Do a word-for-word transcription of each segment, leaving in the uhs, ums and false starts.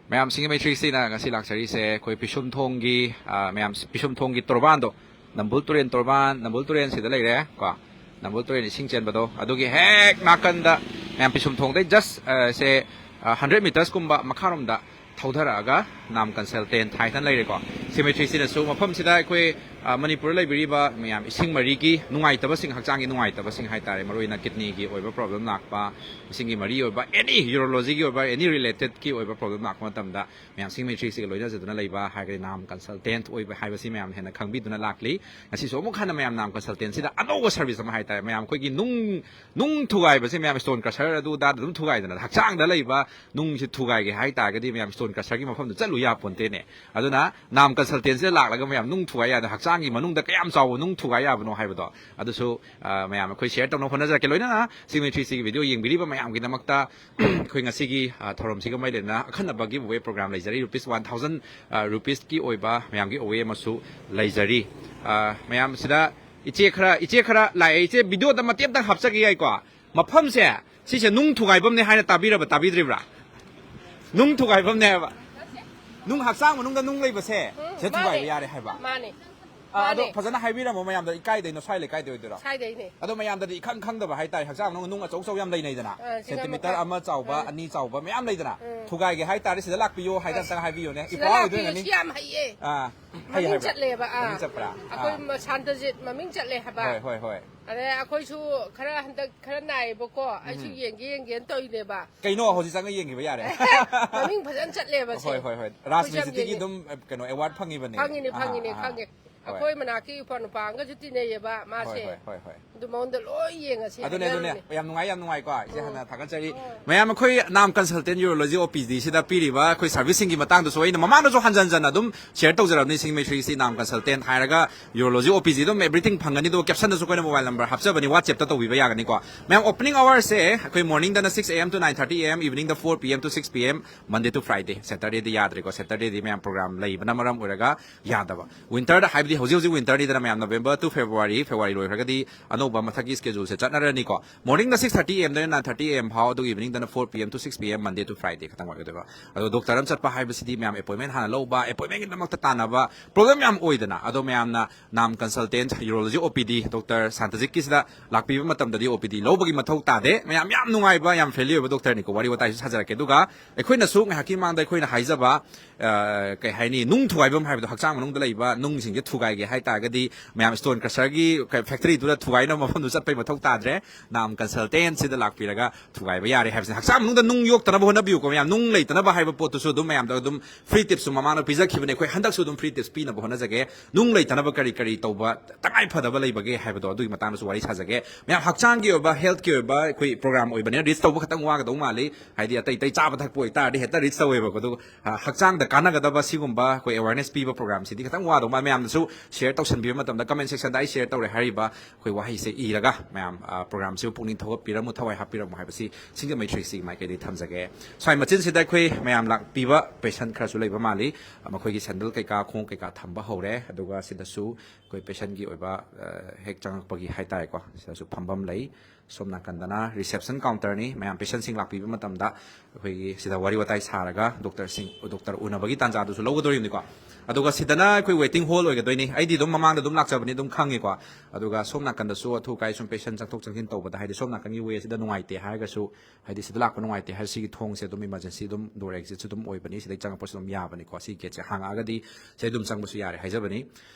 ꯃꯌꯥꯝꯁꯤꯡꯒꯤ ꯃꯩꯇ꯭ꯔꯤꯁꯤꯅ ꯉꯁꯤ ꯂꯥꯛꯆꯔꯤꯁꯦ ꯑꯩꯈꯣꯏ ꯄꯤꯁꯨꯝꯊꯣꯡꯒꯤ, ꯑ, ꯃꯌꯥꯝ ꯄꯤꯁꯨꯝꯊꯣꯡꯒꯤ ꯇꯣꯔꯕꯥꯟꯗꯣ, ꯅꯝꯕꯨꯜ ꯇꯨꯔꯦꯟ ꯇꯣꯔꯕꯥꯟ, ꯅꯝꯕꯨꯜ ꯇꯨꯔꯦꯟꯁꯤꯗ ꯂꯩꯔꯦ ꯀꯣ, ꯅꯝꯕꯨꯜ ꯇꯨꯔꯦꯟ ꯏꯁꯤꯡ ꯆꯦꯟꯕꯗꯣ, ꯑꯗꯨꯒꯤ ꯍꯦꯛ ꯅꯥꯀꯟꯗ ꯃꯌꯥꯝ ꯄꯤꯁꯨꯝꯊꯣꯡꯗꯩ just, ꯑ, ꯁꯦ, ꯑ, ꯍꯟꯗ꯭ꯔꯦꯠ ꯃꯤꯇꯔꯁꯀꯨꯝꯕ ꯃꯈꯥꯔꯣꯝꯗ ꯊꯧꯊꯔꯛꯑꯒ ꯅꯥꯝ ꯀꯟꯁꯜꯇꯦꯟ ꯍꯥꯏꯗꯅ ꯂꯩꯔꯦꯀꯣ꯫ ꯁꯤ ꯃꯩꯇ꯭ꯔꯤꯁꯤꯅꯁꯨ ꯃꯐꯝꯁꯤꯗ ꯑꯩꯈꯣꯏ, ꯑ, ꯃꯅꯤꯄꯨꯔꯗ ꯂꯩꯕꯤꯔꯤꯕ ꯃꯌꯥꯝ ꯏꯁꯤꯡ ꯃꯔꯤꯒꯤ ꯅꯨꯡꯉꯥꯏꯇꯕꯁꯤꯡ, ꯍꯛꯆꯥꯡꯒꯤ ꯅꯨꯡꯉꯥꯏꯇꯕꯁꯤꯡ ꯍꯥꯏꯇꯥꯔꯦ, ꯃꯔꯨꯑꯣꯏꯅ ꯀꯤꯗꯅꯤꯒꯤ ꯑꯣꯏꯕ ꯄ꯭ꯔꯣꯕ꯭ꯂꯦꯝ ꯂꯥꯛꯄ, ꯏꯁꯤꯡꯒꯤ ꯃꯔꯤ ꯑꯣꯏꯕ ꯑꯦꯅꯤ ꯌꯨꯔꯣꯂꯣꯖꯤꯒꯤ ꯑꯣꯏꯕ ꯑꯦꯅꯤ ꯔꯤꯂꯦꯇꯦꯗꯀꯤ ꯑꯣꯏꯕ ꯄ꯭ꯔꯣꯕ꯭ꯂꯦꯝ ꯂꯥꯛꯄ ꯃꯇꯝꯗ ꯃꯌꯥꯝ ꯁꯤ ꯃꯩꯇ꯭ꯔꯤꯁꯤꯒ ꯂꯣꯏꯅꯖꯗꯨꯅ ꯂꯩꯕ ꯍꯥꯏꯔꯒꯗꯤ ꯅꯥꯝ ꯀꯟꯁꯜꯇꯦꯟ ꯑꯣꯏꯕ ꯍꯥꯏꯕꯁꯤ ꯃꯌꯥꯝꯅ ꯍꯦꯟꯅ ꯈꯪꯕꯤꯗꯨꯅ ꯂꯥꯛꯂꯤ꯫ ꯉꯁꯤꯁꯨ ꯑꯃꯨꯛ ꯍꯟꯅ ꯃꯌꯥꯝ ꯅꯥꯝ ꯀꯟꯁꯜꯇꯦꯟꯁꯤꯗ ꯑꯅꯧꯕ ꯁꯔꯚꯤꯁ ꯑꯃ ꯍꯥꯏꯇꯥꯔꯦ, ꯃꯌꯥꯝ ꯑꯩꯈꯣꯏꯒꯤ ꯅꯨꯡ, ꯅꯨꯡ ꯊꯨꯒꯥꯏꯕꯁꯦ ꯃꯌꯥꯝ ꯁ꯭ꯇꯣꯟ ꯀ꯭ꯔꯁꯔ ꯑꯗꯨ ꯑꯗꯥ ꯑꯗꯨꯝ ꯊꯨꯒꯥꯏꯗꯅ, ꯍꯛꯆꯥꯡꯗ ꯂꯩꯕ ꯅꯨꯡꯁꯤ ꯊꯨꯒꯥꯏꯒꯦ ꯍꯥꯏꯇꯥꯔꯒꯗꯤ ꯃꯌꯥꯝ ꯁ꯭ꯇꯣꯟ ꯀ꯭ꯔꯁꯔꯒꯤ ꯃꯐꯝꯗ ꯆꯠꯂꯨ ꯌꯥꯄꯣꯟꯇꯦꯅꯦ꯫ ꯑꯗꯨꯅ ꯅꯥꯝ ꯀꯟꯁꯜꯇꯦꯟꯁꯤꯗ ꯂꯥꯛꯂꯒ ꯃꯌꯥꯝ ꯅꯨꯡ ꯊꯨꯒꯥꯏ ꯌꯥꯗꯅ ꯍꯛꯆꯥꯡꯒꯤ ꯃꯅꯨꯡꯗ ꯀꯌꯥꯝ ꯆꯥꯎꯕ ꯅꯨꯡ ꯊꯨꯒꯥꯏ ꯌꯥꯕꯅꯣ ꯍꯥꯏꯕꯗꯣ ꯑꯗꯨꯁꯨ, ꯑ, ꯃꯌꯥꯝ ꯑꯩꯈꯣꯏ ꯁꯤꯌꯔ ꯇꯧꯅꯕ ꯍꯣꯠꯅꯖꯔꯛꯀꯦ꯫ ꯂꯣꯏꯅꯅ ꯁꯤ ꯃꯩꯇ꯭ꯔꯤꯁꯤꯒꯤ ꯚꯤꯗꯤꯑꯣ ꯌꯦꯡꯕꯤꯔꯤꯕ ꯃꯌꯥꯝꯒꯤꯗꯃꯛꯇ ꯑꯩꯈꯣꯏ ꯉꯁꯤꯒꯤ, ꯑ, ꯊꯧꯔꯝꯁꯤꯒ ꯃꯔꯤ ꯂꯩꯅꯅ ꯑꯈꯟꯅꯕ ꯒꯤꯐ ꯑꯋꯦ ꯄ꯭ꯔꯣꯒ꯭ꯔꯥꯝ ꯂꯩꯖꯔꯤ꯫ ꯔꯨꯄꯤꯁ ꯋꯥꯟ ꯊꯥꯎꯖꯟ, ꯑ, ꯔꯨꯄꯤꯁꯀꯤ ꯑꯣꯏꯕ ꯃꯌꯥꯝꯒꯤ ꯑꯋꯦ ꯑꯃꯁꯨ ꯂꯩꯖꯔꯤ꯫ ꯑ, ꯃꯌꯥꯝꯁꯤꯗ ꯏꯆꯦ ꯈꯔ, ꯏꯆꯦ ꯈꯔ ꯂꯥꯛꯑꯦ꯫ ꯏꯆꯦ, ꯚꯤꯗꯤꯑꯣꯗ ꯃꯇꯦꯛ ꯑꯃꯇꯪ ꯍꯥꯞꯆꯒꯦ ꯌꯥꯏꯀꯣ? ꯃꯐꯝꯁꯦ ꯁꯤꯁꯦ ꯅꯨꯡ ꯊꯨꯒꯥꯏꯐꯝꯅꯦ ꯍꯥꯏꯅ ꯇꯥꯕꯤꯔꯕ, ꯇꯥꯕꯤꯗ꯭ꯔꯤꯕ꯭ꯔꯥ? ꯅꯨꯡ ꯊꯨꯒꯥꯏꯐꯝꯅꯦ ꯍꯥꯏꯕ꯫ ꯅꯨꯡ, ꯍꯛꯆꯥꯡ ꯃꯅꯨꯡꯗ ꯅꯨꯡ ꯂꯩꯕꯁꯦ ꯎꯝ, ꯁꯤꯗ ꯊꯨꯒꯥꯏꯕ ꯃꯥꯅꯦ꯫ ꯌꯥꯔꯦ ꯍꯥꯏꯕ꯫ ꯃꯥꯅꯦ꯫ ꯑ, ꯑꯗꯣ ꯃꯥꯅꯦ꯫ ꯐꯖꯅ ꯍꯥꯏꯕꯤꯔꯝꯃꯣ ꯃꯌꯥꯝꯗ꯫ ꯏꯀꯥꯏꯗꯩꯅꯣ? ꯁ꯭ꯋꯥꯏ ꯂꯩꯀꯥꯏꯗ ꯑꯣꯏꯗꯣꯏꯔꯣ? ꯁ꯭ꯋꯥꯏꯗꯩꯅꯦ꯫ ꯑꯗꯣ ꯃꯌꯥꯝꯗꯗꯤ ꯏꯈꯪ ꯈꯪꯗꯕ ꯍꯥꯏꯇꯥꯔꯦ, ꯍꯛꯆꯥꯡ ꯃꯅꯨꯡꯗ ꯅꯨꯡ ꯑꯆꯧ ꯑꯆꯧ ꯌꯥꯝ ꯂꯩꯅꯩꯗꯅ, ꯑ, ꯁꯤꯒ ꯁꯦꯟꯇꯤꯃꯤꯇꯔ ꯃꯈꯥ꯫ ꯑꯃ ꯆꯥꯎꯕ, ꯎꯝ꯫ ꯑꯅꯤ ꯆꯥꯎꯕ ꯃꯌꯥꯝ ꯂꯩꯗꯅ꯫ ꯎꯝ꯫ ꯊꯨꯒꯥꯏꯒꯦ ꯍꯥꯏꯇꯥꯔꯦ, ꯁꯤꯗ ꯂꯥꯛꯄꯤꯌꯣ ꯍꯥꯏꯗꯅ ꯑꯁ꯫ ꯑꯝꯇꯪ ꯍꯥꯏꯕꯤꯌꯣꯅꯦ꯫ ꯁꯤꯗ ꯏꯄ꯭ꯋꯥ ꯂꯥꯛꯄꯤꯌꯣ, ꯑꯣꯏꯗꯣꯏꯔꯝꯒꯅꯤ꯫ ꯁꯤ ꯌꯥꯝ ꯍꯩꯌꯦ꯫ ꯑꯥ, ꯍꯩ ꯃꯃꯤꯡ ꯍꯥꯏꯕ꯭ꯔꯥ? ꯆꯠꯂꯦꯕ, ꯑꯥ꯫ ꯃꯃꯤꯡ ꯆꯠꯄ꯭ꯔꯥ? ꯑꯩꯈꯣꯏ ꯑꯥ꯫ ꯃ-, ꯁꯥꯟꯇꯖꯤꯠ ꯃꯃꯤꯡ ꯆꯠꯂꯦ ꯍꯥꯏꯕ꯫ ꯍꯣꯏ, ꯍꯣꯏ, ꯍꯣꯏ꯫ ꯑꯗꯩ ꯑꯩꯈꯣꯏꯁꯨ ꯈꯔ ꯍꯟꯗꯛ ꯈꯔ ꯅꯥꯏꯌꯦꯕꯀꯣ, ꯑꯩꯁꯨ ꯎꯝ꯫ ꯌꯦꯡꯒꯦ ꯌꯦꯡꯒꯦꯅ ꯇꯧꯔꯤꯅꯦꯕ꯫ ꯀꯩꯅꯣ, ꯍꯧꯖꯤꯛ ꯆꯪꯉ ꯌꯦꯡꯈꯤꯕ ꯌꯥꯔꯦ꯫ ꯃꯃꯤꯡ ꯐꯖꯅ ꯆꯠꯂꯦꯕ ꯁꯦ꯫ ꯍꯣꯏ, ꯍꯣꯏ, ꯍꯣꯏ꯫ ꯔꯥꯖ ꯑꯩꯈꯣꯏꯁꯨ ꯌꯥꯝ ꯃꯦꯖꯤꯛꯇꯒꯤ ꯌꯦꯡꯉꯦ꯫ ꯑꯗꯨꯝ, ꯑ, ꯀꯩꯅꯣ, ꯑꯦꯋꯥꯔꯗ ꯐꯪꯉꯤꯕꯅꯦ꯫ ꯐꯪꯉꯤꯅꯦ, ꯑꯍꯥ, ꯐꯪꯉꯤꯅꯦ, ꯑꯍꯥ꯫ ꯈꯪꯉꯦ꯫ ꯍꯣꯏ꯫ ꯑꯩꯈꯣꯏ ꯃꯅꯥꯛꯀꯤ ꯏꯄ꯭ꯋꯥ ꯅꯨꯄꯥ ꯑꯃꯒꯁꯨ ꯇꯤꯟꯅꯩꯌꯦꯕ ꯃꯥꯁꯦ꯫ ꯍꯣꯏ, ꯍꯣꯏ, ꯍꯣꯏ, ꯍꯣꯏ꯫ ꯑꯗꯨ ꯃꯉꯣꯟꯗ ꯂꯣꯏ ꯌꯦꯡꯉꯁꯤ ꯑꯗꯨꯅꯦ, ꯑꯗꯨꯅꯦ꯫ ꯍꯥꯏꯅꯔꯝꯃꯤꯅꯦ꯫ ꯌꯥꯝ ꯅꯨꯡꯉꯥꯏ, ꯌꯥꯝ ꯅꯨꯡꯉꯥꯏꯀꯣ꯫ ꯏꯆꯦ ꯎꯝ꯫ ꯍꯥꯟꯅ ꯊꯥꯒꯠꯆꯔꯤ꯫ ꯍꯣꯏ꯫ ꯃꯌꯥꯝ ꯑꯩꯈꯣꯏ ꯅꯥꯝ ꯀꯟꯁꯜꯇꯦꯟ ꯌꯨꯔꯣꯂꯣꯖꯤ ꯑꯣ ꯄꯤ ꯗꯤꯁꯤꯗ ꯄꯤꯔꯤꯕ ꯑꯩꯈꯣꯏ ꯁꯔꯚꯤꯁꯁꯤꯡꯒꯤ ꯃꯇꯥꯡꯗꯁꯨ ꯑꯩꯅ ꯃꯃꯥꯡꯗꯁꯨ ꯍꯟꯖꯟ ꯍꯟꯖꯟꯅ ꯑꯗꯨꯝ ꯁꯤꯌꯔ ꯇꯧꯖꯔꯕꯅꯤ, ꯁꯤꯡꯃꯩ ꯊ꯭ꯔꯤ ꯁꯤ ꯅꯥꯝ ꯀꯟꯁꯜꯇꯦꯟ ꯍꯥꯏꯔꯒ ꯌꯨꯔꯣꯂꯣꯖꯤ ꯑꯣ ꯄꯤ ꯗꯤ ꯑꯗꯨꯝ everything ꯐꯪꯒꯅꯤ꯫ ꯑꯗꯨꯒ ꯀꯦꯞꯁꯟꯗꯁꯨ ꯑꯩꯈꯣꯏꯅ ꯃꯣꯕꯥꯏꯜ ꯅꯝꯕꯔ ꯍꯥꯞꯆꯕꯅꯤ, WhatsApp-ꯇ ꯇꯧꯕꯤꯕ ꯌꯥꯒꯅꯤꯀꯣ꯫ ꯃꯌꯥꯝ, opening hours-ꯁꯦ ꯑꯩꯈꯣꯏ morning-ꯗꯅ six A M to nine thirty A M, evening-ꯗ four P M to six P M, Monday to Friday꯫ Saturday-ꯗꯤ ꯌꯥꯗ꯭ꯔꯦꯀꯣ, Saturday-ꯗꯤ ꯃꯌꯥꯝ ꯄ꯭ꯔꯣꯒ꯭ꯔꯥꯝ ꯂꯩꯕꯅ ꯃꯔꯝ ꯑꯣꯏꯔꯒ ꯌꯥꯗꯕ꯫ Winter-ꯗ, ꯍꯥꯏꯕꯗꯤ ꯍꯧꯖꯤꯛ ꯍꯧꯖꯤꯛ winter-ꯅꯤꯗꯅ ꯃꯌꯥꯝ, November to February, February ꯂꯣꯏꯈ꯭ꯔꯒꯗꯤ ꯑꯅꯧꯕ ꯇꯧꯕ ꯃꯊꯛꯀꯤ scheduleꯁꯦ ꯆꯠꯅꯔꯅꯤꯀꯣ꯫ Morningꯗ six thirty am ꯗꯩꯅ nine thirty am ꯐꯥꯎ, ꯑꯗꯨꯒ eveningꯗꯅ four PM to six PM, Monday to Friday ꯈꯛꯇꯪ ꯑꯣꯏꯒꯗꯣꯏꯕ꯫ ꯑꯗꯣ doctor ꯑꯃ ꯆꯠꯄ ꯍꯥꯏꯕꯁꯤꯗꯤ ꯃꯌꯥꯝ appointment ꯍꯥꯟꯅ ꯂꯧꯕ, appointmentꯀꯤꯗꯃꯛꯇ ꯇꯥꯟꯅꯕ, problem ꯌꯥꯝ ꯑꯣꯏꯗꯅ꯫ ꯑꯗꯣ ꯃꯌꯥꯝꯅ ꯅꯥꯝ consultant urology OPD doctor ꯁꯥꯟꯇꯖꯤꯠꯀꯤꯁꯤꯗ ꯂꯥꯛꯄꯤꯕ ꯃꯇꯝꯗꯗꯤ OPD ꯂꯧꯕꯒꯤ ꯃꯊꯧ ꯇꯥꯗꯦ꯫ ꯃꯌꯥꯝ ꯌꯥꯝ ꯅꯨꯡꯉꯥꯏꯕ, ꯌꯥꯝ friendly ꯑꯣꯏꯕ doctorꯅꯤꯀꯣ꯫ ꯋꯥꯔꯤ ꯋꯥꯇꯥꯏꯁꯨ ꯁꯥꯖꯔꯛꯀꯦ꯫ ꯑꯗꯨꯒ ꯑꯩꯈꯣꯏꯅꯁꯨ ꯉꯥꯏꯍꯥꯛꯀꯤ ꯃꯃꯥꯡꯗ ꯑꯩꯈꯣꯏꯅ ꯍꯥꯏꯖꯕ, ꯑ, ꯀꯩ ꯍꯥꯏꯅꯤ, ꯅꯨꯡ ꯊꯨꯒꯥꯏꯐꯝ ꯍꯥꯏꯕꯗꯣ, ꯍꯛꯆꯥꯡ ꯃꯅꯨꯡꯗ ꯂꯩꯕ ꯅꯨꯡꯁꯤꯡꯁꯦ ꯊꯨꯒꯥꯏꯒꯦ ꯍꯥꯏ ꯇꯥꯔꯒꯗꯤ, ꯃꯌꯥꯝ stone crusherꯒꯤ factoryꯗꯨꯗ ꯊꯨꯒꯥꯏꯅꯕ ꯃꯐꯝꯗꯨ ꯆꯠꯄꯩ ꯃꯊꯧ ꯇꯥꯗ꯭ꯔꯦ꯫ ꯅꯥꯝ consultantꯁꯤꯗ ꯂꯥꯛꯄꯤꯔꯒ ꯊꯨꯒꯥꯏꯕ ꯌꯥꯔꯦ ꯍꯥꯏꯕꯁꯤꯅ꯫ ꯍꯛꯆꯥꯡ ꯃꯅꯨꯡꯗ ꯅꯨꯡ ꯌꯣꯛꯇꯅꯕ ꯍꯣꯠꯅꯕꯤꯌꯨꯀꯣ ꯃꯌꯥꯝ꯫ ꯅꯨꯡ ꯂꯩꯇꯅꯕ ꯍꯥꯏꯕ ꯄꯣꯠꯇꯨꯁꯨ ꯑꯗꯨꯝ ꯃꯌꯥꯝꯗ ꯑꯗꯨꯝ free tipsꯁꯨ ꯃꯃꯥꯡꯗ ꯄꯤꯖꯈꯤꯕꯅꯦ꯫ ꯑꯩꯈꯣꯏ ꯍꯟꯗꯛꯁꯨ ꯑꯗꯨꯝ free tips ꯄꯤꯅꯕ ꯍꯣꯠꯅꯖꯒꯦ꯫ ꯅꯨꯡ ꯂꯩꯇꯅꯕ ꯀꯔꯤ ꯀꯔꯤ ꯇꯧꯕ ꯇꯉꯥꯏ ꯐꯗꯕ ꯂꯩꯕꯒꯦ ꯍꯥꯏꯕꯗꯣ, ꯑꯗꯨꯒꯤ ꯃꯇꯥꯡꯗꯁꯨ ꯋꯥꯔꯤ ꯁꯥꯖꯒꯦ꯫ ꯃꯌꯥꯝ ꯍꯛꯆꯥꯡꯒꯤ ꯑꯣꯏꯕ, healthꯀꯤ ꯑꯣꯏꯕ ꯑꯩꯈꯣꯏ program ꯑꯣꯏꯕꯅꯤꯅ reach ꯇꯧꯕ ꯈꯤꯇꯪ ꯋꯥꯒꯗꯧ ꯃꯥꯜꯂꯤ꯫ ꯍꯥꯏꯗꯤ ꯑꯇꯩ ꯑꯇꯩ ꯆꯥꯕ ꯊꯛꯄ ꯑꯣꯏꯇꯥꯔꯗꯤ ꯍꯦꯛꯇ reach ꯇꯧꯋꯦꯕꯀꯣ꯫ ꯑꯗꯨꯒ, ꯑ, ꯍꯛꯆꯥꯡꯗ ꯀꯥꯟꯅꯒꯗꯕ ꯁꯤꯒꯨꯝꯕ ꯑꯩꯈꯣꯏ awareness ꯄꯤꯕ programꯁꯤꯗꯤ ꯈꯤꯇꯪ ꯋꯥꯗꯧ ꯃꯥꯜꯂꯤ꯫ ꯃꯌꯥꯝꯅꯁꯨ share ꯇꯧꯁꯟꯕꯤꯕ ꯃꯇꯝꯗ comment sectionꯗ "ꯑꯩ share ꯇꯧꯔꯦ" ꯍꯥꯏꯔꯤꯕ ꯑꯩꯈꯣꯏ ꯋꯥꯍꯩꯁꯦ ꯏꯔꯒ ꯃꯌꯥꯝ, ꯑ, programꯁꯤꯕꯨ ꯄꯨꯛꯅꯤꯡ ꯊꯧꯒꯠꯄꯤꯔꯝꯃꯨ, ꯊꯋꯥꯏ ꯍꯥꯞꯄꯤꯔꯝꯃꯨ ꯍꯥꯏꯕꯁꯤ ꯁꯤꯡꯖꯃꯩ three sixtyꯒꯤ ꯃꯥꯏꯀꯩꯗꯒꯤ ꯊꯝꯖꯒꯦ꯫ ꯁ꯭ꯋꯥꯏ ꯃꯆꯤꯟꯁꯤꯗ ꯑꯩꯈꯣꯏ ꯃꯌꯥꯝ ꯂꯥꯛꯄꯤꯕ patient ꯈꯔꯁꯨ ꯂꯩꯕ ꯃꯥꯜꯂꯤ꯫ ꯃꯈꯣꯏꯒꯤ sandal ꯀꯩꯀꯥ, ꯈꯣꯡꯎꯞ ꯀꯩꯀꯥ ꯊꯝꯕ ꯍꯧꯔꯦ꯫ ꯑꯗꯨꯒ ꯁꯤꯗꯁꯨ ꯑꯩꯈꯣꯏ patientꯀꯤ ꯑꯣꯏꯕ, ꯑ, ꯍꯦꯛ ꯆꯪꯉꯛꯄꯒꯤ ꯍꯥꯏꯇꯥꯔꯦꯀꯣ, ꯁꯤꯗꯁꯨ ꯐꯝꯐꯝ ꯂꯩ꯫ ꯁꯣꯝ ꯅꯥꯀꯟꯗꯅ reception counterꯅꯤ꯫ ꯃꯌꯥꯝ patientꯁꯤꯡ ꯂꯥꯛꯄꯤꯕ ꯃꯇꯝꯗ ꯑꯩꯈꯣꯏꯒꯤ ꯁꯤꯗ ꯋꯥꯔꯤ ꯋꯥꯇꯥꯏ ꯁꯥꯔꯒ doctorꯁꯤꯡ, doctor ꯎꯅꯕꯒꯤ ꯇꯥꯟꯖꯥꯗꯨꯁꯨ ꯂꯧꯒꯗꯧꯔꯤꯕꯅꯤꯀꯣ꯫ ꯑꯗꯨꯒ ꯁꯤꯗꯅ ꯑꯩꯈꯣꯏ waiting hall ꯑꯣꯏꯒꯗꯣꯏꯅꯤ꯫ ꯑꯩꯗꯤ ꯑꯗꯨꯝ ꯃꯃꯥꯡꯗ ꯑꯗꯨꯝ ꯂꯥꯛꯆꯕꯅꯤ, ꯑꯗꯨꯝ ꯈꯪꯉꯤꯀꯣ꯫ ꯑꯗꯨꯒ ꯁꯣꯝ ꯅꯥꯀꯟꯗꯁꯨ ꯑꯊꯨ ꯑꯀꯥꯏ ꯁꯨꯝ patient ꯆꯪꯊꯣꯛ ꯆꯪꯁꯤꯟ ꯇꯧꯕꯗ, ꯍꯥꯏꯗꯤ ꯁꯣꯝ ꯅꯥꯀꯟꯒꯤ way ꯑꯁꯤꯗ ꯅꯨꯡꯉꯥꯏꯇꯦ ꯍꯥꯏꯔꯒꯁꯨ, ꯍꯥꯏꯗꯤ ꯁꯤꯗ ꯂꯥꯛꯄ ꯅꯨꯡꯉꯥꯏꯇꯦ ꯍꯥꯏꯔ ꯁꯤꯒꯤ ꯊꯣꯡꯁꯦ ꯑꯗꯨꯝ emergency ꯑꯗꯨꯝ door exitꯁꯨ ꯑꯗꯨꯝ ꯑꯣꯏꯕꯅꯤ꯫ ꯁꯤꯗꯩ ꯆꯪꯉꯛꯄꯁꯨ ꯑꯗꯨꯝ ꯌꯥꯕꯅꯤꯀꯣ꯫ ꯁꯤꯒꯤ gateꯁꯦ ꯍꯥꯡꯉꯛꯑꯒꯗꯤ ꯁꯤꯗꯩ ꯑꯗꯨꯝ ꯆꯪꯕꯁꯨ ꯌꯥꯔꯦ ꯍꯥꯏꯖꯕꯅꯤ꯫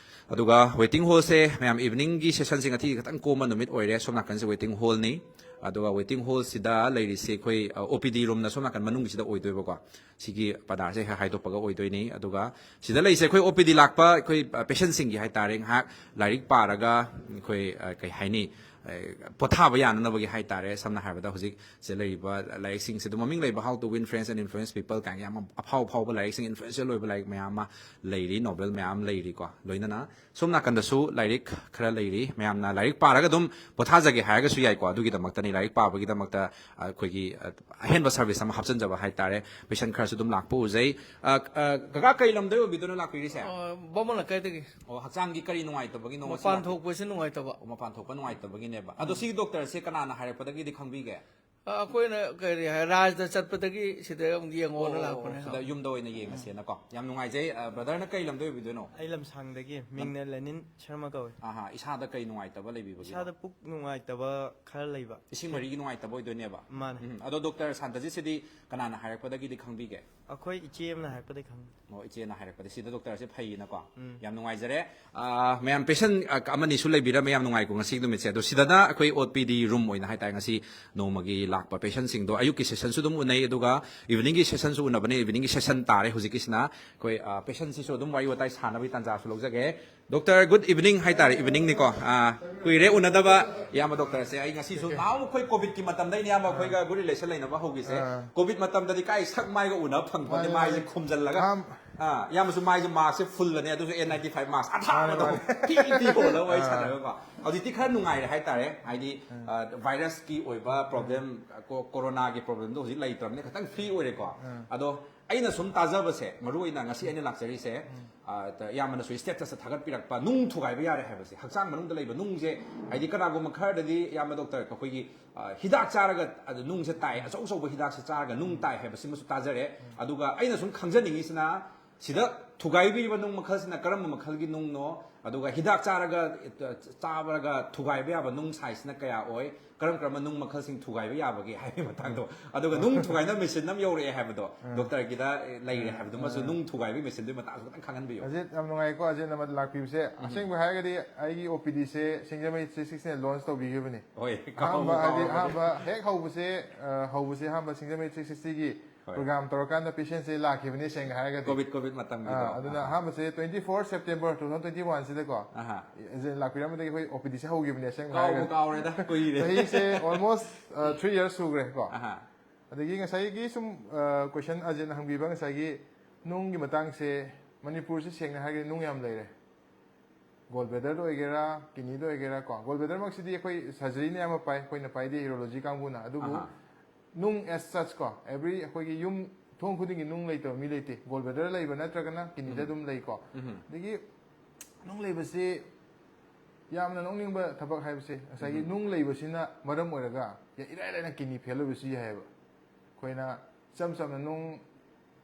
ꯑꯗꯨꯒ waiting hallꯁꯦ ꯃꯌꯥꯝ eveningꯒꯤ sessionꯁꯦ ꯉꯁꯤ ꯈꯤꯇꯪ ꯀꯣꯝꯕ ꯅꯨꯃꯤꯠ ꯑꯣꯏꯔꯦ꯫ ꯁꯣꯝ ꯅꯥꯀꯟꯁꯦ waiting hallꯅꯤ꯫ ꯑꯗꯨꯒ waiting hallꯁꯤꯗ ꯂꯩꯔꯤꯁꯦ ꯑꯩꯈꯣꯏ, ꯑ, OPD roomꯅ ꯁꯣꯝ ꯅꯥꯀꯟ ꯃꯅꯨꯡꯒꯤꯁꯤꯗ ꯑꯣꯏꯗꯣꯏꯕꯀꯣ꯫ ꯁꯤꯒꯤ ꯄꯗꯥꯔꯁꯦ ꯍꯦꯛ ꯍꯥꯏꯗꯣꯛꯄꯒ ꯑꯣꯏꯗꯣꯏꯅꯤ꯫ ꯑꯗꯨꯒ ꯁꯤꯗ ꯂꯩꯔꯤꯁꯦ ꯑꯩꯈꯣꯏ OPD ꯂꯥꯛꯄ ꯑꯩꯈꯣꯏ, ꯑ, patientꯁꯤꯡꯒꯤ ꯍꯥꯏꯇꯥꯔꯦ, ꯉꯥꯏꯍꯥꯛ ꯂꯥꯏꯔꯤꯛ ꯄꯥꯔꯒ ꯑꯩꯈꯣꯏ, ꯑ, ꯀꯩ ꯍꯥꯏꯅꯤ, ꯑꯦ, ꯄꯣꯊꯥꯕ ꯌꯥꯅꯅꯕꯒꯤ ꯍꯥꯏꯇꯥꯔꯦ꯫ ꯁꯝꯅ ꯍꯥꯏꯔꯕꯗ ꯍꯧꯖꯤꯛꯁꯦ ꯂꯩꯔꯤꯕ ꯂꯥꯏꯔꯤꯛꯁꯤꯡꯁꯦ ꯑꯗꯨꯝ, ꯃꯃꯤꯡ ꯂꯩꯕ How to Win Friends and Influence People ꯀꯥꯏꯅ ꯌꯥꯝ ꯑꯐꯥꯎ ꯑꯐꯥꯎꯕ ꯂꯥꯏꯔꯤꯛꯁꯤꯡ, ꯏꯟꯐ꯭ꯂꯨꯑꯦꯟꯁꯤꯌꯦꯜ ꯑꯣꯏꯕ ꯂꯥꯏꯔꯤꯛ ꯃꯌꯥꯝ ꯑꯃ ꯂꯩꯔꯤ, ꯅꯣꯕꯦꯜ ꯃꯌꯥꯝ ꯂꯩꯔꯤꯀꯣ꯫ ꯂꯣꯏꯅꯅ ꯁꯣꯝ ꯅꯥꯀꯟꯗꯁꯨ ꯂꯥꯏꯔꯤꯛ ꯈꯔ ꯂꯩꯔꯤ꯫ ꯃꯌꯥꯝꯅ ꯂꯥꯏꯔꯤꯛ ꯄꯥꯔꯒ ꯑꯗꯨꯝ ꯄꯣꯊꯥꯖꯒꯦ ꯍꯥꯏꯔꯒꯁꯨ ꯌꯥꯏꯀꯣ꯫ ꯑꯗꯨꯒꯤꯗꯃꯛꯇꯅꯤ, ꯂꯥꯏꯔꯤꯛ ꯄꯥꯕꯒꯤꯗꯃꯛꯇ ꯑꯩꯈꯣꯏꯒꯤ, ꯑ, ꯑꯍꯦꯟꯕ ꯁꯔꯚꯤꯁ ꯑꯃ ꯍꯥꯞꯆꯤꯟꯖꯕ ꯍꯥꯏꯇꯥꯔꯦ꯫ ꯄꯦꯁꯦꯟ ꯈꯔꯁꯨ ꯑꯗꯨꯝ ꯂꯥꯛꯄ ꯎꯖꯩ꯫ ꯑ, ꯑ, ꯀꯀꯥ, ꯀꯩ ꯂꯝꯗꯩ ꯑꯣꯏꯕꯤꯗꯣꯏꯅꯣ ꯂꯥꯛꯄꯤꯔꯤꯁꯦ? ꯑ, ꯕꯥꯃꯣꯟ ꯂꯩꯀꯥꯏꯗꯒꯤ꯫ ꯑꯣ, ꯍꯛꯆꯥꯡꯒꯤ ꯀꯔꯤ ꯅꯨꯡꯉꯥꯏꯇꯕꯒꯤꯅꯣ ꯉꯁꯤ ꯃꯄꯥꯟ ꯂꯥꯛꯄꯤ- ꯊꯣꯛꯄꯁꯤ ꯅꯨꯡꯉꯥꯏꯇꯕ꯫ ꯑꯣ, ꯃꯄꯥꯟ ꯊꯣꯛꯄ ꯅꯨꯡꯉꯥꯏꯇꯕꯒꯤꯅꯦꯕ꯫ ꯑꯗꯣ ꯁꯤꯒꯤ ꯗꯣꯛꯇꯔꯁꯦ ꯀꯅꯥꯅ ꯍꯥꯏꯔꯛꯄꯗꯒꯤꯗꯤ ꯈꯪꯕꯤꯒꯦ? ꯑ, ꯑꯩꯈꯣꯏꯅ ꯀꯔꯤ ꯍꯥꯏ, ꯔꯥꯖꯗ ꯆꯠꯄꯗꯒꯤ ꯁꯤꯗ ꯑꯃꯨꯛ ꯌꯦꯡꯉꯣꯅ ꯑꯣ, ꯂꯥꯛꯄꯅꯦ꯫ ꯁꯤꯗ ꯌꯨꯝꯗ ꯑꯣꯏꯅ ꯌꯦꯡꯉꯁꯦꯅꯀꯣ꯫ ꯌꯥꯝ ꯅꯨꯡꯉꯥꯏꯖꯩ꯫ ꯑ, ꯕ꯭ꯔꯗꯔꯅ ꯀꯩ ꯂꯝꯗꯩ ꯑꯣꯏꯕꯤꯗꯣꯏꯅꯣ? ꯑꯩ ꯂꯝꯁꯥꯡꯗꯒꯤ, ꯃꯤꯡꯅ ꯂꯦꯅꯤꯟ ꯁꯔꯃ ꯀꯧꯏ꯫ ꯑꯍꯥ, ꯏꯁꯥꯗ ꯀꯩ ꯅꯨꯡꯉꯥꯏꯇꯕ ꯂꯩꯕꯤꯕꯒꯤꯅꯣ? ꯏꯁꯥꯗ ꯄꯨꯛ ꯅꯨꯡꯉꯥꯏꯇꯕ ꯈꯔ ꯂꯩꯕ꯫ ꯏꯁꯤꯡ ꯃꯔꯤꯒꯤ ꯅꯨꯡꯉꯥꯏꯇꯕ ꯑꯣꯏꯗꯣꯏꯅꯦꯕ? ꯃꯥꯅꯦ꯫ ꯎꯝ, ꯑꯗꯣ ꯗꯣꯛꯇꯔ ꯁꯥꯟꯇꯖꯤꯠꯁꯤꯗꯤ ꯀꯅꯥꯅ ꯍꯥꯏꯔꯛꯄꯗꯒꯤꯗꯤ ꯈꯪꯕꯤꯒꯦ? ꯑꯩꯈꯣꯏ ꯏꯆꯦ ꯑꯃꯅ ꯍꯥꯏꯔꯛꯄꯗꯒꯤ ꯈꯪꯉꯤ꯫ ꯑꯣ, ꯏꯆꯦꯅ ꯍꯥꯏꯔꯛꯄꯗ ꯁꯤꯗ ꯗꯣꯛꯇꯔꯁꯦ ꯐꯩꯌꯦꯅꯀꯣ꯫ ꯎꯝ꯫ ꯌꯥꯝ ꯅꯨꯡꯉꯥꯏꯖꯔꯦ꯫ ꯑꯥ, ꯃꯌꯥꯝ ꯄꯦꯁꯦꯟ, ꯑ, ꯑꯃꯅꯤꯁꯨ ꯂꯩꯕꯤꯔꯝꯃꯦ, ꯌꯥꯝ ꯅꯨꯡꯉꯥꯏꯀꯣ ꯉꯁꯤꯒꯤ ꯅꯨꯃꯤꯠꯁꯦ꯫ ꯑꯗꯣ ꯁꯤꯗꯅ ꯑꯩꯈꯣꯏ ꯑꯣ ꯄꯤ ꯗꯤ ꯔꯨꯝ ꯑꯣꯏꯅ ꯍꯥꯏꯇꯥꯔꯦ, ꯉꯁꯤ ꯅꯣꯡꯃꯒꯤ ꯂꯥꯛꯄ ꯄꯦꯁꯦꯟꯁꯤꯡꯗꯣ ꯑꯌꯨꯛꯀꯤ ꯁꯦꯁꯟꯁꯨ ꯑꯗꯨꯝ ꯎꯅꯩ, ꯑꯗꯨꯒ ꯏꯚꯤꯅꯤꯡꯒꯤ ꯁꯦꯁꯟꯁꯨ ꯎꯅꯕꯅꯦ꯫ ꯏꯚꯤꯅꯤꯡꯒꯤ ꯁꯦꯁꯟ ꯇꯥꯔꯦ ꯍꯧꯖꯤꯛꯀꯤꯁꯤꯅ꯫ ꯑꯩꯈꯣꯏ, ꯑ, ꯄꯦꯁꯦꯟꯁꯤꯁꯨ ꯑꯗꯨꯝ ꯋꯥꯔꯤ ꯋꯥꯇꯥꯏ ꯁꯥꯟꯅꯕꯒꯤ ꯇꯥꯟꯖꯥꯁꯨ ꯂꯧꯖꯒꯦ꯫ ꯗꯣꯛꯇꯔ, ꯒꯨꯗ ꯏꯚꯤꯅꯤꯡ ꯍꯥꯏꯇꯥꯔꯦ, ꯏꯚꯤꯅꯤꯡꯅꯤꯀꯣ꯫ ꯑ, ꯀꯨꯏꯔꯦ ꯎꯅꯗꯕ ꯏꯌꯥꯝꯕ ꯗꯣꯛꯇꯔꯁꯦ꯫ ꯑꯩ ꯉꯁꯤꯁꯨ ꯅꯍꯥꯟꯃꯨꯛ ꯑꯩꯈꯣꯏ ꯀꯣꯚꯤꯗꯀꯤ ꯃꯇꯝꯗꯩꯅ ꯏꯌꯥꯝꯕ ꯑꯩꯈꯣꯏꯒ ꯒꯨꯗ ꯔꯤꯂꯦꯁꯟ ꯂꯩꯅꯕ ꯍꯧꯈꯤꯁꯦ꯫ ꯑꯥ꯫ ꯀꯣꯚꯤꯗ ꯃꯇꯝꯗꯗꯤ ꯀꯥꯏ ꯁꯛ ꯃꯥꯏꯒ ꯎꯅꯕ ꯐꯪꯕꯅꯦ, ꯃꯥꯅꯦ, ꯃꯥꯏꯁꯦ ꯃꯥꯅꯦ꯫ ꯈꯨꯝꯖꯤꯜꯂꯒ꯫ ꯑꯍꯥꯟ- ꯑ, ꯏꯌꯥꯝꯕꯁꯨ ꯃꯥꯏꯁꯦ ꯃꯥꯁꯛꯁꯦ ꯐꯨꯜꯂꯅꯦ, ꯑꯗꯨꯁꯨ ꯑꯦꯟ ꯅꯥꯏꯟꯇꯤ ꯐꯥꯏꯚ ꯃꯥꯁꯛ ꯑꯊꯥꯕꯗꯣ ꯃꯥꯅꯦ, ꯃꯥꯅꯦ꯫ ꯐꯤ ꯐꯤ ꯍꯣꯜꯂꯒ ꯋꯥꯔꯤ ꯑꯥ꯫ ꯁꯥꯟꯅꯔꯒꯀꯣ꯫ ꯍꯧꯖꯤꯛꯇꯤ ꯈꯔ ꯅꯨꯡꯉꯥꯏꯔꯦ ꯍꯥꯏꯇꯥꯔꯦ, ꯍꯥꯏꯗꯤ, ꯑꯥ꯫ ꯑ, ꯚꯥꯏꯔꯁꯀꯤ ꯑꯣꯏꯕ ꯄ꯭ꯔꯣꯕ꯭ꯂꯦꯝ, ꯀꯣ-, ꯀꯣꯔꯣꯅꯥꯒꯤ ꯄ꯭ꯔꯣꯕ꯭ꯂꯦꯝꯗꯣ ꯍꯧꯖꯤꯛ ꯂꯩꯇ꯭ꯔꯕꯅꯤꯅ ꯈꯤꯇꯪ ꯐ꯭ꯔꯤ ꯑꯣꯏꯔꯦꯀꯣ꯫ ꯑꯥ꯫ ꯑꯗꯣ ꯑꯩꯅ ꯁꯨꯝ ꯇꯥꯖꯕꯁꯦ, ꯃꯔꯨ ꯑꯣꯏꯅ ꯉꯁꯤ ꯑꯩꯅ ꯂꯥꯛꯆꯔꯤꯁꯦ, ꯎꯝ꯫ ꯑ, ꯏꯌꯥꯝꯕꯅꯁꯨ ꯁ꯭ꯇꯦꯇꯁꯇ ꯊꯥꯒꯠꯄꯤꯔꯛꯄ ꯅꯨꯡ ꯊꯨꯒꯥꯏꯕ ꯌꯥꯔꯦ ꯍꯥꯏꯕꯁꯦ, ꯍꯛꯆꯥꯡ ꯃꯅꯨꯡꯗ ꯂꯩꯕ ꯅꯨꯡꯁꯦ, ꯍꯥꯏꯗꯤ ꯀꯅꯥꯒꯨꯝꯕ ꯈꯔꯗꯗꯤ, ꯏꯌꯥꯝꯕ ꯗꯣꯛꯇꯔ, ꯑꯩꯈꯣꯏꯒꯤ, ꯑ, ꯍꯤꯗꯥꯛ ꯆꯥꯔꯒ ꯑꯗꯨ ꯅꯨꯡꯁꯦ ꯇꯥꯏ, ꯑꯆꯧ ꯑꯆꯧꯕ ꯍꯤꯗꯥꯛꯁꯦ ꯆꯥꯔꯒ ꯅꯨꯡ ꯇꯥꯏ ꯍꯥꯏꯕꯁꯤꯃꯁꯨ ꯇꯥꯖꯔꯦ꯫ ꯎꯝ꯫ ꯑꯗꯨꯒ ꯑꯩꯅ ꯁꯨꯝ ꯈꯪꯖꯅꯤꯡꯉꯤꯁꯤꯅ, ꯁꯤꯗ ꯊꯨꯒꯥꯏꯕꯤꯔꯤꯕ ꯅꯨꯡ ꯃꯈꯜꯁꯤꯅ ꯀꯔꯝꯕ ꯃꯈꯜꯒꯤ ꯅꯨꯡꯅꯣ, ꯑꯗꯨꯒ ꯍꯤꯗꯥꯛ ꯆꯥꯔꯒ, ꯑ, ꯆꯥꯕꯔꯒ ꯊꯨꯒꯥꯏꯕ ꯌꯥꯕ ꯅꯨꯡ ꯁꯥꯏꯖꯁꯤꯅ ꯀꯌꯥ ꯑꯣꯏ, ꯀꯔꯝ ꯀꯔꯝꯕ ꯅꯨꯡ ꯃꯈꯜꯁꯤꯡ ꯊꯨꯒꯥꯏꯕ ꯌꯥꯕꯒꯦ ꯍꯥꯏꯕꯒꯤ ꯃꯇꯥꯡꯗꯣ, ꯑꯗꯨꯒ ꯅꯨꯡ ꯊꯨꯒꯥꯏꯅꯕ ꯃꯦꯆꯤꯟ ꯑꯃ ꯌꯧꯔꯛꯑꯦ ꯍꯥꯏꯕꯗꯣ, ꯑꯥ꯫ ꯗꯣꯛꯇꯔꯒꯤꯗ, ꯑꯦ, ꯂꯩꯔꯦ ꯍꯥꯏꯕꯗꯨꯃꯁꯨ, ꯑꯥ꯫ ꯅꯨꯡ ꯊꯨꯒꯥꯏꯕꯒꯤ ꯃꯦꯆꯤꯟꯗꯨꯒꯤ ꯃꯇꯥꯡꯁꯨ ꯈꯤꯇꯪ ꯈꯪꯍꯟꯕꯤꯌꯨ꯫ ꯑꯖꯤꯠ, ꯌꯥꯝ ꯅꯨꯡꯉꯥꯏꯀꯣ, ꯑꯖꯤꯠꯅ ꯂꯥꯛꯄꯤꯕꯁꯦ꯫ ꯎꯝ꯫ ꯑꯁꯦꯡꯕ ꯍꯥꯏꯔꯒꯗꯤ ꯑꯩꯒꯤ ꯑꯣ ꯄꯤ ꯗꯤꯁꯦ ꯁꯤꯡꯖꯃꯩ ꯊ꯭ꯔꯤ ꯁꯤꯛꯁꯇꯤꯅ ꯂꯣꯟꯁ ꯇꯧꯕꯤꯈꯤꯕꯅꯤ꯫ ꯍꯣꯏ, ꯑꯍꯥꯟꯕ, ꯀꯥꯎꯕꯨ ꯍꯥꯏꯗꯤ, ꯀꯥꯎꯔꯕꯅꯦ꯫ ꯑꯍꯥꯟꯕ ꯍꯦꯛ ꯍꯧꯕꯁꯦ, ꯑ, ꯍꯧꯕꯁꯦ ꯑꯍꯥꯟꯕ ꯁꯤꯡꯖꯃꯩ ꯊ꯭ꯔꯤ ꯁꯤꯛꯁꯇꯤꯒꯤ ꯄ꯭ꯔꯣꯒ꯭ꯔꯥꯝ ꯇꯧꯔꯀꯥꯟꯗ ꯄꯦꯁꯦꯟꯁꯦ ꯂꯥꯛꯈꯤꯕꯅꯤ, ꯁꯦꯡꯅ ꯍꯥꯏꯔꯒꯗꯤ꯫ COVID COVID ꯃꯇꯝꯒꯤꯗꯣ꯫ ꯑꯥ, ꯑꯗꯨꯅ ꯑꯍꯥꯟꯕꯁꯦ twenty four September two thousand twenty one ꯁꯤꯗꯀꯣ, ꯑꯍꯥ꯫ ꯑꯦꯖꯦꯟ ꯂꯥꯛꯄꯤꯔꯝꯕꯗꯒꯤ ꯑꯩꯈꯣꯏ ꯑꯣ ꯄꯤ ꯗꯤꯁꯦ ꯍꯧꯈꯤꯕꯅꯦ, ꯑꯁꯦꯡꯕ ꯀꯥꯎꯕꯨ ꯍꯥꯏꯔꯒꯗꯤ꯫ ꯀꯥꯎꯔꯦꯗ, ꯀꯨꯏꯔꯦ꯫ ꯆꯍꯤꯁꯦ almost three years ꯁꯨꯈ꯭ꯔꯦ ꯀꯣ꯫ ꯑꯍꯥ꯫ ꯑꯗꯒꯤ ꯉꯁꯥꯏꯒꯤ ꯁꯨꯝ ꯀꯣꯏꯁꯟ ꯑꯖꯦꯟ ꯍꯪꯕꯤꯕ, ꯉꯁꯥꯏꯒꯤ ꯅꯨꯡꯒꯤ ꯃꯇꯥꯡꯁꯦ, ꯃꯅꯤꯄꯨꯔꯁꯦ ꯁꯦꯡꯅ ꯍꯥꯏꯔꯒꯗꯤ ꯅꯨꯡ ꯌꯥꯝ ꯂꯩꯔꯦ꯫ ꯒꯣꯜ ꯕ꯭ꯂꯦꯗꯔꯗ ꯑꯣꯏꯒꯦꯔꯥ, ꯀꯤꯗꯅꯤꯗ ꯑꯣꯏꯒꯦꯔꯥ ꯀꯣ, ꯒꯣꯜ ꯕ꯭ꯂꯦꯗꯔꯃꯛꯁꯤꯗꯤ ꯑꯩꯈꯣꯏ ꯁꯔꯖꯔꯤꯅ ꯑꯌꯥꯝꯕ ꯄꯥꯏ, ꯑꯩꯈꯣꯏꯅ ꯄꯥꯏꯗꯦ ꯌꯨꯔꯣꯂꯣꯖꯤ ꯀꯥꯡꯕꯨꯅ꯫ ꯑꯗꯨꯕꯨ ꯑꯍꯥ꯫ ꯅꯨꯡ as such ꯀꯣ, every ꯑꯩꯈꯣꯏꯒꯤ ꯌꯨꯝ ꯊꯣꯡ ꯈꯨꯗꯤꯡꯒꯤ ꯅꯨꯡ ꯂꯩꯇꯕ ꯃꯤ ꯂꯩꯇꯦ꯫ ꯒꯣꯜ ꯕ꯭ꯂꯦꯗꯔ ꯂꯩꯕ ꯅꯠꯇ꯭ꯔꯒꯅ ꯀꯤꯗꯅꯤꯗ ꯑꯗꯨꯝ ꯂꯩꯀꯣ꯫ ꯎꯝ꯫ ꯑꯗꯒꯤ ꯅꯨꯡ ꯂꯩꯕꯁꯤ ꯌꯥꯝꯅ ꯅꯣꯛꯅꯤꯡꯕ ꯊꯕꯛ ꯍꯥꯏꯕꯁꯦ, ꯉꯁꯥꯏꯒꯤ ꯅꯨꯡ ꯂꯩꯕꯁꯤꯅ ꯃꯔꯝ ꯑꯣꯏꯔꯒ ꯌꯥ-, ꯏꯔꯥꯏ ꯂꯥꯏꯅ ꯀꯤꯗꯅꯤ ꯐꯦꯜ ꯑꯣꯏꯕꯁꯨ ꯌꯥꯏꯑꯕ꯫ ꯑꯩꯈꯣꯏꯅ ꯏꯆꯝ ꯆꯝꯅ ꯅꯨꯡ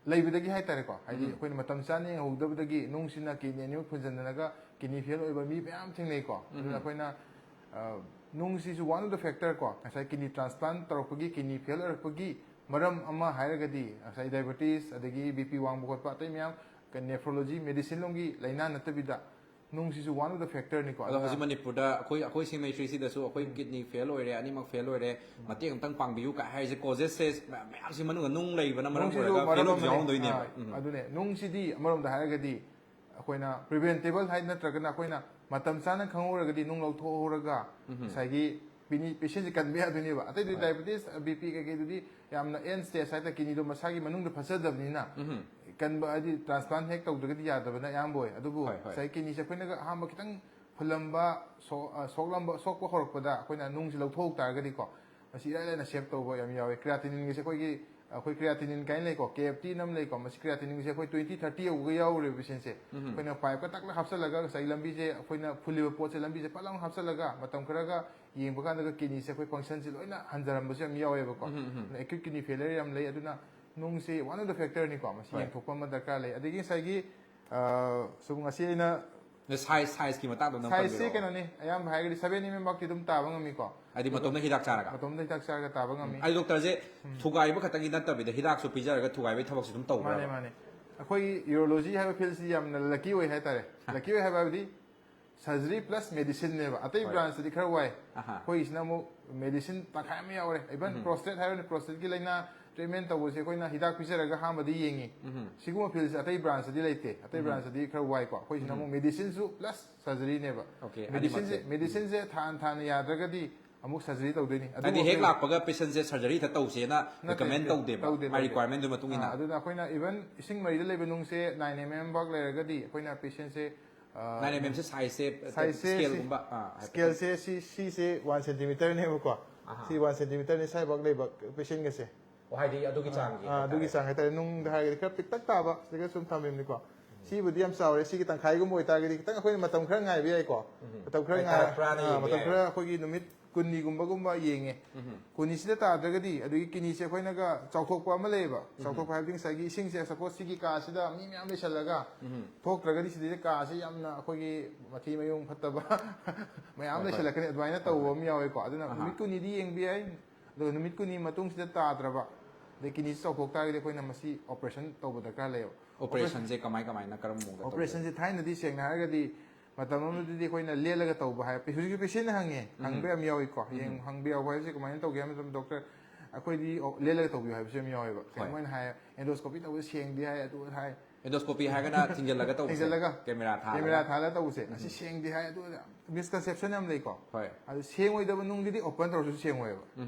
ꯂꯩꯕꯗꯒꯤ ꯍꯥꯏꯇꯥꯔꯦꯀꯣ, ꯍꯥꯏꯗꯤ ꯑꯩꯈꯣꯏꯅ ꯃꯇꯝ ꯆꯥꯅ ꯌꯦꯡꯍꯧꯗꯕꯗꯒꯤ ꯅꯨꯡꯁꯤꯅ ꯀꯤꯗꯅꯤ ꯑꯅꯤꯃꯛ ꯐꯨꯟꯖꯟꯅꯔꯒ ꯀꯤꯗꯅꯤ ꯐꯦꯜ ꯑꯣꯏꯕ ꯃꯤ ꯃꯌꯥꯝ ꯊꯦꯡꯅꯩꯀꯣ꯫ ꯑꯗꯨꯅ ꯑꯩꯈꯣꯏꯅ, ꯑ, ꯅꯨꯡꯁꯤꯁꯨ one of the factor ꯀꯣ, ꯉꯁꯥꯏ ꯀꯤꯗꯅꯤ ꯇ꯭ꯔꯥꯟꯁꯄ꯭ꯂꯥꯟ ꯇꯧꯔꯛꯄꯒꯤ, ꯀꯤꯗꯅꯤ ꯐꯦꯜ ꯑꯣꯏꯔꯛꯄꯒꯤ ꯃꯔꯝ ꯑꯃ ꯍꯥꯏꯔꯒꯗꯤ ꯉꯁꯥꯏ ꯗꯥꯏꯕꯦꯇꯤꯁ, ꯑꯗꯒꯤ ꯕꯤ ꯄꯤ ꯋꯥꯡꯕ ꯈꯣꯠꯄ, ꯑꯇꯩ ꯃꯌꯥꯝ ꯅꯦꯐ꯭ꯔꯣꯂꯣꯖꯤ ꯃꯦꯗꯤꯁꯤꯟ ꯂꯣꯝꯒꯤ ꯂꯥꯏꯅꯥ ꯅꯠꯇꯕꯤꯗ ꯅꯨꯡꯁꯤꯁꯨ one of the factor ꯅꯤꯀꯣ꯫ ꯑꯗꯣ ꯑꯗꯨꯅ ꯍꯧꯖꯤꯛ ꯃꯅꯤꯄꯨꯔꯗ ꯑꯩꯈꯣꯏ, ꯑꯩꯈꯣꯏ ꯁꯦꯡꯃꯩ ꯁꯤꯗꯁꯨ ꯑꯩꯈꯣꯏ ꯀꯤꯗꯅꯤ ꯐꯦꯜ ꯑꯣꯏꯔꯦ, ꯑꯅꯤꯃꯛ ꯐꯦꯜ ꯑꯣꯏꯔꯦ, ꯃꯇꯦꯡ ꯑꯃꯇꯪ ꯄꯥꯡꯕꯤꯌꯨ ꯀꯥꯏ ꯍꯥꯏꯔꯤꯁꯦ, ꯀꯣꯖꯦꯁꯁꯦ ꯃꯌꯥꯝꯁꯤ ꯃꯅꯨꯡꯗ ꯅꯨꯡ ꯂꯩꯕꯅ ꯃꯔꯝ ꯅꯨꯡꯁꯤꯁꯨ ꯑꯣꯏꯔꯒ ꯐꯦꯜ ꯃꯔꯝ ꯑꯣꯏꯕꯁꯨ ꯑꯃꯅꯦ꯫ ꯌꯥꯎꯔꯝꯗꯣꯏꯅꯦꯕ꯫ ꯑꯥ, ꯎꯝ꯫ ꯑꯗꯨꯅꯦ, ꯅꯨꯡꯁꯤꯗꯤ ꯑꯃꯔꯣꯝꯗ ꯍꯥꯏꯔꯒꯗꯤ ꯑꯩꯈꯣꯏꯅ ꯄ꯭ꯔꯤꯚꯦꯟꯇꯦꯕꯜ ꯍꯥꯏ, ꯅꯠꯇ꯭ꯔꯒꯅ ꯑꯩꯈꯣꯏꯅ ꯃꯇꯝ ꯆꯥꯅ ꯈꯪꯍꯧꯔꯒꯗꯤ ꯅꯨꯡ ꯂꯧꯊꯣꯛꯍꯧꯔꯒ ꯉꯁꯥꯏꯒꯤ ꯄꯤꯅꯤ, ꯄꯦꯁꯦꯟꯁꯦ ꯀꯟꯕ ꯌꯥꯗꯣꯏꯅꯦꯕ꯫ ꯑꯇꯩꯗꯤ ꯗꯥꯏꯕꯦꯇꯤꯁ, ꯕꯤ ꯄꯤ ꯀꯩꯀꯩꯗꯨꯗꯤ ꯌꯥꯝꯅ ꯑꯦꯟ ꯁ꯭ꯇꯦꯖ ꯍꯥꯏꯇꯥꯔꯦ, ꯀꯤꯗꯅꯤꯗꯣ ꯃꯁꯥꯒꯤ ꯃꯅꯨꯡꯗ ꯐꯠꯆꯗꯕꯅꯤꯅ ꯀꯟꯕ, ꯍꯥꯏꯗꯤ ꯇ꯭ꯔꯥꯟꯁꯄ꯭ꯂꯥꯟ ꯍꯦꯛ ꯇꯧꯗ꯭ꯔꯒꯗꯤ ꯌꯥꯗꯕꯅ ꯑꯌꯥꯝꯕ ꯑꯣꯏ꯫ ꯑꯗꯨꯕꯨ ꯍꯣꯏ, ꯍꯣꯏ꯫ ꯉꯁꯥꯏ ꯀꯤꯗꯅꯤꯁꯦ ꯑꯩꯈꯣꯏꯅꯒ ꯑꯍꯥꯟꯕ ꯈꯤꯇꯪ ꯐꯨꯜꯂꯝꯕ, ꯁꯣ-, ꯑ, ꯁꯣꯛꯂꯝꯕ, ꯁꯣꯛꯄ ꯍꯧꯔꯛꯄꯗ ꯑꯩꯈꯣꯏꯅ ꯅꯨꯡꯁꯤ ꯂꯧꯊꯣꯛ ꯇꯥꯔꯒꯗꯤꯀꯣ, ꯃꯁꯤ ꯏꯔꯥꯏ ꯂꯥꯏꯅ ꯁꯦꯞ ꯇꯧꯕ ꯌꯥꯝ ꯌꯥꯎꯋꯦ꯫ ꯀ꯭ꯔꯤꯌꯥꯇꯤꯅꯤꯟꯒꯤꯁꯦ ꯑꯩꯈꯣꯏꯒꯤ, ꯑꯩꯈꯣꯏ ꯀ꯭ꯔꯤꯌꯥꯇꯤꯅꯤꯟ ꯀꯥꯏꯅ ꯂꯩꯀꯣ, ꯀꯦ ꯑꯦꯐ ꯇꯤ ꯑꯅ ꯑꯃ ꯂꯩꯀꯣ, ꯃꯁꯤ ꯀ꯭ꯔꯤꯌꯥꯇꯤꯅꯤꯟꯒꯤꯁꯦ ꯑꯩꯈꯣꯏ twenty thirty ꯌꯧꯕꯒ ꯌꯥꯎꯔꯦꯕ ꯄꯦꯁꯦꯟꯁꯦ꯫ ꯑꯩꯈꯣꯏꯅ ꯄꯥꯏꯞꯀ ꯇꯛꯅ ꯍꯥꯞꯆꯜꯂꯒ ꯉꯁꯥꯏꯒꯤ ꯂꯝꯕꯤꯁꯦ, ꯑꯩꯈꯣꯏꯅ ꯐꯨꯜꯂꯤꯕ ꯄꯣꯠꯁꯦ ꯂꯝꯕꯤꯁꯦ ꯄꯠ ꯂꯥꯎꯅ ꯍꯥꯞꯆꯜꯂꯒ ꯃꯇꯝ ꯈꯔꯒ ꯌꯦꯡꯕ ꯀꯥꯟꯗꯒ ꯀꯤꯗꯅꯤꯁꯦ ꯑꯩꯈꯣꯏ ꯐꯪꯁꯟꯁꯦ ꯂꯣꯏꯅ ꯍꯟꯖꯔꯝꯕꯁꯨ ꯌꯥꯝ ꯌꯥꯎꯋꯦꯕꯀꯣ꯫ ꯑꯗꯨꯅ ꯑꯦꯀ꯭ꯌꯨꯠ ꯀꯤꯗꯅꯤ ꯐꯦꯂꯔ ꯌꯥꯝ ꯂꯩ꯫ ꯑꯗꯨꯅ ꯅꯨꯡꯁꯤ one of the factor ꯅꯤꯀꯣ, ꯃꯁꯤ ꯍꯣꯏ꯫ ꯌꯦꯡꯊꯣꯛꯄ ꯑꯃ ꯗꯔꯀꯥꯔ ꯂꯩ꯫ ꯑꯗꯒꯤ ꯉꯁꯥꯏꯒꯤ, ꯑ, ꯁꯨꯝ ꯉꯁꯤ ꯑꯩꯅ ꯁꯥꯏꯖ, ꯁꯥꯏꯖꯀꯤ ꯃꯇꯥꯡꯗꯣ ꯑꯝꯇ ꯁꯥꯏꯖꯁꯦ ꯄꯟꯕꯤꯔꯛꯑꯣ꯫ ꯀꯩꯅꯣꯅꯤ, ꯑꯌꯥꯝꯕ ꯍꯥꯏꯔꯒꯗꯤ seven M M ꯐꯥꯎꯗꯤ ꯑꯗꯨꯝ ꯇꯥꯕ ꯉꯝꯃꯤꯀꯣ꯫ ꯍꯥꯏꯗꯤ ꯑꯗꯨꯒ ꯃꯇꯣꯝꯇ ꯍꯤꯗꯥꯛ ꯆꯥꯔꯒ? ꯃꯇꯣꯝꯇ ꯍꯤꯗꯥꯛ ꯆꯥꯔꯒ ꯇꯥꯕ ꯉꯝꯃꯤ꯫ ꯑꯩ ꯗꯣꯛꯇꯔꯁꯦ ꯊꯨꯒꯥꯏꯕ ꯈꯛꯇꯪꯒꯤ ꯅꯠꯇꯕꯤꯗ ꯍꯤꯗꯥꯛꯁꯨ ꯄꯤꯖꯔꯒ ꯊꯨꯒꯥꯏꯕꯒꯤ ꯊꯕꯛꯁꯨ ꯑꯗꯨꯝ ꯇꯧꯕ꯭ꯔꯥ? ꯃꯥꯅꯦ, ꯃꯥꯅꯦ꯫ ꯑꯩꯈꯣꯏꯒꯤ ꯌꯨꯔꯣꯂꯣꯖꯤ ꯍꯥꯏꯕ ꯐꯤꯜꯁꯤꯗꯤ ꯌꯥꯝꯅ ꯂꯛꯀꯤ ꯑꯣꯏ ꯍꯥꯏꯇꯥꯔꯦ꯫ ꯂꯛꯀꯤ ꯑꯣꯏ ꯍꯥꯏꯕ ꯍꯥꯏꯕꯗꯤ ꯁꯔꯖꯔꯤ ꯄ꯭ꯂꯁ ꯃꯦꯗꯤꯁꯤꯟꯅꯦꯕ꯫ ꯑꯇꯩ ꯍꯣꯏ꯫ ꯕ꯭ꯔꯥꯟꯁꯇꯗꯤ ꯈꯔ ꯋꯥꯏ꯫ ꯑꯍꯥ꯫ ꯑꯩꯈꯣꯏꯒꯤꯁꯤꯅ ꯑꯃꯨꯛ ꯃꯦꯗꯤꯁꯤꯟ ꯇꯪꯈꯥꯏ ꯑꯃ ꯌꯥꯎꯔꯦ꯫ ꯏꯚꯟ ꯄ꯭ꯔꯣꯁꯇꯦꯠ ꯍꯥꯏꯔꯣꯅꯦ, ꯄ꯭ꯔꯣꯁꯇꯦꯠꯀꯤ ꯂꯥꯏꯅꯥ ꯇ꯭ꯔꯤꯠꯃꯦꯟ ꯇꯧꯕꯁꯦ ꯑꯩꯈꯣꯏꯅ ꯍꯤꯗꯥꯛ ꯄꯤꯖꯔꯒ ꯑꯍꯥꯟꯕꯗꯤ ꯌꯦꯡꯉꯤ꯫ ꯎꯝ꯫ ꯁꯤꯒꯨꯝꯕ ꯐꯤꯜꯁꯦ ꯑꯇꯩ ꯕ꯭ꯔꯥꯟꯁꯇꯗꯤ ꯂꯩꯇꯦ꯫ ꯑꯇꯩ ꯕ꯭ꯔꯥꯟꯁꯇꯗꯤ ꯈꯔ ꯋꯥꯏꯀꯣ꯫ ꯑꯩꯈꯣꯏꯁꯤꯅ ꯑꯃꯨꯛ ꯃꯦꯗꯤꯁꯤꯟꯁꯨ ꯄ꯭ꯂꯁ ꯁꯔꯖꯔꯤꯅꯦꯕ꯫ Okay, ꯃꯦꯗꯤꯁꯤꯟꯁꯦ ꯑꯅꯤꯃꯛꯁꯦ꯫ ꯃꯦꯗꯤꯁꯤꯟꯁꯦ ꯊꯥꯅ ꯊꯥꯅ ꯌꯥꯗ꯭ꯔꯒꯗꯤ ꯑꯃꯨꯛ ꯁꯔꯖꯔꯤ ꯇꯧꯗꯣꯏꯅꯤ꯫ ꯑꯗꯨꯕꯨ ꯍꯥꯏꯗꯤ ꯍꯦꯛ ꯑꯩꯈꯣꯏ ꯂꯥꯛꯄꯒ ꯄꯦꯁꯦꯟꯁꯦ ꯁꯔꯖꯔꯤ ꯍꯦꯛꯇ ꯇꯧꯁꯦꯅ ꯅꯠꯇꯦ, ꯔꯤꯀꯃꯦꯟ ꯅꯠꯇꯦ, ꯇꯧꯗꯦꯕ, ꯇꯧꯗꯦ, ꯃꯥꯏ ꯇꯧꯗꯦ꯫ ꯔꯤꯀ꯭ꯋꯥꯏꯔꯃꯦꯟꯗꯨꯒꯤ ꯃꯇꯨꯡ ꯏꯟꯅ꯫ ꯑꯥ, ꯑꯗꯨꯅ ꯑꯩꯈꯣꯏꯅ ꯏꯚꯟ ꯏꯁꯤꯡ ꯃꯔꯤꯗ ꯂꯩꯕ ꯅꯨꯡꯁꯦ ꯅꯥꯏꯟ ꯑꯦꯝ ꯑꯦꯝ ꯕꯥꯛ ꯂꯩꯔꯒꯗꯤ ꯑꯩꯈꯣꯏꯅ ꯄꯦꯁꯦꯟꯁꯦ ꯅꯥꯏꯟ ꯑꯦꯝ ꯑꯦꯝꯁꯦ ꯁꯥꯏꯖꯁꯦ ꯁꯥꯏꯖꯁꯦ ꯁ꯭ꯀꯦꯜꯒꯨꯝꯕ ꯁ꯭ꯀꯦꯜꯁꯦ ꯁꯤ ꯁꯤꯁꯦ ꯋꯥꯟ ꯁꯦꯟꯇꯤꯃꯤꯇꯔꯅꯦꯕꯀꯣ꯫ ꯑꯍꯥ꯫ ꯁꯤ ꯋꯥꯟ ꯁꯦꯟꯇꯤꯃꯤꯇꯔꯅꯦ ꯁ꯭ꯋꯥꯏꯐꯥꯎ ꯂꯩꯕ ꯄꯦꯁꯦꯟꯒꯁꯦ꯫ ꯑꯣ, ꯍꯥꯏꯗꯤ ꯑꯗꯨꯒꯤ ꯆꯥꯡꯒꯤ ꯑꯥ, ꯑꯗꯨꯒꯤ ꯆꯥꯡ ꯍꯥꯏꯇꯥꯔꯦ꯫ ꯅꯨꯡꯗ ꯍꯥꯏꯔꯒꯗꯤ ꯈꯔ ꯄꯤꯛꯇꯛ ꯇꯥꯕ ꯁꯤꯗꯒ ꯁꯨꯝ ꯊꯝꯃꯤꯕꯅꯤꯀꯣ꯫ ꯁꯤꯕꯨꯗꯤ ꯌꯥꯝ ꯆꯥꯎꯔꯦ꯫ ꯁꯤꯒꯤ ꯇꯪꯈꯥꯏꯒꯨꯝꯕ ꯑꯣꯏꯇꯥꯔꯒꯗꯤ ꯈꯤꯇꯪ ꯑꯩꯈꯣꯏꯅ ꯃꯇꯝ ꯈꯔ ꯉꯥꯏꯕ ꯌꯥꯏꯀꯣ꯫ ꯃꯇꯝ ꯈꯔ ꯉꯥꯏ- ꯍꯥꯏꯇꯥꯔꯛꯄ꯭ꯔꯥꯅ ꯑꯥ, ꯌꯦꯡꯕ ꯃꯇꯝ ꯌꯥꯏ꯫ ꯈꯔ ꯑꯩꯈꯣꯏꯒꯤ ꯅꯨꯃꯤꯠ ꯀꯨꯟꯅꯤꯒꯨꯝꯕꯒꯨꯝꯕ ꯌꯦꯡꯉꯦ꯫ ꯀꯨꯟꯅꯤꯁꯤꯗ ꯇꯥꯗ꯭ꯔꯒꯗꯤ ꯑꯗꯨꯒꯤ ꯀꯤꯅꯤꯁꯦ ꯑꯩꯈꯣꯏꯅꯒ ꯆꯥꯎꯊꯣꯛꯄ ꯑꯃ ꯂꯩꯌꯦꯕ꯫ ꯆꯥꯎꯊꯣꯛꯄ ꯍꯥꯏꯕꯗꯤ ꯉꯁꯥꯏꯒꯤ ꯏꯁꯤꯡꯁꯦ ꯁꯄꯣꯁ ꯁꯤꯒꯤ ꯀꯥꯁꯤꯗ ꯃꯤ ꯃꯌꯥꯝ ꯂꯩꯁꯜꯂꯒ ꯊꯣꯛꯇ꯭ꯔꯒꯗꯤ ꯁꯤꯗꯩꯗ ꯀꯥꯁꯦ ꯌꯥꯝꯅ ꯑꯩꯈꯣꯏꯒꯤ ꯃꯊꯤ ꯃꯌꯨꯡ ꯐꯠꯇꯕ ꯃꯌꯥꯝ ꯍꯣꯏ, ꯍꯣꯏ꯫ ꯂꯩꯁꯜꯂꯛꯀꯅꯤ꯫ ꯑꯗꯨꯃꯥꯏꯅ ꯇꯧꯕ ꯑꯃ ꯌꯥꯎꯋꯦꯀꯣ꯫ ꯑꯗꯨꯅ ꯑꯍꯥ꯫ ꯅꯨꯃꯤꯠ ꯀꯨꯟꯅꯤꯗꯤ ꯌꯦꯡꯕ ꯌꯥꯏ꯫ ꯑꯗꯨꯒ ꯅꯨꯃꯤꯠ ꯀꯨꯟꯅꯤ ꯃꯇꯨꯡꯁꯤꯗ ꯇꯥꯗ꯭ꯔꯕ, ꯑꯗꯩ ꯀꯤꯅꯤꯁꯤ ꯆꯥꯎꯊꯣꯛ ꯇꯥꯔꯒꯗꯤ ꯑꯩꯈꯣꯏꯅ ꯃꯁꯤ ꯑꯣꯄꯔꯦꯁꯟ ꯇꯧꯕ ꯗꯔꯀꯥꯔ ꯂꯩꯌꯦꯕ꯫ ꯑꯣꯄꯔꯦꯁꯟꯁꯦ ꯀꯃꯥꯏ ꯀꯃꯥꯏꯅ, ꯀꯔꯝꯕ ꯃꯑꯣꯡꯗ ꯇꯧꯒꯦ? ꯑꯣꯄꯔꯦꯁꯟꯁꯦ ꯊꯥꯏꯅꯗꯤ ꯁꯦꯡꯅ ꯍꯥꯏꯔꯒꯗꯤ ꯃꯇꯝ ꯑꯃꯗꯗꯤ ꯑꯩꯈꯣꯏꯅ ꯂꯦꯜꯂꯒ ꯇꯧꯕ ꯍꯥꯏ꯫ ꯍꯧꯖꯤꯛꯁꯨ ꯄꯦꯁꯦꯟꯅ ꯍꯪꯉꯦ, ꯍꯪꯕ ꯌꯥꯝ ꯌꯥꯎꯏꯀꯣ꯫ ꯌꯦꯡ ꯍꯪꯕ ꯌꯥꯎꯕ ꯍꯥꯏꯕꯁꯦ ꯀꯃꯥꯏꯅ ꯇꯧꯒꯦ ꯍꯥꯏꯕ ꯃꯇꯝꯗ, "ꯗꯣꯛꯇꯔ, ꯑꯩꯈꯣꯏꯗꯤ ꯑꯣ, ꯂꯦꯜꯂꯒ ꯇꯧꯕꯤꯌꯨ" ꯍꯥꯏꯕꯁꯨ ꯌꯥꯝ ꯌꯥꯎꯋꯦꯕ꯫ ꯍꯣꯏ꯫ ꯃꯣꯏꯅ ꯍꯥꯏ, "ꯑꯦꯟꯗꯣꯁꯀꯣꯄꯤ ꯇꯧꯕꯗ ꯁꯦꯡꯗꯦ" ꯍꯥꯏ, ꯑꯗꯨ ꯍꯥꯏ꯫ ꯑꯦꯟꯗꯣꯁꯀꯣꯄꯤ ꯍꯥꯏꯔꯒꯅ ꯊꯤꯡꯖꯤꯜꯂꯒ ꯇꯧꯕꯁꯦ? ꯊꯤꯡꯖꯤꯜꯂꯒ ꯀꯦꯃꯦꯔꯥ ꯊꯥꯜꯂꯒ? ꯀꯦꯃꯦꯔꯥ ꯊꯥꯜꯂꯒ ꯇꯧꯕꯁꯦ꯫ ꯑꯁꯤ ꯁꯦꯡꯗꯦ ꯍꯥꯏ, ꯑꯗꯨ ꯃꯤꯁꯀꯟꯁꯦꯞꯁꯟ ꯌꯥꯝ ꯂꯩꯀꯣ꯫ ꯍꯣꯏ꯫ ꯑꯗꯨ ꯁꯦꯡꯉꯣꯏꯗꯕ ꯅꯨꯡꯒꯤꯗꯤ ꯑꯣꯄꯟ ꯇꯧꯔꯁꯨ ꯁꯦꯡꯉꯣꯏꯕ꯫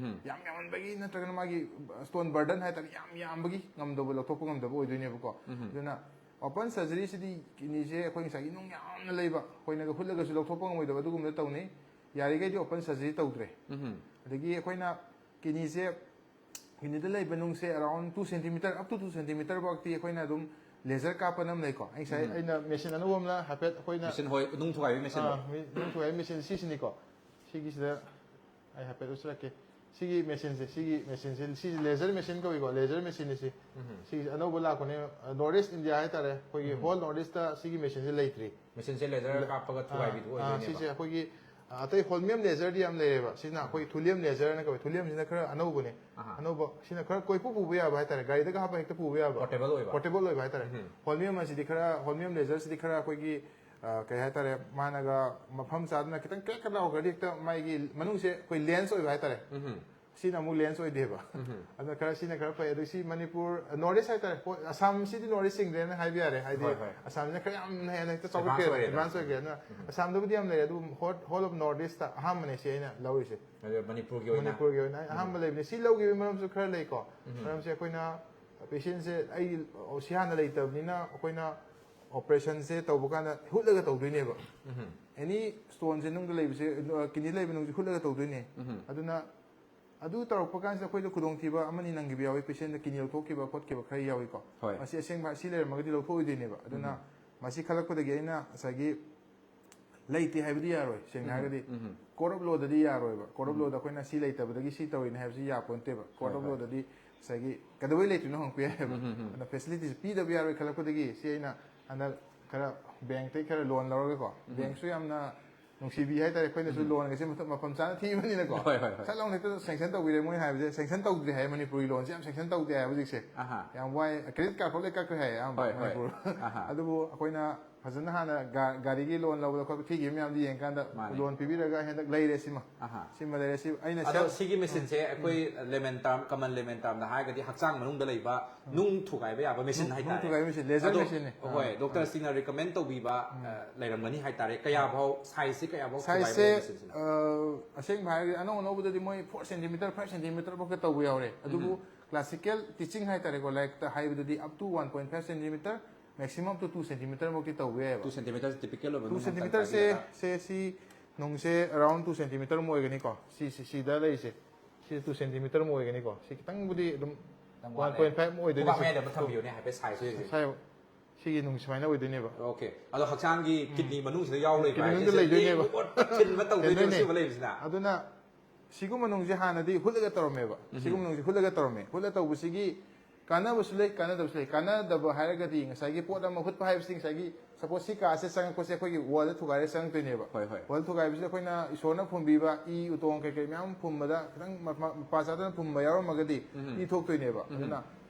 ꯌꯥꯝ ꯌꯥꯝꯃꯟꯕꯒꯤ ꯅꯠꯇ꯭ꯔꯒꯅ ꯃꯥꯒꯤ ꯁ꯭ꯇꯣꯟ ꯕꯔꯗꯟ ꯍꯥꯏꯇꯥꯔꯦ, ꯌꯥꯝ ꯌꯥꯝꯕꯒꯤ ꯉꯝꯗꯕ, ꯂꯧꯊꯣꯛꯄ ꯉꯝꯗꯕ ꯑꯣꯏꯗꯣꯏꯅꯦꯕꯀꯣ꯫ ꯑꯗꯨꯅ ꯑꯣꯄꯟ ꯁꯔꯖꯔꯤꯁꯤꯗꯤ ꯀꯤꯗꯅꯤꯁꯦ ꯑꯩꯈꯣꯏ ꯉꯁꯥꯏꯒꯤ ꯅꯨꯡ ꯌꯥꯝꯅ ꯂꯩꯕ, ꯑꯩꯈꯣꯏꯅꯒ ꯍꯨꯠꯂꯒꯁꯨ ꯂꯧꯊꯣꯛꯄ ꯉꯝꯃꯣꯏꯗꯕ ꯑꯗꯨꯒꯨꯝꯕꯗ ꯇꯧꯅꯩ꯫ ꯌꯥꯔꯤꯈꯩꯗꯤ ꯑꯣꯄꯟ ꯁꯔꯖꯔꯤ ꯇꯧꯗ꯭ꯔꯦ꯫ ꯑꯗꯒꯤ ꯑꯩꯈꯣꯏꯅ ꯀꯤꯗꯅꯤꯁꯦ, ꯀꯤꯗꯅꯤꯗ ꯂꯩꯕ ꯅꯨꯡꯁꯦ around two centimeter, up to two centimeter ꯐꯥꯎꯗꯤ ꯑꯩꯈꯣꯏꯅ ꯑꯗꯨꯝ ꯂꯦꯖꯔ ꯀꯥꯞꯄꯅ ꯑꯃ ꯂꯩꯀꯣ꯫ ꯑꯩ ꯉꯁꯥꯏ ꯑꯩꯅ ꯃꯦꯁꯤꯟ ꯑꯅꯧꯕ ꯑꯃꯅ ꯍꯥꯏꯐꯦꯠ ꯑꯩꯈꯣꯏꯅ ꯃꯦꯁꯤꯟ, ꯍꯣꯏ, ꯅꯨꯡ ꯊꯨꯒꯥꯏꯕꯒꯤ ꯃꯦꯁꯤꯟꯗꯣ? ꯑꯥ, ꯃꯤ- ꯅꯨꯡ ꯊꯨꯒꯥꯏꯕ ꯃꯦꯁꯤꯟ ꯁꯤꯁꯤꯅꯤꯀꯣ꯫ ꯁꯤꯒꯤꯁꯤꯗ ꯑꯩ ꯍꯥꯏꯐꯦꯠ ꯎꯠꯆꯔꯛꯀꯦ꯫ ꯁꯤꯒꯤ ꯃꯦꯁꯤꯟꯁꯦ, ꯁꯤꯒꯤ ꯃꯦꯁꯤꯟꯁꯦ, ꯁꯤꯁꯦ ꯂꯦꯖꯔ ꯃꯦꯁꯤꯟ ꯀꯧꯏꯀꯣ, ꯂꯦꯖꯔ ꯃꯦꯁꯤꯟꯅꯤ ꯁꯤ꯫ ꯁꯤꯁꯦ ꯑꯅꯧꯕ ꯂꯥꯛꯄꯅꯦ꯫ ꯅꯣꯔꯠ ꯏꯁ ꯏꯟꯗꯤꯌꯥ ꯍꯥꯏꯇꯥꯔꯦ, ꯑꯩꯈꯣꯏꯒꯤ ꯍꯣꯜ ꯅꯣꯔꯠ ꯏꯁꯇ ꯁꯤꯒꯤ ꯃꯦꯁꯤꯟꯁꯦ ꯂꯩꯇ꯭ꯔꯤ꯫ ꯃꯦꯁꯤꯟꯁꯦ ꯂꯦꯖꯔ ꯀꯥꯞꯄꯒ ꯊꯨꯒꯥꯏꯕꯤꯗꯨ ꯑꯥ, ꯑꯣꯏꯗꯣꯏꯅꯦꯕ? ꯁꯤꯁꯦ ꯑꯩꯈꯣꯏꯒꯤ, ꯑꯥ, ꯑꯇꯩ ꯍꯣꯜꯃꯤꯌꯝ ꯂꯦꯖꯔꯗꯤ ꯌꯥꯝ ꯂꯩꯔꯦꯕ꯫ ꯁꯤꯅ ꯑꯩꯈꯣꯏ ꯊꯨꯂꯤꯌꯝ ꯂꯦꯖꯔꯅ ꯀꯧꯏ꯫ ꯊꯨꯂꯤꯌꯝꯁꯤꯅ ꯈꯔ ꯑꯅꯧꯕꯅꯦ꯫ ꯑꯍꯥ꯫ ꯑꯅꯧꯕ, ꯁꯤꯅ ꯈꯔ ꯀꯣꯏꯄꯨ ꯄꯨꯕ ꯌꯥꯕ ꯍꯥꯏꯇꯥꯔꯦ, ꯒꯥꯔꯤꯗꯒ ꯍꯥꯞꯄ ꯍꯦꯛꯇ ꯄꯨꯕ ꯌꯥꯕ꯫ Portable ꯑꯣꯏꯕ? Portable ꯑꯣꯏꯕ ꯍꯥꯏꯇꯥꯔꯦ꯫ ꯍꯣꯜꯃꯤꯌꯝ ꯑꯁꯤꯗꯤ ꯈꯔ, ꯍꯣꯜꯃꯤꯌꯝ ꯂꯦꯖꯔꯁꯤꯗꯤ ꯈꯔ ꯑꯩꯈꯣꯏꯒꯤ, ꯑꯥ, ꯀꯩ ꯍꯥꯏꯇꯥꯔꯦ, ꯃꯥꯅꯒ ꯃꯐꯝ ꯆꯥꯗꯅ ꯈꯤꯇꯪ ꯀ꯭ꯔꯦꯛ ꯀ꯭ꯔꯦꯛ ꯂꯥꯎꯈ꯭ꯔꯗꯤ ꯍꯦꯛꯇ ꯃꯥꯒꯤ ꯃꯅꯨꯡꯁꯦ ꯑꯩꯈꯣꯏ ꯂꯦꯟꯁ ꯑꯣꯏꯕ ꯍꯥꯏꯇꯥꯔꯦ꯫ ꯁꯤꯅ ꯑꯃꯨꯛ ꯂꯦꯟꯁ ꯑꯣꯏꯗꯦꯕ꯫ ꯑꯗꯨꯅ ꯈꯔ ꯁꯤꯅ ꯈꯔ ꯐꯩ꯫ ꯑꯗꯨ ꯁꯤ ꯃꯅꯤꯄꯨꯔ, ꯅꯣꯔꯠ ꯏꯁ ꯍꯥꯏꯇꯥꯔꯦ꯫ ꯍꯣꯏ, ꯑꯁꯥꯝꯁꯤꯗꯤ ꯅꯣꯔꯠ ꯏꯁ ꯆꯤꯡꯗ꯭ꯔꯦꯅ ꯍꯥꯏꯕ ꯌꯥꯔꯦ꯫ ꯍꯥꯏꯗꯤ ꯍꯣꯏ, ꯍꯣꯏ꯫ ꯑꯁꯥꯝꯁꯤꯅ ꯈꯔ ꯌꯥꯝꯅ ꯍꯦꯟꯅ ꯍꯦꯛꯇ Advance ꯆꯥꯎꯈꯠꯈ꯭ꯔꯦ, ꯑꯣꯏꯔꯦꯗꯅ꯫ ꯑꯦꯗꯚꯥꯟꯁ ꯑꯣꯏꯈ꯭ꯔꯦ꯫ ꯑꯗꯨꯅ ꯑꯁꯥꯝꯗꯕꯨꯗꯤ ꯌꯥꯝ ꯂꯩꯔꯦ, ꯑꯗꯨꯕꯨ ꯍꯣꯜ ꯑꯣꯐ ꯅꯣꯔꯠ ꯏꯁꯇ ꯑꯍꯥꯟꯕꯅꯦ ꯁꯤ ꯑꯩꯅ ꯂꯧꯔꯤꯁꯦ꯫ ꯑꯗꯨ ꯃꯅꯤꯄꯨꯔꯒꯤ ꯑꯣꯏꯅ ꯃꯅꯤꯄꯨꯔꯒꯤ ꯑꯣꯏꯅ ꯑꯩ ꯑꯍꯥꯟꯕ ꯂꯩꯕꯅꯦ꯫ ꯁꯤ ꯂꯧꯈꯤꯕꯒꯤ ꯃꯔꯝꯁꯨ ꯈꯔ ꯂꯩꯀꯣ꯫ ꯃꯔꯝꯁꯦ ꯑꯩꯈꯣꯏꯅ ꯄꯦꯁꯦꯟꯁꯦ ꯑꯩ ꯁꯤ ꯍꯥꯟꯅ ꯂꯩꯇꯕꯅꯤꯅ ꯑꯩꯈꯣꯏꯅ ꯑꯣꯄꯔꯦꯁꯟꯁꯦ ꯇꯧꯕ ꯀꯥꯟꯗ ꯍꯨꯠꯂꯒ ꯇꯧꯗꯣꯏꯅꯦꯕ꯫ ꯑꯦꯅꯤ ꯁ꯭ꯇꯣꯟꯁꯦ ꯅꯨꯡꯗ ꯂꯩꯕꯁꯦ, ꯀꯤꯗꯅꯤ ꯂꯩꯕ ꯅꯨꯡꯁꯦ ꯍꯨꯠꯂꯒ ꯇꯧꯗꯣꯏꯅꯦ꯫ ꯑꯗꯨꯅ ꯑꯗꯨ ꯇꯧꯔꯛꯄ ꯀꯥꯟꯁꯤꯗ ꯑꯩꯈꯣꯏꯗ ꯈꯨꯗꯣꯡꯊꯤꯕ ꯑꯃꯅꯤ ꯅꯪꯈꯤꯕ ꯌꯥꯎꯏ, ꯄꯦꯁꯦꯟꯗ ꯀꯤꯗꯅꯤ ꯂꯧꯊꯣꯛꯈꯤꯕ ꯈꯣꯠꯈꯤꯕ ꯈꯔ ꯌꯥꯎꯏꯀꯣ꯫ ꯍꯣꯏ꯫ ꯃꯁꯤ ꯑꯁꯦꯡꯕ ꯁꯤ ꯂꯩꯔꯝꯃꯒꯗꯤ ꯂꯧꯊꯣꯛꯑꯣꯏꯗꯣꯏꯅꯦꯕ꯫ ꯑꯗꯨꯅ ꯃꯁꯤ ꯈꯜꯂꯛꯄꯗꯒꯤ ꯑꯩꯅ ꯉꯁꯥꯏꯒꯤ ꯂꯩꯇꯦ ꯍꯥꯏꯕꯗꯤ ꯌꯥꯔꯣꯏ, ꯁꯦꯡꯅ ꯍꯥꯏꯔꯒꯗꯤ ꯀꯣꯔꯠ ꯑꯣꯐ ꯂꯣꯗꯗꯤ ꯌꯥꯔꯣꯏꯕ꯫ ꯀꯣꯔꯠ ꯑꯣꯐ ꯂꯣꯗ ꯑꯩꯈꯣꯏꯅ ꯁꯤ ꯂꯩꯇꯕꯗꯒꯤ ꯁꯤ ꯇꯧꯔꯤꯅꯦ ꯍꯥꯏꯕꯁꯤ ꯌꯥꯄꯣꯟꯇꯦꯕ꯫ ꯀꯣꯔꯠ ꯑꯣꯐ ꯂꯣꯗꯗꯤ ꯉꯁꯥꯏꯒꯤ ꯀꯩꯗꯧꯕꯩ ꯂꯩꯇ꯭ꯔꯤꯅꯣ ꯍꯪꯉꯛꯄ ꯌꯥꯏꯑꯕ꯫ ꯑꯗꯨꯅ ꯐꯦꯁꯤꯂꯤꯇꯤꯁ ꯄꯤꯗꯕ ꯌꯥꯔꯣꯏ ꯈꯜꯂꯛꯄꯗꯒꯤ ꯁꯤ ꯑꯩꯅ ꯍꯟꯗꯛ ꯈꯔ ꯕꯦꯡꯛꯇꯩ ꯈꯔ ꯂꯣꯟ ꯂꯧꯔꯒꯀꯣ꯫ ꯕꯦꯡꯛꯁꯨ ꯌꯥꯝꯅ ꯅꯨꯡꯁꯤꯕꯤ ꯍꯥꯏꯇꯥꯔꯦ, ꯑꯩꯈꯣꯏꯅꯁꯨ ꯂꯣꯟꯒꯁꯦ ꯃꯐꯝ ꯃꯐꯝ ꯆꯥꯅ ꯊꯤꯕꯅꯤꯅꯀꯣ꯫ ꯍꯣꯏ, ꯍꯣꯏ, ꯍꯣꯏ꯫ ꯁꯠ ꯂꯥꯎꯅ ꯍꯦꯛꯇ ꯁꯦꯡꯁꯟ ꯇꯧꯕꯤꯔꯦ꯫ ꯃꯣꯏꯅ ꯍꯥꯏꯕꯁꯦ ꯁꯦꯡꯁꯟ ꯇꯧꯗ꯭ꯔꯤ ꯍꯥꯏ, ꯃꯅꯤꯄꯨꯔꯒꯤ ꯂꯣꯟꯁꯦ ꯌꯥꯝ ꯁꯦꯡꯁꯟ ꯇꯧꯗꯦ ꯍꯥꯏ ꯍꯧꯖꯤꯛꯁꯦ꯫ ꯑꯍꯥ꯫ ꯌꯥꯝ ꯋꯥꯏ, ꯀ꯭ꯔꯦꯗꯤꯠ ꯀꯥꯔꯗ ꯐꯥꯎ ꯂꯣꯏ ꯀꯛꯈ꯭ꯔꯦ ꯍꯥꯏ ꯑꯌꯥꯝꯕ ꯍꯣꯏ, ꯍꯣꯏ꯫ ꯃꯅꯤꯄꯨꯔ꯫ ꯑꯍꯥ꯫ ꯑꯗꯨꯕꯨ ꯑꯩꯈꯣꯏꯅ ꯐꯖꯅ ꯍꯥꯟꯅ ꯒꯥ-, ꯒꯥꯔꯤꯒꯤ ꯂꯣꯟ ꯂꯧꯕꯗ ꯈꯣꯠꯄ ꯊꯤꯈꯤꯕ ꯃꯌꯥꯝꯗꯨ ꯌꯦꯡꯀꯥꯟꯗ ꯃꯥꯅꯦ꯫ ꯂꯣꯟ ꯄꯤꯕꯤꯔꯒ ꯍꯟꯗꯛ ꯂꯩꯔꯦ ꯁꯤꯃ꯫ ꯑꯍꯥ꯫ ꯁꯤꯃ ꯂꯩꯔꯦ꯫ ꯁꯤ ꯑꯩꯅ ꯑꯗꯣ self- ꯁꯤꯒꯤ ꯃꯦꯆꯤꯟꯁꯦ ꯑꯩꯈꯣꯏ ꯂꯦꯃꯦꯟ ꯇꯥꯔꯝ, ꯀꯃꯟ ꯂꯦꯃꯦꯟ ꯇꯥꯔꯝꯗ ꯍꯥꯏꯔꯒꯗꯤ ꯍꯛꯆꯥꯡ ꯃꯅꯨꯡꯗ ꯂꯩꯕ ꯅꯨꯡ ꯊꯨꯒꯥꯏꯕ ꯌꯥꯕ ꯃꯦꯆꯤꯟ ꯅꯨꯡ ꯍꯥꯏꯇꯥꯔꯦ꯫ ꯊꯨꯒꯥꯏꯕ ꯃꯦꯆꯤꯟ, ꯂꯦꯖꯔ ꯑꯗꯣ, ꯃꯦꯆꯤꯟꯅꯦ꯫ ꯍꯣꯏ, ꯗꯣꯛꯇꯔꯁꯤꯡꯅ ꯔꯤꯀꯃꯦꯟ ꯇꯧꯕꯤꯕ ꯑ, ꯂꯩꯔꯝꯒꯅꯤ ꯍꯥꯏꯇꯥꯔꯦ꯫ ꯀꯌꯥꯐꯥꯎ, ꯁꯥꯏꯖꯁꯤ ꯀꯌꯥꯐꯥꯎ ꯊꯨꯒꯥꯏꯕ ꯁꯥꯏꯖꯁꯦ ꯌꯥꯏ ꯃꯦꯆꯤꯟꯁꯤꯅ? ꯑ, ꯑꯁꯦꯡꯕ ꯍꯥꯏꯔꯒꯗꯤ ꯑꯅꯧ ꯑꯅꯧꯕꯗꯗꯤ ꯃꯣꯏ ꯐꯣꯔ ꯁꯦꯟꯇꯤꯃꯤꯇꯔ, ꯐꯥꯏꯚ ꯁꯦꯟꯇꯤꯃꯤꯇꯔ ꯐꯥꯎꯗ ꯇꯧꯕ ꯌꯥꯎꯔꯦ꯫ ꯑꯗꯨꯕꯨ ꯀ꯭ꯂꯥꯁꯤꯀꯦꯜ ꯇꯤꯆꯤꯡ ꯍꯥꯏꯇꯥꯔꯦꯀꯣ, ꯂꯥꯏꯔꯤꯛꯇ ꯍꯥꯏꯕꯗꯗꯤ up to one point five centimeter, maximum to two centimeter ꯐꯥꯎꯗꯤ ꯇꯧꯕ ꯌꯥꯏꯑꯕ꯫ ꯇꯨ ꯁꯦꯟꯇꯤꯃꯤꯇꯔꯁꯦ ꯇꯤꯄꯤꯀꯦꯜ ꯑꯣꯏꯕ ꯇꯨ ꯅꯨꯡ ꯁꯦꯟꯇꯤꯃꯤꯇꯔꯁꯦ ꯍꯟꯊꯔꯛꯄ ꯁꯦ ꯁꯤ ꯅꯨꯡꯁꯦ ꯑꯔꯥꯎꯟ ꯇꯨ ꯁꯦꯟꯇꯤꯃꯤꯇꯔ ꯑꯃ ꯑꯣꯏꯒꯅꯤꯀꯣ꯫ ꯁꯤ, ꯁꯤ, ꯁꯤꯗ ꯂꯩꯔꯤꯁꯦ꯫ ꯁꯤ ꯇꯨ ꯁꯦꯟꯇꯤꯃꯤꯇꯔ ꯑꯃ ꯑꯣꯏꯒꯅꯤꯀꯣ꯫ ꯁꯤ ꯈꯤꯇꯪꯕꯨꯗꯤ ꯑꯗꯨꯝ ꯈꯤꯇꯪ ꯋꯥꯟ ꯋꯥꯠꯂꯦ꯫ ꯄꯣꯏꯟ ꯐꯥꯏꯚ ꯑꯃ ꯑꯣꯏꯗꯣꯏꯅꯤ꯫ ꯈꯨꯕꯥꯛ ꯃꯌꯥꯏꯗ ꯑꯃ ꯊꯝꯕꯤꯌꯨꯅꯦ, ꯍꯥꯏꯐꯦꯠ ꯁꯥꯏꯖꯁꯦ ꯌꯦꯡꯁꯦ꯫ ꯁꯥꯏ-, ꯁꯤꯒꯤ ꯅꯨꯡ ꯁꯨꯃꯥꯏꯅ ꯑꯣꯏꯗꯣꯏꯅꯦꯕ꯫ ꯑꯣꯀꯦ꯫ ꯑꯗꯣ ꯍꯛꯆꯥꯡꯒꯤ ꯀꯤꯗꯅꯤ ꯃꯅꯨꯡꯁꯤꯗ ꯌꯥꯎ ꯂꯩꯕ ꯀꯤꯗꯅꯤ ꯍꯥꯏꯁꯦ ꯃꯅꯨꯡꯗ ꯂꯩꯗꯣꯏꯅꯦꯕ꯫ ꯁꯤꯒꯤ ꯊꯤꯟꯕ ꯇꯧꯗꯣꯏꯅꯦꯕ ꯂꯩꯗꯣꯏꯅꯦ꯫ ꯁꯤꯒꯨꯝꯕ ꯂꯩꯕꯁꯤꯅ? ꯑꯗꯨꯅ ꯁꯤꯒꯨꯝꯕ ꯅꯨꯡꯁꯦ ꯍꯥꯟꯅꯗꯤ ꯍꯨꯠꯂꯒ ꯇꯧꯔꯝꯃꯦꯕ꯫ ꯁꯤꯒꯨꯝꯕ ꯅꯨꯡꯁꯦ ꯍꯨꯠꯂꯒ ꯇꯧꯔꯝꯃꯦ꯫ ꯍꯨꯠꯂ ꯇꯧꯕꯁꯤꯒꯤ ꯀꯥꯟꯅꯕꯁꯨ ꯂꯩ, ꯀꯥꯟꯅꯗꯕꯁꯨ ꯂꯩ꯫ ꯀꯥꯟꯅꯗꯕ ꯍꯥꯏꯔꯒꯗꯤ ꯉꯁꯥꯏꯒꯤ ꯄꯣꯠ ꯑꯃ ꯍꯨꯠꯄ ꯍꯥꯏꯕꯁꯤ ꯉꯁꯥꯏꯒꯤ, ꯁꯄꯣꯁ ꯁꯤ ꯀꯥꯁꯦ ꯆꯪꯉꯛꯄꯁꯦ ꯑꯩꯈꯣꯏꯒꯤ ꯋꯥꯜꯗ ꯊꯨꯒꯥꯏꯔ ꯆꯪꯉꯛꯇꯣꯏꯅꯦꯕ꯫ ꯍꯣꯏ, ꯍꯣꯏ꯫ ꯋꯥꯜ ꯊꯨꯒꯥꯏꯕꯁꯤꯗ ꯑꯩꯈꯣꯏꯅ ꯏꯁꯣꯔꯅ ꯐꯨꯝꯕꯤꯕ ꯏ ꯎꯇꯣꯡ ꯀꯩꯀꯩ ꯃꯌꯥꯝ ꯐꯨꯝꯕꯗ ꯈꯤꯇꯪ ꯃꯄꯥ, ꯃꯄꯥ ꯆꯥꯗꯅ ꯐꯨꯝꯕ ꯌꯥꯎꯔꯝꯃꯒꯗꯤ ꯏ ꯊꯣꯛꯇꯣꯏꯅꯦꯕ꯫ ꯑꯗꯨꯅ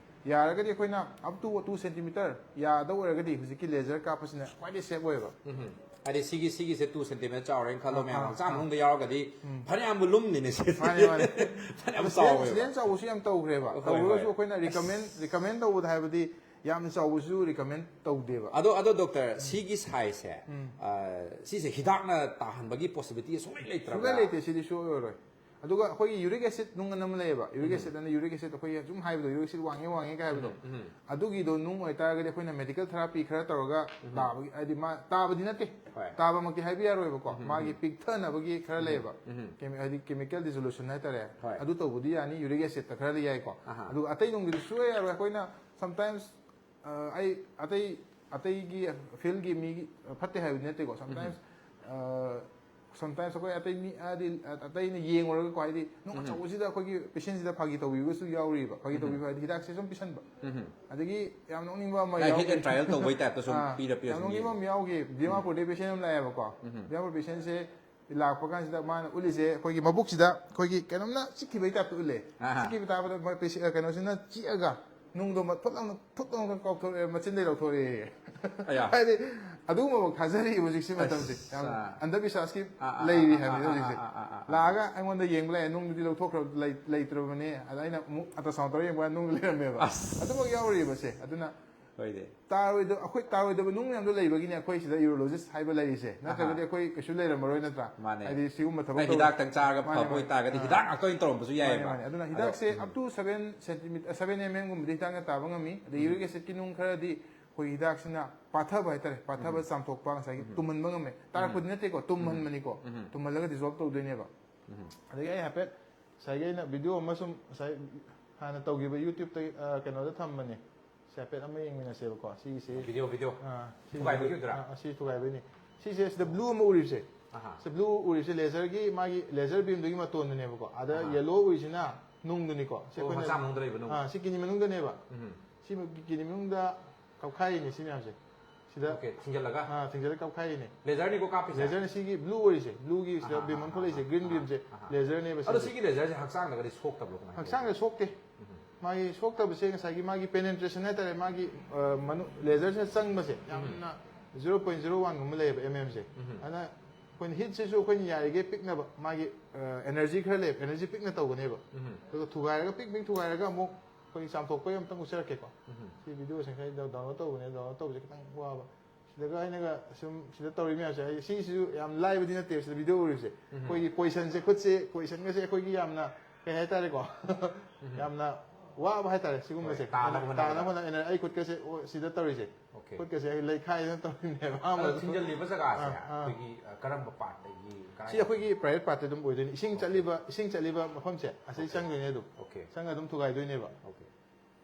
ꯌꯥꯔꯒꯗꯤ ꯑꯩꯈꯣꯏꯅ up to two centimeter ꯌꯥꯗ ꯑꯣꯏꯔꯒꯗꯤ ꯍꯧꯖꯤꯛꯀꯤ laser ꯀꯥꯞꯄꯁꯤꯅ ꯈ꯭ꯋꯥꯏꯗꯒꯤ safe ꯑꯣꯏꯌꯦꯕ꯫ ꯎꯝ꯫ ꯍꯥꯏꯗꯤ ꯁꯤꯒꯤ ꯁꯤꯒꯤꯁꯦ two centimeter ꯆꯥꯎꯔꯦꯅ ꯈꯜꯂꯣ, ꯑꯥ, ꯃꯌꯥꯝ ꯑꯥ, ꯍꯛꯆꯥꯡ ꯑꯥ꯫ ꯃꯅꯨꯡꯗ ꯌꯥꯎꯔꯒꯗꯤ ꯎꯝ꯫ ꯐꯅꯌꯥꯝꯕꯨ ꯂꯨꯝꯅꯤꯅꯦ ꯁꯤ꯫ ꯃꯥꯅꯦ, ꯃꯥꯅꯦ꯫ ꯐꯅꯌꯥꯝ Stent, ꯆꯥꯎꯋꯦꯕ꯫ Stent ꯆꯥꯎꯕꯁꯨ ꯌꯥꯝ ꯇꯧꯈ꯭ꯔꯦꯕ꯫ ꯍꯣꯏ, ꯇꯧꯔꯒꯁꯨ ꯍꯣꯏ꯫ ꯑꯩꯈꯣꯏꯅ recommend recommend ꯇꯧꯕꯗ ꯍꯥꯏꯕꯗꯤ ꯌꯥꯝꯅ ꯆꯥꯎꯕꯁꯨ recommend ꯇꯧꯗꯦꯕ꯫ ꯑꯗꯣ ꯑꯗꯣ doctor, ꯁꯤꯒꯤ size ꯁꯦ, ꯎꯝ꯫ ꯑ, ꯁꯤꯁꯦ ꯍꯤꯗꯥꯛꯅ ꯇꯥꯍꯟꯕꯒꯤ possibility ꯁꯨꯡꯂꯩ ꯂꯩꯇ꯭ꯔꯕ꯭ꯔꯥ? ꯁꯨꯡꯂꯩ ꯂꯩꯇꯦ, ꯁꯤꯗꯤ ꯁꯨꯡꯑꯣꯏ ꯑꯣꯏꯔꯣꯏ꯫ ꯑꯗꯨꯒ ꯑꯩꯈꯣꯏꯒꯤ uric acid ꯅꯨꯡ ꯑꯅ ꯑꯃ ꯂꯩꯌꯦꯕ, uric ꯎꯝ꯫ Acid ꯑꯅ, uric acid ꯑꯩꯈꯣꯏꯒꯤ ꯁꯨꯝ ꯍꯥꯏꯕꯗꯣ, uric acid ꯋꯥꯡꯉꯦ ꯋꯥꯡꯉꯦ ꯀꯥꯏ ꯍꯥꯏꯕꯗꯣ, ꯎꯝ, ꯎꯝ꯫ ꯑꯗꯨꯒꯤꯗꯣ ꯅꯨꯡ ꯑꯣꯏꯇꯥꯔꯒꯗꯤ ꯑꯩꯈꯣꯏꯅ medical therapy ꯈꯔ ꯇꯧꯔꯒ ꯎꯝ꯫ ꯇꯥꯕꯒꯤ, ꯍꯥꯏꯗꯤ ꯃꯥ ꯇꯥꯕꯗꯤ ꯅꯠꯇꯦ, ꯍꯣꯏ꯫ ꯇꯥꯕꯃꯛꯇꯤ ꯍꯥꯏꯕ ꯌꯥꯔꯣꯏꯕꯀꯣ, ꯎꯝ, ꯃꯥꯒꯤ ꯎꯝ꯫ ꯄꯤꯛꯊꯅꯕꯒꯤ ꯈꯔ ꯎꯝ, ꯂꯩꯌꯦꯕ, ꯎꯝ꯫ Chemi-, ꯍꯥꯏꯗꯤ chemical dissolution ꯍꯥꯏꯇꯥꯔꯦ, ꯍꯣꯏ꯫ ꯑꯗꯨ ꯇꯧꯕꯗꯤ ꯌꯥꯅꯤ, uric acid ꯇ ꯈꯔꯗꯤ ꯌꯥꯏꯀꯣ, ꯑꯍꯥ꯫ ꯑꯗꯨꯒ ꯑꯇꯩ ꯅꯨꯡꯗꯨꯗꯤ ꯁꯨꯡꯌꯥ ꯌꯥꯔꯣꯏ꯫ ꯑꯩꯈꯣꯏꯅ sometimes ꯑ, ꯑꯩ ꯑꯇꯩ ꯑꯇꯩꯒꯤ field ꯒꯤ ꯃꯤ ꯐꯠꯇꯦ ꯍꯥꯏꯕꯗꯤ ꯅꯠꯇꯦꯀꯣ, sometimes ꯑ, sometimes ꯑꯩꯈꯣꯏ ꯑꯇꯩ ꯃꯤ ꯍꯥꯏꯗꯤ ꯑꯇꯩꯅ ꯌꯦꯡꯉꯨꯔꯒꯀꯣ, ꯍꯥꯏꯗꯤ ꯅꯨꯡ ꯎꯝ꯫ ꯑꯆꯧꯕꯁꯤꯗ ꯑꯩꯈꯣꯏꯒꯤ patient ꯁꯤꯗ ꯐꯥꯒꯤ ꯇꯧꯕꯤꯕꯁꯨ ꯌꯥꯎꯔꯤꯕ, ꯐꯥꯒꯤ ꯎꯝ꯫ ꯇꯧꯕꯤꯕ ꯍꯥꯏꯗꯤ ꯍꯤꯗꯥꯛꯁꯦ ꯁꯨꯝ ꯄꯤꯁꯟꯕ꯫ ꯎꯝ꯫ ꯑꯗꯒꯤ ꯌꯥꯝ ꯅꯣꯛꯅꯤꯡꯕ ꯑꯃ Like hit ꯌꯥꯎꯈꯤ꯫ and trial ꯇꯧꯕꯩ type ꯇ ꯁꯨꯝ ꯑꯥ, ꯄꯤꯔ ꯄꯤꯔ ꯌꯥꯝ ꯁꯨꯝ ꯅꯣꯛꯅꯤꯡꯕ ꯌꯦꯡꯉꯤ꯫ ꯑꯃ ꯌꯥꯎꯈꯤ, ꯗꯤꯃꯥꯄꯨꯔꯗꯩ patient ꯑꯃ ꯂꯥꯛꯑꯦꯕꯀꯣ, ꯎꯝ꯫ ꯗꯤꯃꯥꯄꯨꯔ patient ꯁꯦ ꯂꯥꯛꯄ ꯀꯥꯟꯁꯤꯗ ꯃꯥꯅ ꯎꯠꯂꯤꯁꯦ ꯑꯩꯈꯣꯏꯒꯤ ꯃꯕꯨꯛꯁꯤꯗ ꯑꯩꯈꯣꯏꯒꯤ ꯀꯩꯅꯣꯝꯅ ꯆꯤꯛꯈꯤꯕꯩ type ꯇ ꯎꯠꯂꯦ꯫ ꯑꯍꯥ꯫ ꯆꯤꯛꯈꯤꯕ ꯇꯥꯕꯗ ꯃꯣꯏ patient, ꯀꯩꯅꯣꯁꯤꯅ ꯆꯤꯛꯑꯒ ꯅꯨꯡꯗꯣ ꯃ-, ꯐꯨꯠ ꯂꯥꯎꯅ, ꯐꯨꯠ ꯂꯥꯎꯅ ꯀꯥꯎꯊꯣꯔꯛꯑꯦ, ꯃꯆꯤꯟꯗꯩ ꯂꯧꯊꯣꯔꯛꯑꯦ꯫ ꯑꯌꯥ꯫ ꯍꯥꯏꯗꯤ ꯑꯗꯨꯒꯨꯝꯕꯐꯥꯎ ꯊꯥꯖꯔꯤꯕ ꯍꯧꯖꯤꯛꯁꯤ ꯃꯇꯝꯁꯦ꯫ ꯑꯁ, ꯌꯥꯝ ꯑꯥ꯫ ꯑꯟꯗꯕꯤꯁ꯭ꯋꯥꯁꯀꯤ ꯑꯥ, ꯑꯥ, ꯂꯩꯔꯤ ꯑꯥ, ꯍꯥꯏꯕꯅꯤꯗ ꯑꯥ, ꯍꯧꯖꯤꯛꯁꯦ꯫ ꯑꯥ, ꯑꯥ, ꯑꯥ, ꯑꯥ꯫ ꯂꯥꯛꯑꯒ ꯑꯩꯉꯣꯟꯗ ꯌꯦꯡꯕ ꯂꯥꯛꯑꯦ, ꯅꯨꯡꯗꯨꯗꯤ ꯂꯧꯊꯣꯛꯈ꯭ꯔ-, ꯂꯩ-, ꯂꯩꯇ꯭ꯔꯕꯅꯦ꯫ ꯑꯗ ꯑꯩꯅ ꯑꯃꯨꯛ ultrasound ꯇꯧꯔ ꯌꯦꯡꯕ ꯀꯥꯟꯗ ꯅꯨꯡꯗꯨ ꯂꯩꯔꯝꯃꯦꯕ꯫ ꯑꯁ꯫ ꯑꯗꯨꯃꯛ ꯌꯥꯎꯔꯤꯕꯁꯦ꯫ ꯑꯗꯨꯅ ꯍꯣꯏꯅꯦ꯫ ꯇꯥꯔꯣꯏꯗ-, ꯑꯩꯈꯣꯏ ꯇꯥꯔꯣꯏꯗꯕ ꯅꯨꯡ ꯃꯌꯥꯝꯗꯣ ꯂꯩꯕꯒꯤꯅꯦ ꯑꯩꯈꯣꯏ ꯁꯤꯗ urologist ꯍꯥꯏꯕ ꯂꯩꯔꯤꯁꯦ꯫ ꯅꯠꯇ꯭ꯔꯒꯗꯤ ꯑꯍꯥ꯫ ꯑꯩꯈꯣꯏ ꯀꯩꯁꯨ ꯂꯩꯔꯝꯃꯔꯣꯏ, ꯅꯠꯇ꯭ꯔꯥ? ꯃꯥꯅꯦ꯫ ꯍꯥꯏꯗꯤ ꯁꯤꯒꯨꯝꯕ ꯊꯕꯛ ꯑꯩ ꯇꯧ-, ꯍꯤꯗꯥꯛꯇꯪ ꯆꯥꯔꯒ ꯃꯥꯅꯦ, ꯐꯕ ꯃꯥꯅꯦ꯫ ꯑꯣꯏꯇꯥꯔꯒꯗꯤ ꯑꯥ꯫ ꯍꯤꯗꯥꯛ ꯉꯥꯛꯇ ꯑꯣꯏꯅ ꯇꯧꯔꯝꯕꯁꯨ ꯃꯥꯅꯦ, ꯌꯥꯏꯑꯕ꯫ ꯃꯥꯅꯦ꯫ ꯑꯗꯨꯅ ꯑꯗꯣ, ꯍꯤꯗꯥꯛꯁꯦ ꯎꯝ꯫ up to seven centimeter, seven M M ꯒꯨꯝꯕꯗꯤ ꯍꯤꯗꯥꯛꯅ ꯇꯥꯕ ꯉꯝꯃꯤ꯫ ꯑꯗꯩ ꯎꯝ꯫ Uric acid ꯀꯤ ꯅꯨꯡ ꯈꯔꯗꯤ ꯑꯩꯈꯣꯏ ꯍꯤꯗꯥꯛꯁꯤꯅ ꯄꯥꯊꯕ ꯍꯥꯏꯇꯥꯔꯦ, ꯄꯥꯊꯕ ꯎꯝ꯫ ꯆꯥꯝꯊꯣꯛꯄ, ꯉꯁꯥꯏꯒꯤ ꯎꯝ꯫ ꯇꯨꯝꯍꯟꯕ ꯉꯝꯃꯦ꯫ ꯇꯥꯔꯛꯄꯗꯤ ꯎꯝ꯫ ꯅꯠꯇꯦꯀꯣ, ꯇꯨꯝꯍꯟꯕꯅꯤꯀꯣ꯫ ꯎꯝ꯫ ꯇꯨꯝꯍꯜꯂꯒ dissolve ꯇꯧꯗꯣꯏꯅꯦꯕ꯫ ꯎꯝ꯫ ꯑꯗꯒꯤ ꯑꯩ ꯍꯥꯏꯐꯦꯠ ꯉꯁꯥꯏꯒꯤ ꯑꯩꯅ video ꯑꯃ ꯁꯨꯝ ꯉꯁꯥꯏ ꯍꯥꯟꯅ ꯇꯧꯈꯤꯕ YouTube ꯇ, ꯑ, ꯀꯩꯅꯣꯗ ꯊꯝꯕꯅꯦ꯫ ꯁꯤ ꯍꯥꯏꯐꯦꯠ ꯑꯃ ꯌꯦꯡꯃꯤꯟꯅꯁꯦꯕ ꯀꯣ, ꯁꯤꯒꯤꯁꯦ꯫ Video, video꯫ ꯑꯥ, ꯁꯤ ꯊꯨꯒꯥꯏꯕꯒꯤ ꯑꯣꯏꯗꯣꯏꯔꯥ? ꯑꯥ, ꯑꯥ, ꯁꯤ ꯊꯨꯒꯥꯏꯕꯩꯅꯦ꯫ ꯁꯤꯁꯦ ꯁꯤꯗ blue ꯑꯃ ꯎꯔꯤꯕꯁꯦ꯫ ꯑꯍꯥ꯫ ꯁꯤ blue ꯎꯔꯤꯕꯁꯦ laser ꯒꯤ ꯃꯥꯒꯤ laser beam ꯗꯨꯒꯤ ꯃꯇꯣꯟꯗꯨꯅꯦꯕꯀꯣ꯫ ꯑꯗ ꯑꯍꯥ꯫ Yellow ꯎꯔꯤꯁꯤꯅ ꯅꯨꯡꯗꯨꯅꯤꯀꯣ꯫ ꯁꯤ ꯑꯣ, ꯑꯩꯈꯣꯏꯅ ꯍꯛꯆꯥꯡ ꯃꯅꯨꯡꯗ ꯂꯩꯕ ꯅꯨꯡ꯫ ꯑꯥ, ꯁꯤ kidney ꯃꯅꯨꯡꯗꯅꯦꯕ꯫ ꯎꯝ꯫ ꯁꯤ kidney ꯃꯅꯨꯡꯗ ꯀꯥꯞꯈꯥꯏꯔꯤꯅꯦ ꯁꯤ ꯃꯌꯥꯝꯁꯦ꯫ ꯁꯤꯗ Okay, ꯊꯤꯡꯖꯤꯜꯂꯒ? ꯑꯥ, ꯊꯤꯡꯖꯤꯜꯂꯒ ꯀꯥꯞꯈꯥꯏꯔꯤꯅꯦ꯫ Laser ꯅꯤꯀꯣ ꯀꯥꯞꯄꯤꯁꯦ? Laser ꯅ ꯁꯤꯒꯤ blue ꯑꯣꯏꯔꯤꯁꯦ, blue ꯒꯤ ꯁꯤꯗ ꯑꯍꯥ, beam ꯑꯃ ꯑꯍꯥ, ꯊꯣꯛꯂꯛꯏꯁꯦ, ꯑꯍꯥ, green ꯑꯍꯥ, beam ꯁꯦ, ꯑꯍꯥ꯫ laser ꯅꯦꯕ ꯑꯗꯣ ꯁꯤꯁꯦ꯫ ꯁꯤꯒꯤ laser ꯁꯦ ꯍꯛꯆꯥꯡꯗꯒꯗꯤ ꯁꯣꯛꯇꯕ꯭ꯔꯣ, ꯀꯃꯥꯏꯅ ꯇꯧꯒꯦ? ꯍꯛꯆꯥꯡꯗ ꯁꯣꯛꯇꯦ꯫ ꯎꯝ꯫ ꯃꯥꯒꯤ ꯁꯣꯛꯇꯕꯁꯦ ꯉꯁꯥꯏꯒꯤ ꯃꯥꯒꯤ ꯄꯦꯅꯦꯟꯇ꯭ꯔꯦꯁꯟ ꯍꯥꯏꯇꯥꯔꯦ, ꯃꯥꯒꯤ ꯃꯅꯨꯡ ꯂꯦꯖꯔꯁꯦ ꯆꯪꯕꯁꯦ ꯌꯥꯝꯅ ꯖꯤꯔꯣ ꯄꯣꯏꯟ ꯖꯤꯔꯣ ꯋꯥꯟꯒꯨꯝꯕ ꯂꯩꯌꯦꯕ ꯑꯦꯝ ꯑꯦꯝꯁꯦ꯫ ꯑꯗꯨꯅ ꯑꯩꯈꯣꯏꯅ ꯍꯤꯠꯁꯤꯁꯨ ꯑꯩꯈꯣꯏꯅ ꯌꯥꯔꯤꯈꯩ ꯄꯤꯛꯅꯕ, ꯃꯥꯒꯤ ꯑꯦꯅꯔꯖꯤ ꯈꯔ ꯂꯩꯌꯦꯕ, ꯑꯦꯅꯔꯖꯤ ꯄꯤꯛꯅ ꯇꯧꯒꯅꯦꯕ꯫ ꯑꯗꯨꯒ ꯊꯨꯒꯥꯏꯔꯒ, ꯄꯤꯛ ꯄꯤꯛ ꯊꯨꯒꯥꯏꯔꯒ ꯑꯃꯨꯛ ꯑꯩꯈꯣꯏꯒꯤ ꯆꯥꯝꯊꯣꯛꯄꯩ ꯑꯝꯇꯪ ꯎꯠꯆꯔꯛꯀꯦꯀꯣ꯫ ꯁꯤ ꯚꯤꯗꯤꯑꯣꯁꯦ ꯉꯁꯥꯏ ꯗꯥꯎꯟꯂꯣꯗ ꯇꯧꯕꯅꯦ, ꯗꯥꯎꯟꯂꯣꯗ ꯇꯧꯕꯁꯦ ꯈꯤꯇꯪ ꯋꯥꯕ꯫ ꯁꯤꯗꯒ ꯑꯩꯅꯒ ꯁꯨꯝ ꯁꯤꯗ ꯇꯧꯔꯤ ꯃꯌꯥꯝꯁꯦ, ꯍꯥꯏꯗꯤ ꯁꯤꯁꯤꯁꯨ ꯌꯥꯝ ꯂꯥꯏꯕꯗꯤ ꯅꯠꯇꯦꯕ, ꯁꯤꯗ ꯚꯤꯗꯤꯑꯣ ꯎꯔꯤꯕꯁꯦ꯫ ꯑꯩꯈꯣꯏꯒꯤ ꯄꯣꯖꯤꯁꯟꯁꯦ, ꯈꯨꯠꯁꯦ, ꯄꯣꯖꯤꯁꯟꯒꯁꯦ ꯑꯩꯈꯣꯏꯒꯤ ꯌꯥꯝꯅ, ꯀꯩ ꯍꯥꯏꯇꯥꯔꯦꯀꯣ, ꯌꯥꯝꯅ ꯋꯥꯕ ꯍꯥꯏꯇꯥꯔꯦ ꯁꯤꯒꯨꯝꯕꯁꯦ꯫ ꯍꯣꯏ, ꯇꯥꯅꯕ ꯍꯣꯠꯅꯕꯗ꯫ ꯇꯥꯅꯕ ꯍꯣꯠꯅ-, ꯑꯩꯅ, ꯑꯩ ꯈꯨꯠꯀꯁꯦ, ꯑꯣ, ꯁꯤꯗ ꯇꯧꯔꯤꯁꯦ꯫ ꯑꯣꯀꯦ꯫ ꯈꯨꯠꯀꯁꯦ ꯑꯩ ꯂꯩꯈꯥꯏꯗꯅ ꯇꯧꯔꯤꯅꯦꯕ ꯑꯗꯣ ꯑꯍꯥꯟꯕꯗ꯫ ꯊꯤꯟꯖꯜꯂꯤꯕ ꯖꯒꯥꯁꯦ ꯑꯥ, ꯑꯥ꯫ ꯑꯩꯈꯣꯏꯒꯤ, ꯑ, ꯀꯔꯝꯕ ꯄꯥꯔꯠꯇꯒꯤ, ꯀꯔꯥꯏ ꯁꯤ ꯑꯩꯈꯣꯏꯒꯤ ꯄ꯭ꯔꯥꯏꯚꯦꯠ ꯄꯥꯔꯠꯇ ꯑꯗꯨꯝ ꯑꯣꯏꯗꯣꯏꯅꯤ꯫ ꯏꯁꯤꯡ ꯑꯣꯀꯦ꯫ ꯆꯠꯂꯤꯕ, ꯏꯁꯤꯡ ꯆꯠꯂꯤꯕ ꯃꯐꯝꯁꯦ ꯑꯁꯤ ꯑꯣꯀꯦ꯫ ꯆꯪꯗꯣꯏꯅꯦ ꯑꯗꯨꯝ꯫ ꯑꯣꯀꯦ꯫ ꯆꯪꯉ ꯑꯗꯨꯝ ꯊꯨꯒꯥꯏꯗꯣꯏꯅꯦꯕ꯫ ꯑꯣꯀꯦ꯫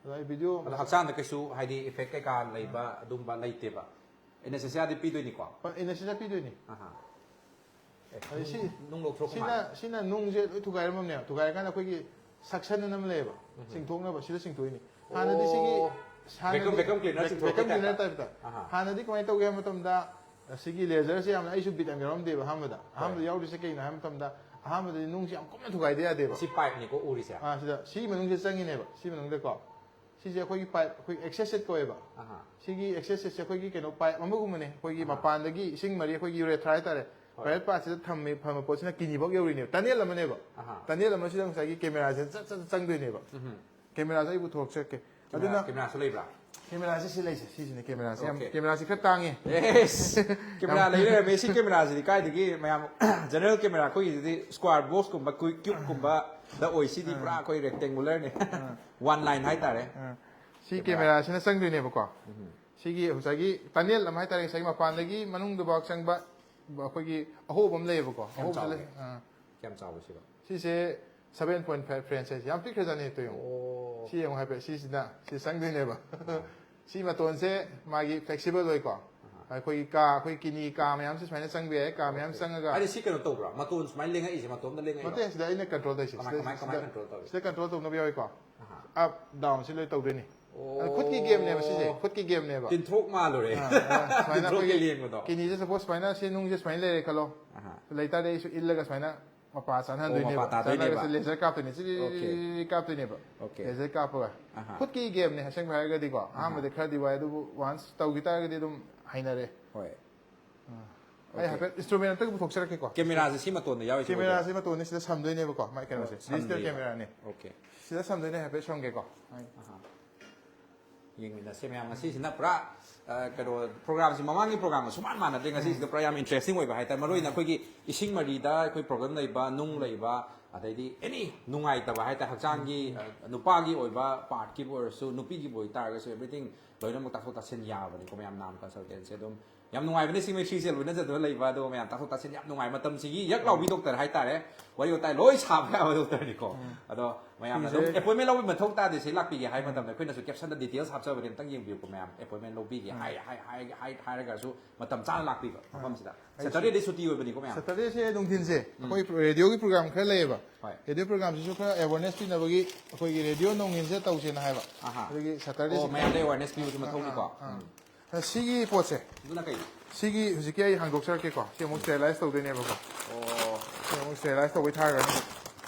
ꯑꯗꯣ ꯑꯩ ꯚꯤꯗꯤꯑꯣ ꯑꯗꯣ ꯍꯛꯆꯥꯡꯗ ꯀꯩꯁꯨ, ꯍꯥꯏꯗꯤ, ꯏꯐꯦꯛ ꯀꯩꯀꯥ ꯂꯩꯕ ꯑꯗꯨꯝꯕ ꯂꯩꯇꯦꯕ? ꯑꯦꯅꯦꯁꯊꯦꯁꯤꯌꯥꯗꯤ ꯄꯤꯗꯣꯏꯅꯤꯀꯣ? ꯑꯦꯅꯦꯁꯊꯦꯁꯤꯌꯥ ꯄꯤꯗꯣꯏꯅꯤ꯫ ꯑꯍꯥ꯫ ꯑꯦ, ꯑꯗꯩ ꯁꯤ, ꯅꯨꯡ, ꯅꯨꯡ ꯂꯧꯊꯣꯔꯛꯄ ꯁꯤꯅ, ꯃꯥꯜꯂꯦ꯫ ꯁꯤꯅ ꯅꯨꯡꯁꯦ ꯂꯣꯏ ꯊꯨꯒꯥꯏꯔꯝꯃꯕꯅꯦꯕ꯫ ꯊꯨꯒꯥꯏꯔꯀꯥꯟꯗ ꯑꯩꯈꯣꯏꯒꯤ suction ꯑꯅ ꯑꯃ ꯂꯩꯌꯦꯕ, ꯎꯝ꯫ ꯆꯤꯡꯊꯣꯛꯅꯕ, ꯁꯤꯗ ꯆꯤꯡꯊꯣꯛꯏꯅꯤ꯫ ꯍꯥꯟꯅꯗꯤ ꯁꯤꯒꯤ, ꯑꯣ꯫ ꯍꯥꯟꯅꯗꯤ vacuum, vacuum cleaner vac-, ꯆꯤꯡꯊꯣꯛꯄꯩ vacuum cleaner ꯇꯥꯏꯞꯇ꯫ ꯇꯥꯏꯞꯇ꯫ ꯑꯍꯥ꯫ ꯍꯥꯟꯅꯗꯤ ꯀꯃꯥꯏꯅ ꯇꯧꯒꯦ ꯍꯥꯏꯕ ꯃꯇꯝꯗ, ꯁꯤꯒꯤ ꯂꯦꯖꯔꯁꯦ ꯌꯥꯝꯅ, ꯑꯩꯁꯨ ꯕꯤꯠ ꯌꯥꯝ ꯌꯥꯎꯔꯝꯗꯦꯕ ꯑꯍꯥꯟꯕꯗ꯫ ꯍꯣꯏ꯫ ꯑꯍꯥꯟꯕꯗ ꯌꯥꯎꯔꯤꯁꯦ ꯀꯩꯅꯣ ꯍꯥꯏꯕ ꯃꯇꯝꯗ, ꯑꯍꯥꯟꯕꯗꯗꯤ ꯅꯨꯡꯁꯦ ꯌꯥꯝ ꯀꯨꯞꯅ ꯊꯨꯒꯥꯏꯗ ꯌꯥꯗꯦꯕ꯫ ꯁꯤ ꯄꯥꯏꯞꯅꯤꯀꯣ ꯎꯔꯤꯁꯦ? ꯑꯥ, ꯁꯤꯗ, ꯁꯤ ꯃꯅꯨꯡꯁꯦ ꯆꯪꯉꯤꯅꯦꯕ, ꯁꯤ ꯃꯅꯨꯡꯗꯀꯣ꯫ ꯁꯤꯁꯦ ꯑꯩꯈꯣꯏꯒꯤ ꯄꯥꯏꯞ, ꯑꯩꯈꯣꯏ ꯑꯦꯛꯁꯦꯁ ꯁꯦꯠ ꯀꯧꯋꯦꯕ꯫ ꯑꯍꯥ꯫ ꯁꯤꯒꯤ ꯑꯦꯛꯁꯦꯁ ꯁꯦꯠꯁꯦ ꯑꯩꯈꯣꯏꯒꯤ ꯀꯩꯅꯣ ꯄꯥꯏꯞ ꯑꯃꯒꯨꯝꯕꯅꯦ, ꯑꯩꯈꯣꯏꯒꯤ ꯑꯍꯥ꯫ ꯃꯄꯥꯟꯗꯒꯤ ꯏꯁꯤꯡ ꯃꯔꯤ, ꯑꯩꯈꯣꯏꯒꯤ ꯌꯨꯔꯦꯊ꯭ꯔꯥ ꯍꯥꯏꯇꯥꯔꯦ, ꯍꯣꯏ꯫ ꯄ꯭ꯔꯥꯏꯚꯦꯠ ꯄꯥꯔꯠꯁꯤꯗ ꯊꯝꯃꯤ, ꯊꯝꯕ ꯄꯣꯠꯁꯤꯅ ꯀꯤꯗꯅꯤꯐꯥꯎ ꯌꯧꯔꯤꯅꯦꯕ, ꯇꯅꯦꯜ ꯑꯃꯅꯦꯕ꯫ ꯑꯍꯥ꯫ ꯇꯅꯦꯜ ꯑꯃꯁꯤꯗ ꯉꯁꯥꯏꯒꯤ ꯀꯦꯃꯦꯔꯥꯁꯦ ꯆꯠ ꯆꯠ ꯆꯪꯗꯣꯏꯅꯦꯕ꯫ ꯎꯝ꯫ ꯀꯦꯃꯦꯔꯥꯁꯦ ꯑꯩ ꯄꯨꯊꯣꯔꯛꯆꯔꯛꯀꯦ꯫ ꯀꯦꯃꯦꯔꯥ, ꯑꯗꯨꯅ ꯀꯦꯃꯦꯔꯥꯁꯨ ꯂꯩꯕ꯭ꯔꯥ? ꯀꯦꯃꯦꯔꯥꯁꯦ ꯁꯤ ꯂꯩꯁꯦ, ꯁꯤꯁꯤꯅꯦ ꯀꯦꯃꯦꯔꯥꯁꯦ꯫ ꯌꯥꯝ, ꯑꯣꯀꯦ꯫ ꯀꯦꯃꯦꯔꯥꯁꯦ ꯈꯔ ꯇꯥꯡꯉꯦ꯫ ꯑꯦꯁ! ꯀꯦꯃꯦꯔꯥ ꯌꯥꯝ ꯂꯩ ꯂꯩꯔꯝꯃꯦ꯫ ꯁꯤ ꯀꯦꯃꯦꯔꯥꯁꯤꯗꯤ ꯀꯥꯏꯗꯒꯤ ꯃꯌꯥꯝ, ꯖꯦꯅꯔꯦꯜ ꯀꯦꯃꯦꯔꯥ ꯑꯩꯈꯣꯏꯒꯤꯗꯨꯗꯤ ꯁ꯭ꯀ꯭ꯋꯥꯔ ꯕꯣꯛꯁꯀꯨꯝꯕ, ꯀ꯭ꯌꯨ-, ꯀ꯭ꯌꯨꯕꯀꯨꯝꯕꯗ ꯑꯣꯏ꯫ ꯁꯤꯗꯤ ꯄꯨꯔꯥ ꯑꯥ꯫ ꯑꯩꯈꯣꯏ ꯔꯦꯛꯇꯦꯡꯒꯨꯂꯔꯅꯦ꯫ ꯑꯥ꯫ ꯋꯥꯟ ꯂꯥꯏꯟ ꯍꯥꯏꯇꯥꯔꯦ꯫ ꯑꯥ꯫ ꯁꯤ ꯀꯦꯃꯦꯔꯥ꯫ ꯀꯦꯃꯦꯔꯥꯁꯤꯅ ꯆꯪꯗꯣꯏꯅꯦꯕꯀꯣ꯫ ꯎꯝ꯫ ꯁꯤꯒꯤ ꯉꯁꯥꯏꯒꯤ ꯇꯅꯦꯜ ꯑꯃ ꯍꯥꯏꯇꯥꯔꯦ, ꯉꯁꯥꯏꯒꯤ ꯃꯄꯥꯟꯗꯒꯤ ꯃꯅꯨꯡꯗꯐꯥꯎ ꯆꯪꯕ ꯑꯩꯈꯣꯏꯒꯤ ꯑꯍꯣꯕ ꯑꯃ ꯂꯩꯌꯦꯕꯀꯣ꯫ ꯀꯌꯥꯝ ꯑꯍꯣꯕꯁꯦ ꯆꯥꯎꯒꯦ? ꯂꯩ-, ꯑꯥ꯫ ꯀꯌꯥꯝ ꯆꯥꯎꯕ ꯁꯤꯕꯣ? ꯁꯤꯁꯦ seven point five French size, ꯌꯥꯝ ꯄꯤꯛꯈ꯭ꯔꯖꯥꯠꯅꯤ꯫ ꯇꯨ ꯌꯦꯡꯉꯣ꯫ ꯑꯣ꯫ ꯁꯤ ꯌꯦꯡꯉꯣ ꯍꯥꯏꯐꯦꯠ, ꯁꯤꯁꯤꯅ ꯁꯤ ꯆꯪꯗꯣꯏꯅꯦꯕ꯫ ꯑꯥ꯫ ꯁꯤ ꯃꯇꯣꯟꯁꯦ ꯃꯥꯒꯤ flexible ꯑꯣꯏꯀꯣ꯫ ꯑꯥ꯫ ꯑꯩꯈꯣꯏꯒꯤ ꯀꯥ, ꯑꯩꯈꯣꯏ ꯀꯤꯗꯅꯤ ꯀꯥ ꯃꯌꯥꯝꯁꯦ ꯁꯨꯃꯥꯏꯅ ꯆꯪꯕ ꯌꯥꯏ, ꯀꯥ ꯃꯌꯥꯝ ꯑꯣꯀꯦ꯫ ꯆꯪꯉꯒ꯫ ꯍꯥꯏꯗꯤ ꯁꯤ ꯀꯩꯅꯣ ꯇꯧꯕ꯭ꯔꯥ? ꯃꯇꯣꯟ ꯁꯨꯃꯥꯏꯅ ꯂꯦꯡꯉꯛꯏꯁꯦ ꯃꯇꯣꯝꯇ ꯂꯦꯡꯉꯛꯏꯔꯣ? ꯅꯠꯇꯦ, ꯁꯤꯗ ꯑꯩꯅ ꯀꯟꯇ꯭ꯔꯣꯜ ꯇꯧꯔꯤꯁꯦ꯫ ꯀꯃꯥꯏ, ꯁꯤꯗ, ꯀꯃꯥꯏ, ꯀꯃꯥꯏ ꯁꯤꯗ, ꯀꯟꯇ꯭ꯔꯣꯜ ꯇꯧꯔꯤꯅꯣ? ꯁꯤꯗ ꯀꯟꯇ꯭ꯔꯣꯜ ꯇꯧꯅꯕ ꯌꯥꯎꯏꯀꯣ꯫ ꯑꯍꯥ꯫ ꯑꯞ ꯗꯥꯎꯟ ꯁꯤ ꯂꯣꯏ ꯇꯧꯗꯣꯏꯅꯤ꯫ ꯑꯣ꯫ ꯑꯗꯣ ꯈꯨꯠꯀꯤ ꯒꯦꯝꯅꯦꯕ ꯁꯤꯁꯦ, ꯈꯨꯠꯀꯤ ꯒꯦꯝꯅꯦꯕ꯫ ꯇꯤꯟꯊ꯭ꯔꯣꯛ ꯃꯥꯜꯂꯨꯔꯦ꯫ ꯑꯥ, ꯑꯥ, ꯁꯨꯃꯥꯏꯅ ꯇꯤꯟꯊ꯭ꯔꯣꯛꯀꯤ ꯑꯩꯈꯣꯏꯒꯤ ꯂꯦꯡꯕꯗꯣ꯫ ꯀꯤꯗꯅꯤꯁꯦ ꯁꯄꯣꯁ ꯁꯨꯃꯥꯏꯅ ꯁꯤ ꯅꯨꯡꯁꯦ ꯁꯨꯃꯥꯏꯅ ꯂꯩꯔꯦ ꯈꯜꯂꯣ꯫ ꯑꯍꯥ꯫ ꯂꯩꯇꯥꯔꯗꯤ ꯑꯩꯁꯨ ꯏꯜꯂꯒ ꯁꯨꯃꯥꯏꯅ ꯃꯄꯥ ꯆꯥꯟꯍꯟꯗꯣꯏꯅꯦꯕ꯫ ꯃꯄꯥ ꯇꯥꯗꯣꯏꯅꯦꯕ꯫ ꯆꯥꯟꯍꯜꯂꯒ ꯂꯦꯖꯔ ꯀꯥꯞꯇꯣꯏꯅꯦ꯫ Okay. ꯆꯤꯔꯤ ꯀꯥꯞꯇꯣꯏꯅꯦꯕ꯫ Okay. ꯂꯦꯖꯔ ꯀꯥꯞꯄꯒ꯫ ꯑꯍꯥ꯫ ꯈꯨꯠꯀꯤ ꯒꯦꯝꯅꯦ ꯑꯁꯦꯡꯕ ꯍꯥꯏꯔꯒꯗꯤꯀꯣ꯫ ꯑꯍꯥꯟꯕꯗꯤ ꯈꯔꯗꯤ ꯋꯥꯏ, ꯑꯗꯨꯕꯨ ꯋꯥꯟꯁ ꯇꯧꯈꯤ ꯇꯥꯔꯒꯗꯤ ꯑꯗꯨꯝ ꯍꯩꯅꯔꯦ꯫ ꯍꯣꯏ꯫ ꯑꯩ ꯍꯥꯏꯐꯦꯠ ꯏꯟꯁꯇ꯭ꯔꯨꯃꯦꯟ ꯑꯝꯇꯒ ꯄꯨꯊꯣꯛꯆꯔꯛꯀꯦꯀꯣ꯫ ꯀꯦꯃꯦꯔꯥꯁꯦ ꯁꯤ ꯃꯇꯣꯟꯗ ꯌꯥꯎꯔꯤꯁꯦ ꯀꯦꯃꯦꯔꯥꯁꯦ ꯃꯇꯣꯟꯅꯤ ꯁꯤꯗ ꯁꯝꯗꯣꯏꯅꯦꯕꯀꯣ꯫ ꯃꯥꯏ ꯀꯩꯅꯣꯁꯦ ꯗꯤꯖꯤꯇꯦꯜ ꯁꯝꯗꯣꯏꯅꯦꯕ꯫ ꯀꯦꯃꯦꯔꯥꯅꯦ꯫ Okay. ꯁꯤꯗ ꯁꯝꯗꯣꯏꯅꯦ, ꯍꯥꯏꯐꯦꯠ ꯁꯝꯒꯦꯀꯣ꯫ ꯑꯍꯥ꯫ ꯌꯦꯡꯃꯤꯟꯅꯁꯦ ꯃꯌꯥꯝ꯫ ꯉꯁꯤꯁꯤꯅ ꯄꯨꯔꯥ ꯑ, ꯀꯩꯅꯣ, ꯄ꯭ꯔꯣꯒ꯭ꯔꯥꯝꯁꯤ ꯃꯃꯥꯡꯒꯤ ꯄ꯭ꯔꯣꯒ꯭ꯔꯥꯝꯒ ꯁꯨꯃꯥꯟ ꯃꯥꯟꯅꯗ꯭ꯔꯦ꯫ ꯉꯁꯤꯁꯤꯗ ꯄꯨꯔꯥ ꯌꯥꯝ ꯏꯟꯇꯔꯦꯁꯇꯤꯡ ꯑꯣꯏꯕ ꯍꯥꯏꯇꯥꯔꯦ꯫ ꯃꯔꯨꯑꯣꯏꯅ ꯑꯩꯈꯣꯏꯒꯤ ꯏꯁꯤꯡ ꯃꯔꯤꯗ ꯑꯩꯈꯣꯏ ꯄ꯭ꯔꯣꯕ꯭ꯂꯦꯝ ꯂꯩꯕ, ꯅꯨꯡ ꯂꯩꯕ, ꯑꯗꯩꯗꯤ ꯑꯦꯅꯤ ꯅꯨꯡꯉꯥꯏꯇꯕ ꯍꯥꯏꯇꯥꯔꯦ, ꯍꯛꯆꯥꯡꯒꯤ ꯑ, ꯅꯨꯄꯥꯒꯤ ꯑꯣꯏꯕ ꯄꯥꯔꯠꯀꯤꯕꯨ ꯑꯣꯏꯔꯁꯨ, ꯅꯨꯄꯤꯒꯤꯕꯨ ꯑꯣꯏꯇꯥꯔꯒꯁꯨ, ꯑꯦꯕ꯭ꯔꯤꯊꯤꯡ ꯂꯣꯏꯅꯃꯛ ꯇꯥꯊꯣꯛ ꯇꯥꯁꯤꯟ ꯌꯥꯕꯅꯤꯀꯣ ꯃꯌꯥꯝ꯫ ꯅꯥꯝ ꯀꯟꯁꯜꯇꯦꯟꯁꯤ ꯑꯗꯨꯝ ꯌꯥꯝ ꯅꯨꯡꯉꯥꯏꯕꯅꯦ꯫ ꯁꯤ ꯃꯣꯏ ꯊ꯭ꯔꯤꯁꯦ ꯂꯣꯏꯅꯖꯗꯨꯅ ꯂꯩꯕ, ꯑꯗꯨꯒ ꯃꯌꯥꯝ ꯇꯥꯊꯣꯛ ꯇꯥꯁꯤꯟ ꯌꯥꯝ ꯅꯨꯡꯉꯥꯏ꯫ ꯃꯇꯝꯁꯤꯒꯤ ꯌꯛ ꯂꯥꯎꯕꯤ ꯗꯣꯛꯇꯔ ꯍꯥꯏꯇꯥꯔꯦ, ꯋꯥꯔꯤ ꯋꯥꯇꯥꯏ ꯂꯣꯏ ꯁꯥꯕ ꯌꯥꯕ ꯗꯣꯛꯇꯔꯅꯤꯀꯣ꯫ ꯑꯗꯣ ꯃꯌꯥꯝꯅ ꯑꯗꯨꯝ ꯁꯤꯁꯦ ꯑꯦꯄꯣꯏꯟꯃꯦꯟ ꯂꯧꯕꯒꯤ ꯃꯊꯧ ꯇꯥꯗꯦ꯫ ꯁꯤ ꯂꯥꯛꯄꯤꯒꯦ ꯍꯥꯏ ꯃꯇꯝꯗ ꯑꯩꯈꯣꯏꯅꯁꯨ ꯀꯦꯞꯁꯟꯗ ꯗꯤꯇꯦꯜꯁ ꯍꯥꯞꯆꯕꯅꯦ, ꯑꯝꯇꯪ ꯌꯦꯡꯕꯤꯌꯨꯀꯣ ꯃꯌꯥꯝ꯫ ꯑꯦꯄꯣꯏꯟꯃꯦꯟ ꯂꯧꯕꯤꯒꯦ ꯍꯥꯏ ꯍꯥꯏ ꯍꯥꯏ ꯍꯥꯏ ꯍꯥꯏꯔꯒꯁꯨ ꯃꯇꯝ ꯆꯥꯅ ꯂꯥꯛꯄꯤꯕ ꯃꯐꯝꯁꯤꯗ꯫ ꯁꯦꯇꯔꯗꯦꯗꯤ ꯁꯨꯇꯤ ꯑꯣꯏꯕꯅꯤꯀꯣ ꯃꯌꯥꯝ꯫ ꯁꯦꯇꯔꯗꯦꯁꯦ ꯅꯨꯡꯊꯤꯟꯁꯦ ꯑꯩꯈꯣꯏ ꯔꯦꯗꯤꯑꯣꯒꯤ ꯄ꯭ꯔꯣꯒ꯭ꯔꯥꯝ ꯈꯔ ꯂꯩꯌꯦꯕ꯫ ꯍꯣꯏ꯫ ꯔꯦꯗꯤꯑꯣ ꯄ꯭ꯔꯣꯒ꯭ꯔꯥꯝꯁꯤꯁꯨ ꯈꯔ ꯑꯦꯋꯥꯔꯅꯦꯁ ꯄꯤꯅꯕꯒꯤ ꯑꯩꯈꯣꯏꯒꯤ ꯔꯦꯗꯤꯑꯣ ꯅꯣꯡꯉꯤꯟꯁꯦ ꯇꯧꯁꯦꯅ ꯍꯥꯏꯕ꯫ ꯑꯍꯥ꯫ ꯑꯗꯨꯒꯤ ꯁꯦꯇꯔꯗꯦꯁꯦ ꯑꯣ, ꯃꯌꯥꯝꯗ ꯑꯦꯋꯥꯔꯅꯦꯁ ꯄꯤꯕꯁꯨ ꯃꯊꯧꯅꯤꯀꯣ꯫ ꯑꯥ꯫ ꯎꯝ꯫ ꯁꯤꯒꯤ ꯄꯣꯠꯁꯦ ꯑꯗꯨꯅ ꯀꯩ? ꯁꯤꯒꯤ ꯍꯧꯖꯤꯛꯀꯤ ꯑꯩ ꯍꯥꯡꯗꯣꯛꯆꯔꯛꯀꯦꯀꯣ꯫ ꯁꯤ ꯑꯃꯨꯛ ꯁ꯭ꯇꯦꯔꯤꯂꯥꯏꯁ ꯇꯧꯗꯣꯏꯅꯦꯕꯀꯣ꯫ ꯑꯣ꯫ ꯁꯤ ꯑꯃꯨꯛ ꯁ꯭ꯇꯦꯔꯤꯂꯥꯏꯁ ꯇꯧꯕꯩ ꯊꯥꯈ꯭ꯔꯅꯤ꯫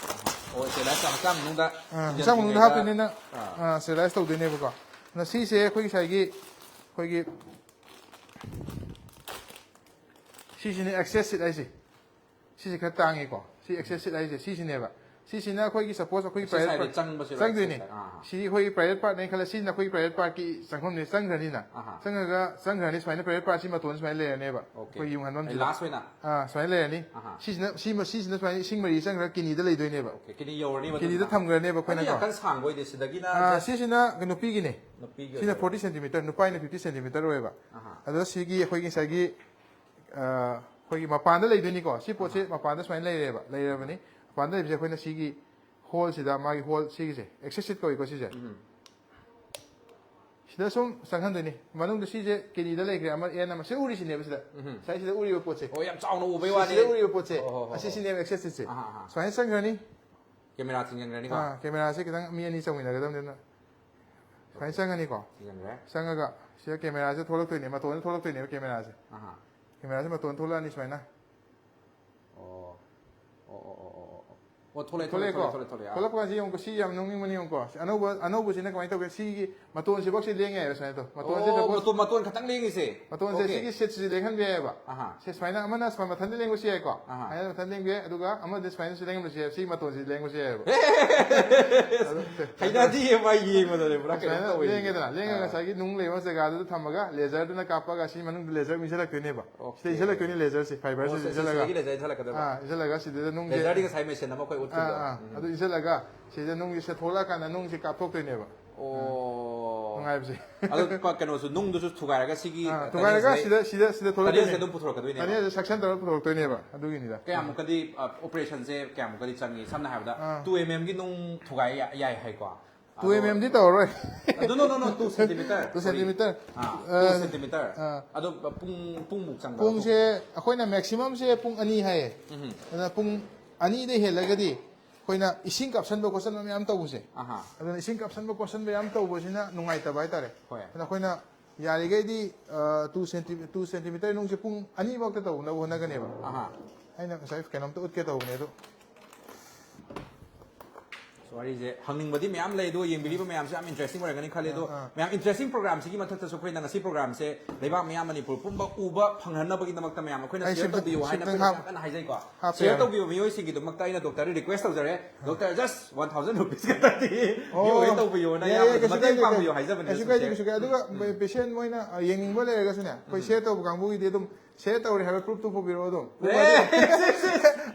ꯑꯣ, ꯁ꯭ꯇꯦꯔꯤꯂꯥꯏꯁ ꯍꯛꯆꯥꯡ ꯃꯅꯨꯡꯗ ꯑꯥ, ꯍꯛꯆꯥꯡ ꯃꯅꯨꯡꯗ ꯍꯥꯞꯇꯣꯏꯅꯤꯅ ꯑꯥ꯫ ꯑꯥ, ꯁ꯭ꯇꯦꯔꯤꯂꯥꯏꯁ ꯇꯧꯗꯣꯏꯅꯦꯕꯀꯣ꯫ ꯑꯗꯨꯅ ꯁꯤꯁꯦ ꯑꯩꯈꯣꯏ ꯉꯁꯥꯏꯒꯤ ꯑꯩꯈꯣꯏꯒꯤ ꯁꯤꯁꯤꯅ ꯑꯦꯛꯁꯦꯁ ꯁꯤꯠ ꯍꯥꯏꯁꯦ꯫ ꯁꯤꯁꯦ ꯈꯔ ꯇꯥꯡꯉꯤꯀꯣ꯫ ꯁꯤ ꯑꯦꯛꯁꯦꯁ ꯁꯤꯠ ꯍꯥꯏꯁꯦ ꯁꯤꯁꯤꯅꯦꯕ꯫ ꯁꯤꯁꯤꯅ ꯑꯩꯈꯣꯏꯒꯤ ꯁꯄꯣꯁ ꯑꯩꯈꯣꯏꯒꯤ ꯑꯦꯛꯁꯦꯁ ꯄ꯭ꯔꯥꯏꯚꯦꯠ ꯍꯥꯏꯗꯤ ꯄꯥꯔꯠ ꯆꯪꯕꯁꯤꯔꯣ? ꯆꯪꯗꯣꯏꯅꯦ꯫ ꯑꯦꯛꯁꯦꯁ ꯍꯥꯏ-, ꯑꯥ, ꯑꯥ꯫ ꯁꯤ ꯑꯩꯈꯣꯏꯒꯤ ꯄ꯭ꯔꯥꯏꯚꯦꯠ ꯄꯥꯔꯠꯅꯦ ꯈꯜꯂ ꯁꯤꯁꯤꯅ ꯑꯩꯈꯣꯏꯒꯤ ꯄ꯭ꯔꯥꯏꯚꯦꯠ ꯄꯥꯔꯠꯀꯤ ꯆꯪꯐꯝꯅꯦ, ꯆꯪꯈ꯭ꯔꯅꯤꯅ꯫ ꯑꯍꯥ꯫ ꯆꯪꯉꯒ ꯆꯪꯈ꯭ꯔꯅꯤ ꯁꯨꯃꯥꯏꯅ ꯄ꯭ꯔꯥꯏꯚꯦꯠ ꯄꯥꯔꯠꯁꯤ ꯃꯇꯣꯟ ꯁꯨꯃꯥꯏꯅ ꯂꯩꯔꯅꯦꯕ꯫ Okay꯫ ꯑꯩꯈꯣꯏ ꯌꯨꯡꯍꯟꯐꯝꯁꯤꯗ꯫ ꯂꯥꯁ ꯑꯣꯏꯅ? ꯑꯥ, ꯁꯨꯃꯥꯏꯅ ꯂꯩꯔꯅꯤ꯫ ꯁꯤꯁꯤꯅ ꯁꯤꯃ ꯁꯤꯁꯤꯅ ꯁꯨꯃꯥꯏꯅ ꯏꯁꯤꯡ ꯃꯔꯤ ꯆꯪꯈ꯭ꯔꯒ ꯀꯤꯅꯤꯗ ꯂꯩꯗꯣꯏꯅꯦꯕ꯫ Okay, ꯀꯤꯅꯤ ꯌꯧꯔꯅꯤꯕ ꯀꯤꯅꯤꯗ ꯑꯗꯨꯅ? ꯊꯝꯈ꯭ꯔꯅꯦꯕ ꯑꯩꯈꯣꯏꯅ ꯑꯗꯨ ꯌꯥꯝ ꯀꯣ꯫ ꯀꯟꯅ ꯁꯥꯡꯕ ꯑꯣꯏꯗꯦ, ꯁꯤꯗꯒꯤꯅ ꯑꯥ, just ꯁꯤꯁꯤꯅ ꯅꯨꯄꯤꯒꯤꯅꯦ꯫ ꯅꯨꯄꯤꯒꯤ ꯁꯤꯅ ꯑꯣꯏꯕ꯫ ꯐꯣꯔꯇꯤ ꯁꯦꯟꯇꯤꯃꯤꯇꯔ, ꯅꯨꯄꯥꯒꯤꯅ ꯐꯤꯐꯇꯤ ꯁꯦꯟꯇꯤꯃꯤꯇꯔ ꯑꯣꯏꯌꯦꯕ꯫ ꯑꯍꯥ꯫ ꯑꯗꯨꯗ ꯁꯤꯒꯤ ꯑꯩꯈꯣꯏꯒꯤ ꯉꯁꯥꯏꯒꯤ ꯑꯥ, ꯑꯩꯈꯣꯏꯒꯤ ꯃꯄꯥꯟꯗ ꯂꯩꯗꯣꯏꯅꯤꯀꯣ꯫ ꯁꯤ ꯄꯣꯠꯁꯦ ꯃꯄꯥꯟꯗ ꯁꯨꯃꯥꯏꯅ ꯂꯩꯔꯦꯕ, ꯂꯩꯔꯕꯅꯤ꯫ ꯃꯄꯥꯟꯗ ꯂꯩꯕꯁꯦ ꯑꯩꯈꯣꯏꯅ ꯁꯤꯒꯤ ꯍꯣꯜꯁꯤꯗ, ꯃꯥꯒꯤ ꯍꯣꯜ ꯁꯤꯒꯤꯁꯦ ꯑꯦꯛꯁꯦꯁ ꯁꯤꯠ ꯀꯧꯏꯀꯣ ꯁꯤꯁꯦ꯫ ꯎꯝ꯫ ꯁꯤꯗ ꯁꯨꯝ ꯆꯪꯍꯟꯗꯣꯏꯅꯤ꯫ ꯃꯅꯨꯡꯗ ꯁꯤꯁꯦ ꯀꯤꯅꯤꯗ ꯂꯩꯈ꯭ꯔꯦ, ꯑꯃ ꯑꯦꯟ ꯑꯃ ꯁꯤ ꯎꯔꯤꯁꯤꯅꯦꯕ ꯁꯤꯗ꯫ ꯎꯝ꯫ ꯉꯁꯥꯏ ꯁꯤꯗ ꯎꯔꯤꯕ ꯄꯣꯠꯁꯦ꯫ ꯑꯣ, ꯌꯥꯝ ꯆꯥꯎꯅ ꯎꯕꯩ ꯋꯥꯅꯤ꯫ ꯁꯤꯗ ꯎꯔꯤꯕ ꯄꯣꯠꯁꯦ꯫ ꯑꯣ, ꯍꯣ, ꯍꯣ, ꯍꯣ꯫ ꯑꯁꯤꯁꯤꯅꯦꯕ ꯑꯦꯛꯁꯦꯁ ꯁꯤꯠꯁꯦ꯫ ꯑꯍꯥ, ꯑꯍꯥ꯫ ꯁꯨꯃꯥꯏꯅ ꯆꯪꯈ꯭ꯔꯅꯤ꯫ ꯑꯍꯥ, ꯑꯍꯥ꯫ ꯑꯥ, ꯀꯦꯃꯦꯔꯥꯁꯦ ꯈꯤꯇꯪ ꯃꯤ ꯑꯅꯤ ꯆꯪꯃꯤꯟꯅꯒꯗꯕꯅꯤꯅ ꯁꯨꯃꯥꯏꯅ ꯆꯪꯉꯅꯤꯀꯣ꯫ ꯊꯤꯖꯤꯟꯈ꯭ꯔꯦ꯫ ꯆꯪꯉꯒ ꯁꯤꯗ ꯀꯦꯃꯦꯔꯥꯁꯦ ꯊꯣꯛꯂꯛꯇꯣꯏꯅꯦ, ꯃꯇꯣꯟꯗ ꯊꯣꯛꯂꯛꯇꯣꯏꯅꯦꯕ ꯀꯦꯃꯦꯔꯥꯁꯦ꯫ ꯑꯍꯥ꯫ ꯀꯦꯃꯦꯔꯥꯁꯦ ꯃꯇꯣꯟ ꯊꯣꯛꯂꯛꯑꯅꯤ ꯁꯨꯃꯥꯏꯅ꯫ ꯑꯣ꯫ ꯑꯣ ꯑꯣ ꯑꯣ ꯑꯣ ꯑꯣ ꯑꯣ ꯊꯣꯛꯂꯛꯑꯦ ꯊꯣꯛꯂꯛꯑꯦ ꯊꯣꯛꯂꯛꯑꯦ ꯊꯣꯛꯂꯛꯑꯦ ꯊꯣꯛꯂꯛꯑꯦ ꯑꯥ꯫ ꯊꯣꯛꯂꯛꯄ ꯀꯥꯟꯁꯤ ꯌꯦꯡꯉꯨꯀꯣ, ꯁꯤ ꯌꯥꯝ ꯅꯣꯛꯅꯤꯡꯕꯅꯤ꯫ ꯌꯦꯡꯉꯨꯀꯣ, ꯁꯤ ꯑꯅꯧꯕ ꯑꯅꯧꯕꯁꯤꯅ ꯀꯃꯥꯏꯅ ꯇꯧꯒꯦ? ꯁꯤꯒꯤ ꯃꯇꯣꯟꯁꯤꯐꯥꯎ ꯁꯤ ꯂꯦꯡ ꯌꯥꯏꯕ ꯁꯨꯃꯥꯏꯅ ꯇꯧ꯫ ꯃꯇꯣꯟꯁꯦ ꯑꯣ ꯁꯄꯣꯁ ꯃꯇꯣꯟ ꯃꯇꯣꯟ ꯈꯛꯇꯪ ꯂꯦꯡꯉꯤꯁꯦ꯫ ꯃꯇꯣꯟꯁꯦ Okay. ꯁꯤꯒꯤ ꯁꯤꯠꯁꯤ ꯂꯦꯡꯍꯟꯕ ꯌꯥꯏꯑꯕ꯫ ꯑꯍꯥ꯫ ꯁꯤ ꯁꯨꯃꯥꯏꯅ ꯑꯃꯅ ꯁꯨꯃꯥꯏꯅ ꯃꯊꯟꯇ ꯂꯦꯡꯕꯁꯨ ꯌꯥꯏꯀꯣ꯫ ꯑꯍꯥ꯫ ꯁꯨꯃꯥꯏꯅ ꯃꯊꯟꯇ ꯂꯦꯡꯕ ꯌꯥꯏ, ꯑꯗꯨꯒ ꯑꯃꯗꯤ ꯁꯨꯃꯥꯏꯅꯁꯨ ꯂꯦꯡꯍꯟꯕꯁꯨ ꯌꯥꯏ꯫ ꯁꯤ ꯃꯇꯣꯟꯁꯤ ꯂꯦꯡꯕꯁꯨ ꯌꯥꯏꯑꯕ꯫ ꯑꯗꯨ ꯁꯦ꯫ ꯍꯩꯅꯗꯤꯌꯦ ꯃꯥ ꯌꯦꯡꯕꯗꯅꯦ ꯄꯨꯔꯥ ꯀꯩꯅꯣꯝ ꯁꯨꯃꯥꯏꯅ ꯇꯧꯋꯦ꯫ ꯂꯦꯡꯉꯦꯗꯅ, ꯂꯦꯡꯉꯒ ꯑꯥ꯫ ꯉꯁꯥꯏꯒꯤ ꯅꯨꯡ ꯂꯩꯕ ꯖꯒꯥꯗꯨꯗ ꯊꯝꯃꯒ ꯂꯦꯖꯔꯗꯨꯅ ꯀꯥꯞꯄꯒ ꯁꯤ ꯃꯅꯨꯡꯗ ꯂꯦꯖꯔ ꯏꯟꯁꯤꯜꯂꯛꯇꯣꯏꯅꯦꯕ꯫ Okay. ꯁꯤꯗ ꯏꯟꯁꯤꯜꯂꯛꯇꯣꯏꯅꯦ ꯂꯦꯖꯔꯁꯦ, ꯑꯣ, ꯐꯥꯏꯕꯔꯁꯦ ꯁꯤ- ꯁꯤ- ꯏꯟꯁꯤꯜꯂꯒ꯫ ꯁꯤꯗꯒꯤ ꯂꯦꯖꯔ ꯏꯟꯁꯤꯜꯂꯛꯀꯗꯕ꯫ ꯑꯥ, ꯏꯟꯁꯤꯜꯂꯒ ꯁꯤꯗ ꯅꯨꯡꯁꯦ ꯂꯦꯖꯔꯗꯤ ꯉꯁꯥꯏ ꯃꯦꯁꯤꯟ ꯑꯃ ꯑꯩꯈꯣꯏ ꯑꯥ, ꯎꯠꯈꯤꯕꯗꯣ꯫ ꯑꯥ, ꯎꯝ꯫ ꯑꯗꯨ ꯏꯟꯁꯤꯜꯂꯒ ꯁꯤꯗ ꯅꯨꯡꯁꯦ ꯊꯣꯛꯂꯛꯑꯀꯥꯟꯗ ꯅꯨꯡꯁꯦ ꯀꯥꯞꯊꯣꯛꯇꯣꯏꯅꯦꯕ꯫ ꯑꯣ꯫ ꯅꯨꯡꯉꯥꯏꯕꯁꯦ꯫ ꯑꯗꯨ ꯄ- ꯀꯩꯅꯣꯁꯨ ꯅꯨꯡꯗꯨꯁꯨ ꯊꯨꯒꯥꯏꯔꯒ ꯁꯤꯒꯤ ꯑꯥ, ꯇꯅꯦꯜꯁꯦ ꯊꯨꯒꯥꯏꯔꯒ ꯁꯤꯗ ꯁꯤꯗ ꯁꯤꯗ ꯇꯅꯦꯜꯁꯦ ꯊꯣꯛꯂꯛꯇꯣꯏꯅꯦ꯫ ꯑꯗꯨꯝ ꯄꯨꯊꯣꯔꯛꯀꯗꯣꯏꯅꯦꯕ꯫ ꯇꯅꯦꯜꯁꯦ ꯁꯛꯁꯟ ꯇꯧꯔꯒ ꯄꯨꯊꯣꯔꯛꯇꯣꯏꯅꯦꯕ, ꯑꯗꯨꯒꯤꯅꯤꯗ꯫ ꯀꯌꯥꯃꯨꯛꯀꯗꯤ ꯑꯣꯄꯔꯦꯁꯟꯁꯦ ꯀꯌꯥꯃꯨꯛꯀꯗꯤ ꯆꯪꯉꯤ? ꯁꯝꯅ ꯍꯥꯏꯔꯕꯗ ꯑꯥ꯫ ꯇꯨ ꯑꯦꯝ ꯑꯦꯝꯒꯤ ꯅꯨꯡ ꯊꯨꯒꯥꯏ ꯌꯥ- ꯌꯥꯏ ꯍꯥꯏꯀꯣ꯫ ꯇꯨ ꯑꯦꯝ ꯑꯦꯝꯗꯤ ꯇꯧꯔꯔꯣꯏ꯫ ꯑꯗꯨ no no no two centimeter. Two centimeter. ꯑꯥ, ꯑꯥ, two centimeter. ꯑꯥ꯫ ꯑꯗꯣ ꯄꯨꯡ ꯄꯨꯡꯃꯨꯛ ꯆꯪꯕ꯫ ꯄꯨꯡꯁꯦ ꯑꯩꯈꯣꯏꯅ ꯃꯦꯛꯁꯤꯃꯝꯁꯦ ꯄꯨꯡ ꯑꯅꯤ ꯍꯥꯏꯌꯦ꯫ ꯎꯝ꯫ ꯑꯗꯨꯅ ꯄꯨꯡ ꯑꯅꯤꯗ ꯍꯦꯜꯂꯒꯗꯤ ꯑꯩꯈꯣꯏꯅ ꯏꯁꯤꯡ ꯀꯥꯞꯁꯟꯕ ꯈꯣꯠꯆꯟꯕ ꯃꯌꯥꯝ ꯇꯧꯕꯁꯦ꯫ ꯑꯍꯥ꯫ ꯑꯗꯨꯅ ꯏꯁꯤꯡ ꯀꯥꯞꯁꯟꯕ ꯈꯣꯠꯆꯟꯕ ꯌꯥꯝ ꯇꯧꯕꯁꯤꯅ ꯅꯨꯡꯉꯥꯏꯇꯕ ꯍꯥꯏꯇꯥꯔꯦ꯫ ꯍꯣꯏ꯫ ꯑꯗꯨꯅ ꯑꯩꯈꯣꯏꯅ ꯌꯥꯔꯤꯈꯩꯗꯤ ꯇꯨ ꯁꯦꯟꯇꯤ ꯇꯨ ꯁꯦꯟꯇꯤꯃꯤꯇꯔ ꯅꯨꯡꯁꯦ ꯄꯨꯡ ꯑꯅꯤꯐꯥꯎꯗ ꯇꯧꯅꯕ ꯍꯣꯠꯅꯒꯅꯦꯕ꯫ ꯑꯍꯥ꯫ ꯑꯩꯅ ꯉꯁꯥꯏ ꯀꯩꯅꯣꯝꯇ ꯎꯠꯀꯦ ꯇꯧꯕꯅꯦ ꯑꯗꯣ꯫ ꯋꯥꯔꯤꯁꯦ ꯍꯪꯅꯤꯡꯕꯗꯤ ꯃꯌꯥꯝ ꯂꯩ, ꯑꯗꯣ ꯌꯦꯡꯕꯤꯔꯤꯕ ꯃꯌꯥꯝꯁꯨ ꯌꯥꯝ ꯏꯟꯇꯔꯦꯁꯇꯤꯡ ꯑꯣꯏꯔꯝꯒꯅꯤ ꯈꯜꯂꯦ꯫ ꯑꯗꯣ ꯑꯥ, ꯑꯥ꯫ ꯃꯌꯥꯝ ꯏꯟꯇꯔꯦꯁꯇꯤꯡ ꯄ꯭ꯔꯣꯒ꯭ꯔꯥꯝꯁꯤꯒꯤ ꯃꯊꯛꯇꯁꯨ ꯑꯩꯈꯣꯏꯅ ꯉꯁꯤ ꯄ꯭ꯔꯣꯒ꯭ꯔꯥꯝꯁꯦ ꯂꯩꯕꯥꯛ ꯃꯌꯥꯝ ꯃꯅꯤꯄꯨꯔ ꯄꯨꯝꯕ ꯎꯕ ꯐꯪꯍꯟꯅꯕꯒꯤꯗꯃꯛꯇ ꯃꯌꯥꯝ ꯑꯩꯈꯣꯏꯅ ꯑꯩ ꯁꯤꯌꯔ ꯁꯤꯝꯇꯪ- ꯇꯧꯕꯤꯌꯨ ꯍꯥꯏꯅ ꯁꯤꯝꯇꯪ ꯑꯩꯈꯣꯏꯅ ꯍꯥꯞ- ꯌꯥꯝ ꯀꯟꯅ ꯍꯥꯏꯖꯩꯀꯣ꯫ ꯍꯥꯞꯄ ꯁꯤꯌꯔ ꯌꯥꯕ꯭ꯔꯥ? ꯇꯧꯕꯤꯕ ꯃꯤꯑꯣꯏꯁꯤꯡꯒꯤꯗꯃꯛꯇ ꯑꯩꯅ ꯗꯣꯛꯇꯔꯗ ꯔꯤꯀ꯭ꯋꯦꯁ ꯇꯧꯖꯔꯦ, doctor just one thousand rupees ꯈꯛꯇꯗꯤ ꯑꯣ, ꯒꯤꯐ ꯑꯣꯏ ꯇꯧꯕꯤꯌꯣꯅ ꯌꯥꯏ, ꯌꯥꯝꯅ ꯌꯥꯏ, ꯀꯩꯁꯨ ꯃꯇꯦꯡ ꯀꯥꯏꯗꯦ, ꯄꯥꯡꯕꯤꯌꯨ ꯀꯩꯁꯨ ꯍꯥꯏꯖꯕꯅꯦ ꯀꯩꯁꯨ ꯁꯨꯝ ꯀꯥꯏꯗꯦ, ꯁꯤꯌꯔ꯫ ꯀꯩꯁꯨ ꯀꯥꯏꯗꯦ꯫ ꯑꯗꯨꯒ ꯄꯦꯁꯦꯟ ꯃꯣꯏꯅ ꯑ, ꯌꯦꯡꯅꯤꯡꯕ ꯂꯩꯔꯒꯁꯨꯅꯦ, ꯑꯩꯈꯣꯏ ꯎꯝ꯫ ꯁꯤꯌꯔ ꯇꯧꯕ ꯀꯥꯡꯕꯨꯒꯤꯗꯤ ꯑꯗꯨꯝ ꯁꯤꯌꯔ ꯇꯧꯔꯦ ꯍꯥꯏꯕ ꯄ꯭ꯔꯨꯐꯇꯨ ꯄꯨꯕꯤꯔꯛꯑꯣ ꯑꯗꯨꯝ꯫ ꯑꯦ,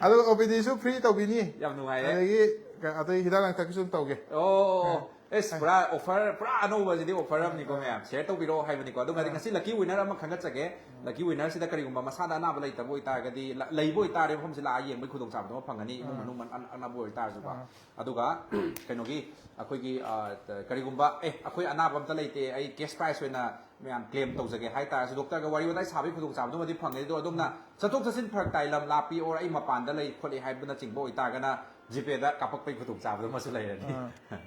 ꯑꯗꯨꯒ ꯑꯣ ꯄꯤ ꯗꯤꯁꯨ ꯐ꯭ꯔꯤ ꯇꯧꯕꯤꯅꯤ꯫ ꯌꯥꯝ ꯅꯨꯡꯉꯥꯏꯔꯦ꯫ ꯑꯗꯒꯤ ꯀ-, ꯑꯇꯩ ꯍꯤꯗꯥꯛ ꯂꯥꯡꯊꯛꯀꯤꯁꯨ ꯑꯗꯨꯝ ꯇꯧꯒꯦ꯫ ꯑꯣ, ꯑꯦꯁ, ꯄꯨꯔꯥ ꯑꯣꯐꯔ, ꯄꯨꯔꯥ ꯑꯅꯧꯕꯁꯤꯗꯤ ꯑꯣꯐꯔ ꯑꯃꯅꯤꯀꯣ ꯃꯌꯥꯝ꯫ ꯁꯤꯌꯔ ꯇꯧꯕꯤꯔꯛꯑꯣ ꯍꯥꯏꯕꯅꯤꯀꯣ꯫ ꯑꯗꯨꯒ ꯑꯥ꯫ ꯉꯁꯤ ꯂꯛꯀꯤ ꯋꯤꯅꯔ ꯑꯃ ꯈꯟꯒꯠꯆꯒꯦ꯫ ꯂꯛꯀꯤ ꯋꯤꯅꯔꯁꯤꯗ ꯀꯔꯤꯒꯨꯝꯕ ꯃꯁꯥꯗ ꯑꯅꯥꯕ ꯂꯩꯇꯕ ꯑꯣꯏꯇꯥꯔꯒꯗꯤ, ꯂ-, ꯂꯩꯕ ꯑꯣꯏꯇꯥꯔꯗꯤ ꯃꯐꯝꯁꯤ ꯂꯥꯛꯑ ꯌꯦꯡꯕꯒꯤ ꯈꯨꯗꯣꯡꯆꯥꯕꯗꯨ ꯑꯃ ꯐꯪꯒꯅꯤ, ꯏꯃꯨꯡ ꯑꯥ꯫ ꯃꯅꯨꯡ ꯑꯟ-, ꯑꯟ-, ꯑꯅꯥꯕ ꯑꯣꯏꯇꯥꯔꯁꯨꯀꯣ꯫ ꯑꯥ꯫ ꯑꯗꯨꯒ ꯀꯩꯅꯣꯒꯤ, ꯑꯩꯈꯣꯏꯒꯤ, ꯑ, ꯀꯔꯤꯒꯨꯝꯕ, ꯑꯦ, ꯑꯩꯈꯣꯏ ꯑꯅꯥꯕ ꯑꯝꯇ ꯂꯩꯇꯦ, ꯑꯩ ꯀꯦꯁ ꯄ꯭ꯔꯥꯏꯁ ꯑꯣꯏꯅ ꯃꯌꯥꯝ ꯀ꯭ꯂꯦꯝ ꯇꯧꯖꯒꯦ ꯍꯥꯏ ꯇꯥꯔꯁꯨ, ꯗꯣꯛꯇꯔꯒ ꯋꯥꯔꯤ ꯋꯥꯇꯥꯏ ꯁꯥꯕꯒꯤ ꯈꯨꯗꯣꯡꯆꯥꯕꯗꯨꯃꯗꯤ ꯐꯪꯒꯅꯤ꯫ ꯑꯗꯣ ꯑꯗꯣꯝꯅ ꯆꯠꯊꯣꯛ ꯆꯠꯁꯤꯟ ꯐꯔꯛ ꯇꯥꯏ, ꯂꯝ ꯂꯥꯞꯄꯤ, ꯑꯣꯔ ꯑꯩ ꯃꯄꯥꯟꯗ ꯂꯩ ꯈꯣꯠꯂꯤ ꯍꯥꯏꯕꯅꯆꯤꯡꯕ ꯑꯣꯏꯇꯥꯔꯒꯅ ꯖꯤꯄꯦꯗ ꯀꯥꯞꯄꯛꯄꯒꯤ ꯈꯨꯗꯣꯡꯆꯥꯕꯗꯨꯃꯁꯨ ꯂꯩꯔꯅꯤ꯫ ꯑꯥ꯫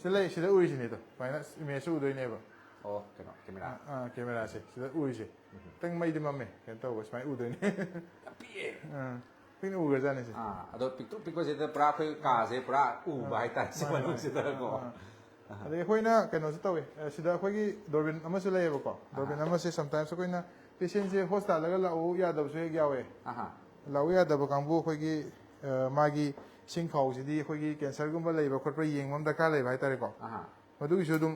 ꯁꯤꯗ ꯂꯩ, ꯁꯤꯗ ꯎꯔꯤꯁꯤꯅꯦ ꯑꯗꯣ꯫ ꯁꯨꯃꯥꯏꯅ ꯏꯃꯦꯖꯁꯨ ꯎꯗꯣꯏꯅꯦꯕ꯫ ꯑꯣ, ꯀꯩꯅꯣ, ꯀꯦꯃꯦꯔꯥ꯫ ꯑꯥ, ꯑꯥ, ꯀꯦꯃꯦꯔꯥꯁꯦ ꯁꯤꯗ ꯎꯔꯤꯁꯦ꯫ ꯈꯤꯇꯪ ꯃꯩꯗꯤ ꯃꯝꯃꯦ, ꯀꯩꯅꯣ ꯇꯧꯕ, ꯁꯨꯃꯥꯏꯅ ꯎꯗꯣꯏꯅꯦ꯫ ꯌꯥꯝ ꯄꯤꯛꯑꯦ꯫ ꯑꯥ꯫ ꯄꯤꯛꯅ ꯎꯈ꯭ꯔꯖꯥꯠꯅꯤ ꯁꯦ꯫ ꯑꯥ ꯑꯗꯣ ꯄꯤꯛꯇ꯭ꯔꯨ ꯄꯤꯛꯄꯁꯤꯗ ꯄꯨꯔꯥ ꯑꯩꯈꯣꯏ ꯀꯥꯁꯦ ꯄꯨꯔꯥ ꯎꯕ ꯍꯥꯏꯇꯥꯔꯦ ꯁꯤ ꯃꯥꯅꯦ, ꯃꯥꯅꯦ꯫ ꯃꯅꯨꯡꯁꯤꯗꯀꯣ꯫ ꯑꯥ, ꯑꯥ꯫ ꯑꯗꯩ ꯑꯩꯈꯣꯏꯅ ꯀꯩꯅꯣꯁꯨ ꯇꯧꯋꯤ, ꯑ, ꯁꯤꯗ ꯑꯩꯈꯣꯏꯒꯤ ꯗꯣꯔꯕꯤꯟ ꯑꯃꯁꯨ ꯂꯩꯌꯦꯕꯀꯣ꯫ ꯗꯣꯔꯕꯤꯟ ꯑꯃꯁꯦ ꯁꯝꯇꯥꯏꯝꯁ ꯑꯩꯈꯣꯏꯅ ꯄꯦꯁꯦꯟꯁꯦ ꯍꯣꯁꯄꯤꯇꯥꯜꯗꯒ ꯂꯥꯛꯎ ꯌꯥꯗꯕꯁꯨ ꯍꯦꯛ ꯌꯥꯎꯋꯦ꯫ ꯑꯍꯥ ꯂꯥꯛꯎ ꯌꯥꯗꯕ ꯀꯥꯡꯕꯨ ꯑꯩꯈꯣꯏꯒꯤ, ꯑ, ꯃꯥꯒꯤ ꯁꯤꯡ ꯈꯥꯎꯁꯤꯗꯤ ꯑꯩꯈꯣꯏꯒꯤ ꯀꯦꯟꯁꯔꯒꯨꯝꯕ ꯂꯩꯕ ꯈꯣꯠꯄ ꯌꯦꯡꯕ ꯑꯃ ꯗꯔꯀꯥꯔ ꯂꯩꯕ ꯍꯥꯏꯇꯥꯔꯦꯀꯣ꯫ ꯑꯍꯥ ꯃꯗꯨꯒꯤꯁꯨ ꯑꯗꯨꯝ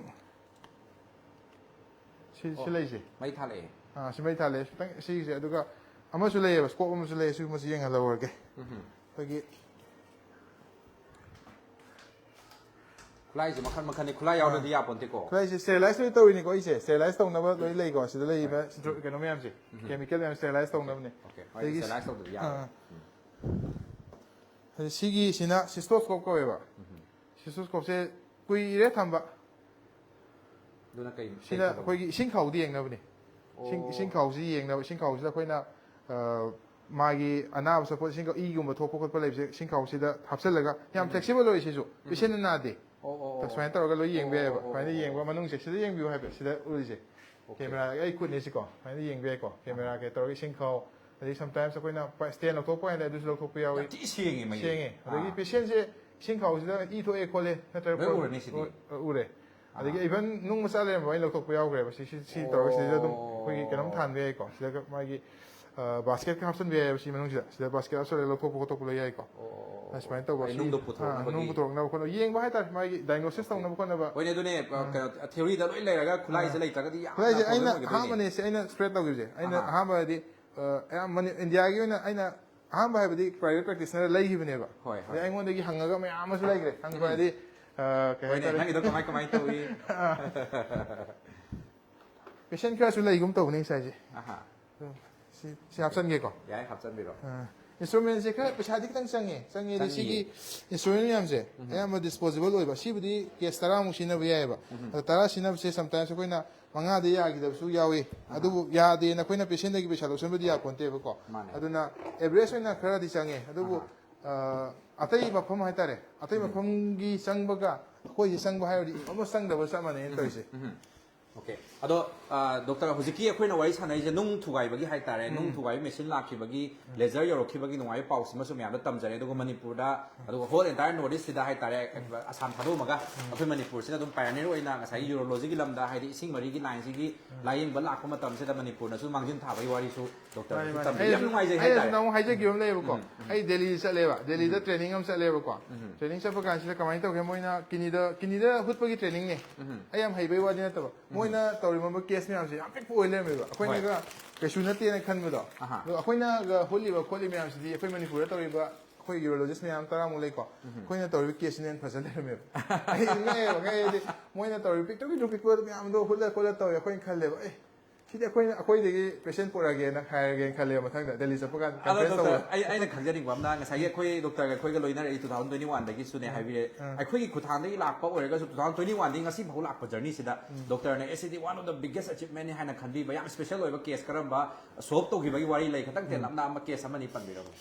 ꯁꯤ, ꯁꯤ ꯑꯣ꯫ ꯂꯩꯁꯦ꯫ ꯃꯩ ꯊꯥꯜꯂꯛꯑꯦ꯫ ꯑꯥ, ꯁꯤ ꯃꯩ ꯊꯥꯜꯂꯦ꯫ ꯈꯤꯇꯪ ꯁꯤꯒꯤꯁꯦ, ꯑꯗꯨꯒ ꯑꯃꯁꯨ ꯂꯩꯌꯦꯕ, ꯁ꯭ꯀꯣꯞ ꯑꯃꯁꯨ ꯂꯩꯌꯦ, ꯁꯤꯒꯨꯝꯕꯁꯤ ꯌꯦꯡꯍꯜꯍꯧꯔꯒꯦ꯫ ꯎꯝ ꯑꯩꯈꯣꯏꯒꯤ ꯈꯨꯠꯂꯥꯏꯁꯦ ꯃꯈꯜ ꯃꯈꯜꯅꯤ, ꯈꯨꯠꯂꯥꯏ ꯌꯥꯎꯗ꯭ꯔꯗꯤ ꯌꯥꯄꯣꯟꯇꯦꯀꯣ꯫ ꯈꯨꯠꯂꯥꯏꯁꯦ ꯁ꯭ꯇꯦꯔꯤꯂꯥꯏꯁ ꯂꯣꯏ ꯇꯧꯔꯤꯅꯤꯀꯣ ꯑꯩꯁꯦ꯫ ꯁ꯭ꯇꯦꯔꯤꯂꯥꯏꯁ ꯇꯧꯅꯕ ꯂꯣꯏ ꯂꯩꯀꯣ꯫ ꯁꯤꯗ ꯂꯩꯔꯤꯕ ꯀꯩꯅꯣ ꯃꯌꯥꯝꯁꯦ, ꯀꯦꯃꯤꯀꯦꯜ ꯃꯌꯥꯝ ꯁ꯭ꯇꯦꯔꯤꯂꯥꯏꯁ ꯇꯧꯅꯕꯅꯦ꯫ ꯑꯣꯀꯦ, ꯑꯗꯒꯤ ꯁ꯭ꯇꯦꯔꯤꯂꯥꯏꯁ ꯇꯧꯗ꯭ꯔꯗꯤ ꯌꯥꯔꯣꯏ꯫ ꯑꯥ꯫ ꯑꯗꯩ ꯁꯤꯒꯤꯁꯤꯅ ꯁꯤꯁꯇꯣꯁꯀꯣꯞ ꯀꯧꯋꯦꯕ꯫ ꯁꯤꯁꯇꯣꯁꯀꯣꯞꯁꯦ ꯀꯨꯏꯔꯦ ꯊꯝꯕ꯫ ꯑꯗꯨꯅ ꯀꯩ ꯀꯩ ꯁꯤꯅ ꯊꯕꯛ? ꯑꯩꯈꯣꯏꯒꯤ ꯏꯁꯤꯡ ꯈꯥꯎꯗ ꯌꯦꯡꯅꯕꯅꯦ꯫ ꯏꯁꯤꯡ ꯑꯣ꯫ ꯏꯁꯤꯡ ꯈꯥꯎꯁꯤ ꯌꯦꯡꯅꯕ, ꯏꯁꯤꯡ ꯈꯥꯎꯁꯤꯗ ꯑꯩꯈꯣꯏꯅ, ꯑ, ꯃꯥꯒꯤ ꯑꯅꯥꯕ ꯁꯄꯣꯁ ꯏꯁꯤꯡ ꯏꯒꯨꯝꯕ ꯊꯣꯛꯄ ꯈꯣꯠꯄ ꯂꯩꯕꯁꯦ ꯏꯁꯤꯡ ꯈꯥꯎꯁꯤꯗ ꯍꯥꯞꯆꯜꯂꯒ, ꯌꯥꯝ ꯐ꯭ꯂꯦꯛꯁꯤꯕꯜ ꯑꯣꯏ ꯁꯤꯁꯨ, ꯄꯦꯁꯦꯟꯅ ꯅꯥꯗꯦ꯫ ꯑꯣ, ꯑꯣ, ꯑꯣ꯫ ꯁꯨꯃꯥꯏꯅ ꯇꯧꯔꯒ ꯂꯣꯏ ꯌꯦꯡꯕ ꯑꯣ, ꯌꯥꯏꯑꯕ꯫ ꯑꯣ, ꯁꯨꯃꯥꯏꯅ ꯑꯣ, ꯌꯦꯡꯕ ꯑꯣ꯫ ꯃꯅꯨꯡꯁꯦ, ꯁꯤꯗ ꯌꯦꯡꯕꯤꯌꯨ ꯍꯥꯏꯕ, ꯁꯤꯗ ꯎꯔꯤꯁꯦ꯫ ꯑꯣꯀꯦ꯫ ꯀꯦꯃꯦꯔꯥ ꯑꯩ ꯈꯨꯠꯅꯤ ꯁꯤꯀꯣ, ꯁꯨꯃꯥꯏꯅ ꯌꯦꯡꯕ ꯌꯥꯏꯀꯣ꯫ ꯀꯦꯃꯦꯔꯥ ꯀꯩ ꯇꯧꯔꯒ ꯏꯁꯤꯡ ꯈꯥꯎ, ꯑꯗꯩ ꯁꯝꯇꯥꯏꯝꯁ ꯑꯩꯈꯣꯏꯅ ꯁ꯭ꯇꯦꯟ ꯂꯧꯊꯣꯛꯄ ꯀꯥꯟꯗ ꯑꯗꯨꯁꯨ ꯂꯧꯊꯣꯛꯄ ꯌꯥꯎꯏ꯫ ꯌꯥꯝ ꯊꯤ ꯁꯦꯡꯉꯦ ꯃꯩꯁꯦ꯫ ꯁꯦꯡꯉꯦ꯫ ꯑꯗꯒꯤ ꯑꯥ꯫ ꯄꯦꯁꯦꯟꯁꯦ ꯏꯁꯤꯡ ꯈꯥꯎꯁꯤꯗ ꯏ ꯊꯣꯛꯑꯦ ꯈꯣꯠꯂꯦ ꯅꯠꯇ꯭ꯒ ꯂꯣꯏ ꯎꯔꯅꯤ ꯁꯤꯗꯤ꯫ ꯎꯔꯦ꯫ ꯑꯥ꯫ ꯑꯗꯒꯤ ꯏꯚꯟ ꯅꯨꯡ ꯃꯆꯥ ꯂꯩꯔꯝꯕ ꯑꯩꯅ ꯂꯧꯊꯣꯛꯄ ꯌꯥꯎꯈ꯭ꯔꯦꯕ꯫ ꯁꯤ, ꯁꯤ, ꯁꯤ ꯇꯧꯔꯒ ꯁꯤꯗꯩꯁꯤꯗ ꯑꯗꯨꯝ ꯑꯣ꯫ ꯑꯩꯈꯣꯏꯒꯤ ꯀꯩꯅꯣꯝ ꯊꯥꯟꯕ ꯌꯥꯏꯀꯣ꯫ ꯁꯤꯗꯒ ꯃꯥꯒꯤ, ꯑ, ꯕꯥꯁꯀꯦꯠꯀ ꯍꯥꯞꯆꯤꯟꯕ ꯌꯥꯏꯑꯕ ꯁꯤ ꯃꯅꯨꯡꯁꯤꯗ꯫ ꯁꯤꯗ ꯕꯥꯁꯀꯦꯠ ꯍꯥꯞꯆꯤꯜꯂꯒ ꯂꯧꯊꯣꯛꯄ ꯈꯣꯠꯇꯣꯛꯄ ꯂꯣꯏ ꯌꯥꯏꯀꯣ꯫ ꯑꯣ꯫ ꯑꯗꯨꯃꯥꯏꯅ ꯇꯧꯕ ꯑꯩ ꯁꯤ, ꯅꯨꯡꯗꯣ ꯑ, ꯄꯨꯊꯣꯔꯛꯅꯕꯒꯤ꯫ ꯅꯨꯡ ꯄꯨꯊꯣꯔꯛꯅꯕ ꯈꯣꯠꯅꯕ꯫ ꯌꯦꯡꯕ ꯍꯥꯏꯇꯥꯔꯦ, ꯃꯥꯒꯤ ꯗꯥꯏꯒꯅꯣꯁꯤꯁ ꯇꯧꯅꯕ ꯈꯣꯠꯅꯕ꯫ ꯍꯣꯏꯅꯦ, ꯑꯗꯨꯅꯦ, ꯀꯩꯅꯣ, ꯊꯤꯑꯣꯔꯤꯗ ꯂꯣꯏ ꯂꯩꯔꯒ ꯈꯨꯠꯂꯥꯏꯁꯦ ꯂꯩꯇ꯭ꯔꯒꯗꯤ ꯌꯥꯝꯅ ꯈꯨꯠꯂꯥꯏꯁꯦ ꯄ꯭ꯔꯣꯕ꯭ꯂꯦꯝ ꯑꯩꯅ ꯑꯣꯏꯒꯗꯣꯏꯅꯦ꯫ ꯑꯍꯥꯟꯕꯅꯦ ꯁꯤ ꯑꯩꯅ ꯁ꯭ꯄ꯭ꯔꯦꯗ ꯇꯧꯈꯤꯕꯁꯦ꯫ ꯑꯩꯅ ꯑꯍꯥ꯫ ꯑꯍꯥꯟꯕꯗꯤ, ꯑ, ꯑꯌꯥꯝꯕ ꯃꯅꯤ-, ꯏꯟꯗꯤꯌꯥꯒꯤ ꯑꯣꯏꯅ ꯑꯩꯅ ꯑꯍꯥꯟꯕ ꯍꯥꯏꯕꯗꯤ ꯄ꯭ꯔꯥꯏꯚꯦꯠ ꯄ꯭ꯔꯦꯛꯇꯤꯁꯅꯔ ꯂꯩꯈꯤꯕꯅꯦꯕ꯫ ꯍꯣꯏ, ꯍꯣꯏ꯫ ꯑꯗꯩ ꯑꯩꯉꯣꯟꯗꯒꯤ ꯍꯪꯉꯒ ꯃꯌꯥꯝ ꯑꯃꯁꯨ ꯂꯩꯈ꯭ꯔꯦ꯫ ꯍꯪꯕ ꯍꯥꯏꯗꯤ, ꯑ, ꯀꯩ ꯍꯣꯏꯅꯦ, ꯍꯥꯏꯇꯥꯔꯦ? ꯅꯪꯒꯤꯗꯣ ꯀꯃꯥꯏ, ꯀꯃꯥꯏ ꯇꯧꯏ? ꯄꯦꯁꯦꯟ ꯈꯔꯁꯨ ꯂꯩꯒꯨꯝ ꯇꯧꯕꯅꯦ ꯉꯁꯥꯏꯁꯦ꯫ ꯑꯍꯥ꯫ ꯑꯗꯨꯝ ꯁꯤ, ꯁꯤ ꯍꯥꯞꯆꯟꯒꯦꯀꯣ꯫ ꯌꯥꯏ, ꯍꯥꯞꯆꯟꯕꯤꯔꯣ꯫ ꯑ, ꯏꯟꯁꯇ꯭ꯔꯨꯃꯦꯟꯁꯦ ꯈꯔ ꯄꯩꯁꯥꯗꯤ ꯈꯤꯇꯪ ꯆꯪꯉꯦ꯫ ꯆꯪꯉꯦꯗꯤ ꯆꯪꯉꯤ꯫ ꯁꯤꯒꯤ ꯏꯟꯁꯇ꯭ꯔꯨꯃꯦꯟ ꯃꯌꯥꯝꯁꯦ ꯑꯌꯥꯝꯕ ꯗꯤꯁꯄꯣꯖꯦꯕꯜ ꯑꯣꯏꯕ꯫ ꯁꯤꯕꯨꯗꯤ ꯀꯦꯁ ꯇꯔꯥꯃꯨꯛ ꯁꯤꯖꯤꯟꯅꯕ ꯌꯥꯏꯑꯕ꯫ ꯑꯗꯣ ꯇꯔꯥ ꯁꯤꯖꯤꯟꯅꯕꯁꯦ ꯁꯝꯇꯥꯏꯝꯁ ꯑꯩꯈꯣꯏꯅ ꯃꯉꯥꯗ ꯌꯥꯈꯤꯗꯕꯁꯨ ꯌꯥꯎꯏ꯫ ꯑꯗꯨꯕꯨ ꯌꯥꯗꯦꯅ ꯑꯩꯈꯣꯏꯅ ꯄꯦꯁꯦꯟꯗꯒꯤ ꯄꯩꯁꯥ ꯂꯧꯁꯟꯕꯗꯤ ꯌꯥꯄꯣꯟꯇꯦꯕꯀꯣ꯫ ꯃꯥꯅꯦ꯫ ꯑꯗꯨꯅ ꯑꯦꯚꯔꯦꯖ ꯑꯣꯏꯅ ꯈꯔꯗꯤ ꯆꯪꯉꯦ꯫ ꯑꯗꯨꯕꯨ, ꯑ, ꯑꯇꯩ ꯃꯐꯝ ꯍꯥꯏꯇꯥꯔꯦ, ꯑꯇꯩ ꯃꯐꯝꯒꯤ ꯆꯪꯕꯒ ꯑꯩꯈꯣꯏꯁꯤ ꯆꯪꯕ ꯍꯥꯏꯔꯗꯤ ꯑꯃ ꯆꯪꯗꯕ ꯆꯞ ꯃꯥꯟꯅꯩꯅ ꯇꯧꯔꯤꯁꯦ꯫ ꯑꯣꯀꯦ꯫ ꯑꯗꯣ ꯗꯣꯛꯇꯔ, ꯍꯧꯖꯤꯛꯀꯤ ꯑꯩꯈꯣꯏꯅ ꯋꯥꯔꯤ ꯁꯥꯟꯅꯔꯤꯁꯦ ꯅꯨꯡ ꯊꯨꯒꯥꯏꯕꯒꯤ ꯍꯥꯏꯇꯥꯔꯦ, ꯅꯨꯡ ꯊꯨꯒꯥꯏꯕ ꯃꯦꯁꯤꯟ ꯂꯥꯛꯈꯤꯕꯒꯤ, ꯂꯦꯖꯔ ꯌꯧꯔꯛꯈꯤꯕꯒꯤ ꯅꯨꯡꯉꯥꯏꯕ ꯄꯥꯎꯁꯤꯃꯁꯨ ꯃꯌꯥꯝꯗ ꯇꯝꯖꯔꯦ꯫ ꯑꯗꯨꯒ ꯃꯅꯤꯄꯨꯔꯗ, ꯑꯗꯨꯒ ꯍꯣꯜ ꯑꯦꯟꯇꯥꯌꯔ ꯅꯣꯔꯠ ꯏꯁꯁꯤꯗ ꯍꯥꯏꯇꯥꯔꯦ, ꯑꯁꯥꯝ ꯊꯥꯗꯣꯛꯑꯝꯃꯒ ꯑꯩꯈꯣꯏ ꯃꯅꯤꯄꯨꯔꯁꯤꯅ ꯑꯗꯨꯝ ꯄꯥꯏꯑꯣꯅꯤꯌꯔ ꯑꯣꯏꯅ ꯉꯁꯥꯏꯒꯤ ꯌꯨꯔꯣꯂꯣꯖꯤꯒꯤ ꯂꯝꯗ, ꯍꯥꯏꯗꯤ ꯏꯁꯤꯡ ꯃꯔꯤꯒꯤ ꯂꯥꯏꯟꯁꯤꯒꯤ ꯂꯥꯏꯌꯦꯡꯕ ꯂꯥꯛꯄ ꯃꯇꯝꯁꯤꯗ ꯃꯅꯤꯄꯨꯔꯅꯁꯨ ꯃꯥꯡꯖꯤꯟ ꯊꯥꯕꯒꯤ ꯋꯥꯔꯤꯁꯨ ꯗꯣꯛꯇꯔꯅꯁꯨ ꯇꯝꯕꯤꯔꯦ꯫ ꯌꯥꯝ ꯅꯨꯡꯉꯥꯏꯖꯩ ꯍꯥꯏꯇꯥꯔꯦ꯫ ꯑꯩꯅꯁꯨ ꯅꯍꯥꯟꯃꯨꯛ ꯍꯥꯏꯖꯈꯤꯕ ꯑꯃ ꯂꯩꯌꯦꯕꯀꯣ꯫ ꯑꯩ ꯗꯦꯜꯂꯤꯗ ꯆꯠꯂꯦꯕ, ꯗꯦꯜꯂꯤꯗ ꯇ꯭ꯔꯦꯅꯤꯡ ꯑꯃ ꯆꯠꯂꯦꯕꯀꯣ꯫ ꯇ꯭ꯔꯦꯅꯤꯡ ꯆꯠꯄ ꯀꯥꯟꯁꯤꯗ ꯀꯃꯥꯏꯅ ꯇꯧꯒꯦ, ꯃꯣꯏꯅ ꯀꯤꯅꯤꯗ, ꯀꯤꯅꯤꯗ ꯍꯨꯠꯄꯒꯤ ꯇ꯭ꯔꯦꯅꯤꯡꯅꯦ꯫ ꯑꯩ ꯌꯥꯝ ꯍꯩꯕꯩ ꯋꯥꯗꯤ ꯅꯠꯇꯕ, ꯃꯣꯏꯅ ꯇꯧꯔꯤꯕ ꯀꯦꯁ ꯃꯌꯥꯝꯁꯦ ꯌꯥꯝ ꯄꯤꯛꯄ ꯑꯣꯏ ꯂꯩꯔꯝꯃꯦꯕ꯫ ꯑꯩꯈꯣꯏꯅꯒ ꯀꯩꯁꯨ ꯅꯠꯇꯦꯅ ꯈꯟꯕꯗꯣ꯫ ꯑꯍꯥ꯫ ꯑꯗꯣ ꯑꯩꯈꯣꯏꯅꯒ ꯍꯨꯠꯂꯤꯕ ꯈꯣꯠꯂꯤꯕ ꯃꯌꯥꯝꯁꯤꯗꯤ ꯑꯩꯈꯣꯏ ꯃꯅꯤꯄꯨꯔꯗ ꯇꯧꯔꯤꯕ ꯑꯩꯈꯣꯏ ꯌꯨꯔꯣꯂꯣꯖꯤꯁ ꯃꯌꯥꯝ ꯇꯔꯥꯃꯨꯛ ꯂꯩꯀꯣ꯫ ꯑꯩꯈꯣꯏꯅ ꯇꯧꯔꯤꯕ ꯀꯦꯁꯁꯤꯅ ꯍꯦꯟꯅ ꯐꯖ ꯂꯩꯔꯝꯃꯦꯕ꯫ ꯑꯩ ꯉꯛꯑꯦꯕ, ꯉꯛꯑꯦꯗꯤ ꯃꯣꯏꯅ ꯇꯧꯔꯤꯕ ꯄꯤꯛꯇ꯭ꯔꯨ ꯄꯤꯛꯇ꯭ꯔꯨ ꯄꯤꯛꯄ ꯃꯌꯥꯝꯗꯣ ꯍꯨꯠꯂ ꯈꯣꯠꯂ ꯇꯧꯋꯦ꯫ ꯑꯩꯈꯣꯏꯅ ꯈꯜꯂꯦꯕ, "ꯑꯦ, ꯁꯤꯗꯤ ꯑꯩꯈꯣꯏꯅ, ꯑꯩꯈꯣꯏꯗꯒꯤ ꯄꯦꯁꯦꯟ ꯄꯨꯔꯛꯑꯒꯦꯅ ꯍꯥꯏꯔꯒꯦꯅ" ꯈꯜꯂꯦꯕ꯫ ꯃꯊꯪꯗ ꯗꯦꯜꯂꯤ ꯆꯠꯄ ꯀꯥꯟꯗ ꯑꯗꯣ ꯀꯟꯐ꯭ꯔꯦꯟꯁ ꯗꯣꯛꯇꯔ, ꯇꯧꯕꯗ꯫ ꯑꯩ, ꯑꯩꯅ ꯈꯪꯖꯅꯤꯡꯕ ꯑꯃꯅ, ꯉꯁꯥꯏꯒꯤ ꯑꯩꯈꯣꯏ ꯗꯣꯛꯇꯔꯒ ꯑꯩꯈꯣꯏꯒ ꯂꯣꯏꯅꯔꯛꯏ ꯇꯨ ꯊꯥꯎꯖꯟ ꯇ꯭ꯋꯦꯟꯇꯤ ꯋꯥꯟꯗꯒꯤꯁꯨꯅꯦ ꯍꯥꯏꯕꯤꯔꯦ꯫ ꯑꯥ꯫ ꯑꯩꯈꯣꯏꯒꯤ ꯈꯨꯠꯊꯥꯡꯗꯒꯤ ꯂꯥꯛꯄ ꯑꯣꯏꯔꯒꯁꯨ, ꯇꯨ ꯊꯥꯎꯖꯟ ꯇ꯭ꯋꯦꯟꯇꯤ ꯋꯥꯟꯗꯒꯤ ꯉꯁꯤ ꯐꯥꯎ ꯂꯥꯛꯄ ꯖꯔꯅꯤꯁꯤꯗ ꯗꯣꯛꯇꯔꯅ, "ꯑꯦ, ꯁꯤꯗꯤ one of the biggest achievement ꯅꯤ" ꯍꯥꯏꯅ ꯈꯟꯕꯤꯕ ꯌꯥꯝ ꯏꯁꯄꯦꯁꯦꯜ ꯑꯣꯏꯕ ꯀꯦꯁ ꯀꯔꯝꯕ ꯁꯣꯜꯕ ꯇꯧꯈꯤꯕꯒꯤ ꯋꯥꯔꯤ ꯂꯩ? ꯈꯤꯇꯪ ꯇꯦꯜꯂꯞꯅ ꯑꯃ, ꯀꯦꯁ ꯑꯃꯅꯤ ꯄꯟꯕꯤꯔꯝꯃꯨ꯫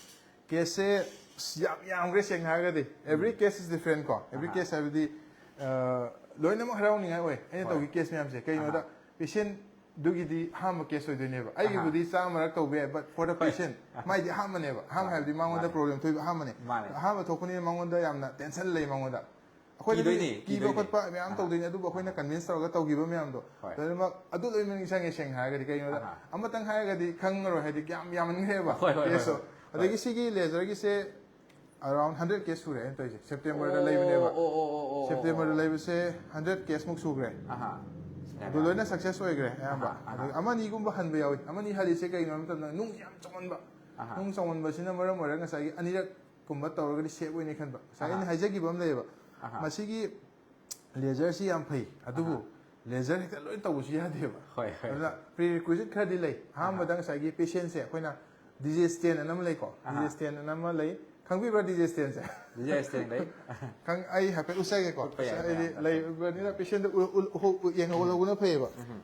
ꯀꯦꯁꯁꯦ ꯑꯁ ꯌꯥꯝ ꯌꯥꯝꯈ꯭ꯔꯦ, ꯁꯦꯡꯅ ꯍꯥꯏꯔꯒꯗꯤ꯫ Every case is different ꯀꯣ꯫ Every case ꯍꯥꯏꯕꯗꯤ, ꯑ, ꯂꯣꯏꯅꯃꯛ ꯍꯔꯥꯎꯅꯤꯡꯉꯥꯏ ꯑꯣꯏ ꯑꯩꯅ ꯇꯧꯈꯤ ꯀꯦꯁ ꯃꯌꯥꯝꯁꯦ꯫ ꯀꯩꯒꯤꯅꯣꯗ, ꯄꯦꯁꯦꯟꯗꯨꯒꯤꯗꯤ ꯑꯍꯥꯟꯕ ꯀꯦꯁ ꯑꯣꯏꯗꯣꯏꯅꯦꯕ꯫ ꯑꯩꯒꯤꯕꯨꯗꯤ ꯆꯥꯝꯃꯔꯛ ꯇꯧꯕ ꯌꯥꯏ, but for the patient, ꯃꯥꯏꯗꯤ ꯑꯍꯥꯟꯕꯅꯦꯕ꯫ ꯑꯍꯥꯟꯕ ꯍꯥꯏꯕꯗꯤ ꯃꯉꯣꯟꯗ ꯄ꯭ꯔꯣꯕ꯭ꯂꯦꯝ ꯊꯣꯛꯏꯕ ꯑꯍꯥꯟꯕꯅꯦ꯫ ꯃꯥꯅꯦ꯫ ꯑꯍꯥꯟꯕ ꯊꯣꯛꯄꯅꯤꯅ ꯃꯉꯣꯟꯗ ꯌꯥꯝꯅ ꯇꯦꯟꯁꯟ ꯂꯩ ꯃꯉꯣꯟꯗ꯫ ꯑꯩꯈꯣꯏꯗꯗꯤ ꯀꯤꯗꯣꯏꯅꯦ, ꯀꯤꯕ ꯀꯤꯗꯣꯏꯅꯦ꯫ ꯈꯣꯠꯄ ꯃꯌꯥꯝ ꯇꯧꯗꯣꯏꯅꯦ, ꯑꯗꯨꯕꯨ ꯑꯩꯈꯣꯏꯅ ꯀꯟꯚꯤꯟꯁ ꯇꯧꯔꯒ ꯇꯧꯈꯤꯕ ꯃꯌꯥꯝꯗꯣ ꯂꯣꯏꯅꯃꯛ ꯑꯗꯨ ꯂꯣꯏꯅꯃꯛ ꯅꯤꯡꯁꯤꯡꯉꯦ, ꯁꯦꯡꯅ ꯍꯥꯏꯔꯒꯗꯤ꯫ ꯀꯩꯒꯤꯅꯣꯗ, ꯑꯃꯇꯪ ꯍꯥꯏꯔꯒꯗꯤ ꯈꯪꯉꯔꯣꯏ, ꯍꯥꯏꯗꯤ ꯌꯥꯝ ꯌꯥꯝꯃꯟꯈ꯭ꯔꯦꯕ ꯍꯣꯏ, ꯍꯣꯏ, ꯍꯣꯏ, ꯀꯦꯁꯇꯣ꯫ ꯍꯣꯏ꯫ ꯑꯗꯒꯤ ꯁꯤꯒꯤ ꯂꯦꯖꯔꯒꯤꯁꯦ around hundred case ꯁꯨꯔꯦ ꯑꯩꯅ ꯇꯧꯔꯤꯁꯦ꯫ ꯁꯦꯞꯇꯦꯝꯕꯔꯗ ꯂꯩꯕꯅꯦꯕ꯫ ꯑꯣ, ꯑꯣ, ꯑꯣ, ꯑꯣ, ꯑꯣ, ꯁꯦꯞꯇꯦꯝꯕꯔꯗ ꯑꯣ꯫ ꯂꯩꯕꯁꯦ hundred case ꯃꯨꯛ ꯁꯨꯈ꯭ꯔꯦ꯫ ꯑꯍꯥ꯫ ꯑꯗꯨ ꯂꯣꯏꯅ ꯁꯛꯁꯦꯁ ꯑꯣꯏꯈ꯭ꯔꯦ ꯑꯌꯥꯝꯕ꯫ ꯑꯍꯥ, ꯑꯍꯥ꯫ ꯑꯗꯨꯒ ꯑꯃꯅꯤꯒꯨꯝꯕ ꯍꯟꯕ ꯌꯥꯎꯏ꯫ ꯑꯃꯅꯤ ꯍꯜꯂꯤꯁꯦ ꯀꯩꯒꯤꯅꯣ ꯍꯥꯏꯕ ꯃꯇꯝꯗ ꯅꯨꯡ ꯌꯥꯝ ꯆꯥꯎꯃꯟꯕ꯫ ꯑꯍꯥ꯫ ꯅꯨꯡ ꯆꯥꯎꯃꯟꯕꯁꯤꯅ ꯃꯔꯝ ꯑꯣꯏꯔꯒ ꯉꯁꯥꯏꯒꯤ ꯑꯅꯤꯔꯛ ꯀꯨꯝꯕ ꯇꯧꯔꯒꯗꯤ ꯁꯦꯞ ꯑꯣꯏꯅꯤ ꯈꯟꯕ꯫ ꯉꯁꯥꯏ ꯑꯩꯅ ꯑꯍꯥ꯫ ꯍꯥꯏꯖꯈꯤꯕ ꯑꯃ ꯂꯩꯌꯦꯕ꯫ ꯑꯍꯥ꯫ ꯃꯁꯤꯒꯤ ꯂꯦꯖꯔꯁꯤ ꯌꯥꯝ ꯐꯩ, ꯑꯗꯨꯕꯨ ꯑꯍꯥ꯫ ꯂꯦꯖꯔ ꯍꯦꯛꯇ ꯂꯣꯏ ꯇꯧꯕꯁꯨ ꯌꯥꯗꯦꯕ꯫ ꯍꯣꯏ, ꯍꯣꯏ, ꯑꯗꯨꯅ ꯍꯣꯏ꯫ ꯄ꯭ꯔꯤ ꯔꯤꯀ꯭ꯋꯤꯖꯤꯠ ꯈꯔꯗꯤ ꯂꯩ꯫ ꯑꯍꯥꯟꯕꯗ ꯑꯍꯥ꯫ ꯉꯁꯥꯏꯒꯤ ꯄꯦꯁꯦꯟꯁꯦ ꯑꯩꯈꯣꯏꯅ ꯗꯤ ꯖꯦ ꯁ꯭ꯇꯦꯟ ꯑꯅ ꯑꯃ ꯂꯩꯀꯣ꯫ ꯑꯍꯥ꯫ ꯗꯤ ꯖꯦ ꯁ꯭ꯇꯦꯟ ꯑꯅ ꯑꯃ ꯂꯩ꯫ ꯈꯪꯕꯤꯕ꯭ꯔꯥ ꯗꯤ ꯖꯦ ꯁ꯭ꯇꯦꯟꯁꯦ? ꯗꯤ ꯖꯦ ꯁ꯭ꯇꯦꯟ ꯂꯩ꯫ ꯈꯪ-, ꯑꯩ ꯍꯥꯏꯐꯦꯠ ꯎꯠꯆꯒꯦꯀꯣ꯫ ꯎꯠꯄ ꯌꯥꯏ, ꯑꯩꯗꯤ ꯃꯌꯥꯝꯗ꯫ ꯂꯩꯕꯅꯤꯅ ꯄꯦꯁꯦꯟꯗ ꯎ-, ꯎ-, ꯎꯍꯧ-, ꯎ-, ꯌꯦꯡꯍꯧꯕꯅ ꯐꯩꯌꯦꯕ꯫ ꯎꯝ꯫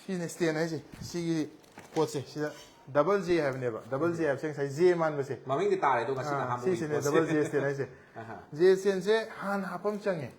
ꯁꯤꯅꯦ ꯁ꯭ꯇꯦꯟ ꯍꯥꯏꯁꯦ꯫ ꯁꯤꯒꯤ ꯄꯣꯠꯁꯦ ꯁꯤꯗ ꯗꯕꯜ ꯖꯦ ꯍꯥꯏꯕꯅꯦꯕ꯫ ꯗꯕꯜ ꯖꯦ ꯍꯥꯏꯕꯁꯦ ꯉꯁꯥꯏ ꯖꯦ ꯃꯥꯟꯕꯁꯦ꯫ ꯃꯃꯤꯡꯗꯤ ꯇꯥꯔꯦ ꯑꯗꯣ ꯉꯁꯤꯅ ꯑꯥ, ꯑꯍꯥꯟꯕ ꯁꯤꯁꯤꯅꯦ ꯎꯏꯀꯣ꯫ ꯗꯕꯜ ꯖꯦ ꯁ꯭ꯇꯦꯟ ꯍꯥꯏꯁꯦ꯫ ꯑꯍꯥ꯫ ꯖꯦ ꯁ꯭ꯇꯦꯟꯁꯦ ꯍꯥꯟꯅ ꯍꯥꯞꯄ ꯑꯃ ꯆꯪꯉꯦ꯫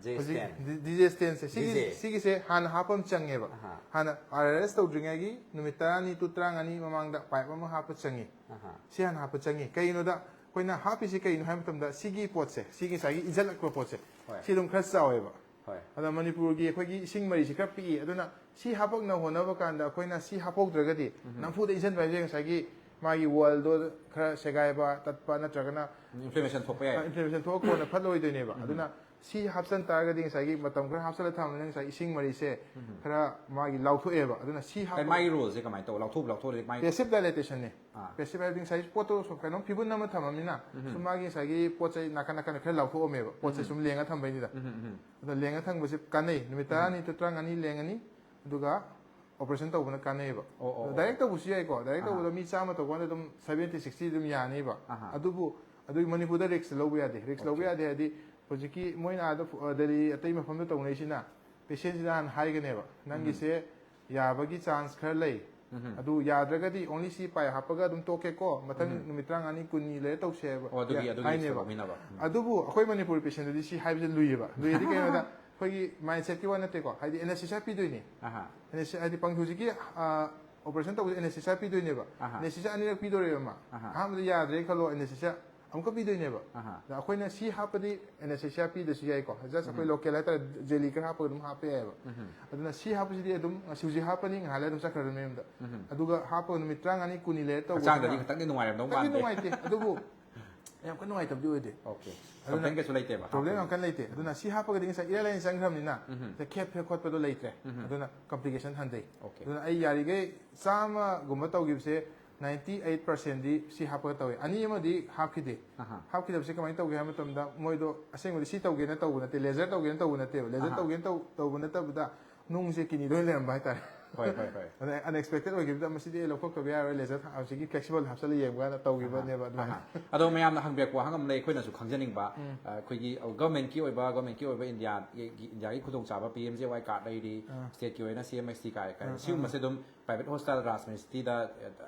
ꯖꯦ ꯍꯧꯖꯤꯛ ꯁ꯭ꯇꯦꯟ꯫ ꯗꯤ- ꯗꯤ ꯖꯦ ꯁ꯭ꯇꯦꯟꯁꯦ ꯁꯤꯒꯤ- ꯖꯦ꯫ ꯁꯤꯒꯤꯁꯦ ꯍꯥꯟꯅ ꯍꯥꯞꯄ ꯑꯃ ꯆꯪꯉꯦꯕ꯫ ꯑꯍꯥ꯫ ꯍꯥꯟꯅ ꯑꯥꯔ ꯑꯥꯔ ꯑꯦꯁ ꯇꯧꯗ꯭ꯔꯤꯉꯩꯒꯤ ꯅꯨꯃꯤꯠ ꯇꯔꯥꯅꯤ to ꯇꯔꯥꯃꯉꯥꯅꯤ ꯃꯃꯥꯡꯗ ꯄꯥꯏꯞ ꯑꯃ ꯍꯥꯞꯄ ꯆꯪꯉꯤ꯫ ꯑꯍꯥ꯫ ꯁꯤ ꯍꯥꯟꯅ ꯍꯥꯞꯄ ꯆꯪꯉꯤ꯫ ꯀꯩꯒꯤꯅꯣꯗ ꯑꯩꯈꯣꯏꯅ ꯍꯥꯞꯄꯤꯁꯤ ꯀꯩꯅꯣ ꯍꯥꯏꯕ ꯃꯇꯝꯗ ꯁꯤꯒꯤ ꯄꯣꯠꯁꯦ, ꯁꯤ ꯉꯁꯥꯏꯒꯤ ꯏꯟꯁꯤꯜꯂꯛꯄ ꯄꯣꯠꯁꯦ, ꯍꯣꯏ꯫ ꯁꯤ ꯑꯗꯨꯝ ꯈꯔ ꯆꯥꯎꯋꯦꯕ꯫ ꯍꯣꯏ꯫ ꯑꯗ ꯃꯅꯤꯄꯨꯔꯒꯤ ꯑꯩꯈꯣꯏꯒꯤ ꯏꯁꯤꯡ ꯃꯔꯤꯁꯤ ꯈꯔ ꯄꯤꯛꯏ꯫ ꯑꯗꯨꯅ ꯁꯤ ꯍꯥꯄꯛꯅꯕ ꯍꯣꯠꯅꯕ ꯀꯥꯟꯗ ꯑꯩꯈꯣꯏꯅ ꯁꯤ ꯍꯥꯄꯧꯗ꯭ꯔꯒꯗꯤ ꯅꯝꯐꯨꯗ ꯏꯟꯁꯤꯟꯕ ꯍꯥꯏꯁꯦ ꯉꯁꯥꯏꯒꯤ ꯃꯥꯒꯤ ꯋꯥꯜꯗꯣ ꯈꯔ ꯁꯦꯒꯥꯏꯕ, ꯇꯠꯄ ꯅꯠꯇ꯭ꯔꯒꯅ ꯏꯟꯐ꯭ꯂꯦꯃꯦꯁꯟ ꯊꯣꯛꯄ ꯌꯥꯏ꯫ ꯏꯟꯐ꯭ꯂꯦꯃꯦꯁꯟ ꯊꯣꯛꯑ ꯀꯣꯟꯅ ꯐꯠꯂꯣꯏꯗꯣꯏꯅꯦꯕ꯫ ꯑꯗꯨꯅ ꯁꯤ ꯍꯥꯞꯆꯟ ꯇꯥꯔꯒꯗꯤ ꯉꯁꯥꯏꯒꯤ ꯃꯇꯝ ꯈꯔ ꯍꯥꯞꯆꯜꯂ ꯊꯝꯕꯅꯤꯅ ꯉꯁꯥꯏ ꯏꯁꯤꯡ ꯃꯔꯤꯁꯦ ꯈꯔ ꯃꯥꯒꯤ ꯂꯥꯎꯊꯣꯛꯑꯦꯕ꯫ ꯑꯗꯨꯅ ꯁꯤ ꯑꯩ ꯍꯥꯞꯄ ꯃꯥꯒꯤ ꯔꯣꯜꯁꯦ ꯀꯃꯥꯏꯅ ꯇꯧꯕ? ꯂꯥꯎꯊꯣꯛ ꯂꯥꯎꯊꯣꯛꯑꯗꯤ ꯃꯥꯒꯤ ꯄꯦꯁꯤꯞ ꯗꯥꯏꯂꯦꯇꯦꯁꯟꯅꯦ꯫ ꯑꯥ꯫ ꯄꯦꯁꯤꯞ ꯍꯥꯏꯕꯗꯤ ꯉꯁꯥꯏ ꯄꯣꯠꯇꯣ ꯁꯨꯝ ꯀꯩꯅꯣꯝ ꯐꯤꯕꯝ ꯑꯃ ꯊꯝꯃꯝꯅꯤꯅ ꯁꯨꯝ ꯃꯥꯒꯤ ꯉꯁꯥꯏꯒꯤ ꯄꯣꯠ ꯆꯩ ꯅꯥꯀꯟ ꯅꯥꯀꯟꯗ ꯈꯔ ꯂꯥꯎꯊꯣꯛꯑꯝꯃꯦꯕ꯫ ꯄꯣꯠꯁꯦ ꯁꯨꯝ ꯂꯦꯡꯉ ꯊꯝꯕꯩꯅꯤꯗ꯫ ꯑꯗꯣ ꯂꯦꯡꯉ ꯊꯝꯕꯁꯦ ꯀꯥꯟꯅꯩ꯫ ꯅꯨꯃꯤꯠ ꯇꯔꯥꯅꯤ to ꯇꯔꯥꯃꯉꯥꯅꯤ ꯂꯦꯡꯉꯅꯤ, ꯑꯗꯨꯒ ꯑꯣꯄꯔꯦꯁꯟ ꯇꯧꯕꯅ ꯀꯥꯟꯅꯩꯌꯦꯕ꯫ ꯑꯣ, ꯑꯣ, ꯑꯣ꯫ ꯗꯥꯏꯔꯦꯛ ꯇꯧꯕꯁꯨ ꯌꯥꯏꯀꯣ꯫ ꯗꯥꯏꯔꯦꯛ ꯑꯍꯥ꯫ ꯇꯧꯕꯗ ꯃꯤ ꯆꯥꯝꯃ ꯇꯧꯕ ꯀꯥꯟꯗ ꯑꯗꯨꯝ ꯁꯚꯦꯟꯇꯤ ꯁꯤꯛꯁꯇꯤ ꯑꯗꯨꯝ ꯌꯥꯅꯤꯕ꯫ ꯑꯍꯥ꯫ ꯑꯗꯨꯕꯨ ꯑꯗꯨꯒꯤ ꯃꯅꯤꯄꯨꯔꯗ ꯔꯤꯛꯁ ꯂꯧꯕ ꯌꯥꯗꯦ꯫ ꯔꯤꯛꯁ ꯂꯧꯕ ꯑꯣꯀꯦ꯫ ꯌꯥꯗꯦ ꯍꯥꯏꯗꯤ ꯍꯧꯖꯤꯛꯀꯤ ꯃꯣꯏꯅ ꯑꯥꯗ ꯐ- ꯗꯦꯜꯂꯤ ꯑꯇꯩ ꯃꯐꯝꯗ ꯇꯧꯅꯩꯁꯤꯅ ꯄꯦꯁꯦꯟꯁꯤꯗ ꯍꯥꯟꯅ ꯍꯥꯏꯒꯅꯦꯕ, "ꯅꯪꯒꯤꯁꯦ ꯌꯥꯕꯒꯤ ꯆꯥꯟꯁ ꯈꯔ ꯂꯩ꯫ ꯑꯗꯨ ꯌꯥꯗ꯭ꯔꯒꯗꯤ ꯑꯣꯡꯂꯤ ꯁꯤ ꯄꯥꯏ ꯍꯥꯞꯄꯒ ꯑꯗꯨꯝ ꯇꯣꯛꯀꯦꯀꯣ, ꯃꯊꯪ ꯅꯨꯃꯤꯠ ꯇꯔꯥꯃꯉꯥꯅꯤ, ꯀꯨꯟꯅꯤ ꯂꯩꯔ ꯇꯧꯁꯦ" ꯍꯥꯏꯕ ꯑꯣ, ꯑꯗꯨꯒꯤ- ꯑꯗꯨꯒꯤ ꯍꯥꯏꯅꯦꯕ꯫ ꯂꯧꯃꯤꯟꯅꯕ꯫ ꯎꯝ꯫ ꯑꯗꯨꯕꯨ ꯑꯩꯈꯣꯏ ꯃꯅꯤꯄꯨꯔ ꯄꯦꯁꯦꯟꯗꯗꯤ ꯁꯤ ꯍꯥꯏꯕꯁꯦ ꯂꯨꯏꯌꯦꯕ꯫ ꯂꯨꯏ ꯍꯥꯏꯗꯤ ꯀꯩꯅꯣꯗ ꯑꯩꯈꯣꯏꯒꯤ ꯃꯥꯏꯟꯁꯦꯠꯀꯤ ꯋꯥ ꯅꯠꯇꯦꯀꯣ, ꯍꯥꯏꯗꯤ ꯑꯦꯅꯦꯁꯊꯦꯁꯤꯌꯥ ꯄꯤꯗꯣꯏꯅꯤ꯫ ꯑꯍꯥ꯫ ꯑꯦꯅꯦꯁꯊꯦꯁꯤꯌꯥ ꯍꯥꯏꯗꯤ ꯄꯪ-, ꯍꯧꯖꯤꯛꯀꯤ ꯑꯣꯄꯔꯦꯁꯟ ꯇꯧꯕꯗ ꯑꯦꯅꯦꯁꯊꯦꯁꯤꯌꯥ ꯄꯤꯗꯣꯏꯅꯦꯕ꯫ ꯑꯍꯥ꯫ ꯑꯦꯅꯦꯁꯊꯦꯁꯤꯌꯥ ꯑꯅꯤꯔꯛ ꯄꯤꯗꯣꯔꯦꯕ ꯃꯥ꯫ ꯑꯍꯥ꯫ ꯑꯍꯥꯟꯕꯗ ꯌꯥꯗ꯭ꯔꯦ ꯈꯜꯂꯣ, ꯑꯦꯅꯦꯁꯊꯦꯁꯤꯌꯥ ꯑꯃꯨꯛꯀ ꯄꯤꯗꯣꯏꯅꯦꯕ꯫ ꯑꯍꯥ꯫ ꯑꯗ ꯑꯩꯈꯣꯏꯅ ꯁꯤ ꯍꯥꯞꯄꯗꯤ ꯑꯦꯅꯦꯁꯊꯦꯁꯤꯌꯥ ꯄꯤꯗꯁꯨ ꯌꯥꯏꯀꯣ꯫ ꯖꯁ ꯑꯩꯈꯣꯏ ꯂꯣꯀꯦꯜ ꯍꯥꯏꯇꯥꯔꯦ, ꯖꯦꯂꯤ ꯈꯔ ꯍꯥꯞꯄꯒ ꯑꯗꯨꯝ ꯍꯥꯞꯄ ꯌꯥꯏꯑꯕ꯫ ꯑꯗꯨꯅ ꯁꯤ ꯍꯥꯞꯄꯁꯤꯗꯤ ꯑꯗꯨꯝ ꯉꯁꯤ ꯍꯧꯖꯤꯛ ꯍꯥꯞꯄꯅꯤ, ꯉꯥꯏꯍꯥꯛ ꯂꯩꯔ ꯑꯗꯨꯝ ꯆꯠꯈ꯭ꯔꯗꯕꯅꯤ ꯃꯌꯨꯝꯗ꯫ ꯑꯗꯨꯒ ꯍꯥꯞꯄꯒ ꯅꯨꯃꯤꯠ ꯇꯔꯥꯃꯉꯥꯅꯤ, ꯀꯨꯟꯅꯤ ꯂꯩꯔ ꯇꯧꯕꯁꯤꯅ ꯍꯛꯆꯥꯡꯗꯗꯤ ꯈꯤꯇꯪꯗꯤ ꯅꯨꯡꯉꯥꯏꯔꯝꯗꯧ ꯈꯤꯇꯪꯗꯤ ꯃꯥꯟꯗꯦ꯫ ꯅꯨꯡꯉꯥꯏꯇꯦ, ꯑꯗꯨꯕꯨ ꯌꯥꯝ ꯀꯟꯅ ꯅꯨꯡꯉꯥꯏꯇꯕꯗꯤ ꯑꯣꯏꯗꯦ꯫ ꯑꯣꯀꯦ꯫ ꯑꯗꯨꯅ ꯄ꯭ꯔꯣꯕ꯭ꯂꯦꯝ ꯀꯩꯁꯨ ꯂꯩꯇꯦꯕ? ꯄ꯭ꯔꯣꯕ꯭ꯂꯦꯝ ꯌꯥꯝ ꯀꯟꯅ ꯂꯩꯇꯦ꯫ ꯑꯗꯨꯅ ꯁꯤ ꯍꯥꯞꯄꯒꯗꯤ ꯉꯁꯥꯏ ꯏꯔꯥꯏ ꯂꯥꯏꯅ ꯆꯪꯈ꯭ꯔꯕꯅꯤꯅ ꯈꯦꯠ ꯐꯦꯠ ꯈꯣꯠꯄꯗꯣ ꯂꯩꯇ꯭ꯔꯦ꯫ ꯑꯗꯨꯅ ꯀꯝꯄ꯭ꯂꯤꯀꯦꯁꯟ ꯍꯟꯊꯩ꯫ ꯑꯣꯀꯦ꯫ ꯑꯗꯨꯅ ꯑꯩ ꯌꯥꯔꯤꯈꯩ ꯆꯥꯝꯃꯒꯨꯝꯕ ꯇꯧꯈꯤꯕꯁꯦ ꯅꯥꯏꯟꯇꯤ ꯑꯩꯠ ꯄꯥꯔꯁꯦꯟꯗꯤ ꯁꯤ ꯍꯥꯞꯄꯒ ꯇꯧꯋꯦ꯫ ꯑꯅꯤ ꯑꯃꯗꯤ ꯍꯥꯞꯈꯤꯗꯦ꯫ ꯑꯍꯥ꯫ ꯍꯥꯞꯈꯤꯗꯕꯁꯦ ꯀꯃꯥꯏꯅ ꯇꯧꯒꯦ ꯍꯥꯏꯕ ꯃꯇꯝꯗ ꯃꯣꯏꯗꯣ ꯑꯁꯦꯡꯕꯗꯤ ꯁꯤ ꯇꯧꯒꯦꯅ ꯇꯧꯕ ꯅꯠꯇꯦ, ꯂꯦꯖꯔ ꯇꯧꯒꯦꯅ ꯇꯧꯕ ꯅꯠꯇꯦꯕ꯫ ꯂꯦꯖꯔ ꯑꯍꯥ꯫ ꯇꯧꯒꯦꯅ ꯇꯧ- ꯇꯧꯕ ꯅꯠꯇꯕꯗ ꯅꯨꯡꯁꯦ ꯀꯤꯅꯤꯗ ꯑꯣꯏꯅ ꯂꯩꯔꯝꯕ ꯍꯥꯏꯇꯥꯔꯦ꯫ ꯍꯣꯏ ꯍꯣꯏ ꯍꯣꯏ ꯑꯗ ꯑꯟꯑꯦꯛꯁꯄꯦꯛꯇꯦꯠ ꯑꯣꯏꯈꯤꯕꯗ ꯃꯁꯤꯗꯤ ꯑꯩ ꯂꯧꯊꯣꯛꯇꯕ ꯌꯥꯔꯣꯏ, ꯂꯦꯖꯔ ꯍꯧꯖꯤꯛꯀꯤ ꯐ꯭ꯂꯦꯛꯁꯤꯕꯜ ꯍꯥꯞꯆꯜꯂ ꯌꯦꯡꯕ ꯀꯥꯟꯗ ꯇꯧꯈꯤꯕꯅꯦꯕ ꯑꯗꯨꯃꯥꯏꯅ꯫ ꯑꯗꯣ ꯃꯌꯥꯝꯅ ꯍꯪꯕꯤꯔꯛꯄ ꯋꯥꯍꯪ ꯑꯃ ꯂꯩ, ꯑꯩꯈꯣꯏꯅꯁꯨ ꯈꯪꯖꯅꯤꯡꯕ꯫ ꯑꯩꯈꯣꯏꯒꯤ ꯒꯚꯔꯟꯃꯦꯟꯠꯀꯤ ꯑꯣꯏꯕ, ꯒꯚꯔꯟꯃꯦꯟꯠꯀꯤ ꯑꯣꯏꯕ ꯏꯟꯗꯤꯌꯥ, ꯏꯟꯗꯤꯌꯥꯒꯤ ꯈꯨꯗꯣꯡꯆꯥꯕ ꯄꯤ ꯑꯦꯝ ꯖꯦ ꯋꯥꯏ ꯀꯥꯔꯗ ꯂꯩꯔꯤ, ꯁ꯭ꯇꯦꯠꯀꯤ ꯑꯣꯏꯅ ꯁꯤ ꯑꯦꯝ ꯑꯦꯁ ꯇꯤ ꯀꯥꯏ ꯀꯥꯏ, ꯁꯤꯒꯨꯝꯕꯁꯦ ꯑꯗꯨꯝ ꯄ꯭ꯔꯥꯏꯚꯦꯠ ꯍꯣꯁꯄꯤꯇꯥꯜ ꯔꯥꯖ ꯃꯅꯤꯁꯇꯤꯗ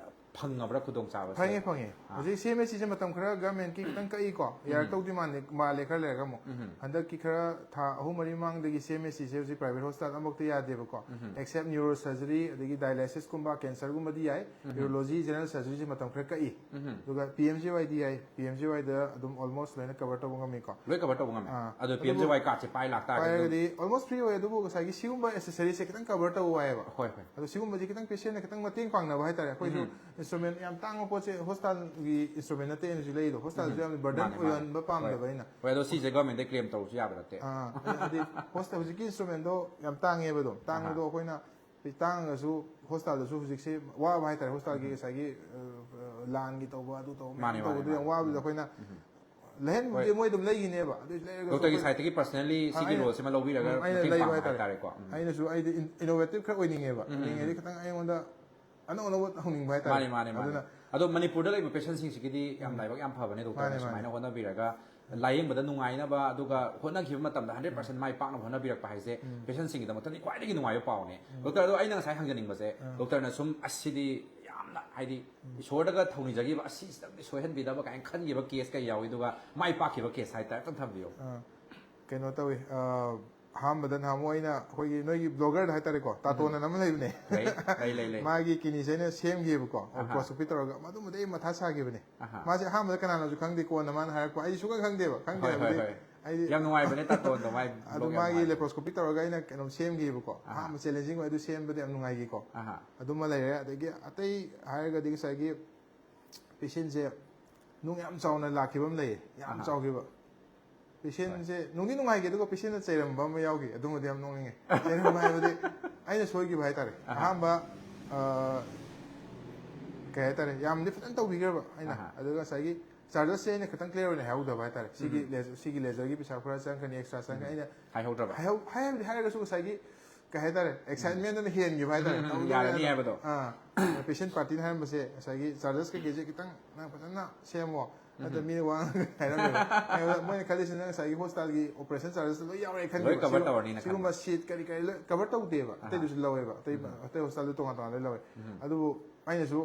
ꯐꯪꯉꯕ꯭ꯔꯥ ꯈꯨꯗꯣꯡꯆꯥꯕꯁꯦ? ꯐꯪꯉꯦ ꯐꯪꯉꯦ꯫ ꯍꯧꯖꯤꯛ ꯁꯤ ꯑꯦꯝ ꯑꯦꯁ ꯁꯤꯁꯦ ꯃꯇꯝ ꯈꯔ ꯒꯚꯔꯟꯃꯦꯟꯠꯀꯤ ꯈꯤꯇꯪ ꯀꯛꯏꯀꯣ, ꯌꯥꯔꯛꯇꯧꯗꯤ ꯃꯥꯜꯂꯦ ꯃꯥꯜꯂꯦ ꯈꯔ ꯂꯩꯔꯒ ꯑꯃꯨꯛ꯫ ꯍꯟꯗꯛꯀꯤ ꯈꯔ ꯊꯥ ꯑꯍꯨꯝ ꯃꯔꯤ ꯃꯃꯥꯡꯗꯒꯤ ꯁꯤ ꯑꯦꯝ ꯑꯦꯁ ꯁꯤꯁꯦ ꯍꯧꯖꯤꯛ ꯄ꯭ꯔꯥꯏꯚꯦꯠ ꯍꯣꯁꯄꯤꯇꯥꯜ ꯑꯃꯐꯥꯎꯗ ꯌꯥꯗꯦꯕꯀꯣ꯫ ꯑꯦꯛꯁꯦꯞ ꯅ꯭ꯌꯨꯔꯣ ꯁꯔꯖꯔꯤ ꯑꯗꯒꯤ ꯗꯥꯏꯂꯥꯏꯁꯤꯁꯀꯨꯝꯕ, ꯀꯦꯟꯁꯔꯒꯨꯝꯕꯗꯤ ꯌꯥꯏ꯫ ꯌꯨꯔꯣꯂꯣꯖꯤ, ꯖꯦꯅꯔꯦꯜ ꯁꯔꯖꯔꯤꯁꯦ ꯃꯇꯝ ꯈꯔ ꯀꯛꯏ꯫ ꯑꯗꯨꯒ ꯄꯤ ꯑꯦꯝ ꯖꯤ ꯋꯥꯏꯗꯤ ꯌꯥꯏ꯫ ꯄꯤ ꯑꯦꯝ ꯖꯤ ꯋꯥꯏꯗ ꯑꯗꯨꯝ ꯑꯣꯜꯃꯣꯁ ꯂꯣꯏꯅ ꯀꯚꯔ ꯇꯧꯕ ꯉꯝꯃꯤꯀꯣ꯫ ꯂꯣꯏ ꯀꯚꯔ ꯇꯧꯕ ꯉꯝꯃꯦ꯫ ꯑꯥ, ꯑꯗꯣ ꯑꯗꯨꯕꯨ ꯄꯤ ꯑꯦꯝ ꯖꯤ ꯋꯥꯏ ꯀꯥꯔꯗꯁꯦ ꯄꯥꯏ ꯂꯥꯛꯇꯥꯔꯒꯗꯤ ꯑꯗꯨꯝ ꯄꯥꯏꯔꯒꯗꯤ ꯑꯣꯜꯃꯣꯁ ꯐ꯭ꯔꯤ ꯑꯣꯏ, ꯑꯗꯨꯕꯨ ꯉꯁꯥꯏꯒꯤ ꯁꯤꯒꯨꯝꯕ ꯑꯦꯁꯦꯁꯔꯤꯁꯁꯦ ꯈꯤꯇꯪ ꯀꯚꯔ ꯇꯧꯕ ꯋꯥꯏꯑꯦꯕ꯫ ꯍꯣꯏ ꯍꯣꯏ ꯑꯗꯣ ꯁꯤꯒꯨꯝꯕꯁꯦ ꯈꯤꯇꯪ ꯄꯦꯁꯦꯟꯅ ꯈꯤꯇꯪ ꯃꯇꯦꯡ ꯄꯥꯡꯅꯕ ꯍꯥꯏꯇꯥꯔꯦ꯫ ꯑꯩꯈꯣꯏꯁꯨ ꯏꯟꯁꯇ꯭ꯔꯨꯃꯦꯟ ꯌꯥꯝ ꯇꯥꯡꯕ ꯄꯣꯠꯁꯦ ꯍꯣꯁꯄꯤꯇꯥꯜꯒꯤ ꯏꯟꯁꯇ꯭ꯔꯨꯃꯦꯟ ꯅꯠꯇꯦ ꯑꯩꯅꯁꯨ ꯂꯩꯗꯣ, ꯍꯣꯁꯄꯤꯇꯥꯜꯁꯨ ꯌꯥꯝꯅ ꯕꯔꯗꯟ ꯃꯥꯅꯦ, ꯃꯥꯅꯦ꯫ ꯑꯣꯏꯍꯟꯕ ꯄꯥꯝꯗꯕ ꯍꯣꯏ꯫ ꯑꯩꯅ꯫ ꯍꯣꯏ, ꯑꯗꯣ ꯁꯤꯁꯦ ꯒꯚꯔꯟꯃꯦꯟꯠꯇ ꯀ꯭ꯂꯦꯝ ꯇꯧꯔꯁꯨ ꯌꯥꯕ ꯅꯠꯇꯦ꯫ ꯑꯥ, ꯍꯥꯏꯗꯤ ꯍꯣꯁꯄꯤꯇꯥꯜ ꯍꯧꯖꯤꯛꯀꯤ ꯏꯟꯁꯇ꯭ꯔꯨꯃꯦꯟꯗꯣ ꯌꯥꯝ ꯇꯥꯡꯉꯦꯕ ꯑꯗꯨꯝ꯫ ꯇꯥꯡꯕꯗꯣ ꯑꯩꯈꯣꯏꯅ ꯇꯥꯡꯉꯒꯁꯨ ꯍꯣꯁꯄꯤꯇꯥꯜꯗꯁꯨ ꯍꯧꯖꯤꯛꯁꯦ ꯋꯥꯕ ꯍꯥꯏꯇꯥꯔꯦ꯫ ꯍꯣꯁꯄꯤꯇꯥꯜꯒꯤ ꯉꯁꯥꯏꯒꯤ ꯑ, ꯑ, ꯂꯥꯟꯒꯤ ꯇꯧꯕ ꯑꯗꯨ ꯇꯧꯕ ꯃꯌꯥꯝ ꯃꯥꯅꯦ, ꯃꯥꯅꯦ, ꯇꯧꯕꯗꯣ ꯌꯥꯝ ꯃꯥꯅꯦ꯫ ꯋꯥꯕꯗꯨꯗ ꯑꯩꯈꯣꯏꯅ ꯂꯩꯍꯟꯕꯗꯤ ꯍꯣꯏ꯫ ꯃꯣꯏ ꯑꯗꯨꯝ ꯂꯩꯈꯤꯅꯦꯕ꯫ ꯑꯗꯨ ꯂꯩꯔꯒꯁꯨ ꯗꯣꯛꯇꯔꯒꯤ ꯑꯩꯈꯣꯏ ꯁꯥꯏꯠꯇꯒꯤ ꯄꯔꯁꯅꯦꯜꯂꯤ ꯑ, ꯁꯤꯒꯤ ꯑꯩꯅ- ꯔꯣꯜꯁꯤꯃ ꯂꯧꯕꯤꯔꯒ ꯎꯝ, ꯑꯩꯅ ꯃꯇꯦꯡ ꯂꯩꯕ ꯄꯥꯡꯕ ꯍꯥꯏꯇꯥꯔꯦ꯫ ꯍꯥꯏꯇꯥꯔꯦꯀꯣ꯫ ꯎꯝ꯫ ꯑꯩꯅꯁꯨ ꯑꯩꯗꯤ ꯏꯅꯣꯚꯦꯇꯤꯚ ꯈꯔ ꯑꯣꯏꯅꯤꯡꯉꯦꯕ꯫ ꯑꯣꯏꯅꯤꯡꯉꯦꯗꯤ ꯈꯤꯇꯪ ꯑꯩꯉꯣꯟꯗ ꯑꯅꯧ ꯑꯅꯧꯕ ꯍꯧꯅꯤꯡꯕ ꯍꯥꯏꯇꯥꯔꯦ꯫ ꯃꯥꯅꯦ, ꯃꯥꯅꯦ, ꯃꯥꯅꯦ꯫ ꯑꯗꯨꯅ ꯑꯗꯣ ꯃꯅꯤꯄꯨꯔꯗ ꯂꯩꯕ ꯄꯦꯁꯦꯟꯁꯤꯡꯁꯤꯒꯤꯗꯤ ꯌꯥꯝ ꯂꯥꯏꯕꯛ ꯌꯥꯝ ꯐꯕꯅꯦ, ꯗꯣꯛꯇꯔꯅ ꯃꯥꯅꯦ, ꯃꯥꯅꯦ꯫ ꯁꯨꯃꯥꯏꯅ ꯍꯣꯠꯅꯕꯤꯔꯒ ꯂꯥꯏꯌꯦꯡꯕꯗ ꯅꯨꯡꯉꯥꯏꯅꯕ, ꯑꯗꯨꯒ ꯍꯣꯠꯅꯈꯤꯕ ꯃꯇꯝꯗ ꯍꯟꯗ꯭ꯔꯦꯠ ꯄꯥꯔꯁꯦꯟ ꯃꯥꯏ ꯄꯥꯛꯅꯕ ꯍꯣꯠꯅꯕꯤꯔꯛꯄ ꯍꯥꯏꯁꯦ ꯄꯦꯁꯦꯟꯁꯤꯡꯒꯤꯗꯃꯛꯇꯗꯤ ꯈ꯭ꯋꯥꯏꯗꯒꯤ ꯅꯨꯡꯉꯥꯏꯕ ꯄꯥꯎꯅꯦ꯫ ꯗꯣꯛꯇꯔ, ꯑꯗꯣ ꯑꯩꯅ ꯉꯁꯥꯏ ꯍꯪꯖꯅꯤꯡꯕꯁꯦ, ꯗꯣꯛꯇꯔꯅ ꯁꯨꯝ ꯑꯁꯤꯗꯤ ꯌꯥꯝꯅ ꯍꯥꯏꯗꯤ ꯏꯁꯣꯔꯗꯒ ꯊꯧꯅꯤꯖꯈꯤꯕ, ꯑꯁꯤꯁꯤꯗꯪꯗꯤ ꯁꯣꯏꯍꯟꯕꯤꯗꯕ ꯀꯥꯏꯅ ꯈꯟꯈꯤꯕ ꯀꯦꯁ ꯀꯩ ꯌꯥꯎꯏ, ꯑꯗꯨꯒ ꯃꯥꯏ ꯄꯥꯛꯈꯤꯕ ꯀꯦꯁ ꯍꯥꯏꯇꯥꯔꯦ, ꯑꯝꯇꯪ ꯊꯝꯕꯤꯌꯨ꯫ ꯑ, ꯀꯩꯅꯣ ꯇꯧꯋꯤ꯫ ꯑ, ꯑꯍꯥꯟꯕꯗ ꯅꯍꯥꯟꯃꯨꯛ ꯑꯩꯅ ꯑꯩꯈꯣꯏꯒꯤ ꯅꯣꯏꯒꯤ ꯕ꯭ꯂꯣꯒꯔꯗ ꯍꯥꯏꯇꯥꯔꯦꯀꯣ, ꯇꯥꯇꯣꯟ ꯑꯅ ꯑꯃ ꯂꯩꯕꯅꯦ꯫ ꯂꯩ, ꯂꯩ, ꯂꯩ, ꯂꯩ꯫ ꯃꯥꯒꯤ ꯀꯤꯅꯤꯁꯦ ꯑꯩꯅ ꯁꯦꯝꯈꯤꯕꯀꯣ, ꯑꯍꯥ꯫ ꯂꯦꯄ꯭ꯔꯣꯁꯀꯣꯄꯤ ꯇꯧꯔꯒ꯫ ꯃꯗꯨꯃꯗꯤ ꯑꯩ ꯃꯊꯥ ꯁꯥꯈꯤꯕꯅꯦ꯫ ꯑꯍꯥ꯫ ꯃꯥꯁꯦ ꯑꯍꯥꯟꯕꯗ ꯀꯅꯥꯅꯁꯨ ꯈꯪꯗꯦ, ꯀꯣꯟꯅ ꯃꯥꯅ ꯍꯥꯏꯔꯛꯄ, ꯑꯩꯗꯤ ꯁꯨꯡꯈꯪ ꯈꯪꯗꯦꯕ꯫ ꯈꯪꯗꯦ ꯍꯣꯏ, ꯍꯣꯏ, ꯍꯥꯏꯕꯗꯤ ꯍꯣꯏ꯫ ꯑꯩꯗꯤ ꯌꯥꯝ ꯅꯨꯡꯉꯥꯏꯕꯅꯦ ꯇꯥꯇꯣꯟꯗꯣ, ꯃꯥꯏ ꯑꯗꯨ blog ꯌꯥꯝ ꯃꯥꯒꯤ ꯅꯨꯡꯉꯥꯏꯕꯅꯦ꯫ ꯂꯦꯄ꯭ꯔꯣꯁꯀꯣꯄꯤ ꯇꯧꯔꯒ ꯑꯩꯅ ꯀꯩꯅꯣꯝ ꯁꯦꯝꯈꯤꯕꯀꯣ꯫ ꯑꯍꯥ꯫ ꯑꯍꯥꯟꯕ ꯆꯦꯂꯦꯟꯖꯤꯡ ꯑꯣꯏ, ꯑꯗꯨ ꯁꯦꯝꯕꯗ ꯌꯥꯝ ꯅꯨꯡꯉꯥꯏꯈꯤꯀꯣ꯫ ꯑꯍꯥ꯫ ꯑꯗꯨꯃ ꯂꯩꯔꯦ꯫ ꯑꯗꯒꯤ ꯑꯇꯩ ꯍꯥꯏꯔꯒꯗꯤ ꯉꯁꯥꯏꯒꯤ ꯄꯦꯁꯦꯟꯁꯦ ꯅꯨꯡ ꯌꯥꯝ ꯆꯥꯎꯅ ꯂꯥꯛꯈꯤꯕ ꯑꯃ ꯂꯩꯌꯦ, ꯌꯥꯝ ꯑꯍꯥ꯫ ꯆꯥꯎꯈꯤꯕ꯫ ꯄꯦꯁꯦꯟꯁꯦ ꯅꯨꯡꯗꯤ ꯅꯨꯡꯉꯥꯏꯈꯤ, ꯑꯗꯨꯒ ꯄꯦꯁꯦꯟꯅ ꯆꯩꯔꯝꯕ ꯑꯃ ꯌꯥꯎꯈꯤ꯫ ꯑꯗꯨꯃꯗꯤ ꯌꯥꯝ ꯅꯣꯛꯅꯤꯡꯉꯦ꯫ ꯆꯩꯔꯝꯕ ꯍꯥꯏꯕꯗꯤ ꯑꯩꯅ ꯁꯣꯏꯈꯤꯕ ꯍꯥꯏꯇꯥꯔꯦ꯫ ꯑꯍꯥ꯫ ꯑꯍꯥꯟꯕ, ꯑ, ꯀꯩ ꯍꯥꯏꯇꯥꯔꯦ, ꯌꯥꯝꯗꯤ ꯐꯖꯅ ꯇꯧꯕꯤꯈ꯭ꯔꯕ ꯑꯩꯅ꯫ ꯑꯍꯥ꯫ ꯑꯗꯨꯒ ꯉꯁꯥꯏꯒꯤ ꯆꯥꯔꯖꯦꯁꯁꯦ ꯑꯩꯅ ꯈꯤꯇꯪ ꯀ꯭ꯂꯤꯌꯥꯔ ꯑꯣꯏꯅ ꯍꯥꯏꯍꯧꯗꯕ ꯍꯥꯏꯇꯥꯔꯦ꯫ ꯁꯤꯒꯤ ꯂꯦꯖ-, ꯁꯤꯒꯤ ꯂꯦꯖꯔꯒꯤ ꯄꯩꯁꯥ ꯈꯔ ꯆꯪꯒꯅꯤ, ꯑꯦꯛꯁꯇ꯭ꯔꯥ ꯆꯪꯒꯅꯤ꯫ ꯑꯩꯅ ꯍꯥꯏꯍꯧꯗ꯭ꯔꯕ? ꯍꯥꯏꯍꯧ-, ꯍꯥꯏꯕꯗꯤ ꯍꯥꯏꯔꯒꯁꯨ ꯉꯁꯥꯏꯒꯤ ꯀꯩ ꯍꯥꯏꯇꯥꯔꯦ, ꯑꯦꯛꯁꯥꯏꯠꯃꯦꯟꯗꯨꯅ ꯍꯦꯟꯈꯤꯕ ꯍꯥꯏꯇꯥꯔꯦ꯫ ꯎꯝ, ꯇꯧꯗꯣꯔꯦ ꯌꯥꯔꯅꯤ ꯍꯥꯏꯅ꯫ ꯍꯥꯏꯕꯗꯣ꯫ ꯑꯥ, ꯄꯦꯁꯦꯟ ꯄꯥꯔꯇꯤꯅ ꯍꯥꯏꯔꯝꯕꯁꯦ ꯉꯁꯥꯏꯒꯤ ꯆꯥꯔꯖꯦꯁ ꯀꯩꯀꯩꯁꯦ ꯈꯤꯇꯪ ꯅꯪ ꯐꯖꯅ ꯁꯦꯝꯃꯣ, ꯅꯠꯇ꯭ꯔ ꯃꯤꯅ ꯋꯥ ꯉꯥꯡ-, ꯍꯥꯏꯔꯝꯃꯦꯕ꯫ ꯑꯗꯨꯗ ꯃꯣꯏꯅ ꯈꯜꯂꯤꯁꯤꯅ ꯉꯁꯥꯏꯒꯤ ꯍꯣꯁꯄꯤꯇꯥꯜꯒꯤ ꯑꯣꯄꯔꯦꯁꯟ ꯆꯥꯔꯖꯦꯁ ꯂꯣꯏ ꯌꯥꯎꯔꯦ ꯈꯟꯈꯤꯕ꯫ ꯂꯣꯏ cover ꯁꯤꯒꯨꯝ-, ꯇꯧꯔꯅꯤꯅ ꯁꯤꯒꯨꯝꯕ ꯁꯤꯠ ꯀꯔꯤ ꯀꯔꯤ ꯂꯣꯏ ꯀꯚꯔ ꯇꯧꯗꯦꯕ꯫ ꯑꯇꯩꯗꯨꯁꯨ ꯂꯧꯋꯦꯕ, ꯑꯇꯩ ꯑꯇꯩ ꯍꯣꯁꯄꯤꯇꯥꯜꯗ ꯇꯣꯉꯥꯟ ꯇꯣꯉꯥꯟ ꯂꯣꯏ ꯂꯧꯋꯦ꯫ ꯑꯗꯨꯕꯨ ꯑꯩꯅꯁꯨ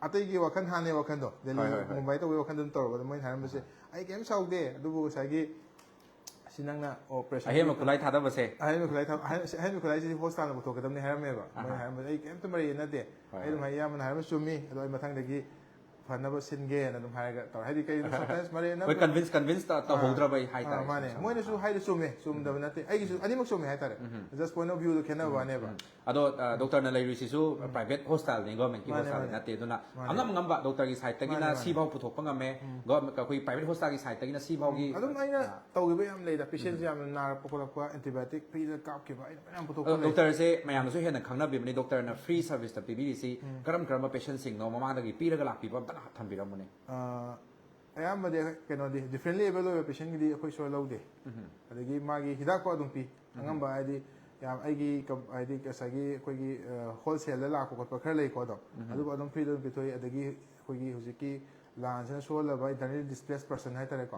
ꯑꯇꯩꯒꯤ ꯋꯥꯈꯜ, ꯍꯥꯟꯅꯩ ꯋꯥꯈꯜꯗꯣ, ꯗꯦꯜꯂꯤ, ꯍꯣꯏ, ꯍꯣꯏ, ꯍꯣꯏ꯫ ꯃꯨꯝꯕꯥꯏ ꯇꯧꯕꯒꯤ ꯋꯥꯈꯜꯗ ꯑꯗꯨꯝ ꯇꯧꯔꯕ꯫ ꯑꯗꯣ ꯃꯣꯏꯅ ꯍꯥꯏꯔꯝꯕꯁꯦ, "ꯑꯩ ꯀꯩꯝ ꯁꯥꯎꯗꯦ, ꯑꯗꯨꯕꯨ ꯉꯁꯥꯏꯒꯤ ꯁꯤ ꯅꯪꯅ ꯑꯣꯄꯔꯦꯁꯟ ꯑꯍꯦꯟꯕ ꯈꯨꯠꯂꯥꯏ ꯊꯥꯗꯕꯁꯦ꯫ ꯑꯍꯦꯟꯕ ꯈꯨꯠꯂꯥꯏ ꯊꯥ-, ꯑꯍꯦꯟ-, ꯑꯍꯦꯟꯕ ꯈꯨꯠꯂꯥꯏꯁꯤꯗꯤ ꯍꯣꯁꯄꯤꯇꯥꯜꯅ ꯄꯨꯊꯣꯛꯀꯗꯕꯅꯤ" ꯍꯥꯏꯔꯝꯃꯦꯕ꯫ ꯃꯣꯏꯅ ꯍꯥꯏꯔꯝꯕꯁꯦ, "ꯑꯩ ꯀꯩꯝꯇ ꯃꯔꯩ ꯌꯦꯠꯅꯗꯦ꯫ ꯍꯣꯏ, ꯑꯩ ꯑꯗꯨꯝ ꯍꯣꯏ꯫ ꯍꯥꯏ, ꯏꯌꯥꯝꯕꯅ ꯍꯥꯏꯔꯝꯕ ꯆꯨꯝꯃꯤ, ꯑꯗꯣ ꯑꯩ ꯃꯊꯪꯗꯒꯤ ꯐꯅꯕ ꯁꯤꯟꯒꯦꯅ" ꯑꯗꯨꯝ ꯍꯥꯏꯔꯒ ꯇꯧꯔꯦ꯫ ꯍꯥꯏꯗꯤ ꯀꯩꯒꯤꯅꯣ, sometimes ꯃꯔꯩ ꯌꯦꯠꯅꯕ ꯑꯩꯈꯣꯏ ꯀꯟꯚꯤꯟꯁ ꯀꯟꯚꯤꯟꯁ ꯇꯧꯍꯧꯗ꯭ꯔꯕ ꯑꯩ ꯍꯥꯏꯇꯥꯔꯦ꯫ ꯑꯥ, ꯃꯥꯅꯦ꯫ ꯃꯣꯏꯅꯁꯨ ꯍꯥꯏꯗꯣ ꯆꯨꯝꯃꯦ, ꯆꯨꯝꯗꯕ ꯅꯠꯇꯦ꯫ ꯑꯩꯒꯤꯁꯨ ꯑꯅꯤꯃꯛ ꯆꯨꯝꯃꯦ ꯍꯥꯏꯇꯥꯔꯦ꯫ Just point of view ꯗꯣ ꯈꯦꯠꯅꯕ ꯋꯥꯅꯦꯕ꯫ ꯑꯗꯣ, ꯑ, ꯗꯣꯛꯇꯔꯅ ꯂꯩꯔꯤꯁꯤꯁꯨ ꯄ꯭ꯔꯥꯏꯚꯦꯠ ꯍꯣꯁꯄꯤꯇꯥꯜꯅꯤ, ꯒꯣꯔꯃꯦꯟꯀꯤ ꯃꯥꯅꯦ, ꯍꯣꯁꯄꯤꯇꯥꯜꯗꯤ ꯃꯥꯅꯦ꯫ ꯅꯠꯇꯦ꯫ ꯑꯗꯨꯅ ꯃꯥꯅꯦ꯫ ꯑꯉꯝ ꯑꯉꯝꯕ ꯗꯣꯛꯇꯔꯒꯤ ꯁꯥꯏꯠꯇꯒꯤꯅ ꯃꯥꯅꯦ, ꯃꯥꯅꯦ꯫ ꯁꯤꯐꯥꯎ ꯄꯨꯊꯣꯛꯄ ꯉꯝꯃꯦ꯫ ꯒꯣꯔꯃꯦꯟ, ꯑꯩꯈꯣꯏ ꯄ꯭ꯔꯥꯏꯚꯦꯠ ꯍꯣꯁꯄꯤꯇꯥꯜꯒꯤ ꯁꯥꯏꯠꯇꯒꯤꯅ ꯁꯤꯐꯥꯎꯒꯤ ꯑꯗꯨꯝ ꯑꯩꯅ ꯇꯧꯈꯤꯕ ꯌꯥꯝ ꯂꯩꯗ꯫ ꯄꯦꯁꯦꯟꯁꯦ ꯌꯥꯝꯅ ꯅꯥꯔꯛꯄ ꯈꯣꯠꯂꯛꯄ, ꯑꯦꯟꯇꯤꯕꯥꯌꯣꯇꯤꯛ ꯐ꯭ꯔꯤꯗ ꯀꯥꯞꯈꯤꯕ ꯑꯩꯅ ꯃꯌꯥꯝ ꯄꯨꯊꯣꯛꯄ ꯑꯗꯣ ꯂꯩ꯫ ꯗꯣꯛꯇꯔꯁꯦ ꯃꯌꯥꯝꯅꯁꯨ ꯍꯦꯟꯅ ꯈꯪꯅꯕꯤꯕꯅꯤ, ꯗꯣꯛꯇꯔꯅ ꯐ꯭ꯔꯤ ꯁꯔꯚꯤꯁꯇ ꯄꯤꯕꯤꯔꯤꯁꯤ ꯀꯔꯝ ꯀꯔꯝꯕ ꯄꯦꯁꯦꯟꯁꯤꯡꯅꯣ ꯃꯃꯥꯡꯗꯒꯤ ꯄꯤꯔꯒ ꯂꯥꯛꯄꯤꯕ ꯑꯝꯇ ꯊꯝꯕꯤꯔꯝꯃꯨꯅꯦ꯫ ꯑ, ꯑꯌꯥꯝꯕꯗꯤ ꯀꯩꯅꯣꯗꯤ differently able ꯑꯣꯏꯕ ꯄꯦꯁꯦꯟꯒꯤꯗꯤ ꯑꯩꯈꯣꯏ ꯁꯣꯏ ꯂꯧꯗꯦ꯫ ꯑꯗꯒꯤ ꯃꯥꯒꯤ ꯍꯤꯗꯥꯛꯀꯣ ꯑꯗꯨꯝ ꯄꯤ꯫ ꯑꯉꯝꯕ ꯍꯥꯏꯗꯤ ꯌꯥꯝ ꯑꯩꯒꯤ ꯀꯝ-, ꯍꯥꯏꯗꯤ ꯉꯁꯥꯏꯒꯤ ꯑꯩꯈꯣꯏꯒꯤ, ꯑ, ꯍꯣꯜꯁꯦꯜꯗ ꯂꯥꯛꯄ ꯈꯣꯠꯄ ꯈꯔ ꯂꯩꯀꯣ ꯑꯗꯣ꯫ ꯑꯗꯨꯕꯨ ꯑꯗꯨꯝ ꯐ꯭ꯔꯤꯗ ꯑꯗꯨꯝ ꯄꯤꯊꯣꯛꯏ꯫ ꯑꯗꯒꯤ ꯑꯩꯈꯣꯏꯒꯤ ꯍꯧꯖꯤꯛꯀꯤ ꯂꯥꯟꯁꯤꯅ ꯁꯣꯛꯍꯜꯂꯕ internally displaced person ꯍꯥꯏꯇꯥꯔꯦꯀꯣ꯫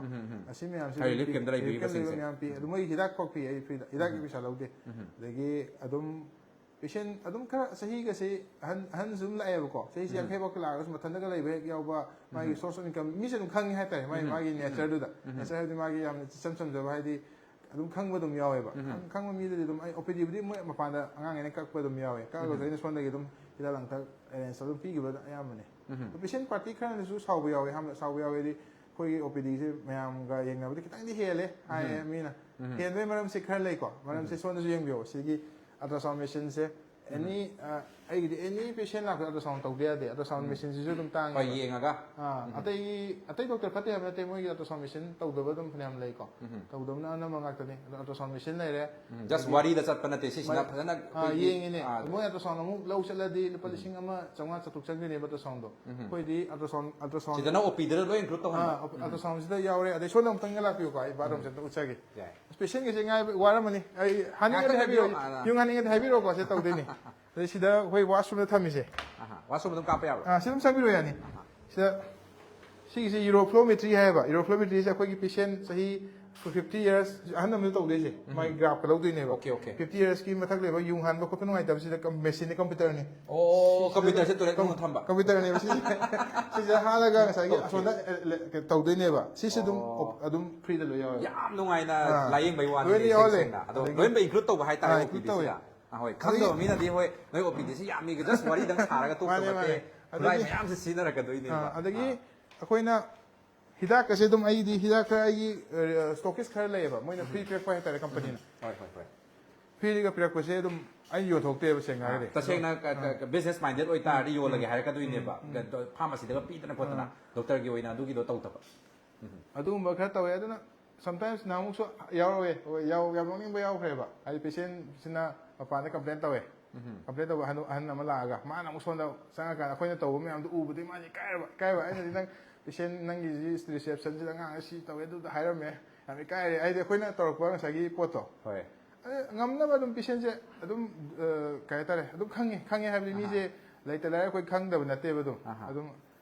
ꯑꯁꯤ ꯃꯌꯥꯝꯁꯤ ꯔꯤꯂꯤꯐ ꯄꯤ-, ꯀꯦꯝꯞꯇ ꯂꯩꯕꯤꯔꯤꯕꯁꯤꯡꯁꯦ꯫ ꯔꯤꯂꯤꯐ ꯀꯦꯝꯞꯇ ꯂꯩꯕ ꯃꯌꯥꯝ ꯄꯤ꯫ ꯑꯗꯨ ꯃꯣꯏꯒꯤ ꯍꯤꯗꯥꯛ ꯐꯥꯎ ꯄꯤ, ꯑꯩ ꯐ꯭ꯔꯤꯗ꯫ ꯍꯤꯗꯥꯛꯀꯤ ꯄꯩꯁꯥ ꯂꯧꯗꯦ꯫ ꯑꯗꯒꯤ ꯑꯗꯨꯝ ꯄꯦꯁꯦꯟ ꯑꯗꯨꯝ ꯈꯔ ꯆꯍꯤꯒꯁꯦ ꯑꯍꯟ, ꯑꯍꯟꯁꯨ ꯑꯗꯨꯝ ꯂꯥꯛꯑꯦꯕꯀꯣ꯫ ꯆꯍꯤꯁꯦ ꯌꯥꯡꯈꯩ ꯐꯥꯎ ꯂꯥꯛꯑꯒꯁꯨ ꯃꯊꯟꯇꯒ ꯂꯩꯕ ꯍꯦꯛ ꯌꯥꯎꯕ, ꯃꯥꯒꯤ source of income ꯃꯤꯁꯦ ꯑꯗꯨꯝ ꯈꯪꯉꯤ ꯍꯥꯏꯇꯥꯔꯦ, ꯃꯥꯒꯤ, ꯃꯥꯒꯤ natureꯗꯨꯗ꯫ Nature ꯍꯥꯏꯕꯗꯤ ꯃꯥꯒꯤ ꯌꯥꯝꯅ ꯏꯆꯝ ꯆꯝꯖꯕ, ꯍꯥꯏꯗꯤ ꯑꯗꯨꯝ ꯈꯪꯕ ꯑꯗꯨꯝ ꯌꯥꯎꯋꯦꯕ꯫ ꯈꯪ-, ꯈꯪꯕ ꯃꯤꯗꯗꯤ ꯑꯗꯨꯝ ꯑꯩ OPDꯕꯨꯗꯤ ꯃꯣꯏ ꯃꯄꯥꯟꯗ ꯑꯉꯥꯡꯈꯩꯅ ꯀꯛꯄ ꯑꯗꯨꯝ ꯌꯥꯎꯋꯦ꯫ ꯀꯛꯑꯒꯁꯨ ꯑꯩꯅ ꯁꯣꯝꯗꯒꯤ ꯑꯗꯨꯝ ꯍꯤꯗꯥꯛ ꯂꯥꯡꯊꯛ arrange ꯇꯧꯔ ꯑꯗꯨꯝ ꯄꯤꯈꯤꯕ ꯑꯌꯥꯝꯕꯅꯦ꯫ ꯑꯗꯣ ꯄꯦꯁꯦꯟ ꯄꯥꯔꯇꯤ ꯈꯔꯅꯁꯨ ꯁꯥꯎꯕ ꯌꯥꯎꯋꯦ꯫ ꯍꯥꯝ-, ꯁꯥꯎꯕ ꯌꯥꯎꯋꯦꯗꯤ ꯑꯩꯈꯣꯏꯒꯤ OPDꯁꯦ ꯃꯌꯥꯝꯒ ꯌꯦꯡꯅꯕꯗꯤ ꯈꯤꯇꯪꯗꯤ ꯍꯦꯜꯂꯦ ꯍꯥꯏꯌꯦ ꯃꯤꯅ꯫ ꯍꯦꯟꯕꯒꯤ ꯃꯔꯝꯁꯦ ꯈꯔ ꯂꯩꯀꯣ꯫ ꯃꯔꯝꯁꯦ ꯁꯣꯝꯗꯁꯨ ꯌꯦꯡꯕꯤꯌꯣ꯫ ꯁꯤꯒꯤ ultrasound machineꯁꯦ any, ꯑ, ꯑꯩꯒꯤꯗꯤ ꯑꯦꯅꯤ ꯄꯦꯁꯦꯟ ꯂꯥꯛꯄꯗ ꯑꯜꯇ꯭ꯔꯥꯁꯥꯎꯟ ꯇꯧꯗ ꯌꯥꯗꯦ꯫ ꯑꯜꯇ꯭ꯔꯥꯁꯥꯎꯟ ꯃꯦꯁꯤꯟꯁꯤꯁꯨ ꯑꯗꯨꯝ ꯇꯥꯡꯉꯦ꯫ ꯍꯣꯏ, ꯌꯦꯡꯉꯒ꯫ ꯑꯥ, ꯑꯇꯩꯒꯤ ꯑꯇꯩ ꯗꯣꯛꯇꯔ ꯐꯠꯇꯦ ꯍꯥꯏꯕ ꯅꯠꯇꯦ, ꯃꯣꯏꯒꯤ ꯑꯜꯇ꯭ꯔꯥꯁꯥꯎꯟ ꯃꯦꯁꯤꯟ ꯇꯧꯗꯕ ꯑꯗꯨꯝ ꯐꯅꯌꯥꯝ ꯂꯩꯀꯣ꯫ ꯇꯧꯗꯕꯅ ꯑꯅꯝꯕ ꯉꯥꯛꯇꯅꯤ꯫ ꯑꯗꯣ ꯑꯜꯇ꯭ꯔꯥꯁꯥꯎꯟ ꯃꯦꯁꯤꯟ ꯂꯩꯔꯦ꯫ ꯖꯁ ꯋꯥꯔꯤꯗ ꯆꯠꯄ ꯅꯠꯇꯦ, ꯁꯤꯁꯤꯅ ꯐꯖꯅ ꯑꯥ, ꯑꯩꯈꯣꯏꯒꯤ, ꯌꯦꯡꯉꯤꯅꯦ꯫ ꯑꯥ, ꯃꯣꯏ ꯑꯜꯇ꯭ꯔꯥꯁꯥꯎꯟ ꯑꯃꯨꯛ ꯂꯧ ꯆꯠꯂꯗꯤ ꯂꯨꯄꯥ ꯂꯤꯁꯤꯡ ꯑꯃ ꯆꯥꯝꯃꯉꯥ ꯆꯥꯇ꯭ꯔꯨꯛ ꯆꯪꯗꯣꯏꯅꯦꯕ ꯑꯜꯇ꯭ꯔꯥꯁꯥꯎꯟꯗꯣ꯫ ꯑꯩꯈꯣꯏꯗꯤ ꯑꯜꯇ꯭ꯔꯥꯁꯥꯎꯟ ꯑꯜꯇ꯭ꯔꯥꯁꯥꯎꯟ ꯁꯤꯗꯅ ꯑꯣ ꯄꯤꯗ ꯂꯣꯏ ꯏꯟꯀ꯭ꯂꯨꯗ ꯇꯧꯍꯟꯕ꯫ ꯑꯜꯇ꯭ꯔꯥꯁꯥꯎꯟꯁꯤꯗ ꯌꯥꯎꯔꯦ꯫ ꯑꯗꯩ ꯁꯣꯝꯗ ꯑꯃꯨꯛꯇꯪꯒ ꯂꯥꯛꯄꯤꯌꯨꯀꯣ, ꯑꯩ ꯕꯥꯠꯔꯨꯝꯁꯦ ꯑꯝꯇ ꯎꯠꯆꯒꯦ꯫ ꯌꯥꯏ꯫ ꯄꯦꯁꯦꯟꯒꯤꯁꯦ ꯉꯥꯏꯕ ꯋꯥꯔꯝꯃꯅꯤ꯫ ꯑꯩ ꯍꯥꯏꯅꯤꯡꯉꯗꯤ ꯉꯥꯛꯇꯪ ꯍꯥꯏꯕꯤꯔꯣ, ꯍꯥꯏꯕꯤꯌꯨ, ꯑꯥ, ꯑꯥ꯫ ꯌꯨꯝ ꯍꯥꯟꯅꯤꯡꯉꯗꯤ ꯍꯥꯏꯕꯤꯔꯣꯀꯣ, ꯁꯤ ꯇꯧꯗꯣꯏꯅꯤ꯫ ꯑꯗꯩ ꯁꯤꯗ ꯑꯩꯈꯣꯏ ꯋꯥꯁꯔꯨꯝꯗ ꯊꯝꯃꯤꯁꯦ꯫ ꯑꯍꯥ, ꯋꯥꯁꯔꯨꯝ ꯑꯗꯨꯝ ꯀꯥꯞꯄ ꯌꯥꯕ꯭ꯔꯣ? ꯑꯥ, ꯁꯤ ꯑꯗꯨꯝ ꯆꯪꯕꯤꯔꯣ, ꯌꯥꯅꯤ꯫ ꯁꯤꯗ ꯁꯤꯒꯤꯁꯦ ꯌꯨꯔꯣꯐ꯭ꯂꯣꯃꯦꯇ꯭ꯔꯤ ꯍꯥꯏꯌꯦꯕ꯫ ꯌꯨꯔꯣꯐ꯭ꯂꯣꯃꯦꯇ꯭ꯔꯤꯁꯦ ꯑꯩꯈꯣꯏꯒꯤ ꯄꯦꯁꯦꯟ ꯆꯍꯤ ꯐꯤꯐꯇꯤ ꯌꯔꯁ ꯑꯍꯟ ꯑꯃꯅ ꯇꯧꯗꯣꯏꯁꯦ꯫ ꯃꯥꯒꯤ ꯒ꯭ꯔꯥꯐꯀ ꯂꯧꯗꯣꯏꯅꯦꯕ꯫ Okay, okay. ꯐꯤꯐꯇꯤ ꯌꯔꯁꯀꯤ ꯃꯊꯛ ꯂꯩꯕ ꯌꯨꯡ ꯍꯥꯟꯕ ꯈꯣꯠꯄ ꯅꯨꯡꯉꯥꯏꯇꯕꯁꯤꯗ ꯀꯝ-, ꯃꯦꯁꯤꯟꯅꯤ, ꯀꯝꯄ꯭ꯌꯨꯇꯔꯅꯤ꯫ ꯑꯣ, ꯁꯤꯗ ꯀꯝꯄ꯭ꯌꯨꯇꯔꯁꯦ ꯑꯗꯨꯝ ꯇꯣꯏꯂꯦꯠ ꯀꯝ-, ꯃꯅꯨꯡꯗ ꯊꯝꯕ? ꯀꯝꯄ꯭ꯌꯨꯇꯔꯅꯦꯕ ꯁꯤꯁꯦ꯫ ꯁꯤꯁꯦ ꯍꯥꯜꯂꯒ ꯉꯁꯥꯏꯒꯤ Okay. ꯑꯁꯣꯝꯗ ꯑꯦ, ꯂꯦ-, ꯀꯩ ꯇꯧꯗꯣꯏꯅꯦꯕ꯫ ꯁꯤꯁꯨ ꯑꯗꯨꯝ ꯑꯣ꯫ ꯑꯣꯞ-, ꯑꯗꯨꯝ ꯐ꯭ꯔꯤꯗ ꯂꯣꯏ ꯌꯥꯎꯋꯦꯕ꯫ ꯌꯥꯝ ꯅꯨꯡꯉꯥꯏꯅ ꯑꯥ꯫ ꯂꯥꯌꯦꯡꯕꯩ ꯋꯥꯅꯤ ꯂꯣꯏꯅ ꯁꯦꯡ ꯌꯥꯎꯍꯜꯂꯦ꯫ ꯁꯦꯡꯅ꯫ ꯑꯗꯣ ꯑꯗꯒꯤ ꯂꯣꯏꯅꯃꯛ ꯏꯟꯀ꯭ꯂꯨꯗ ꯇꯧꯕ ꯍꯥꯏꯇꯥꯔꯦ ꯑꯥ, ꯑꯣ ꯏꯟꯀ꯭ꯂꯨꯗ ꯄꯤ ꯗꯤ ꯁꯤꯗ꯫ ꯇꯧꯋꯦ꯫ ꯑꯍꯣꯏ, ꯑꯗꯒꯤ ꯈꯪꯗꯕ ꯃꯤꯅꯗꯤ ꯍꯣꯏ ꯅꯣꯏ ꯑꯣ ꯄꯤ ꯗꯤ ꯁꯤ ꯌꯥꯝꯃꯤꯒ ꯖꯁ ꯋꯥꯔꯤꯗꯪ ꯁꯥꯔꯒ ꯇꯣꯛꯇꯕ ꯃꯥꯅꯦ, ꯅꯠꯇꯦ꯫ ꯃꯥꯅꯦ꯫ ꯈꯨꯠꯂꯥꯏ ꯑꯗꯒꯤ ꯃꯌꯥꯝꯁꯦ ꯁꯤꯖꯤꯟꯅꯔꯛꯀꯗꯣꯏꯅꯦꯕ꯫ ꯑꯥ, ꯑꯗꯒꯤ ꯑꯥ꯫ ꯑꯩꯈꯣꯏꯅ ꯍꯤꯗꯥꯛꯀꯁꯦ ꯑꯗꯨꯝ, ꯑꯩꯗꯤ ꯍꯤꯗꯥꯛ ꯈꯔ ꯑꯩꯒꯤ ꯁ꯭ꯇꯣꯀꯦꯁ ꯈꯔ ꯂꯩꯌꯦꯕ, ꯃꯣꯏꯅ ꯐ꯭ꯔꯤ ꯄꯤꯔꯛꯄ ꯍꯥꯏꯇꯥꯔꯦ, ꯀꯝꯄꯅꯤꯅ꯫ ꯍꯣꯏ, ꯍꯣꯏ, ꯍꯣꯏ꯫ ꯐ꯭ꯔꯤꯒ ꯄꯤꯔꯛꯄꯁꯦ ꯑꯗꯨꯝ ꯑꯩ ꯌꯣꯟꯊꯣꯛꯇꯦꯕ, ꯁꯦꯡꯅ ꯍꯥꯏꯔꯗꯤ꯫ ꯇꯁꯦꯡꯅ ꯑꯥ꯫ ꯕꯤꯖꯤꯅꯦꯁ ꯃꯥꯏꯟꯗꯦꯗ ꯑꯣꯏꯇꯥꯔꯗꯤ ꯌꯣꯜꯂꯒꯦ ꯍꯥꯏꯔꯛꯀꯗꯣꯏꯅꯦꯕ꯫ ꯐꯥꯔꯃꯥꯁꯤꯗꯒ ꯄꯤꯗꯅ ꯈꯣꯠꯇꯅ꯫ ꯑꯥ꯫ ꯗꯣꯛꯇꯔꯒꯤ ꯑꯣꯏꯅ ꯑꯗꯨꯒꯤꯗꯣ ꯇꯧꯗꯕ꯫ ꯑꯗꯨꯒꯨꯝꯕ ꯈꯔ ꯇꯧꯋꯦ꯫ ꯑꯗꯨꯅ ꯁꯝꯇꯥꯏꯝꯁ ꯅꯍꯥꯟꯃꯨꯛꯁꯨ ꯌꯥꯎꯔꯛꯑꯦ꯫ ꯍꯣꯏ, ꯌꯥꯎ-, ꯌꯥꯝ ꯅꯣꯛꯅꯤꯡꯕ ꯌꯥꯎꯈ꯭ꯔꯦꯕ꯫ ꯍꯥꯏꯗꯤ ꯄꯦꯁꯦꯟꯁꯤꯅ ꯃꯄꯥꯟꯗ ꯀꯝꯄ꯭ꯂꯦꯟ ꯇꯧꯋꯦ꯫ ꯀꯝꯄ꯭ꯂꯦꯟ ꯇꯧꯕ ꯑꯍꯟ, ꯑꯍꯟ ꯑꯃ ꯂꯥꯛꯑꯒ, ꯃꯥꯅ ꯑꯃꯨꯛ ꯁꯣꯝꯗ ꯆꯪꯉꯀꯥꯟꯗ ꯑꯩꯈꯣꯏꯅ ꯇꯧꯕ ꯃꯌꯥꯝꯗꯣ ꯎꯕꯗꯒꯤ ꯃꯥꯁꯦ ꯏꯀꯥꯏꯔꯕ, ꯏꯀꯥꯏꯕ꯫ ꯑꯩꯅꯗꯤ, "ꯅꯪ ꯄꯦꯁꯦꯟ, ꯅꯪꯒꯤꯁꯤ ꯔꯤꯁꯦꯞꯁꯟꯁꯤꯗ ꯑꯉꯥꯡꯅ ꯁꯤ ꯇꯧꯋꯦ, ꯑꯗꯨꯗ ꯍꯥꯏꯔꯝꯃꯦ, ꯌꯥꯝ ꯏꯀꯥꯏꯔꯦ"꯫ ꯍꯥꯏꯗꯤ ꯑꯩꯈꯣꯏꯅ ꯇꯧꯔꯛꯄ ꯉꯁꯥꯏꯒꯤ ꯄꯣꯠꯇꯣ꯫ ꯍꯣꯏ꯫ ꯑꯗꯨ ꯉꯝꯅꯕ ꯑꯗꯨꯝ ꯄꯦꯁꯦꯟꯁꯦ ꯑꯗꯨꯝ, ꯑ, ꯀꯩ ꯍꯥꯏꯇꯥꯔꯦ, ꯑꯗꯨꯝ ꯈꯪꯉꯦ, ꯈꯪꯉꯦ ꯍꯥꯏꯕꯗꯤ ꯃꯤꯁꯦ ꯂꯩꯇ ꯂꯥꯏꯔ ꯑꯩꯈꯣꯏ ꯈꯪꯗꯕ ꯅꯠꯇꯦꯕ꯫ ꯑꯗꯨꯝ, ꯑꯍꯥ꯫ ꯑꯗꯨꯝ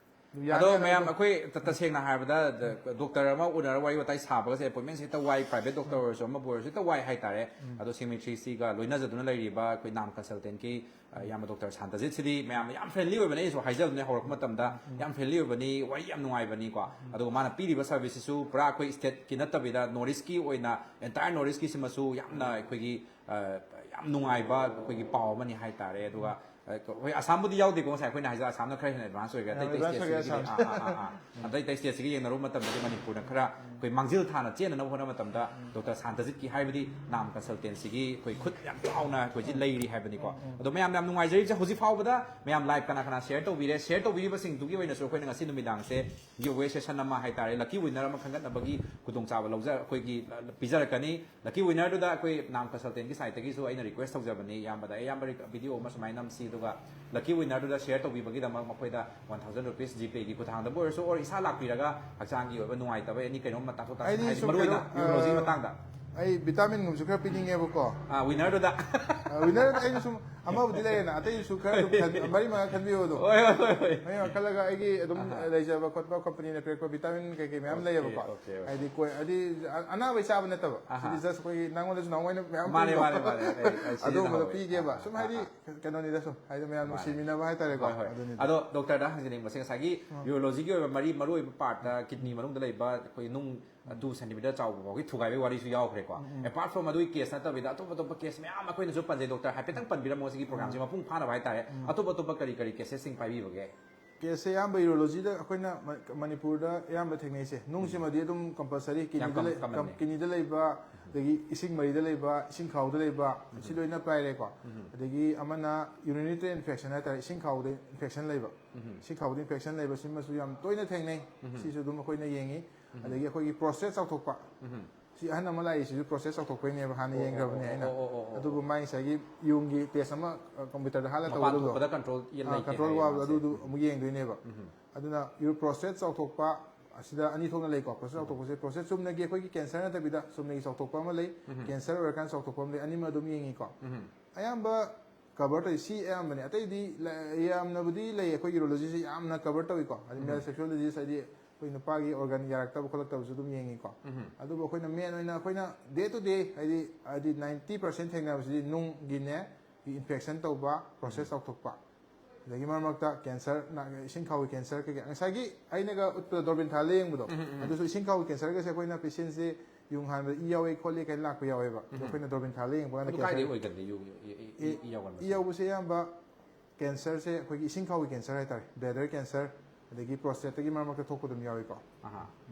ꯑꯗꯣ ꯌꯥꯅ ꯃꯌꯥꯝ ꯑꯗꯨꯝ ꯑꯩꯈꯣꯏ ꯇ-, ꯇꯁꯦꯡꯅ ꯍꯥꯏꯔꯕꯗ, ꯗ-, ꯗꯣꯛꯇꯔ ꯑꯃ ꯎꯅꯔ ꯋꯥꯔꯤ ꯋꯥꯇꯥꯏ ꯁꯥꯕꯒꯁꯦ ꯑꯦꯄꯣꯏꯟꯃꯦꯟꯁꯦ ꯍꯦꯛꯇ ꯋꯥꯏ, ꯄ꯭ꯔꯥꯏꯚꯦꯠ ꯗꯣꯛꯇꯔ ꯑꯣꯏꯔꯁꯨ ꯑꯃꯕꯨ ꯑꯣꯏꯔꯁꯨ ꯍꯦꯛꯇ ꯋꯥꯏ ꯍꯥꯏꯇꯥꯔꯦ꯫ ꯑꯗꯣ ꯁꯦꯡꯃꯤꯇ꯭ꯔꯤꯁꯤꯒ ꯂꯣꯏꯅꯖꯗꯨꯅ ꯂꯩꯔꯤꯕ ꯑꯩꯈꯣꯏ ꯅꯥꯝ ꯀꯟꯁꯜꯇꯦꯟꯀꯤ, ꯑ, ꯏꯌꯥꯝꯕ ꯗꯣꯛꯇꯔ ꯁꯥꯟꯇꯖꯤꯠꯁꯤꯗꯤ ꯃꯌꯥꯝꯅ ꯌꯥꯝ ꯐ꯭ꯔꯦꯟꯂꯤ ꯑꯣꯏꯕꯅꯦ꯫ ꯑꯩꯁꯨ ꯍꯥꯏꯖꯕꯅꯦ ꯍꯧꯔꯛꯄ ꯃꯇꯝꯗ, ꯌꯥꯝ ꯐ꯭ꯔꯦꯟꯂꯤ ꯑꯣꯏꯕꯅꯤ, ꯋꯥꯔꯤ ꯌꯥꯝ ꯅꯨꯡꯉꯥꯏꯕꯅꯤꯀꯣ꯫ ꯑꯗꯨꯒ ꯃꯥꯅ ꯄꯤꯔꯤꯕ ꯁꯔꯚꯤꯁꯁꯤꯁꯨ ꯄꯨꯔꯥ ꯑꯩꯈꯣꯏ ꯁ꯭ꯇꯦꯠꯀꯤ ꯅꯠꯇꯕꯤꯗ ꯅꯣꯔꯠ ꯏꯁꯀꯤ ꯑꯣꯏꯅ, ꯑꯦꯟꯇꯥꯌꯔ ꯅꯣꯔꯠ ꯏꯁꯀꯤꯁꯤꯃꯁꯨ ꯌꯥꯝꯅ ꯑꯩꯈꯣꯏꯒꯤ, ꯑ, ꯌꯥꯝ ꯅꯨꯡꯉꯥꯏꯕ ꯑꯩꯈꯣꯏꯒꯤ ꯄꯥꯎ ꯑꯃꯅꯤ ꯍꯥꯏꯇꯥꯔꯦ꯫ ꯑꯗꯨꯒ ꯑ, ꯍꯣꯏ, ꯑꯁꯥꯝꯕꯨꯗꯤ ꯌꯥꯎꯗꯦꯀꯣ, ꯉꯁꯥꯏ ꯑꯩꯈꯣꯏꯅ ꯍꯥꯏꯖ ꯑꯁꯥꯝꯅ ꯈꯔ ꯍꯦꯟꯅ ꯑꯦꯗꯚꯥꯟꯁ ꯑꯣꯏꯈ꯭ꯔꯦ꯫ ꯑꯇꯩ ꯑꯇꯩ ꯁ꯭ꯇꯦꯠꯁꯤꯒꯗꯤ ꯑꯥ, ꯑꯥ, ꯑꯥ, ꯑꯥ꯫ ꯑꯇꯩ ꯑꯇꯩ ꯁ꯭ꯇꯦꯠꯁꯤꯒ ꯌꯦꯡꯅꯔꯨꯕ ꯃꯇꯝꯗꯗꯤ ꯃꯅꯤꯄꯨꯔꯅ ꯈꯔ ꯑꯩꯈꯣꯏ ꯃꯥꯡꯖꯤꯜ ꯊꯥꯅ ꯆꯦꯟꯅꯅꯕ ꯍꯣꯠꯅꯕ ꯃꯇꯝꯗ ꯗꯣꯛꯇꯔ ꯁꯥꯟꯇꯖꯤꯠꯀꯤ ꯍꯥꯏꯕꯗꯤ ꯅꯥꯝ ꯀꯟꯁꯜꯇꯦꯟꯁꯤꯒꯤ ꯑꯩꯈꯣꯏ ꯈꯨꯠ ꯌꯥꯝ ꯆꯥꯎꯅ ꯑꯩꯈꯣꯏꯁꯤ ꯂꯩꯔꯤ ꯍꯥꯏꯕꯅꯤꯀꯣ꯫ ꯑꯗꯣ ꯃꯌꯥꯝꯅ ꯌꯥꯝ ꯅꯨꯡꯉꯥꯏꯖꯔꯤꯕꯁꯦ ꯍꯧꯖꯤꯛ ꯐꯥꯎꯕꯗ ꯃꯌꯥꯝ ꯂꯥꯏꯚ ꯀꯅꯥ ꯀꯅꯥ ꯁꯤꯌꯔ ꯇꯧꯕꯤꯔꯦ, ꯁꯤꯌꯔ ꯇꯧꯕꯤꯔꯤꯕꯁꯤꯡꯗꯨꯒꯤ ꯑꯣꯏꯅꯁꯨ ꯑꯩꯈꯣꯏꯅ ꯉꯁꯤ ꯅꯨꯃꯤꯗꯥꯡꯁꯦ ꯒꯤꯐ ꯑꯋꯦ ꯁꯦꯁꯟ ꯑꯃ ꯍꯥꯏꯇꯥꯔꯦ, ꯂꯛꯀꯤ ꯋꯤꯟꯅꯔ ꯑꯃ ꯈꯟꯒꯠꯅꯕꯒꯤ ꯈꯨꯗꯣꯡꯆꯥꯕ ꯂꯧꯖ-, ꯑꯩꯈꯣꯏꯒꯤ ꯄꯤꯖꯔꯛꯀꯅꯤ꯫ ꯂꯛꯀꯤ ꯋꯤꯟꯅꯔꯗꯨꯗ ꯑꯩꯈꯣꯏ ꯅꯥꯝ ꯀꯟꯁꯜꯇꯦꯟꯒꯤ ꯁꯥꯏꯠꯇꯒꯤꯁꯨ ꯑꯩꯅ ꯔꯤꯀ꯭ꯋꯦꯁ ꯇꯧꯖꯕꯅꯤ, ꯏꯌꯥꯝꯕꯗ, "ꯑꯦ, ꯏꯌꯥꯝꯕ, ꯚꯤꯗꯤꯑꯣ ꯑꯃ ꯁꯨꯃꯥꯏꯅ ꯅꯝꯁꯤ, ꯑꯗꯨꯒ ꯂꯛꯀꯤ ꯋꯤꯟꯅꯔꯗꯨꯗ ꯁꯤꯌꯔ ꯇꯧꯕꯤꯕꯒꯤꯗꯃꯛ ꯃꯈꯣꯏꯗ ꯋꯥꯟ ꯊꯥꯎꯖꯟ ꯔꯨꯄꯤꯁ ꯖꯤꯄꯦꯒꯤ ꯈꯨꯊꯥꯡꯗꯕꯨ ꯑꯣꯏꯔꯁꯨ, ꯑꯣꯔ ꯏꯁꯥ ꯂꯥꯛꯄꯤꯔꯒ ꯍꯛꯆꯥꯡꯒꯤ ꯑꯣꯏꯕ ꯅꯨꯡꯉꯥꯏꯇꯕ ꯑꯦꯅꯤ ꯀꯩꯅꯣꯝ ꯇꯥꯊꯣꯛ ꯇꯥꯁꯤꯟ ꯑꯩꯗꯤ ꯍꯥꯏꯗꯤ ꯁꯨꯝ ꯃꯔꯨꯑꯣꯏꯅ ꯀꯩꯅꯣ, ꯌꯨꯔꯣꯂꯣꯖꯤꯒꯤ ꯑ, ꯃꯇꯥꯡꯗ"꯫ ꯑꯩ ꯚꯤꯇꯥꯃꯤꯟꯒꯨꯝꯕꯁꯨ ꯈꯔ ꯄꯤꯅꯤꯡꯉꯦꯕꯀꯣ꯫ ꯑꯥ, ꯋꯤꯟꯅꯔꯗꯨꯗ꯫ ꯑ, ꯋꯤꯟꯅꯔꯗ ꯑꯩꯅ ꯁꯨꯝ ꯑꯃꯕꯨꯗꯤ ꯂꯩꯔꯦꯅ, ꯑꯇꯩꯁꯨ ꯈꯔ ꯑꯗꯨꯝ ꯈꯟ-, ꯃꯔꯤ ꯃꯉꯥ ꯈꯟꯕꯤꯌꯣ ꯑꯗꯨꯝ꯫ ꯍꯣꯏ, ꯍꯣꯏ, ꯍꯣꯏ, ꯍꯣꯏ꯫ ꯃꯔꯤ ꯃꯉꯥ ꯈꯜꯂꯒ ꯑꯩꯒꯤ ꯑꯗꯨꯝ ꯑꯍꯥ꯫ ꯂꯩꯖꯕ ꯈꯣꯠꯄ ꯀꯝꯄꯅꯤꯅ ꯄꯤꯔꯛꯄ ꯚꯤꯇꯥꯃꯤꯟ ꯀꯩꯀꯩ ꯃꯌꯥꯝ ꯑꯣꯀꯦ, ꯂꯩꯌꯦꯕꯀꯣ꯫ Okay, okay. ꯍꯥꯏꯗꯤ ꯀꯣꯏ-, ꯍꯥꯏꯗꯤ ꯑ-, ꯑꯅꯥꯕꯩ ꯆꯥꯕ ꯅꯠꯇꯕ꯫ ꯑꯍꯥ꯫ ꯁꯤꯗꯤ just ꯑꯩꯈꯣꯏꯒꯤ ꯅꯪꯉꯣꯟꯗꯁꯨ ꯅꯍꯥꯟꯋꯥꯏꯅ ꯃꯌꯥꯝ ꯃꯥꯅꯦ, ꯄꯤꯕꯗꯣ꯫ ꯃꯥꯅꯦ, ꯃꯥꯅꯦ꯫ ꯑꯩ, ꯑꯩ ꯑꯗꯨꯒꯨꯝꯕꯗꯣ ꯁꯤꯖꯤꯟꯅꯍꯧꯋꯦ꯫ ꯄꯤꯒꯦꯕ꯫ ꯑꯍꯥ, ꯁꯨꯝ ꯍꯥꯏꯗꯤ ꯑꯍꯥ꯫ ꯀꯩꯅꯣꯅꯤꯗ ꯁꯨꯝ ꯍꯥꯏꯗꯤ ꯃꯌꯥꯝ ꯃꯥꯅꯦ꯫ ꯅꯨꯡꯁꯤꯃꯤꯟꯅꯕ ꯍꯥꯏꯇꯥꯔꯦꯀꯣ꯫ ꯍꯣꯏ, ꯍꯣꯏ꯫ ꯑꯗꯨꯅꯤꯗ꯫ ꯑꯗꯣ ꯗꯣꯛꯇꯔꯗ ꯍꯪꯖꯅꯤꯡꯕꯁꯦ ꯉꯁꯥꯏꯒꯤ ꯎꯝ꯫ ꯌꯨꯔꯣꯂꯣꯖꯤꯒꯤ ꯑꯣꯏꯕ ꯃꯔꯤ, ꯃꯔꯨꯑꯣꯏꯕ ꯄꯥꯔꯠꯇ ꯀꯤꯗꯅꯤ ꯃꯅꯨꯡꯗ ꯂꯩꯕ ꯑꯩꯈꯣꯏ ꯅꯨꯡ ꯇꯨ ꯁꯦꯟꯇꯤꯃꯤꯇꯔ ꯆꯥꯎꯕ ꯐꯥꯎꯒꯤ ꯊꯨꯒꯥꯏꯕꯒꯤ ꯋꯥꯔꯤꯁꯨ ꯌꯥꯎꯈ꯭ꯔꯦꯀꯣ꯫ ꯎꯝ, ꯎꯝ꯫ ꯑꯦꯄꯥꯔꯠ ꯐ꯭ꯔꯣꯝ ꯑꯗꯨꯒꯤ ꯀꯦꯁ ꯅꯠꯇꯕꯤꯗ ꯑꯇꯣꯞ ꯑꯇꯣꯞꯄ ꯀꯦꯁ ꯃꯌꯥꯝ ꯑꯩꯈꯣꯏꯅꯁꯨ ꯄꯟꯖꯩ, ꯗꯣꯛꯇꯔ ꯍꯥꯏꯐꯦꯠꯇꯪ ꯄꯟꯕꯤꯔꯝꯃꯣ ꯁꯤꯒꯤ ꯄ꯭ꯔꯣꯒ꯭ꯔꯥꯝꯁꯦ ꯎꯝ꯫ ꯃꯄꯨꯡ ꯐꯥꯅꯕ ꯍꯥꯏꯇꯥꯔꯦ꯫ ꯎꯝ꯫ ꯑꯇꯣꯞ ꯑꯇꯣꯞꯄ ꯀꯔꯤ ꯀꯔꯤ ꯀꯦꯁꯦꯁꯁꯤꯡ ꯄꯥꯏꯕꯤꯕꯒꯦ? ꯀꯦꯁꯁꯦ ꯑꯌꯥꯝꯕ ꯌꯨꯔꯣꯂꯣꯖꯤꯗ ꯑꯩꯈꯣꯏꯅ ꯃ-, ꯃꯅꯤꯄꯨꯔꯗ ꯑꯌꯥꯝꯕ ꯊꯦꯡꯅꯩꯁꯦ, ꯅꯨꯡꯁꯤꯃꯗꯤ ꯑꯗꯨꯝ ꯀꯝꯄꯜꯁꯔꯤ, ꯌꯥꯝ ꯀꯤꯗꯅꯤꯗ ꯀꯝ-, ꯂꯩ-, ꯀꯝ-, ꯀꯃꯟꯅꯦ꯫ ꯀꯤꯗꯅꯤꯗ ꯂꯩꯕ, ꯑꯗꯒꯤ ꯏꯁꯤꯡ ꯃꯔꯤꯗ ꯂꯩꯕ, ꯏꯁꯤꯡ ꯈꯥꯎꯗ ꯂꯩꯕ, ꯁꯤ ꯂꯣꯏꯅ ꯄꯥꯏꯔꯦꯀꯣ꯫ ꯑꯗꯒꯤ ꯑꯃꯅ urinary tract infection ꯍꯥꯏꯇꯥꯔꯦ, ꯏꯁꯤꯡ ꯈꯥꯎꯗ ꯏꯟꯐꯦꯛꯁꯟ ꯂꯩꯕ꯫ ꯏꯁꯤꯡ ꯈꯥꯎꯗ ꯏꯟꯐꯦꯛꯁꯟ ꯂꯩꯕ ꯁꯤꯃꯁꯨ ꯌꯥꯝ ꯇꯣꯏꯅ ꯊꯦꯡꯅꯩ꯫ ꯁꯤꯁꯨ ꯑꯗꯨꯝ ꯑꯩꯈꯣꯏꯅ ꯌꯦꯡꯉꯤ꯫ ꯑꯗꯒꯤ ꯑꯩꯈꯣꯏꯒꯤ ꯄ꯭ꯔꯣꯁꯇꯦꯠ ꯆꯥꯎꯊꯣꯛꯄ꯫ ꯁꯤ ꯑꯍꯟ ꯑꯃ ꯂꯥꯛꯏꯁꯤꯁꯨ ꯄ꯭ꯔꯣꯁꯇꯦꯠ ꯆꯥꯎꯊꯣꯛꯄꯩꯅꯦꯕ, ꯍꯥꯟꯅ ꯑꯣ, ꯑꯣ, ꯌꯦꯡꯈ꯭ꯔꯕꯅꯦ ꯑꯣ, ꯑꯩꯅ꯫ ꯑꯣ, ꯑꯣ, ꯑꯣ, ꯑꯣ꯫ ꯑꯗꯨꯕꯨ ꯃꯥꯒꯤ ꯉꯁꯥꯏꯒꯤ ꯌꯨꯡꯒꯤ ꯇꯦꯁ ꯑꯃ, ꯑ, ꯀꯝꯄ꯭ꯌꯨꯇꯔꯗ ꯍꯥꯠꯂ ꯃꯄꯥꯟ ꯇꯧꯕꯗꯣ꯫ ꯊꯣꯛꯄꯗ ꯀꯟꯇ꯭ꯔꯣꯜ ꯑꯥ, ꯂꯩꯇꯦ ꯀꯟꯇ꯭ꯔꯣꯜ ꯍꯥꯏꯌꯦ ꯋꯥꯕꯗꯣ ꯃꯥꯁꯦ꯫ ꯑꯗꯨꯗꯨ ꯑꯃꯨꯛ ꯌꯦꯡꯗꯣꯏꯅꯦꯕ꯫ ꯑꯗꯨꯅ ꯌꯨ-, ꯄ꯭ꯔꯣꯁꯇꯦꯠ ꯆꯥꯎꯊꯣꯛꯄ ꯑꯁꯤꯗ ꯑꯅꯤ ꯊꯣꯛꯅ ꯂꯩꯀꯣ꯫ ꯄ꯭ꯔꯣꯁꯇꯦꯠ ꯆꯥꯎꯊꯣꯛꯄꯁꯦ, ꯄ꯭ꯔꯣꯁꯇꯦꯠ ꯆꯨꯝꯅꯒꯤ ꯑꯩꯈꯣꯏꯒꯤ ꯀꯦꯟꯁꯔ ꯅꯠꯇꯕꯤꯗ ꯆꯨꯝꯅꯒꯤ ꯆꯥꯎꯊꯣꯛꯄ ꯑꯃ ꯂꯩ, ꯀꯦꯟꯁꯔ ꯑꯣꯏꯔꯀꯥꯟꯗ ꯆꯥꯎꯊꯣꯛꯄ ꯑꯃ ꯂꯩ, ꯑꯅꯤꯃꯛ ꯑꯗꯨꯝ ꯌꯦꯡꯉꯤꯀꯣ꯫ ꯑꯌꯥꯝꯕ ꯀꯚꯔ ꯇꯧꯔꯤ ꯁꯤ ꯑꯌꯥꯝꯕꯅꯦ꯫ ꯑꯇꯩꯗꯤ ꯂ-, ꯌꯥꯝꯅꯕꯨꯗꯤ ꯂꯩ, ꯑꯩꯈꯣꯏ ꯌꯨꯔꯣꯂꯣꯖꯤꯁꯦ ꯌꯥꯝꯅ ꯀꯚꯔ ꯇꯧꯏꯀꯣ, ꯍꯥꯏꯗꯤ ꯃꯦꯜ ꯁꯦꯛꯁꯨꯋꯦꯜ ꯗꯤꯖꯤꯁ, ꯍꯥꯏꯗꯤ ꯑꯩꯈꯣꯏ ꯅꯨꯄꯥꯒꯤ ꯑꯣꯔꯒꯥꯟ ꯌꯥꯔꯛꯇꯕ ꯈꯣꯠꯂꯛꯇꯕꯁꯨ ꯑꯗꯨꯝ ꯌꯦꯡꯉꯤꯀꯣ꯫ ꯑꯗꯨꯕꯨ ꯑꯩꯈꯣꯏꯅ ꯃꯦꯟ ꯑꯣꯏꯅ ꯑꯩꯈꯣꯏꯅ ꯗꯦ ꯇꯨ ꯗꯦ, ꯍꯥꯏꯗꯤ, ꯍꯥꯏꯗꯤ ꯅꯥꯏꯟꯇꯤ ꯄꯥꯔꯁꯦꯟ ꯊꯦꯡꯅꯕꯁꯤꯗꯤ ꯅꯨꯡꯒꯤꯅꯦ, ꯏꯟꯐꯦꯛꯁꯟ ꯇꯧꯕ, ꯄ꯭ꯔꯣꯁꯦꯁ ꯆꯥꯎꯊꯣꯛꯄ, ꯑꯗꯒꯤ ꯃꯔꯛ ꯃꯔꯛꯇ ꯀꯦꯟꯁꯔ, ꯅ-, ꯏꯁꯤꯡ ꯈꯥꯎꯒꯤ ꯀꯦꯟꯁꯔ ꯀꯩꯀꯩ꯫ ꯉꯁꯥꯏꯒꯤ ꯑꯩꯅꯒ ꯎꯠꯄꯗ ꯗꯣꯔꯕꯤꯟ ꯊꯥꯜꯂ ꯌꯦꯡꯕꯗꯣ, ꯑꯗꯨꯁꯨ ꯏꯁꯤꯡ ꯈꯥꯎꯒꯤ ꯀꯦꯟꯁꯔꯒꯁꯦ ꯑꯩꯈꯣꯏꯅ ꯄꯦꯁꯦꯟꯁꯦ ꯌꯨꯡ ꯍꯥꯟꯕꯗ ꯏ ꯌꯥꯎꯋꯦ ꯈꯣꯠꯂꯦ ꯀꯥꯏꯅ ꯂꯥꯛꯄ ꯌꯥꯎꯋꯦꯕ꯫ ꯑꯗꯣ ꯑꯩꯈꯣꯏꯅ ꯗꯣꯔꯕꯤꯟ ꯊꯥꯜꯂ ꯌꯦꯡꯕ ꯀꯥꯟꯗ ꯑꯗꯨ ꯀꯥꯏꯗꯩ ꯀꯦꯟꯁꯔ ꯑꯣꯏꯒꯜꯂꯤ, U-, E, E, E, E, E ꯌꯥꯎꯒꯟꯕꯁꯦ? E ꯌꯥꯎꯕꯁꯦ ꯑꯌꯥꯝꯕ ꯀꯦꯟꯁꯔꯁꯦ ꯑꯩꯈꯣꯏꯒꯤ ꯏꯁꯤꯡ ꯈꯥꯎꯒꯤ ꯀꯦꯟꯁꯔ ꯍꯥꯏꯇꯥꯔꯦ, ꯕ꯭ꯂꯦꯗꯔ ꯀꯦꯟꯁꯔ, ꯑꯗꯒꯤ ꯄ꯭ꯔꯣꯁꯇꯦꯠꯇꯒꯤ ꯃꯔꯛ ꯃꯔꯛꯇ ꯊꯣꯛꯄ ꯑꯗꯨꯝ ꯌꯥꯎꯏꯀꯣ꯫ ꯑꯍꯥ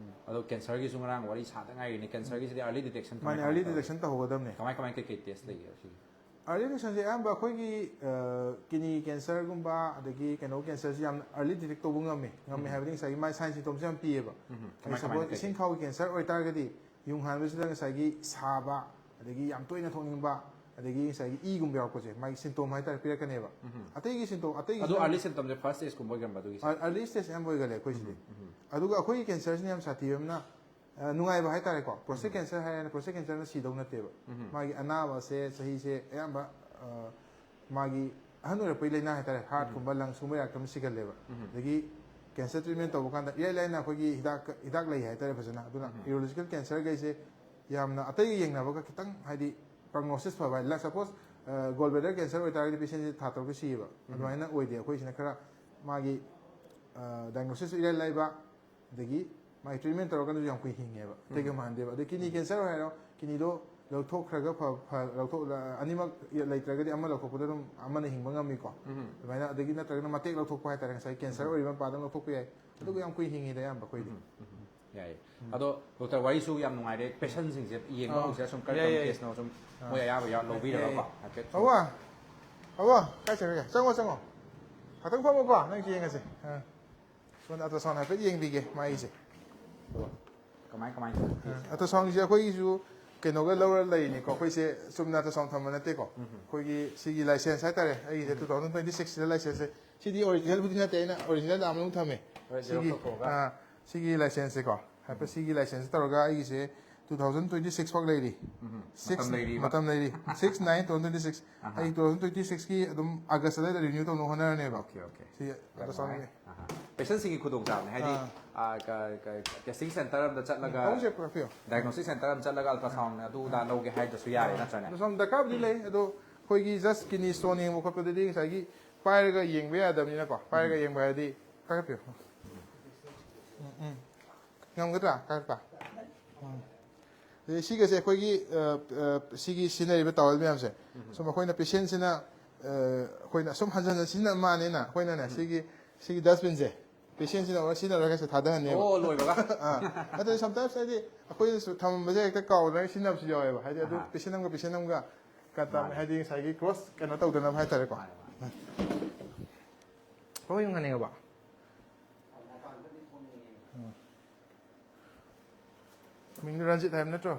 ꯑꯗꯣ ꯀꯦꯟꯁꯔꯒꯤꯁꯨ ꯉꯔꯥꯡ ꯋꯥꯔꯤ ꯁꯥꯗ ꯉꯥꯏꯔꯤꯅꯦ꯫ ꯀꯦꯟꯁꯔꯒꯤꯁꯤꯗꯤ ꯑꯥꯔꯂꯤ ꯗꯤꯇꯦꯛꯁꯟ ꯃꯥꯅꯦ, ꯑꯥꯔꯂꯤ ꯗꯤꯇꯦꯛꯁꯟ ꯇꯧꯍꯧꯒꯗꯕꯅꯦ꯫ ꯀꯃꯥꯏ ꯀꯃꯥꯏ ꯀꯩꯀꯩ ꯇꯦꯁ ꯂꯩꯒꯦ ꯁꯤꯒꯤ? ꯑꯥꯔꯂꯤ ꯗꯤꯇꯦꯛꯁꯟꯁꯦ ꯑꯌꯥꯝꯕ ꯑꯩꯈꯣꯏꯒꯤ ꯀꯤꯅꯤ ꯀꯦꯟꯁꯔꯒꯨꯝꯕ ꯑꯗꯒꯤ ꯀꯩꯅꯣ ꯀꯦꯟꯁꯔꯁꯤ ꯌꯥꯝ ꯑꯥꯔꯂꯤ ꯗꯤꯇꯦꯛ ꯇꯧꯕ ꯉꯝꯃꯤ꯫ ꯉꯝꯃꯤ ꯍꯥꯏꯕꯗꯤ ꯉꯁꯥꯏꯒꯤ ꯃꯥꯏ ꯁꯥꯏꯟ ꯁꯤꯝꯇꯣꯝꯁꯦ ꯌꯥꯝ ꯄꯤꯌꯦꯕ꯫ ꯀꯃꯥꯏ ꯀꯃꯥꯏꯅ ꯁꯄꯣꯁ ꯏꯁꯤꯡ ꯈꯥꯎꯒꯤ ꯀꯦꯟꯁꯔ ꯑꯣꯏꯇꯥꯔꯒꯗꯤ ꯌꯨꯡ ꯍꯥꯟꯕꯁꯤꯗ ꯉꯁꯥꯏꯒꯤ ꯁꯥꯕ, ꯑꯗꯒꯤ ꯌꯥꯝ ꯇꯣꯏꯅ ꯊꯣꯛꯅꯤꯡꯕ, ꯑꯗꯒꯤ ꯉꯁꯥꯏꯒꯤ ꯏꯒꯨꯝꯕ ꯌꯥꯎꯔꯛꯄꯁꯦ ꯃꯥꯒꯤ ꯁꯤꯝꯇꯣꯝ ꯍꯥꯏꯇꯥꯔꯦ ꯄꯤꯔꯛꯀꯅꯦꯕ꯫ ꯑꯇꯩꯒꯤ ꯁꯤꯝꯇꯣꯝ ꯑꯇꯩꯒꯤ ꯑꯗꯣ ꯑꯥꯔꯂꯤ ꯁꯤꯝꯇꯝꯁꯦ ꯐꯥꯔꯁ ꯁ꯭ꯇꯦꯖꯀꯨꯝꯕ ꯑꯣꯏꯒꯟꯕ ꯑꯗꯨꯒꯤꯁꯦ? ꯑꯥꯔꯂꯤ ꯁ꯭ꯇꯦꯖ ꯑꯌꯥꯝꯕ ꯑꯣꯏꯒꯜꯂꯦ ꯑꯩꯈꯣꯏꯁꯤꯗꯤ꯫ ꯑꯗꯨꯒ ꯑꯩꯈꯣꯏꯒꯤ ꯀꯦꯟꯁꯔꯁꯤꯅ ꯌꯥꯝ ꯁꯥꯊꯤꯕ ꯑꯃꯅ ꯑ, ꯅꯨꯡꯉꯥꯏꯕ ꯍꯥꯏꯇꯥꯔꯦꯀꯣ꯫ ꯄ꯭ꯔꯣꯁꯇꯦꯠ ꯀꯦꯟꯁꯔ ꯍꯥꯏꯔꯒꯅ ꯄ꯭ꯔꯣꯁꯇꯦꯠ ꯀꯦꯟꯁꯔꯅ ꯁꯤꯗꯧ ꯅꯠꯇꯦꯕ꯫ ꯃꯥꯒꯤ ꯑꯅꯥꯕꯁꯦ ꯆꯍꯤꯁꯦ ꯑꯌꯥꯝꯕ ꯑ, ꯃꯥꯒꯤ ꯑꯍꯟ ꯑꯣꯏꯔꯛꯄꯒꯤ ꯂꯥꯏꯅꯥ ꯍꯥꯏꯇꯥꯔꯦ, ꯍꯥꯔꯠꯀꯨꯝꯕ ꯂꯪꯁꯀꯨꯝꯕ ꯌꯥꯔꯛꯇꯕꯅ ꯁꯤꯒꯜꯂꯦꯕ꯫ ꯑꯗꯒꯤ ꯀꯦꯟꯁꯔ ꯇ꯭ꯔꯤꯠꯃꯦꯟ ꯇꯧꯕ ꯀꯥꯟꯗ ꯏꯔꯥꯏ ꯂꯥꯏꯅ ꯑꯩꯈꯣꯏꯒꯤ ꯍꯤꯗꯥꯛ ꯍꯤꯗꯥꯛ ꯂꯩ ꯍꯥꯏꯇꯥꯔꯦ ꯐꯖꯅ꯫ ꯑꯗꯨꯅ ꯌꯨꯔꯣꯂꯣꯖꯤꯀꯦꯜ ꯀꯦꯟꯁꯔꯈꯩꯁꯦ ꯌꯥꯝꯅ ꯑꯇꯩꯒ ꯌꯦꯡꯅꯕꯒ ꯈꯤꯇꯪ ꯍꯥꯏꯗꯤ ꯄ꯭ꯔꯣꯒꯅꯣꯁꯤꯁ ꯐꯕ ꯍꯥꯏ, ꯁꯄꯣꯁ ꯒꯣꯜ ꯕ꯭ꯂꯦꯗꯔ ꯀꯦꯟꯁꯔ ꯑꯣꯏꯇꯥꯔꯒꯗꯤ ꯄꯦꯁꯦꯟꯁꯦ ꯊꯥ ꯇꯔꯨꯛꯇ ꯁꯤꯌꯦꯕ꯫ ꯑꯗꯨꯃꯥꯏꯅ ꯑꯣꯏꯗꯦ꯫ ꯑꯩꯈꯣꯏꯁꯤꯅ ꯈꯔ ꯃꯥꯒꯤ ꯗꯥꯏꯒꯅꯣꯁꯤꯁ ꯏꯔꯥꯏ ꯂꯥꯏꯕ, ꯑꯗꯒꯤ ꯃꯥꯒꯤ ꯇ꯭ꯔꯤꯠꯃꯦꯟ ꯇꯧꯔꯒꯅꯁꯨ ꯌꯥꯝ ꯀꯨꯏ ꯍꯤꯡꯉꯦꯕ꯫ ꯑꯇꯩꯒ ꯃꯥꯟꯅꯗꯦꯕ꯫ ꯑꯗꯩ ꯀꯤꯗꯅꯤ ꯀꯦꯟꯁꯔ ꯍꯥꯏꯔꯣ, ꯀꯤꯗꯅꯤꯗꯣ ꯂꯧꯊꯣꯛꯈ꯭ꯔꯒ ꯐ- ꯐ- ꯂꯧꯊꯣꯛ ꯑꯅꯤꯃꯛ ꯂꯩꯇ꯭ꯔꯒꯗꯤ ꯑꯃ ꯂꯧꯊꯣꯛꯄꯗ ꯑꯗꯨꯝ ꯑꯃꯅ ꯍꯤꯡꯕ ꯉꯝꯃꯤꯀꯣ꯫ ꯑꯗꯨꯃꯥꯏꯅ ꯑꯗꯒꯤ ꯅꯠꯇ꯭ꯔꯒꯅ ꯃꯇꯦꯛ ꯂꯧꯊꯣꯛꯄ ꯍꯥꯏꯇꯥꯔꯦ, ꯉꯁꯥꯏ ꯀꯦꯟꯁꯔ ꯑꯣꯏꯔꯤꯕ ꯃꯄꯥꯗꯪ ꯂꯧꯊꯣꯛꯄ ꯌꯥꯏ꯫ ꯑꯗꯨꯒ ꯌꯥꯝ ꯀꯨꯏ ꯍꯤꯡꯉꯤꯗ ꯑꯌꯥꯝꯕ ꯑꯩꯈꯣꯏꯗꯤ꯫ ꯌꯥꯏꯌꯦ꯫ ꯑꯗꯣ ꯗꯣꯛꯇꯔ, ꯋꯥꯔꯤꯁꯨ ꯌꯝ ꯅꯨꯡꯉꯥꯏꯔꯦ꯫ ꯄꯦꯁꯦꯟꯁꯤꯡꯁꯦ ꯌꯦꯡꯕ ꯍꯧꯁꯤꯔ, ꯁꯨꯝ ꯀꯔꯝ ꯀꯔꯝꯕ ꯀꯦꯁꯅꯣ ꯁꯨꯝ ꯃꯣꯏ ꯑꯌꯥꯕ ꯌꯥꯎ ꯂꯧꯕꯤꯔꯒꯀꯣ ꯍꯥꯏꯐꯦꯠ ꯁꯨꯝ꯫ ꯑꯋꯥ, ꯑꯋꯥ, ꯀꯥꯏ ꯆꯠꯈ꯭ꯔꯒꯦ? ꯆꯪꯉꯣ, ꯆꯪꯉꯣ꯫ ꯉꯥꯛꯇꯪ ꯐꯝꯃꯣꯀꯣ, ꯅꯪꯁꯨ ꯌꯦꯡꯉꯁꯦ꯫ ꯑꯥ꯫ ꯁꯣꯝꯗ ꯑꯜꯇ꯭ꯔꯥꯁꯥꯎꯟ ꯍꯥꯏꯐꯦꯠ ꯌꯦꯡꯕꯤꯒꯦ ꯃꯥꯒꯤꯁꯦ꯫ ꯀꯃꯥꯏ ꯀꯃꯥꯏꯅ ꯇꯧꯒꯦ? ꯑꯜꯇ꯭ꯔꯥꯁꯥꯎꯟꯒꯤꯁꯦ ꯑꯩꯈꯣꯏꯒꯤꯁꯨ ꯀꯩꯅꯣꯒ ꯂꯧꯔ ꯂꯩꯔꯤꯅꯤꯀꯣ꯫ ꯑꯩꯈꯣꯏꯁꯦ ꯆꯨꯝꯅ ꯑꯜꯇ꯭ꯔꯥꯁꯥꯎꯟ ꯊꯝꯕ ꯅꯠꯇꯦꯀꯣ꯫ ꯑꯩꯈꯣꯏꯒꯤ ꯁꯤꯒꯤ ꯂꯥꯏꯁꯦꯟꯁ ꯍꯥꯏꯇꯥꯔꯦ, ꯑꯩꯒꯤꯁꯦ ꯇꯨ ꯊꯥꯎꯖꯟ ꯇ꯭ꯋꯦꯟꯇꯤ ꯁꯤꯛꯁꯁꯤꯗ ꯂꯥꯏꯁꯦꯟꯁꯁꯦ꯫ ꯁꯤꯗꯤ ꯑꯣꯔꯤꯖꯤꯅꯦꯜꯕꯨꯗꯤ ꯅꯠꯇꯦ, ꯑꯩꯅ ꯑꯣꯔꯤꯖꯤꯅꯦꯜꯗ ꯑꯃ ꯃꯅꯨꯡ ꯊꯝꯃꯦ꯫ ꯁꯤꯒꯤ, ꯑꯥ, ꯁꯤꯒꯤ ꯂꯥꯏꯁꯦꯟꯁꯁꯦꯀꯣ꯫ ꯍꯥꯏꯐꯦꯠ ꯁꯤꯒꯤ ꯂꯥꯏꯁꯦꯟꯁꯁꯦ ꯇꯧꯔꯒ ꯑꯩꯒꯤꯁꯦ ꯇꯨ ꯊꯥꯎꯖꯟ ꯇ꯭ꯋꯦꯟꯇꯤ ꯁꯤꯛꯁ ꯐꯥꯎ ꯂꯩꯔꯤ꯫ ꯁꯤꯛꯁ ꯃꯇꯝ ꯂꯩꯔꯤꯕ꯫ ꯃꯇꯝ ꯂꯩꯔꯤ꯫ Six nine two thousand twenty six. ꯑꯍꯥ꯫ ꯑꯩ ꯇꯨ ꯊꯥꯎꯖꯟ ꯇ꯭ꯋꯦꯟꯇꯤ ꯁꯤꯛꯁꯀꯤ ꯑꯗꯨꯝ ꯑꯥꯒꯁ ꯑꯗꯨꯋꯥꯏꯗ ꯔꯤꯅ꯭ꯌꯨ ꯇꯧꯅꯕ ꯍꯣꯠꯅꯔꯅꯦꯕ꯫ Okay, okay. ꯁꯤ ꯌꯥꯝ ꯑꯜꯇ꯭ꯔꯥꯁꯥꯎꯟꯒꯤ꯫ ꯅꯨꯡꯉꯥꯏ꯫ ꯑꯍꯥ꯫ ꯄꯦꯁꯦꯟꯁꯤꯡꯒꯤ ꯈꯨꯗꯣꯡꯆꯥꯕꯅꯦ꯫ ꯍꯥꯏꯗꯤ, ꯑꯥ꯫ ꯑꯥ, ꯀ-, ꯀ-, ꯇꯦꯁꯇꯤꯡ ꯁꯦꯟꯇꯔ ꯑꯃꯗ ꯆꯠꯂꯒ, ꯐꯃꯨꯡꯁꯦ ꯄꯨꯔꯛꯄꯤꯌꯣ꯫ ꯗꯥꯏꯒꯅꯣꯁꯇꯤꯛ ꯁꯦꯟꯇꯔ ꯑꯃ ꯆꯠꯂꯒ ꯑꯜꯇ꯭ꯔꯥꯁꯥꯎꯟ ꯑꯗꯨ ꯑꯗꯥ ꯂꯧꯒꯦ ꯍꯥꯏꯗ꯭ꯔꯁꯨ ꯌꯥꯔꯦ, ꯅꯠꯇ꯭ꯔꯅꯦ? ꯑꯜꯇ꯭ꯔꯥꯁꯥꯎꯟ ꯗꯔꯀꯥꯔꯕꯨꯗꯤ ꯂꯩ, ꯑꯗꯣ ꯑꯩꯈꯣꯏꯒꯤ ꯖꯁ ꯀꯤꯗꯅꯤ ꯁ꯭ꯇꯣꯟ ꯌꯦꯡꯕ ꯈꯣꯠꯄꯗꯗꯤ ꯉꯁꯥꯏꯒꯤ ꯄꯥꯏꯔꯒ ꯌꯦꯡꯕ ꯌꯥꯗꯕꯅꯤꯅꯀꯣ, ꯄꯥꯏꯔꯒ ꯌꯦꯡꯕ ꯍꯥꯏꯔꯗꯤ ꯀꯥꯈꯠꯄꯤꯌꯣ꯫ ꯎꯝ, ꯎꯝ꯫ ꯉꯝꯒꯗ꯭ꯔꯥ? ꯀꯥꯈꯠꯄ? ꯎꯝ꯫ ꯑꯗꯩ ꯁꯤꯒꯁꯦ ꯑꯩꯈꯣꯏꯒꯤ, ꯑ, ꯑ, ꯁꯤꯒꯤ ꯁꯤꯖꯤꯟꯅꯔꯤꯕ ꯇꯥꯋꯦꯜ ꯃꯌꯥꯝꯁꯦ, ꯁꯨꯝ ꯑꯩꯈꯣꯏꯅ ꯄꯦꯁꯦꯟꯁꯤꯅ, ꯑꯩꯈꯣꯏꯅ ꯑꯁꯨꯝ ꯍꯟꯖꯟꯅ ꯁꯤꯖꯤꯟꯅꯕ ꯃꯥꯅꯦꯅ ꯑꯩꯈꯣꯏꯅꯅꯦ ꯁꯤꯒꯤ ꯁꯤꯒꯤ ꯗꯁꯕꯤꯟꯁꯦ ꯄꯦꯁꯦꯟꯁꯤꯅ ꯑꯣꯔ ꯁꯤꯖꯤꯟꯅꯔꯒ ꯁꯤ ꯊꯥꯗꯍꯟꯅꯦꯕ꯫ ꯑꯣ ꯂꯣꯏꯕꯒ꯫ ꯑꯥ ꯑꯗꯨ ꯁꯝꯇꯥꯏꯝꯁ ꯍꯥꯏꯗꯤ ꯑꯩꯈꯣꯏꯅꯁꯨ ꯊꯝꯃꯝꯕꯁꯦ ꯍꯦꯛꯇ ꯀꯥꯎꯗꯅ ꯁꯤꯖꯤꯟꯅꯕꯁꯨ ꯌꯥꯎꯋꯦꯕ꯫ ꯍꯥꯏꯗꯤ ꯑꯗꯨ ꯑꯍꯥ꯫ ꯄꯦꯁꯦꯟ ꯑꯃꯒ ꯄꯦꯁꯦꯟ ꯑꯃꯒ ꯀꯟꯇꯥꯛ ꯃꯥꯅꯦ꯫ ꯍꯥꯏꯗꯤ ꯉꯁꯥꯏꯒꯤ ꯀ꯭ꯔꯣꯁ ꯀꯩꯅꯣ ꯇꯧꯗꯅꯕ ꯍꯥꯏꯇꯥꯔꯦꯀꯣ꯫ ꯃꯥꯅꯦ, ꯃꯥꯅꯦ꯫ ꯍꯣꯏ ꯌꯨꯝ ꯉꯥꯅꯤꯡꯉꯕ꯫ ꯃꯤꯡꯗꯣ ꯔꯟꯖꯤꯠ ꯍꯥꯏꯕ ꯅꯠꯇ꯭ꯔꯣ?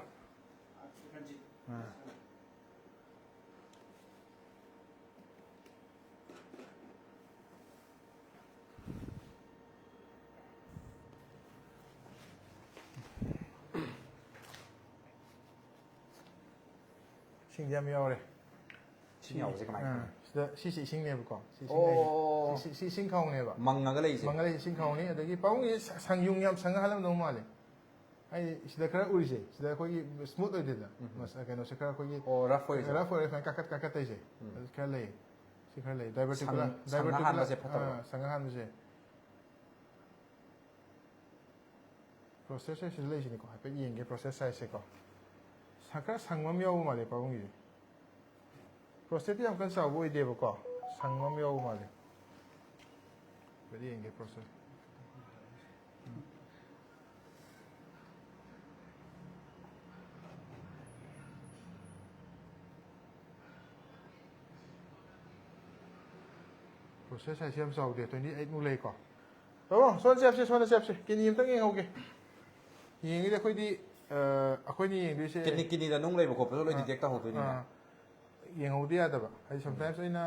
ꯑꯥ꯫ ꯏꯁꯤꯡꯗꯤ ꯌꯥꯝ ꯌꯥꯎꯔꯦ꯫ ꯏꯁꯤꯡ ꯌꯥꯎꯕꯁꯦ ꯀꯃꯥꯏꯅ ꯑꯥ, ꯇꯧꯋꯤ? ꯁꯤꯗ ꯁꯤꯁꯦ ꯏꯁꯤꯡꯅꯦꯕꯀꯣ꯫ ꯁꯤ ꯏꯁꯤꯡ ꯑꯣ꯫ ꯂꯩ-, ꯁꯤ, ꯁꯤ, ꯁꯤ ꯏꯁꯤꯡ ꯈꯥꯎꯅꯦꯕ꯫ ꯃꯪꯉꯒ ꯂꯩꯁꯦ꯫ ꯃꯪꯉ ꯂꯩꯁꯦ ꯏꯁꯤꯡ ꯈꯥꯎꯅꯤ꯫ ꯑꯗꯒꯤ ꯄꯥꯕꯨꯡꯒꯤ ꯁ-, ꯁꯪ-, ꯌꯨꯡ ꯌꯥꯝ ꯁꯪꯉ ꯍꯥꯜꯂꯝꯗꯧ ꯃꯥꯜꯂꯦ꯫ ꯑꯩ ꯁꯤꯗ ꯈꯔ ꯎꯔꯤꯁꯦ, ꯁꯤꯗ ꯑꯩꯈꯣꯏꯒꯤ ꯁ꯭ꯃꯨꯠ ꯑꯣꯏꯗꯦꯗꯅ꯫ ꯎꯝ꯫ ꯃꯁ-, ꯀꯩꯅꯣꯁꯦ ꯈꯔ ꯑꯩꯈꯣꯏꯒꯤ ꯑꯣ, ꯔꯐ ꯑꯣꯏꯔꯤꯁꯦ꯫ ꯔꯐ ꯑꯣꯏꯔꯦ ꯁꯨꯃꯥꯏꯅ ꯀꯥꯈꯠ ꯀꯥꯈꯠ ꯇꯩꯁꯦ꯫ ꯎꯝ꯫ ꯑꯗꯨ ꯈꯔ ꯂꯩ꯫ ꯁꯤ ꯈꯔ ꯂꯩ꯫ ꯗꯥꯏꯕꯔꯇꯤꯀꯨꯂꯔ, ꯁꯪ-, ꯁꯪ ꯑꯍꯥꯟꯕꯁꯦ ꯐꯠꯇꯕ꯭ꯔꯣ? ꯑꯥ, ꯁꯪ ꯑꯍꯥꯟꯕꯁꯦ꯫ ꯄ꯭ꯔꯣꯁꯦꯁ ꯁꯥꯏꯖꯁꯤꯗ ꯂꯩꯁꯤꯅꯤꯀꯣ, ꯍꯥꯏꯐꯦꯠ ꯌꯦꯡꯒꯦ ꯄ꯭ꯔꯣꯁꯦꯁ ꯁꯥꯏꯖꯁꯦꯀꯣ꯫ ꯁ-, ꯈꯔ ꯁꯪꯕ ꯑꯃ ꯌꯥꯎꯕ ꯃꯥꯜꯂꯦ ꯄꯥꯕꯨꯡꯒꯤꯁꯦ꯫ ꯄ꯭ꯔꯣꯁꯦꯁꯇꯤ ꯌꯥꯝ ꯀꯟꯅ ꯆꯥꯎꯕ ꯑꯣꯏꯗꯦꯕꯀꯣ, ꯁꯪꯕ ꯑꯃ ꯌꯥꯎꯕ ꯃꯥꯜꯂꯦ꯫ ꯍꯥꯏꯐꯦꯠ ꯌꯦꯡꯒꯦ ꯄ꯭ꯔꯣꯁꯦꯁ꯫ ꯄ꯭ꯔꯣꯁꯦꯁ ꯁꯥꯏꯖꯁꯦ ꯌꯥꯝ ꯆꯥꯎꯗꯦ, ꯇ꯭ꯋꯦꯟꯇꯤ ꯑꯩꯠ ꯃꯨꯛ ꯂꯩꯀꯣ꯫ ꯇꯥꯃꯣ, ꯁꯣꯝꯗ ꯆꯦꯞꯁꯦ, ꯁꯣꯝꯗ ꯆꯦꯞꯁꯦ꯫ ꯀꯤꯠꯅꯤ ꯑꯝꯇꯪ ꯌꯦꯡꯍꯧꯒꯦ꯫ ꯌꯦꯡꯉꯤꯗꯤ ꯑꯩꯈꯣꯏꯗꯤ, ꯑ, ꯑꯩꯈꯣꯏꯅ ꯌꯦꯡꯗꯣꯏꯁꯦ ꯀꯤꯠꯅꯤ, ꯀꯤꯠꯅꯤꯗ ꯅꯨꯡ ꯂꯩꯕ ꯈꯣꯠꯄꯁꯨ ꯂꯣꯏ ꯑꯥ, ꯗꯤꯇꯦꯛ ꯇꯧꯍꯧꯗꯣꯏꯅꯤꯅ꯫ ꯑꯥ, ꯌꯦꯡꯍꯧꯗ ꯌꯥꯗꯕ꯫ ꯍꯥꯏꯗꯤ ꯁꯝꯇꯥꯏꯝꯁ ꯑꯩꯅ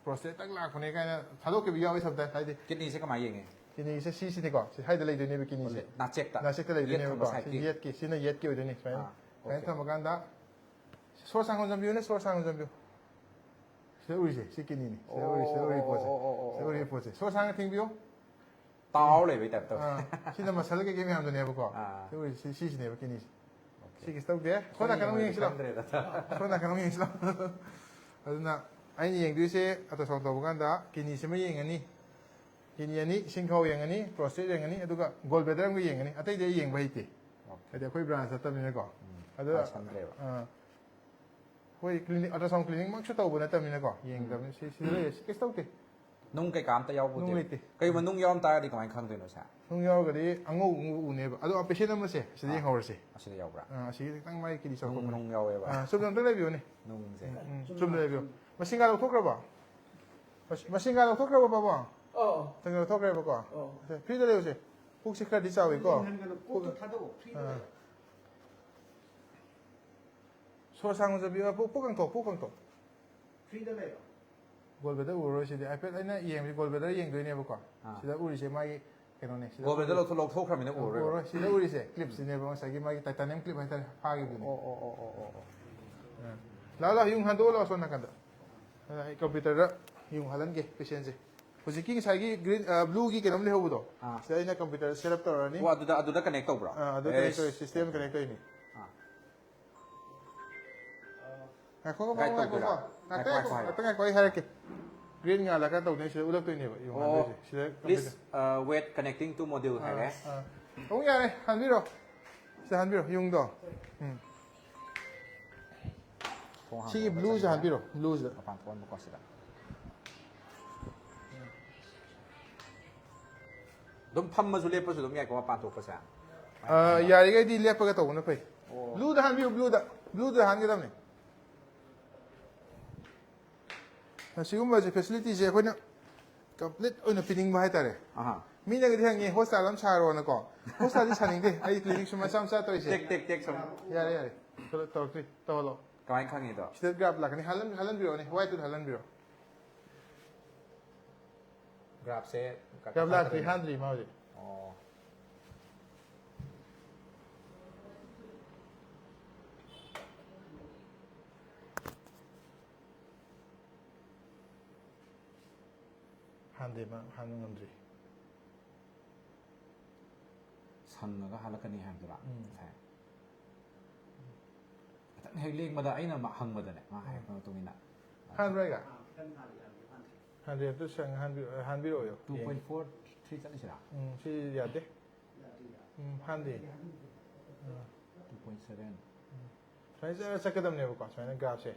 ꯄ꯭ꯔꯣꯁꯇꯦꯠꯇꯪ ꯂꯥꯛꯄꯅꯦ ꯀꯥꯏꯅ ꯊꯥꯗꯣꯛꯈꯤꯕ ꯌꯥꯎꯋꯤ ꯁꯝꯇꯥꯏꯝꯁ꯫ ꯍꯥꯏꯗꯤ ꯀꯤꯠꯅꯤꯁꯦ ꯀꯃꯥꯏꯅ ꯌꯦꯡꯉꯦ? ꯀꯤꯠꯅꯤꯁꯦ ꯁꯤꯁꯤꯅꯤꯀꯣ, ꯁꯤ ꯁ꯭ꯋꯥꯏꯗ ꯂꯩꯗꯣꯏꯅꯦꯕ ꯀꯤꯠꯅꯤꯁꯦ꯫ ꯅꯥꯆꯦꯛꯇ? ꯅꯥꯆꯦꯛꯇ ꯌꯦꯠ ꯂꯩꯗꯣꯏꯅꯦꯕꯀꯣ꯫ ꯊꯪꯕ ꯁꯤ ꯁꯥꯏꯠꯀꯤ? ꯌꯦꯠꯀꯤ, ꯁꯤꯅ ꯌꯦꯠꯀꯤ ꯑꯣꯏꯗꯣꯏꯅꯤ꯫ ꯁꯨꯃꯥꯏꯅ, ꯑꯥ, ꯁꯨꯃꯥꯏꯅ ꯑꯣꯀꯦ꯫ ꯊꯝꯃꯀꯥꯟꯗ ꯁꯣꯔ ꯁꯥꯡ ꯍꯣꯟꯖꯟꯕꯤꯌꯨꯅꯦ, ꯁꯣꯔ ꯁꯥꯡ ꯍꯣꯟꯖꯟꯕꯤꯌꯨ꯫ ꯁꯤꯗ ꯎꯔꯤꯁꯦ, ꯁꯤ ꯀꯤꯠꯅꯤꯅꯤ꯫ ꯁꯤꯗ ꯎꯔꯤ, ꯁꯤꯗ ꯎꯔꯤ ꯄꯣꯠꯁꯦ꯫ ꯑꯣ, ꯑꯣ, ꯑꯣ, ꯑꯣ, ꯁꯤꯗ ꯎꯔꯤ ꯑꯣ꯫ ꯄꯣꯠꯁꯦ꯫ ꯁꯣꯔ ꯁꯥꯡꯅ ꯊꯤꯡꯕꯤꯌꯨ꯫ ꯇꯥꯎꯔ ꯂꯩꯕꯩ ꯇꯥꯏꯞ ꯇꯧꯋꯦ꯫ ꯑꯥ, ꯁꯤꯅ ꯃꯁꯜ ꯀꯩꯀꯩ ꯃꯌꯥꯝꯗꯨꯅꯦꯕꯀꯣ꯫ ꯑꯥ꯫ ꯁꯤ ꯎꯔꯤ, ꯁꯤ, ꯁꯤꯁꯤꯅꯦꯕ ꯀꯤꯠꯅꯤꯁꯦ꯫ ꯑꯣꯀꯦ꯫ ꯁꯤ ꯀꯩꯁꯨ ꯇꯧꯗꯦ꯫ ꯁꯣꯝ ꯅꯥꯀꯟ ꯑꯃꯨꯛ ꯌꯦꯡꯁꯤꯂꯣ꯫ ꯈꯪꯗ꯭ꯔꯦꯗ꯫ ꯁꯣꯝ ꯅꯥꯀꯟ ꯑꯃꯨꯛ ꯌꯦꯡꯁꯤꯂꯣ꯫ ꯑꯗꯨꯅ ꯑꯩꯅ ꯌꯦꯡꯗꯣꯏꯁꯦ ꯑꯜꯇ꯭ꯔꯥꯁꯥꯎꯟ ꯇꯧꯕ ꯀꯥꯟꯗ ꯀꯤꯠꯅꯤꯁꯤꯃ ꯌꯦꯡꯉꯅꯤ꯫ ꯀꯤꯠꯅꯤ ꯑꯅꯤ, ꯏꯁꯤꯡ ꯈꯥꯎ ꯌꯦꯡꯉꯅꯤ, ꯄ꯭ꯔꯣꯁꯇꯦꯠ ꯌꯦꯡꯉꯅꯤ, ꯑꯗꯨꯒ ꯒꯣꯜ ꯕ꯭ꯂꯦꯗꯔ ꯑꯃꯒ ꯌꯦꯡꯉꯅꯤ꯫ ꯑꯇꯩꯗꯤ ꯑꯩ ꯌꯦꯡꯕ ꯍꯩꯇꯦ꯫ ꯑꯣꯀꯦ꯫ ꯍꯥꯏꯗꯤ ꯑꯩꯈꯣꯏ ꯕ꯭ꯔꯥꯟꯁ ꯅꯠꯇꯕꯅꯤꯅꯀꯣ꯫ ꯎꯝ, ꯑꯗꯨꯒ, ꯄꯥꯏꯁꯟꯗ꯭ꯔꯦꯕ꯫ ꯑꯥ, ꯑꯩꯈꯣꯏ ꯀ꯭ꯂꯤꯅꯤꯛ, ꯑꯜꯇ꯭ꯔꯥꯁꯥꯎꯟ ꯀ꯭ꯂꯤꯅꯤꯛꯃꯛꯁꯨ ꯇꯧꯕ ꯅꯠꯇꯕꯅꯤꯅꯀꯣ, ꯌꯦꯡꯗꯕꯅꯤ꯫ ꯁꯤ, ꯁꯤꯗ ꯂꯩꯔꯦ, ꯁꯤ ꯀꯩꯁꯨ ꯇꯧꯗꯦ꯫ ꯅꯨꯡ ꯀꯩꯀꯥ ꯑꯝꯇ ꯌꯥꯎꯕ ꯅꯨꯡ ꯂꯩꯇꯦ꯫ ꯀꯩꯒꯨꯝꯕ ꯅꯨꯡ ꯌꯥꯎꯔꯝ ꯇꯥꯔꯒꯗꯤ ꯀꯃꯥꯏꯅ ꯈꯪꯗꯣꯏꯅꯣ ꯁꯦ? ꯅꯨꯡ ꯌꯥꯎꯔꯒꯗꯤ ꯑꯉꯧꯕ ꯑꯃ ꯎꯅꯦꯕ꯫ ꯑꯗꯣ ꯄꯦꯁꯦꯟ ꯑꯃꯁꯦ ꯁꯤꯗ ꯌꯦꯡꯍꯧꯔꯁꯦ꯫ ꯑꯁꯤꯗ ꯌꯥꯎꯕ꯭ꯔꯥ? ꯑꯥ, ꯑꯁꯤꯒꯤꯗꯤ ꯈꯤꯇꯪ ꯃꯥꯏ ꯀꯤꯗꯤ ꯅꯨꯡ ꯆꯥꯎꯊꯣꯛꯄꯅꯦ꯫ ꯅꯨꯡ ꯌꯥꯎꯋꯦꯕ꯫ ꯑꯥ, ꯆꯨꯝꯅ ꯑꯝꯇ ꯂꯩꯕꯤꯌꯨꯅꯦ꯫ ꯅꯨꯡꯁꯦ꯫ ꯎꯝ, ꯆꯨꯝꯅ ꯂꯩꯕꯤꯌꯨ꯫ ꯃꯁꯤꯡꯒ ꯂꯧꯊꯣꯛꯈ꯭ꯔꯕꯣ? ꯃꯁꯤ-, ꯃꯁꯤꯡꯒ ꯂꯧꯊꯣꯛꯈ꯭ꯔꯕꯣ, ꯄꯥꯕꯨꯡ? ꯑꯣ ꯃꯁꯤꯡꯒ ꯂꯧꯊꯣꯛꯈ꯭ꯔꯦꯕꯀꯣ꯫ ꯑꯣ꯫ ꯁꯦ, ꯐ꯭ꯔꯤꯗ ꯂꯩꯌꯨꯁꯦ꯫ ꯄꯨꯛꯁꯦ ꯈꯔꯗꯤ ꯆꯥꯎꯋꯤꯀꯣ꯫ ꯀꯣꯛꯇꯣ ꯊꯥꯗꯣꯛꯑꯣ꯫ ꯐ꯭ꯔꯤꯗ ꯑꯥ꯫ ꯂꯩꯌꯣ꯫ ꯁꯣꯔ ꯁꯥꯡꯅ ꯆꯠꯄꯤꯌꯨ꯫ ꯄꯨꯛ, ꯄꯨꯛ ꯀꯪꯊꯣꯛ, ꯄꯨꯛ ꯀꯪꯊꯣꯛ꯫ ꯐ꯭ꯔꯤꯗ ꯂꯩꯔꯣ꯫ ꯒꯣꯜ ꯕ꯭ꯂꯦꯗꯔ ꯎꯔꯔꯣꯏ ꯁꯤꯗꯤ꯫ ꯍꯥꯏꯐꯦꯠ ꯑꯩꯅ ꯌꯦꯡꯕꯁꯤ ꯒꯣꯜ ꯕ꯭ꯂꯦꯗꯔ ꯌꯦꯡꯗꯣꯏꯅꯦꯕꯀꯣ꯫ ꯑꯥ꯫ ꯁꯤꯗ ꯎꯔꯤꯁꯦ ꯃꯥꯒꯤ ꯀꯩꯅꯣꯅꯦ꯫ ꯁꯤꯗ ꯒꯣꯜ ꯕ꯭ꯂꯦꯗꯔ ꯎꯔꯤꯁꯦ ꯂꯧꯊꯣꯛ ꯂꯧꯊꯣꯛꯈ꯭ꯔꯕꯅꯤꯅ ꯎꯔꯔꯣꯏꯕ꯫ ꯎꯔꯔꯣꯏ꯫ ꯁꯤꯗ ꯎꯔꯤꯁꯦ ꯀ꯭ꯂꯤꯞꯁꯤꯅꯦꯕ, ꯉꯁꯥꯏꯒꯤ ꯃꯥꯒꯤ ꯇꯥꯏꯇꯥꯅꯤꯌꯝ ꯀ꯭ꯂꯤꯞ ꯍꯥꯏꯇꯥꯔꯦ, ꯐꯥꯈꯤꯕꯗꯨꯅꯦ꯫ ꯑꯣ ꯑꯣ ꯑꯣ ꯑꯣ ꯑꯣ ꯑꯣ꯫ ꯑꯥ꯫ ꯂꯥꯛꯑꯣ ꯂꯥꯛꯑꯣ, ꯌꯨꯡ ꯍꯟꯗꯣꯛꯑꯣ ꯂꯥꯛꯑꯣ ꯁꯣꯝ ꯅꯥꯀꯟꯗ꯫ ꯑꯗ ꯑꯩ ꯀꯝꯄ꯭ꯌꯨꯇꯔꯗ ꯌꯨꯡ ꯍꯥꯜꯍꯟꯒꯦ ꯄꯦꯁꯦꯟꯁꯦ꯫ ꯍꯧꯖꯤꯛꯀꯤ ꯉꯁꯥꯏꯒꯤ ꯒ꯭ꯔꯤꯟ, ꯑ, ꯕ꯭ꯂꯨꯒꯤ ꯀꯩꯅꯣꯝ ꯂꯩꯍꯧꯕꯗꯣ, ꯑꯥ꯫ ꯁꯤꯗ ꯑꯩꯅ ꯀꯝꯄ꯭ꯌꯨꯇꯔ ꯁꯦꯠ ꯑꯞ ꯇꯧꯔꯅꯤ꯫ ꯑꯣ, ꯑꯗꯨꯗ ꯑꯗꯨꯗ ꯀꯅꯦꯛ ꯇꯧꯕ꯭ꯔꯣ? ꯑꯥ, ꯑꯗꯨ ꯀꯅꯦꯛ ꯑꯦꯁ꯫ ꯇꯧꯔꯦ, ꯁꯤꯁꯇꯦꯝ ꯀꯅꯦꯛ ꯇꯧꯔꯤꯅꯤ꯫ ꯑꯥ꯫ ꯉꯥꯏꯈꯣꯀꯣ, ꯒꯥꯏꯗ ꯉꯥꯏꯈꯣꯀꯣ꯫ ꯇꯧꯗꯣꯏꯔꯥ? ꯉꯥꯛꯇꯪ ꯉꯥꯏꯈꯣ, ꯉꯥꯏꯈꯣ, ꯉꯥꯏꯈꯣ꯫ ꯉꯥꯛꯇꯪ ꯉꯥꯏꯈꯣ, ꯑꯩ ꯍꯥꯏꯔꯛꯀꯦ꯫ ꯒ꯭ꯔꯤꯟ ꯉꯥꯜꯂꯀꯥꯟ ꯇꯧꯗꯣꯏꯅꯤ, ꯁꯤꯗ ꯎꯠꯂꯛꯇꯣꯏꯅꯦꯕ, ꯌꯦꯡꯉꯣ, ꯑꯣ, ꯍꯥꯏꯗꯣꯏꯁꯦ꯫ ꯁꯤꯗ please, computer. uh, wait connecting to module ꯍꯥꯏꯔꯦ꯫ ꯑꯥ, ꯑꯥ꯫ ꯑꯃꯨꯛ ꯌꯥꯔꯦ, ꯍꯟꯕꯤꯔꯣ꯫ ꯁꯤꯗ ꯍꯟꯕꯤꯔꯣ, ꯌꯨꯡꯗꯣ꯫ ꯎꯝ꯫ ꯊꯣꯡ ꯁꯤꯒꯤ ꯍꯥꯡꯗꯣꯛꯑꯒ ꯕ꯭ꯂꯨꯁꯦ ꯆꯪꯕ꯫ ꯍꯟꯕꯤꯔꯣ, ꯕ꯭ꯂꯨꯁꯤꯗ꯫ ꯃꯄꯥꯟ ꯊꯣꯛꯍꯟꯕꯀꯣ ꯁꯤꯗ꯫ ꯑꯗꯨꯝ ꯐꯝꯃꯁꯨ ꯂꯦꯞꯄꯁꯨ ꯑꯗꯨꯝ ꯌꯥꯏꯀꯣ ꯃꯄꯥꯟ ꯊꯣꯛꯄꯁꯦ? ꯑꯥ, ꯌꯥꯔꯤꯈꯩꯗꯤ ꯂꯦꯞꯄꯒ ꯇꯧꯕꯅ ꯐꯩ꯫ ꯑꯣ꯫ ꯕ꯭ꯂꯨꯗ ꯍꯥꯟꯕꯤꯌꯨ, ꯕ꯭ꯂꯨꯗ꯫ ꯕ꯭ꯂꯨꯗ ꯍꯥꯟꯒꯗꯕꯅꯤ꯫ ꯑꯁꯤꯒꯨꯝꯕꯁꯦ, ꯐꯦꯁꯤꯂꯤꯇꯤꯁꯦ ꯑꯩꯈꯣꯏꯅ ꯀꯝꯄ꯭ꯂꯤꯠ ꯑꯣꯏꯅ ꯄꯤꯅꯤꯡꯕ ꯍꯥꯏꯇꯥꯔꯦ꯫ ꯑꯍꯥ꯫ ꯃꯤꯅꯒꯗꯤ ꯍꯪꯉꯦ, "ꯍꯣꯁꯇꯥꯜ ꯑꯃ ꯁꯥꯔꯣꯅꯀꯣ"꯫ ꯍꯣꯁꯇꯥꯜꯗꯤ ꯁꯥꯅꯤꯡꯗꯦ, ꯑꯩ ꯀ꯭ꯂꯤꯅꯤꯛꯁꯨ ꯃꯆꯥ ꯃꯆꯥ ꯇꯧꯔꯤꯁꯦ꯫ ꯇꯦꯛ ꯇꯦꯛ ꯇꯦꯛ ꯁꯨꯝ꯫ ꯌꯥꯔꯦ, ꯌꯥꯔꯦ꯫ ꯇꯧꯔꯛꯇ꯭ꯔꯤ, ꯇꯧꯍꯜꯂꯣ꯫ ꯀꯃꯥꯏꯅ ꯈꯪꯉꯤꯗꯣ? ꯁꯤꯗ ꯒ꯭ꯔꯥꯐ ꯂꯥꯛꯀꯅꯤ, ꯍꯥꯜꯍꯟ-, ꯍꯥꯜꯍꯟꯕꯤꯔꯛꯑꯣꯅꯦ, ꯋꯥꯏꯠꯇꯨꯗ ꯍꯥꯜꯍꯟꯕꯤꯔꯛꯑꯣ꯫ ꯒ꯭ꯔꯥꯐꯁꯦ ꯒ꯭ꯔꯥꯐ ꯂꯥꯛꯇ꯭ꯔꯤ, ꯍꯥꯟꯗ꯭ꯔꯤ ꯃꯥ ꯍꯧꯖꯤꯛ꯫ ꯑꯣ꯫ ꯍꯥꯟꯗꯦ, ꯃꯥ ꯍꯥꯟꯕ ꯉꯝꯗ꯭ꯔꯤ꯫ ꯁꯪꯉꯒ ꯍꯥꯜꯂꯛꯀꯅꯤ ꯍꯥꯏꯕꯗꯨꯔꯥ? ꯎꯝ꯫ ꯉꯁꯥꯏ꯫ ꯈꯤꯇꯪ ꯍꯦꯛ ꯂꯦꯡꯕꯗ ꯑꯩꯅ ꯃꯥ ꯍꯪꯕꯗꯅꯦ, ꯃꯥ ꯍꯥꯏꯔꯛꯄ ꯃꯇꯨꯡ ꯏꯟꯅ꯫ ꯍꯥꯟꯕ꯭ꯔꯥ ꯑꯩꯒ? ꯑꯥ, ꯈꯤꯇꯪ ꯍꯥꯜꯂꯤ, ꯌꯥꯝꯗꯤ ꯍꯥꯟꯗ꯭ꯔꯤ꯫ ꯍꯥꯟꯗꯦ, ꯑꯝꯇ ꯁꯪ-, ꯍꯥꯟꯕꯤ-, ꯍꯥꯟꯕꯤꯔꯛꯑꯣ꯫ Two point four three ꯆꯠꯂꯤꯁꯤꯔꯥ? ꯎꯝ, ꯁꯤ ꯌꯥꯗꯦ꯫ ꯌꯥꯗ꯭ꯔꯤ, ꯌꯥꯗ꯭ꯔꯤ꯫ ꯎꯝ, ꯍꯥꯟꯗꯦ꯫ ꯑꯥ꯫ Two point seven꯫ ꯁꯨꯃꯥꯏꯅ ꯆꯠ- ꯆꯠꯀꯗꯕꯅꯦꯕꯀꯣ, ꯁꯨꯃꯥꯏꯅ ꯒ꯭ꯔꯥꯐꯁꯦ꯫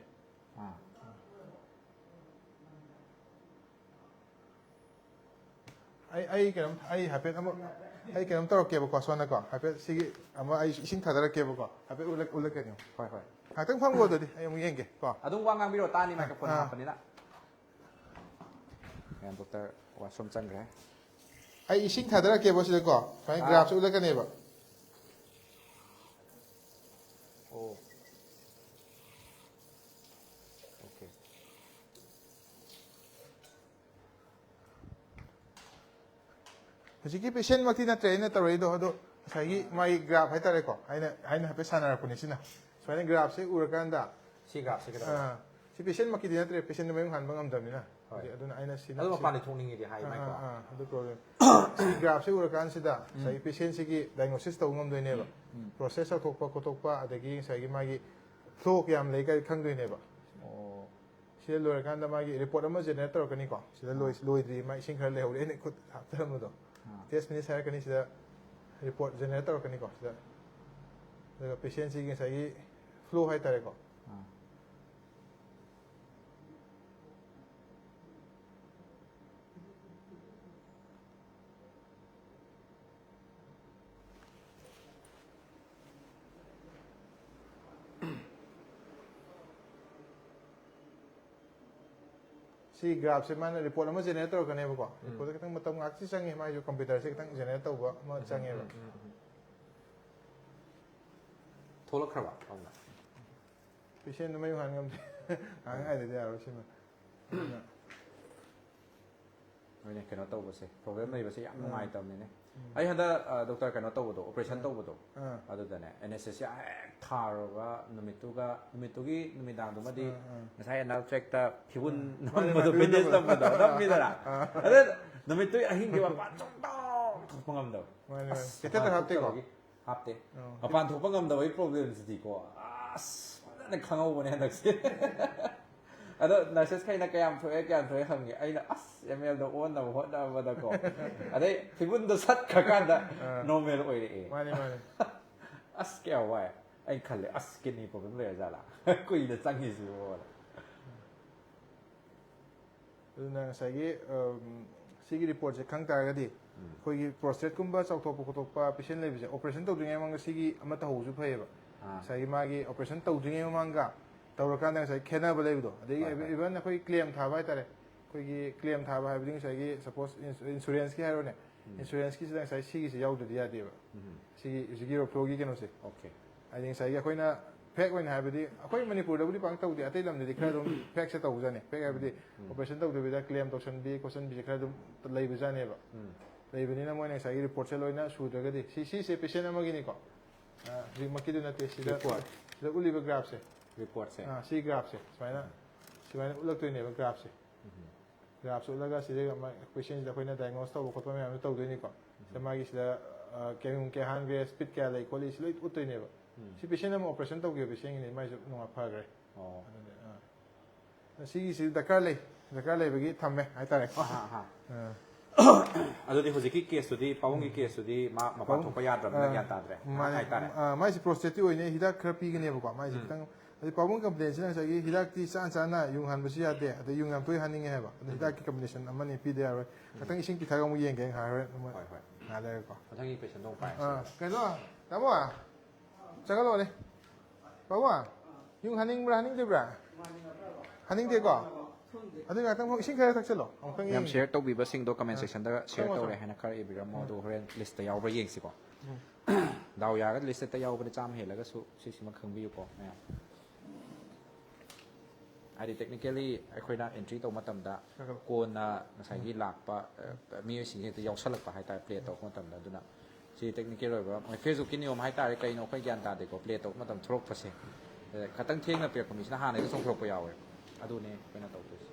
ꯑꯥ ꯑꯩ ꯑꯩ ꯀꯩꯅꯣꯝ ꯑꯩ ꯍꯥꯏꯐꯦꯠ ꯑꯃ ꯑꯩ ꯀꯩꯅꯣꯝ ꯇꯧꯔꯛꯀꯦꯕꯀꯣ, ꯁꯣꯝꯗꯀꯣ ꯍꯥꯏꯐꯦꯠ ꯁꯤꯒꯤ ꯑꯃ ꯑꯩ ꯏꯁꯤꯡ ꯊꯥꯗꯔꯛꯀꯦꯕꯀꯣ, ꯍꯥꯏꯐꯦꯠ ꯎꯠꯂꯛ ꯎꯠꯂꯛꯀꯅꯤ꯫ ꯍꯣꯏ ꯍꯣꯏ ꯉꯥꯏꯍꯥꯛꯇꯪ ꯐꯝꯈꯣ, ꯑꯗꯨꯗꯤ ꯑꯩ ꯑꯃꯨꯛ ꯌꯦꯡꯒꯦ ꯀꯣ꯫ ꯑꯗꯨꯝ ꯋꯥ ꯉꯥꯡꯕꯤꯔꯣ, ꯇꯥꯅꯤ, ꯃꯥꯏꯀ꯭ꯔꯣꯐꯣꯟ ꯑꯥ꯫ ꯍꯥꯞꯄꯅꯤꯅ꯫ ꯗꯣꯛꯇꯔ ꯋꯥꯁꯔꯨꯝ ꯆꯪꯈ꯭ꯔꯦ꯫ ꯑꯩ ꯏꯁꯤꯡ ꯊꯥꯗꯔꯛꯀꯦꯕ ꯁꯤꯗꯀꯣ, ꯁꯨꯃꯥꯏꯅ ꯑꯥ꯫ ꯒ꯭ꯔꯥꯐꯁꯦ ꯎꯠꯂꯛꯀꯅꯦꯕ꯫ ꯑꯣ ꯑꯣꯀꯦ꯫ ꯍꯧꯖꯤꯛꯀꯤ ꯄꯦꯁꯦꯟꯃꯛꯇꯤ ꯅꯠꯇ꯭ꯔꯦ ꯑꯩꯅ ꯇꯧꯔꯛꯏꯗꯣ, ꯑꯗꯣ ꯉꯁꯥꯏꯒꯤ ꯃꯥꯒꯤ ꯒ꯭ꯔꯥꯐ ꯍꯥꯏꯇꯥꯔꯦꯀꯣ, ꯑꯩꯅ ꯑꯩꯅ ꯍꯥꯏꯐꯦꯠ ꯁꯥꯟꯅꯔꯛꯄꯅꯦ ꯁꯤꯅ꯫ ꯁꯨꯃꯥꯏꯅ ꯒ꯭ꯔꯥꯐꯁꯦ ꯎꯔꯀꯥꯟꯗ ꯁꯤ ꯒ꯭ꯔꯥꯐꯁꯦ ꯀꯩꯗꯧꯕ? ꯑꯥ, ꯁꯤ ꯄꯦꯁꯦꯟꯃꯛꯀꯤꯗꯤ ꯅꯠꯇ꯭ꯔꯦ, ꯄꯦꯁꯦꯟꯗꯣ ꯃꯌꯨꯝ ꯍꯟꯕ ꯉꯝꯗꯕꯅꯤꯅ꯫ ꯍꯣꯏ꯫ ꯍꯧꯖꯤꯛ ꯑꯗꯨꯅ ꯑꯩꯅ ꯁꯤ ꯑꯗꯨ ꯃꯄꯥꯟꯗ ꯊꯣꯛꯅꯤꯡꯉꯤꯗꯤ ꯍꯥꯏ ꯑꯥ, ꯃꯥꯏꯀꯣ꯫ ꯑꯥ, ꯑꯥ, ꯑꯗꯨ ꯄ꯭ꯔꯣꯕ꯭ꯂꯦꯝ꯫ ꯁꯤ ꯒ꯭ꯔꯥꯐꯁꯦ ꯎꯔꯀꯥꯟꯁꯤꯗ ꯉꯁꯥꯏꯒꯤ ꯄꯦꯁꯦꯟꯁꯤꯒꯤ ꯗꯥꯏꯒꯅꯣꯁꯤꯁ ꯇꯧꯕ ꯉꯝꯗꯣꯏꯅꯦꯕ꯫ ꯎꯝ꯫ ꯄ꯭ꯔꯣꯁꯦꯁ ꯇꯧꯊꯣꯛꯄ ꯈꯣꯠꯇꯣꯛꯄ, ꯑꯗꯒꯤ ꯉꯁꯥꯏꯒꯤ ꯃꯥꯒꯤ ꯐ꯭ꯂꯣ ꯀꯌꯥꯝ ꯂꯩ ꯀꯥꯏ ꯈꯪꯗꯣꯏꯅꯦꯕ꯫ ꯑꯣ ꯁꯤꯗ ꯂꯣꯏꯔꯀꯥꯟꯗ ꯃꯥꯒꯤ ꯔꯤꯄꯣꯔꯠ ꯑꯃ ꯖꯦꯅꯦꯔꯦꯠ ꯇꯧꯔꯛꯀꯅꯤꯀꯣ꯫ ꯁꯤꯗ ꯂꯣꯏ- ꯂꯣꯏꯗ꯭ꯔꯤ, ꯃꯥ ꯏꯁꯤꯡ ꯈꯔ ꯂꯩꯍꯧꯔꯤ, ꯑꯩꯅ ꯈꯨꯠ ꯍꯥꯞꯆꯔꯝꯕꯗꯣ꯫ ꯑꯥ꯫ ꯇꯦꯁ ꯐꯤꯅꯤꯁ ꯍꯥꯏꯔꯛꯀꯅꯤ, ꯁꯤꯗ ꯔꯤꯄꯣꯔꯠ ꯖꯦꯅꯦꯔꯦꯠ ꯇꯧꯔꯛꯀꯅꯤꯀꯣ꯫ ꯁꯤꯗ ꯑꯗꯨꯒ ꯄꯦꯁꯦꯟꯁꯤꯒꯤ ꯉꯁꯥꯏꯒꯤ ꯐ꯭ꯂꯣ ꯍꯥꯏꯇꯥꯔꯦꯀꯣ꯫ ꯑꯥ꯫ ꯁꯤ ꯒ꯭ꯔꯥꯐꯁꯦ ꯃꯥꯅ ꯔꯤꯄꯣꯔꯠ ꯑꯃ ꯖꯦꯅꯦꯔꯦꯠ ꯇꯧꯔꯛꯀꯅꯦꯕꯀꯣ꯫ ꯔꯤꯄꯣꯔꯠꯇ ꯈꯤꯇꯪ ꯃꯇꯝ ꯉꯥꯏꯍꯥꯛꯇꯤ ꯆꯪꯉꯤ, ꯃꯥꯏꯁꯨ ꯀꯝꯄ꯭ꯌꯨꯇꯔꯁꯦ ꯈꯤꯇꯪ ꯖꯦꯅꯦꯔꯦꯠ ꯇꯧꯕ ꯑꯃ ꯆꯪꯉꯦꯕ꯫ ꯎꯝ, ꯎꯝ, ꯎꯝ꯫ ꯊꯣꯛꯂꯛꯈ꯭ꯔꯕ ꯑꯃꯨꯛ? ꯄꯦꯁꯦꯟꯗꯣ ꯃꯌꯨꯝ ꯍꯟ ꯉꯝꯗꯦ꯫ ꯉꯥꯏꯍꯥꯛ ꯉꯥꯏꯗꯗꯤ ꯌꯥꯔꯣꯏ ꯁꯤꯃ꯫ ꯑꯗꯨꯅ ꯍꯣꯏꯅꯦ, ꯀꯩꯅꯣ ꯇꯧꯕꯁꯦ, ꯄ꯭ꯔꯣꯕ꯭ꯂꯦꯝ ꯂꯩꯕꯁꯦ ꯌꯥꯝ ꯎꯝ꯫ ꯅꯨꯡꯉꯥꯏꯇꯕꯅꯤꯅꯦ꯫ ꯎꯝ꯫ ꯑꯩ ꯍꯟꯗꯛ ꯑ, ꯗꯣꯛꯇꯔ ꯀꯩꯅꯣ ꯇꯧꯕꯗꯣ, ꯑꯣꯄꯔꯦꯁꯟ ꯑꯥ꯫ ꯇꯧꯕꯗꯣ, ꯑꯥ꯫ ꯑꯗꯨꯗꯅꯦ ꯑꯦꯅꯦꯁꯊꯦꯁꯤꯌꯥ ꯍꯦꯛ ꯊꯥꯔꯨꯔꯒ ꯅꯨꯃꯤꯠꯇꯨꯒ ꯅꯨꯃꯤꯠꯇꯨꯒꯤ ꯅꯨꯃꯤꯗꯥꯡꯗꯨꯃꯗꯤ ꯑꯥ, ꯑꯥ꯫ ꯉꯁꯥꯏ ꯑꯦꯅꯥꯜ ꯇ꯭ꯔꯦꯛꯇ ꯐꯤꯕꯨꯟ ꯑꯥ꯫ ꯅꯝꯕꯗꯣ, ꯃꯥꯅꯦ, ꯕꯦꯟꯗꯦꯖ ꯃꯥꯅꯦ꯫ ꯅꯝꯕꯗꯣ ꯅꯝꯃꯤꯗꯅ꯫ ꯑꯥ꯫ ꯑꯗ ꯅꯨꯃꯤꯠꯇꯨꯒꯤ ꯑꯍꯤꯡꯒꯤ ꯃꯄꯥꯟ ꯁꯨꯡꯊꯣꯛ ꯊꯣꯛꯄ ꯉꯝꯗꯕ꯫ ꯃꯥꯅꯦ, ꯃꯥꯅꯦ꯫ ꯑꯁ, ꯀꯦꯊꯦꯇꯔ ꯃꯄꯥꯟ ꯍꯥꯞꯇꯦꯀꯣ? ꯊꯣꯛꯇꯕꯒꯤ ꯍꯥꯞꯇꯦ꯫ ꯑꯣ꯫ ꯃꯄꯥꯟ ꯊꯣꯛꯄ ꯉꯝꯗꯕꯒꯤ ꯄ꯭ꯔꯣꯕ꯭ꯂꯦꯝꯁꯤꯗꯤꯀꯣ, ꯑꯁ, ꯐꯖꯅ ꯈꯪꯍꯧꯕꯅꯦ ꯍꯟꯗꯛꯁꯦ꯫ ꯑꯗꯣ ꯅꯔꯁꯦꯁꯈꯩꯅ ꯀꯌꯥꯝ ꯊꯣꯛꯑꯦ, ꯀꯌꯥꯝ ꯊꯣꯛꯑꯦ ꯍꯪꯉꯦ꯫ ꯑꯩꯅ ꯑꯁ, ꯑꯦꯝ ꯑꯦꯜꯗꯣ ꯑꯣꯟꯅꯕ ꯍꯣꯠꯅꯕꯗꯀꯣ꯫ ꯑꯗꯩ ꯐꯤꯕꯨꯟꯗꯣ ꯁꯠꯈ꯭ꯔꯀꯥꯟꯗ ꯑꯥ꯫ ꯅꯣꯔꯃꯦꯜ ꯑꯣꯏꯔꯛꯑꯦ꯫ ꯃꯥꯅꯦ, ꯃꯥꯅꯦ꯫ ꯑꯁ, ꯀꯌꯥ ꯋꯥꯏ꯫ ꯑꯩꯅ ꯈꯜꯂꯦ, "ꯑꯁ, ꯀꯤꯗꯅꯤ ꯄ꯭ꯔꯣꯕ꯭ꯂꯦꯝ ꯂꯩꯔ ꯖꯥꯠꯂꯥ?" ꯀꯨꯏꯅ ꯆꯪꯉꯤꯁꯤꯕꯣꯅ꯫ ꯑꯗꯨꯅ ꯉꯁꯥꯏꯒꯤ, ꯎꯝ, ꯁꯤꯒꯤ ꯔꯤꯄꯣꯔꯠꯁꯦ ꯈꯪ ꯇꯥꯔꯒꯗꯤ, ꯑꯩꯈꯣꯏꯒꯤ ꯄ꯭ꯔꯣꯁꯇꯦꯠꯀꯨꯝꯕ ꯆꯥꯎꯊꯣꯛꯄ ꯈꯣꯠꯇꯣꯛꯄ ꯄꯦꯁꯦꯟ ꯂꯩꯕꯁꯦ, ꯑꯣꯄꯔꯦꯁꯟ ꯇꯧꯗ꯭ꯔꯤꯉꯩ ꯃꯃꯥꯡꯗ ꯁꯤꯒꯤ ꯑꯃ ꯇꯧꯍꯧꯕꯁꯨ ꯐꯩꯌꯦꯕ꯫ ꯑꯥ꯫ ꯉꯁꯥꯏꯒꯤ ꯃꯥꯒꯤ ꯑꯣꯄꯔꯦꯁꯟ ꯇꯧꯗ꯭ꯔꯤꯉꯩ ꯃꯃꯥꯡꯒ ꯇꯧꯔꯀꯥꯟꯗ ꯉꯁꯥꯏ ꯈꯦꯠꯅꯕ ꯂꯩꯕꯗꯣ, ꯑꯗꯒꯤ ꯍꯣꯏ, ꯍꯣꯏ꯫ ꯏꯚꯟ ꯑꯩꯈꯣꯏ ꯀ꯭ꯂꯦꯝ ꯊꯥꯕ ꯍꯥꯏꯇꯥꯔꯦ, ꯑꯩꯈꯣꯏꯒꯤ ꯀ꯭ꯂꯦꯝ ꯊꯥꯕ ꯍꯥꯏꯕꯗꯤ ꯉꯁꯥꯏꯒꯤ, ꯁꯄꯣꯁ, ꯏꯟꯁꯨꯔꯦꯟꯁꯀꯤ ꯍꯥꯏꯔꯣꯅꯦ, ꯎꯝ꯫ ꯏꯟꯁꯨꯔꯦꯟꯁꯀꯤꯁꯤꯗ ꯉꯁꯥꯏ ꯁꯤꯒꯤꯁꯤ ꯌꯥꯎꯗ꯭ꯔꯗꯤ ꯌꯥꯗꯦꯕ꯫ ꯎꯝ꯫ ꯁꯤꯒꯤ ꯍꯧꯖꯤꯛꯀꯤ ꯔꯣꯐ꯭ꯂꯣꯒꯤ ꯀꯩꯅꯣꯁꯦ꯫ ꯑꯣꯀꯦ꯫ ꯍꯥꯏꯗꯤ ꯉꯁꯥꯏꯒꯤ ꯑꯩꯈꯣꯏꯅ ꯐꯦꯛ ꯑꯣꯏꯅ ꯍꯥꯏꯕꯗꯤ, ꯑꯩꯈꯣꯏ ꯃꯅꯤꯄꯨꯔꯗꯕꯨꯗꯤ ꯄꯥꯛ ꯇꯧꯗꯦ, ꯑꯇꯩ ꯂꯝꯗꯗꯤ ꯈꯔ ꯑꯗꯨꯝ ꯐꯦꯛꯁꯦ ꯇꯧꯕꯖꯥꯠꯅꯤ꯫ ꯐꯦꯛ ꯍꯥꯏꯕꯗꯤ ꯎꯝ꯫ ꯑꯣꯄꯔꯦꯁꯟ ꯇꯧꯗꯕꯤꯗ ꯀ꯭ꯂꯦꯝ ꯇꯧꯁꯟꯕꯤ ꯈꯣꯠꯆꯟꯕꯤꯁꯦ ꯈꯔ ꯑꯗꯨꯝ ꯂꯩꯕꯖꯥꯠꯅꯦꯕ꯫ ꯎꯝ꯫ ꯂꯩꯕꯅꯤꯅ ꯃꯣꯏꯅ ꯉꯁꯥꯏꯒꯤ ꯔꯤꯄꯣꯔꯠꯁꯦ ꯂꯣꯏꯅ ꯁꯨꯗ꯭ꯔꯒꯗꯤ, ꯁꯤ, ꯁꯤꯁꯦ ꯄꯦꯁꯦꯟ ꯑꯃꯒꯤꯅꯤꯀꯣ꯫ ꯑ, ꯍꯧꯖꯤꯛꯃꯛꯀꯤꯗꯨ ꯅꯠꯇꯦ, ꯁꯤꯗ, ꯔꯤꯄꯣꯔꯠ꯫ ꯁꯤꯗ ꯎꯠꯂꯤꯕ ꯒ꯭ꯔꯥꯐꯁꯦ꯫ ꯔꯤꯄꯣꯔꯠꯁꯦ꯫ ꯑ, ꯁꯤ ꯒ꯭ꯔꯥꯐꯁꯦ ꯁꯨꯃꯥꯏꯅ, ꯁꯨꯃꯥꯏꯅ ꯎꯠꯂꯛꯇꯣꯏꯅꯦꯕ ꯒ꯭ꯔꯥꯐꯁꯦ꯫ ꯎꯝ꯫ ꯒ꯭ꯔꯥꯐꯁꯦ ꯎꯠꯂꯒ ꯁꯤꯗ ꯄꯦꯁꯦꯟꯁꯤꯗ ꯑꯩꯈꯣꯏꯅ ꯗꯥꯏꯒꯅꯣꯁ ꯇꯧꯕ ꯈꯣꯠꯄ ꯃꯌꯥꯝꯗꯣ ꯇꯧꯗꯣꯏꯅꯤꯀꯣ꯫ ꯁꯤꯗ ꯎꯝ꯫ ꯃꯥꯒꯤ ꯁꯤꯗ, ꯑ, ꯀꯌꯥꯝ ꯀꯌꯥ ꯍꯥꯟꯈ꯭ꯔꯦ, ꯁ꯭ꯄꯤꯠ ꯀꯌꯥ ꯂꯩ ꯈꯣꯠꯂꯤ, ꯁꯤ ꯂꯣꯏ ꯎꯠꯇꯣꯏꯅꯦꯕ꯫ ꯎꯝ꯫ ꯁꯤ ꯄꯦꯁꯦꯟ ꯑꯃ ꯑꯣꯄꯔꯦꯁꯟ ꯇꯧꯈꯤꯕ ꯄꯦꯁꯦꯟꯒꯤꯅꯤ, ꯃꯥꯏꯁꯨ ꯅꯨꯡꯉꯥꯏ ꯐꯈ꯭ꯔꯦ꯫ ꯑꯣ꯫ ꯑꯗꯨꯅ, ꯑ, ꯁꯤꯒꯤꯁꯤ ꯗꯔꯀꯥꯔ ꯂꯩ, ꯗꯔꯀꯥꯔ ꯂꯩꯕꯒꯤ ꯊꯝꯃꯦ ꯍꯥꯏꯇꯥꯔꯦꯀꯣ꯫ ꯑꯍꯥ, ꯑꯍꯥ꯫ ꯑ꯫ ꯑꯗꯨꯗꯤ ꯍꯧꯖꯤꯛꯀꯤ ꯀꯦꯁꯇꯨꯗꯤ, ꯄꯥꯕꯨꯡꯒꯤ ꯎꯝ꯫ ꯀꯦꯁꯇꯨꯗꯤ ꯃꯥ ꯃꯄꯥꯟ ꯄꯥꯕꯨꯡ-, ꯊꯣꯛꯄ ꯌꯥꯗ꯭ꯔꯕꯅꯤꯅ ꯑ, ꯒ꯭ꯌꯥꯟ ꯇꯥꯗ꯭ꯔꯦ, ꯃꯥꯅꯦ꯫ ꯍꯥꯏꯇꯥꯔꯦ꯫ ꯑ, ꯃꯥꯏꯁꯦ ꯄ꯭ꯔꯣꯁꯇꯦꯠꯇꯤ ꯑꯣꯏꯅꯤ, ꯍꯤꯗꯥꯛ ꯈꯔ ꯄꯤꯒꯅꯦꯕꯀꯣ, ꯃꯥꯏꯁꯦ ꯎꯝ꯫ ꯈꯤꯇꯪ꯫ ꯑꯗꯩ ꯄꯥꯕꯨꯡ ꯀꯝꯄ꯭ꯂꯦꯟꯁꯤꯅ ꯉꯁꯥꯏꯒꯤ ꯍꯤꯗꯥꯛꯇꯤ ꯆꯥꯟ ꯆꯥꯅ ꯌꯨꯡ ꯍꯥꯟꯕꯁꯨ ꯌꯥꯗꯦ, ꯑꯗꯩ ꯌꯨꯡ ꯌꯥꯝ ꯇꯣꯏ ꯍꯥꯟꯅꯤꯡꯉꯦ ꯍꯥꯏꯕ꯫ ꯑꯗꯩ ꯎꯝ꯫ ꯍꯤꯗꯥꯛꯀꯤ ꯀꯝꯕꯤꯅꯦꯁꯟ ꯑꯃꯅꯤ ꯄꯤꯗ ꯌꯥꯔꯣꯏ꯫ ꯎꯝ꯫ ꯉꯥꯛꯇꯪ ꯏꯁꯤꯡ ꯄꯤꯊꯛꯑꯒ ꯑꯃꯨꯛ ꯌꯦꯡꯒꯦ ꯉꯥꯏꯍꯥꯛ ꯍꯣꯔꯦꯟ ꯑꯃꯨꯛ ꯍꯣꯏ, ꯍꯣꯏ꯫ ꯉꯥꯏꯍꯥꯛ ꯂꯩꯔꯒꯀꯣ꯫ ꯃꯊꯪꯒꯤ ꯄꯦꯁꯦꯟꯗꯣ ꯑꯃꯨꯛ ꯄꯥꯏꯔꯁꯤ꯫ ꯑ, ꯀꯩꯅꯣ, ꯇꯥꯃꯣ, ꯆꯪꯍꯜꯂꯛꯑꯣꯅꯦ꯫ ꯄꯥꯕꯨꯡ, ꯌꯨꯡ ꯍꯥꯟꯅꯤꯡꯕ꯭ꯔꯥ, ꯍꯥꯟꯅꯤꯡꯗꯕ꯭ꯔꯥ? ꯍꯥꯟꯅꯤꯡꯗꯦꯀꯣ? ꯑꯗꯨ ꯉꯥꯛꯇꯪ ꯏꯁꯤꯡ ꯈꯔ ꯊꯛꯆꯜꯂꯣ꯫ ꯑꯃꯨꯛꯇꯪ ꯃꯌꯥꯝ ꯌꯦꯡꯒꯦ꯫ ꯁꯤꯌꯔ ꯇꯧꯕꯤꯕꯁꯤꯡꯗꯣ ꯀꯃꯦꯟ ꯑꯥ, ꯁꯦꯛꯁꯟꯗ ꯁꯤꯌꯔ ꯊꯝꯃꯣ, ꯇꯧꯔꯦ ꯊꯝꯃꯣ꯫ ꯍꯥꯏꯅ ꯈꯔ ꯏꯕꯤꯔꯝꯃꯣ, ꯎꯝ꯫ ꯑꯗꯨꯒ ꯍꯣꯔꯦꯟ ꯂꯤꯁꯇ ꯌꯥꯎꯕ꯭ꯔꯥ ꯌꯦꯡꯁꯤꯀꯣ꯫ ꯎꯝ꯫ ꯗꯥꯎ ꯌꯥꯔꯒꯗꯤ ꯂꯤꯁꯇ ꯍꯦꯛꯇ ꯌꯥꯎꯕꯅꯦ, ꯆꯥꯝꯃ ꯍꯦꯜꯂꯒꯁꯨ, ꯁꯤꯁꯤꯃ ꯈꯪꯕꯤꯌꯨꯀꯣ ꯃꯌꯥꯝ꯫ ꯍꯥꯏꯗꯤ technically ꯑꯩꯈꯣꯏꯅ ꯑꯦꯟꯇ꯭ꯔꯤ ꯇꯧꯕ ꯃꯇꯝꯗ ꯀꯣꯟꯅ ꯉꯁꯥꯏꯒꯤ ꯂꯥꯛꯄ, ꯑ, ꯃꯤꯑꯣꯏꯁꯤꯡꯁꯦ ꯍꯦꯛꯇ ꯌꯥꯎꯁꯜꯂꯛꯄ ꯍꯥꯏꯇꯥꯔꯦ, ꯄ꯭ꯂꯦ ꯇꯧꯔꯛꯄ ꯃꯇꯝꯗ꯫ ꯑꯗꯨꯅ ꯁꯤ technically ꯑꯣꯏꯕ ꯃꯣꯏ Facebook ꯀꯤ ꯅꯤꯌꯣꯝ ꯍꯥꯏꯇꯥꯔꯦ, ꯀꯩꯅꯣ ꯑꯩꯈꯣꯏ ꯒ꯭ꯌꯥꯟ ꯇꯥꯗꯦꯀꯣ, ꯄ꯭ꯂꯦ ꯇꯧꯔꯛꯄ ꯃꯇꯝ ꯊꯣꯛꯂꯛꯄꯁꯦ꯫ ꯑ, ꯈꯇꯪ ꯊꯦꯡꯅ ꯄꯤꯔꯛꯄ ꯃꯤꯁꯤꯅ ꯍꯥꯟꯅ ꯍꯦꯛꯇ ꯆꯣꯡꯊꯣꯔꯛꯄ ꯌꯥꯎꯋꯦ꯫ ꯑꯗꯨꯅꯦ ꯑꯩꯈꯣꯏꯅ ꯇꯧꯗꯣꯏꯁꯦ꯫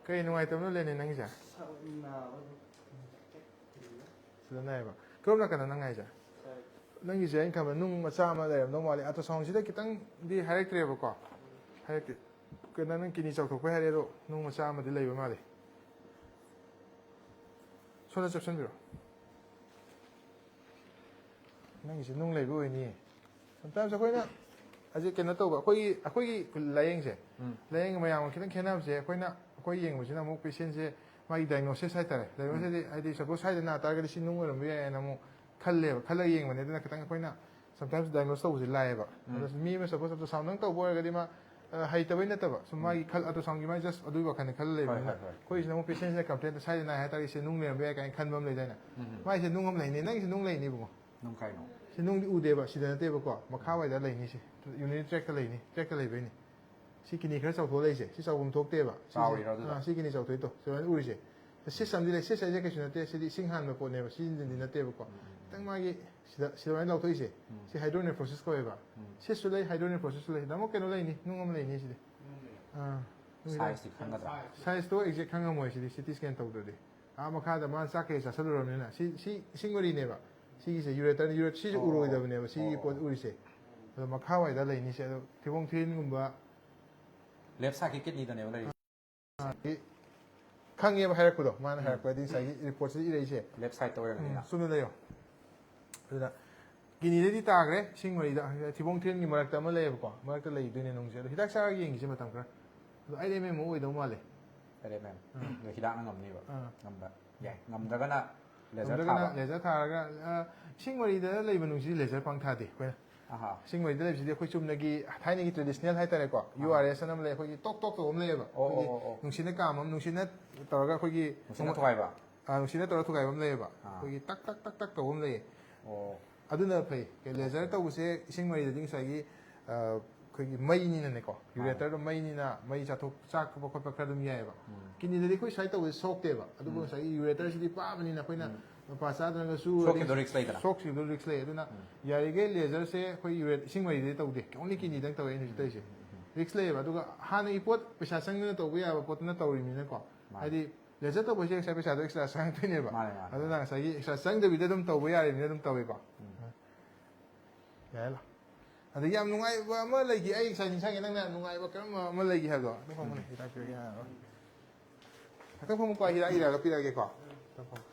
ꯀꯩ ꯅꯨꯡꯉꯥꯏꯇꯕꯅꯣ, ꯂꯦꯅꯤꯟ, ꯅꯪꯒꯤꯁꯦ? ꯁꯤꯗ ꯅꯥꯏꯌꯦꯕ꯫ ꯀꯔꯣꯝ ꯅꯥꯀꯟꯗ ꯅꯪ ꯅꯥꯏꯁꯦ? ꯅꯪꯒꯤꯁꯦ ꯑꯩꯅ ꯈꯟꯕꯗ ꯅꯨꯡ ꯃꯆꯥ ꯑꯃ ꯂꯩꯔꯝꯗꯧ ꯃꯥꯜꯂꯤ꯫ Ultrasound ꯁꯤꯗ ꯈꯤꯇꯪꯗꯤ ꯍꯥꯏꯔꯛꯇ꯭ꯔꯦꯕꯀꯣ꯫ ꯍꯥꯏꯔꯛꯇꯦ꯫ ꯀꯩꯅꯣ, ꯅꯪ ꯀꯤꯗꯅꯤ ꯆꯥꯎꯊꯣꯛꯄꯩ ꯍꯥꯏꯔꯛꯑꯦ, ꯑꯗꯣ ꯅꯨꯡ ꯃꯆꯥ ꯑꯃꯗꯤ ꯂꯩꯕ ꯃꯥꯜꯂꯤ꯫ ꯁꯣꯝꯗ ꯆꯞꯁꯤꯟꯕꯤꯔꯣ꯫ ꯅꯪꯒꯤꯁꯦ ꯅꯨꯡ ꯂꯩꯕ ꯑꯣꯏꯅꯤ꯫ Sometimes ꯑꯩꯈꯣꯏꯅ ꯍꯧꯖꯤꯛ ꯀꯩꯅꯣ ꯇꯧꯕ, ꯑꯩꯈꯣꯏꯒꯤ ꯑꯩꯈꯣꯏꯒꯤ ꯂꯥꯏꯌꯦꯡꯁꯦ, ꯂꯥꯏꯌꯦꯡ ꯃꯌꯥꯝꯒ ꯈꯤꯇꯪ ꯈꯦꯠꯅꯕꯁꯦ, ꯑꯩꯈꯣꯏꯅ ꯑꯩꯈꯣꯏ ꯌꯦꯡꯕꯁꯤꯅ ꯑꯃꯨꯛ patientꯁꯦ ꯃꯥꯒꯤ diagnosis ꯍꯥꯏꯇꯥꯔꯦ, diagnosis ꯍꯥꯏꯗꯤ, ꯍꯥꯏꯗꯤ suppose ꯁ꯭ꯋꯥꯏꯗ ꯅꯥ ꯇꯥꯔꯒꯗꯤ ꯁꯤ ꯅꯨꯡ ꯑꯣꯏꯔꯝꯕ ꯌꯥꯏꯅ ꯑꯃꯨꯛ ꯈꯜꯂꯦꯕ, ꯈꯜꯂꯒ ꯌꯦꯡꯕꯅꯦ꯫ ꯑꯗꯨꯅ ꯈꯤꯇꯪ ꯑꯩꯈꯣꯏꯅ sometimes diagnose ꯇꯧꯕꯁꯦ ꯂꯥꯏꯌꯦꯕ꯫ ꯑꯗꯣ ꯃꯤ ꯑꯃ suppose ultrasound ꯇꯧꯕ ꯑꯣꯏꯔꯒꯗꯤ ꯃꯥ ꯑ, ꯍꯩꯇꯕꯩ ꯅꯠꯇꯕ, ꯁꯨꯝ ꯃꯥꯒꯤ ꯈꯜ ultrasoundꯒꯤ ꯃꯥꯒꯤ just ꯑꯗꯨꯒꯤ ꯋꯥꯈꯜꯗ ꯈꯜꯂ ꯂꯩꯕꯅꯤꯅ, ꯑꯩꯈꯣꯏꯁꯤꯅ ꯑꯃꯨꯛ patientꯁꯤꯅ complaintꯇ ꯁ꯭ꯋꯥꯏꯗ ꯅꯥꯏ ꯍꯥꯏꯇꯥꯔꯒꯗꯤ ꯁꯤ ꯅꯨꯡ ꯂꯩꯔꯝꯕ ꯌꯥꯏ ꯀꯥꯏꯅ ꯈꯟꯕ ꯑꯃ ꯂꯩꯗꯥꯏꯅꯦ? ꯃꯥꯏꯁꯦ ꯅꯨꯡ ꯑꯃ ꯂꯩꯅꯤ, ꯅꯪꯒꯤꯁꯦ ꯅꯨꯡ ꯂꯩꯅꯤ ꯏꯕꯨꯡꯉꯣ꯫ ꯅꯨꯡ ꯀꯥꯏꯅꯣ? ꯁꯤ ꯅꯨꯡꯗꯤ ꯎꯗꯦꯕ, ꯁꯤꯗ ꯅꯠꯇꯦꯕꯀꯣ, ꯃꯈꯥꯋꯥꯏꯗ ꯂꯩꯅꯤ꯫ ꯁꯤ urinary tract ꯂꯩꯅꯤ, tract ꯂꯩꯕꯩꯅꯤ꯫ ꯁꯤ kidney ꯈꯔ ꯆꯥꯎꯊꯣꯛꯑ ꯂꯩꯁꯦ, ꯁꯤ ꯆꯥꯎꯐꯝ ꯊꯣꯛꯇꯦꯕ꯫ ꯁꯤꯁꯦ, ꯆꯥꯎꯔꯤꯔꯣ ꯑꯗꯨꯗꯣ? ꯑꯥ, ꯁꯤ kidney ꯆꯥꯎꯊꯣꯛꯏꯗꯣ, ꯁꯨꯃꯥꯏꯅ ꯎꯔꯤꯁꯦ꯫ Cyst ꯑꯃꯗꯤ ꯂꯩ, cyst ꯍꯥꯏꯁꯦ ꯀꯩꯁꯨ ꯅꯠꯇꯦ, ꯁꯤꯗꯤ ꯏꯁꯤꯡ ꯍꯥꯟꯕ ꯄꯣꯠꯅꯦꯕ, ꯁꯤꯗꯤ ꯅꯠꯇꯦꯕꯀꯣ꯫ ꯈꯤꯇꯪ ꯃꯥꯒꯤ ꯁꯤꯗ, ꯁꯤꯗ ꯁꯨꯃꯥꯏꯅ ꯂꯧꯊꯣꯛꯏꯁꯦ, ꯁꯤ hydronephrosis ꯀꯧꯋꯦꯕ꯫ Cystꯁꯨ ꯂꯩ, hydronephrosis ꯁꯨ ꯂꯩ꯫ ꯁꯤꯗ ꯑꯃꯨꯛ ꯀꯩꯅꯣ ꯂꯩꯅꯤ, ꯅꯨꯡ ꯑꯃ ꯂꯩꯅꯤ ꯁꯤꯗꯤ꯫ ꯑꯥ, ꯅꯨꯡꯒꯤꯗ꯫ Sizeꯇꯤ ꯈꯪꯒꯗ꯭ꯔꯥ? Sizeꯇꯣ exact ꯈꯪꯉꯝꯃꯣꯏ ꯁꯤꯗꯤ, CT scan ꯇꯧꯗ꯭ꯔꯗꯤ꯫ ꯑꯥ, ꯃꯈꯥꯗ ꯃꯥꯅ ꯆꯥꯛ ꯀꯩ ꯆꯥꯁꯤꯜꯂꯨꯔꯕꯅꯤꯅ꯫ ꯁꯤ, ꯁꯤ ꯏꯁꯤꯡ ꯃꯔꯤꯅꯦꯕ꯫ ꯁꯤꯒꯤꯁꯦ ureter, uret-, ꯁꯤꯁꯦ ꯑꯣ, ꯑꯣ, ꯎꯔꯣꯏꯗꯕꯅꯦꯕ, ꯁꯤꯒꯤ ꯑꯣ, ꯄꯣꯠ ꯑꯣ꯫ ꯎꯔꯤꯁꯦ꯫ ꯑꯗꯣ ꯃꯈꯥꯋꯥꯏꯗ ꯂꯩꯅꯤꯁꯦ, ꯑꯗꯣ ꯊꯤꯕꯣꯡ ꯊꯤꯔꯤꯟꯒꯨꯝꯕ꯫ Left sideꯀꯤ kidneyꯗꯅꯦꯕ ꯂꯩꯔꯤꯁꯦ꯫ ꯑꯥ, ꯈꯪꯉꯦꯕ ꯍꯥꯏꯔꯛꯄꯗꯣ, ꯃꯥꯅ ꯍꯥꯏꯔꯛꯄꯗꯤ ꯉꯁꯥꯏꯒꯤ reportꯁꯤꯗ ꯏꯔꯛꯏꯁꯦ꯫ Left sideꯇ ꯑꯣꯏꯔꯝꯒꯅꯤꯅ꯫ ꯎꯝ, ꯆꯨꯝꯅ ꯂꯩꯌꯣ꯫ ꯑꯗꯨꯗ kidneyꯗꯩꯗꯤ ꯇꯥꯈ꯭ꯔꯦ, ꯏꯁꯤꯡ ꯃꯔꯤꯗ, ꯊꯤꯕꯣꯡ ꯊꯤꯔꯤꯟꯒꯤ ꯃꯔꯛꯇ ꯑꯃ ꯂꯩꯌꯦꯕꯀꯣ, ꯃꯔꯛꯇ ꯂꯩꯗꯣꯏꯅꯦ ꯅꯨꯡꯁꯦ꯫ ꯑꯗꯣ ꯍꯤꯗꯥꯛ ꯆꯥꯔꯒ ꯌꯦꯡꯈꯤꯁꯦ ꯃꯇꯝ ꯈꯔ꯫ ꯑꯗꯣ ꯑꯩꯠ ꯑꯦꯝ ꯑꯦꯝ ꯑꯣꯏꯗꯧ ꯃꯥꯜꯂꯦ꯫ Eight M M. ꯑꯥ꯫ ꯑꯗꯣ ꯍꯤꯗꯥꯛꯅ ꯉꯝꯅꯤꯕ꯫ ꯑꯥ꯫ ꯉꯝꯕ ꯌꯥꯏ꯫ ꯉꯝꯗ꯭ꯔꯒꯅ laser ꯉꯝꯗ꯭ꯔꯒꯅ ꯊꯥꯕ꯫ Laser ꯊꯥꯔꯒ, ꯑꯥ, ꯏꯁꯤꯡ ꯃꯔꯤꯗ ꯂꯩꯕ ꯅꯨꯡꯁꯤꯗꯤ laser ꯄꯪ ꯊꯥꯗꯦ ꯑꯩꯈꯣꯏꯅ꯫ ꯑꯍꯥ꯫ ꯏꯁꯤꯡ ꯃꯔꯤꯗ ꯂꯩꯕꯁꯤꯗꯤ ꯑꯩꯈꯣꯏ ꯆꯨꯝꯅꯒꯤ ꯊꯥꯏꯅꯒꯤ traditional ꯍꯥꯏꯇꯥꯔꯦꯀꯣ, ꯑꯍꯥ꯫ URS ꯑꯅ ꯑꯃ ꯂꯩ, ꯑꯩꯈꯣꯏꯒꯤ ꯇꯣꯛ ꯇꯣꯛ ꯇꯧꯕ ꯑꯃ ꯂꯩꯌꯦꯕ꯫ ꯑꯣ, ꯑꯩꯈꯣꯏꯒꯤ ꯑꯣ, ꯑꯣ, ꯑꯣ꯫ ꯅꯨꯡꯁꯤꯠꯅ ꯀꯥꯝꯕ ꯑꯃ, ꯅꯨꯡꯁꯤꯠꯅ ꯇꯧꯔꯒ ꯑꯩꯈꯣꯏꯒꯤ ꯅꯨꯡꯁꯤꯠꯅ ꯊꯨꯒꯥꯏꯕ? ꯑꯥ, ꯅꯨꯡꯁꯤꯠꯅ ꯇꯧꯔꯒ ꯊꯨꯒꯥꯏꯕ ꯑꯃ ꯂꯩꯌꯦꯕ꯫ ꯑꯥ꯫ ꯑꯩꯈꯣꯏꯒꯤ ꯇꯛ ꯇꯛ ꯇꯛ ꯇꯛ ꯇꯧꯕ ꯑꯃ ꯂꯩꯌꯦ꯫ ꯑꯣ꯫ ꯑꯗꯨꯅ ꯐꯩ꯫ Laser ꯇꯧꯕꯁꯦ ꯏꯁꯤꯡ ꯃꯔꯤꯗꯗꯤ ꯉꯁꯥꯏꯒꯤ, ꯑ, ꯑꯩꯈꯣꯏꯒꯤ ꯃꯩꯅꯤꯅꯅꯦꯀꯣ, ꯃꯥꯅꯦ꯫ Ureterꯗꯣ ꯃꯩꯅꯤꯅ ꯃꯩ ꯆꯥꯊꯣꯛ, ꯆꯥꯛꯄ ꯈꯣꯠꯄ ꯈꯔ ꯑꯗꯨꯝ ꯌꯥꯏꯑꯕ꯫ ꯎꯝ꯫ Kidneyꯗꯗꯤ ꯑꯩꯈꯣꯏ ꯁ꯭ꯋꯥꯏ ꯇꯧꯕꯁꯦ ꯁꯣꯛꯇꯦꯕ, ꯑꯗꯨꯕꯨ ꯎꯝ꯫ ꯉꯁꯥꯏꯒꯤ ureterꯁꯤꯗꯤ ꯄꯥꯕꯅꯤꯅ ꯑꯩꯈꯣꯏꯅ ꯎꯝ꯫ ꯃꯄꯥ ꯆꯥꯗ꯭ꯔꯒꯁꯨ ꯁꯣꯛꯈꯤꯕꯗꯣ ꯑꯗꯩ risk ꯂꯩꯗꯅ? ꯁꯣꯛꯈꯤꯕꯗꯣ risk ꯂꯩ꯫ ꯑꯗꯨꯅ ꯎꯝ꯫ ꯌꯥꯔꯤꯈꯩ laserꯁꯦ ꯑꯩꯈꯣꯏ uret-, ꯏꯁꯤꯡ ꯃꯔꯤꯗꯗꯤ ꯇꯧꯗꯦ, only kidneyꯗꯪ ꯇꯧꯋꯦ ꯑꯩꯅ ꯍꯧꯖꯤꯛ ꯇꯧꯔꯤꯁꯦ꯫ ꯎꯝ꯫ Risk ꯂꯩꯌꯦꯕ꯫ ꯑꯗꯨꯒ ꯍꯥꯟꯅꯒꯤ ꯄꯣꯠ ꯄꯩꯁꯥ ꯆꯪꯗꯅ ꯇꯧꯕ ꯌꯥꯕ ꯄꯣꯠꯇꯨꯅ ꯇꯧꯔꯤꯕꯅꯤꯅꯀꯣ꯫ ꯃꯥꯅꯦ꯫ ꯍꯥꯏꯗꯤ laser ꯇꯧꯕꯁꯦ ꯉꯁꯥꯏ ꯄꯩꯁꯥꯗꯣ extra ꯆꯪꯉꯛꯇꯣꯏꯅꯦꯕ꯫ ꯃꯥꯅꯦ, ꯃꯥꯅꯦ꯫ ꯑꯗꯨꯅ ꯉꯁꯥꯏꯒꯤ extra ꯆꯪꯗꯕꯤꯗ ꯑꯗꯨꯝ ꯇꯧꯕ ꯌꯥꯔꯤꯕꯅꯤꯅ ꯑꯗꯨꯝ ꯇꯧꯋꯤꯀꯣ꯫ ꯎꯝ꯫ ꯌꯥꯏ ꯂꯥꯎ꯫ ꯑꯗꯒꯤ ꯌꯥꯝ ꯅꯨꯡꯉꯥꯏꯕ ꯑꯃ ꯂꯩꯈꯤ, ꯑꯩ ꯉꯁꯥꯏ ꯅꯤꯡꯁꯤꯡꯉꯦ, ꯅꯪꯅ ꯌꯥꯝ ꯅꯨꯡꯉꯥꯏꯕ ꯀꯔꯝꯕ ꯑꯃ ꯂꯩꯈꯤ ꯍꯥꯏꯕꯗꯣ꯫ ꯑꯗꯨ ꯐꯪꯕꯅꯦ, ꯎꯝ꯫ ꯍꯤꯗꯥꯛ ꯄꯤꯔꯒꯦ ꯍꯥꯏꯔꯣ꯫ ꯉꯥꯛꯇꯪ ꯐꯝꯃꯨꯀꯣ, ꯍꯤꯗꯥꯛ ꯏꯔꯒ ꯄꯤꯔꯛꯑꯒꯦꯀꯣ꯫ ꯉꯥꯛꯇꯪ ꯐꯝꯃꯨ꯫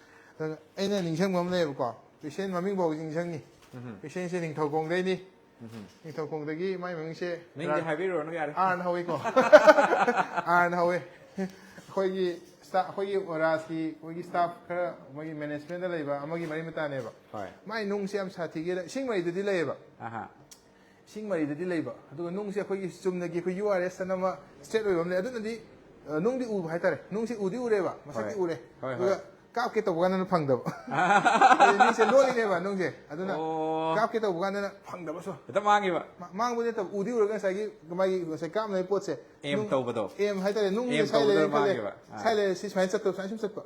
ꯑꯩꯅ ꯅꯤꯡꯁꯤꯡꯕ ꯑꯃ ꯂꯩꯌꯦꯕꯀꯣ, ꯄꯦꯁꯦꯟ ꯃꯃꯤꯡ ꯐꯥꯎ ꯅꯤꯡꯁꯤꯡꯉꯤ꯫ ꯎꯝ꯫ ꯄꯦꯁꯦꯟꯁꯦ ꯅꯤꯡꯊꯧꯈꯣꯡꯗꯩꯅꯤ꯫ ꯎꯝ꯫ ꯅꯤꯡꯊꯧꯈꯣꯡꯗꯒꯤ ꯃꯥꯏ ꯃꯃꯤꯡꯁꯦ ꯃꯤꯡꯗꯤ ꯔꯥ-, ꯍꯥꯏꯕꯤꯔꯨꯔꯅꯨ ꯌꯥꯔꯦ꯫ ꯑꯥꯔꯅ ꯍꯧꯋꯤꯀꯣ꯫ ꯑꯥꯔꯅ ꯍꯧꯋꯤ꯫ ꯑꯩꯈꯣꯏꯒꯤ ꯁ꯭ꯇꯥ-, ꯑꯩꯈꯣꯏꯒꯤ ꯔꯥꯖꯀꯤ ꯑꯩꯈꯣꯏꯒꯤ ꯁ꯭ꯇꯥꯐ ꯈꯔ ꯃꯣꯏꯒꯤ ꯃꯦꯅꯦꯖꯃꯦꯟꯗ ꯂꯩꯕ ꯑꯃꯒꯤ ꯃꯔꯤ ꯃꯇꯥꯅꯦꯕ꯫ ꯍꯣꯏ꯫ ꯃꯥꯏ ꯅꯨꯡꯁꯦ ꯌꯥꯝ ꯁꯥꯊꯤꯒꯦꯗ, ꯏꯁꯤꯡ ꯃꯔꯤꯗꯗꯤ ꯂꯩꯌꯦꯕ꯫ ꯑꯍꯥ꯫ ꯏꯁꯤꯡ ꯃꯔꯤꯗꯗꯤ ꯂꯩꯕ꯫ ꯑꯗꯨꯒ ꯅꯨꯡꯁꯦ ꯑꯩꯈꯣꯏꯒꯤ ꯆꯨꯝꯅꯒꯤ ꯑꯩꯈꯣꯏ ꯌꯨ ꯑꯥꯔ ꯑꯦꯁ ꯑꯅ ꯑꯃ ꯁ꯭ꯇ꯭ꯔꯦꯠ ꯑꯣꯏꯕ ꯑꯃ ꯂꯩ꯫ ꯑꯗꯨꯅꯗꯤ, ꯑ, ꯅꯨꯡꯗꯤ ꯎꯕ ꯍꯥꯏꯇꯥꯔꯦ꯫ ꯅꯨꯡꯁꯤ ꯎꯗꯤ ꯎꯔꯦꯕ, ꯃꯁꯛꯇꯤ ꯍꯣꯏ꯫ ꯎꯔꯦ꯫ ꯍꯣꯏ, ꯑꯗꯨꯒ ꯍꯣꯏ꯫ ꯀꯥꯞꯀꯦ ꯇꯧꯕ ꯀꯥꯟꯗꯅ ꯐꯪꯗꯕ꯫ ꯍꯥꯏꯗꯤ ꯃꯤꯁꯦ ꯂꯣꯜꯂꯤꯅꯦꯕ ꯅꯨꯡꯁꯦ꯫ ꯑꯗꯨꯅ ꯑꯣ꯫ ꯀꯥꯞꯀꯦ ꯇꯧꯕ ꯀꯥꯟꯗꯅ ꯐꯪꯗꯕꯁꯨ꯫ ꯍꯦꯛꯇ ꯃꯥꯡꯈꯤꯕ꯫ ꯃꯥ-, ꯃꯥꯡꯕ ꯅꯠꯇꯕ, ꯎꯗꯤ ꯎꯔꯒ ꯉꯁꯥꯏꯒꯤ ꯃꯥꯒꯤ ꯉꯁꯥꯏ ꯀꯥꯞꯅꯕ ꯄꯣꯠꯁꯦ ꯑꯦꯝ ꯅꯨꯡ-, ꯇꯧꯕꯗꯣ꯫ ꯑꯦꯝ ꯍꯥꯏꯇꯥꯔꯦ, ꯅꯨꯡꯁꯦ ꯑꯦꯝ ꯁ꯭ꯋꯥꯏ ꯇꯧꯕꯗ ꯂꯩꯔꯦꯅ ꯈꯜꯂꯦ꯫ ꯃꯥꯡꯈꯤꯕ꯫ ꯑꯥ꯫ ꯁ꯭ꯋꯥꯏ ꯂꯩꯔꯦ, ꯁꯤ ꯁꯨꯃꯥꯏꯅ ꯆꯠꯇꯧ, ꯁꯨꯃꯥꯏꯅ ꯁꯨꯝ ꯆꯠꯄ꯫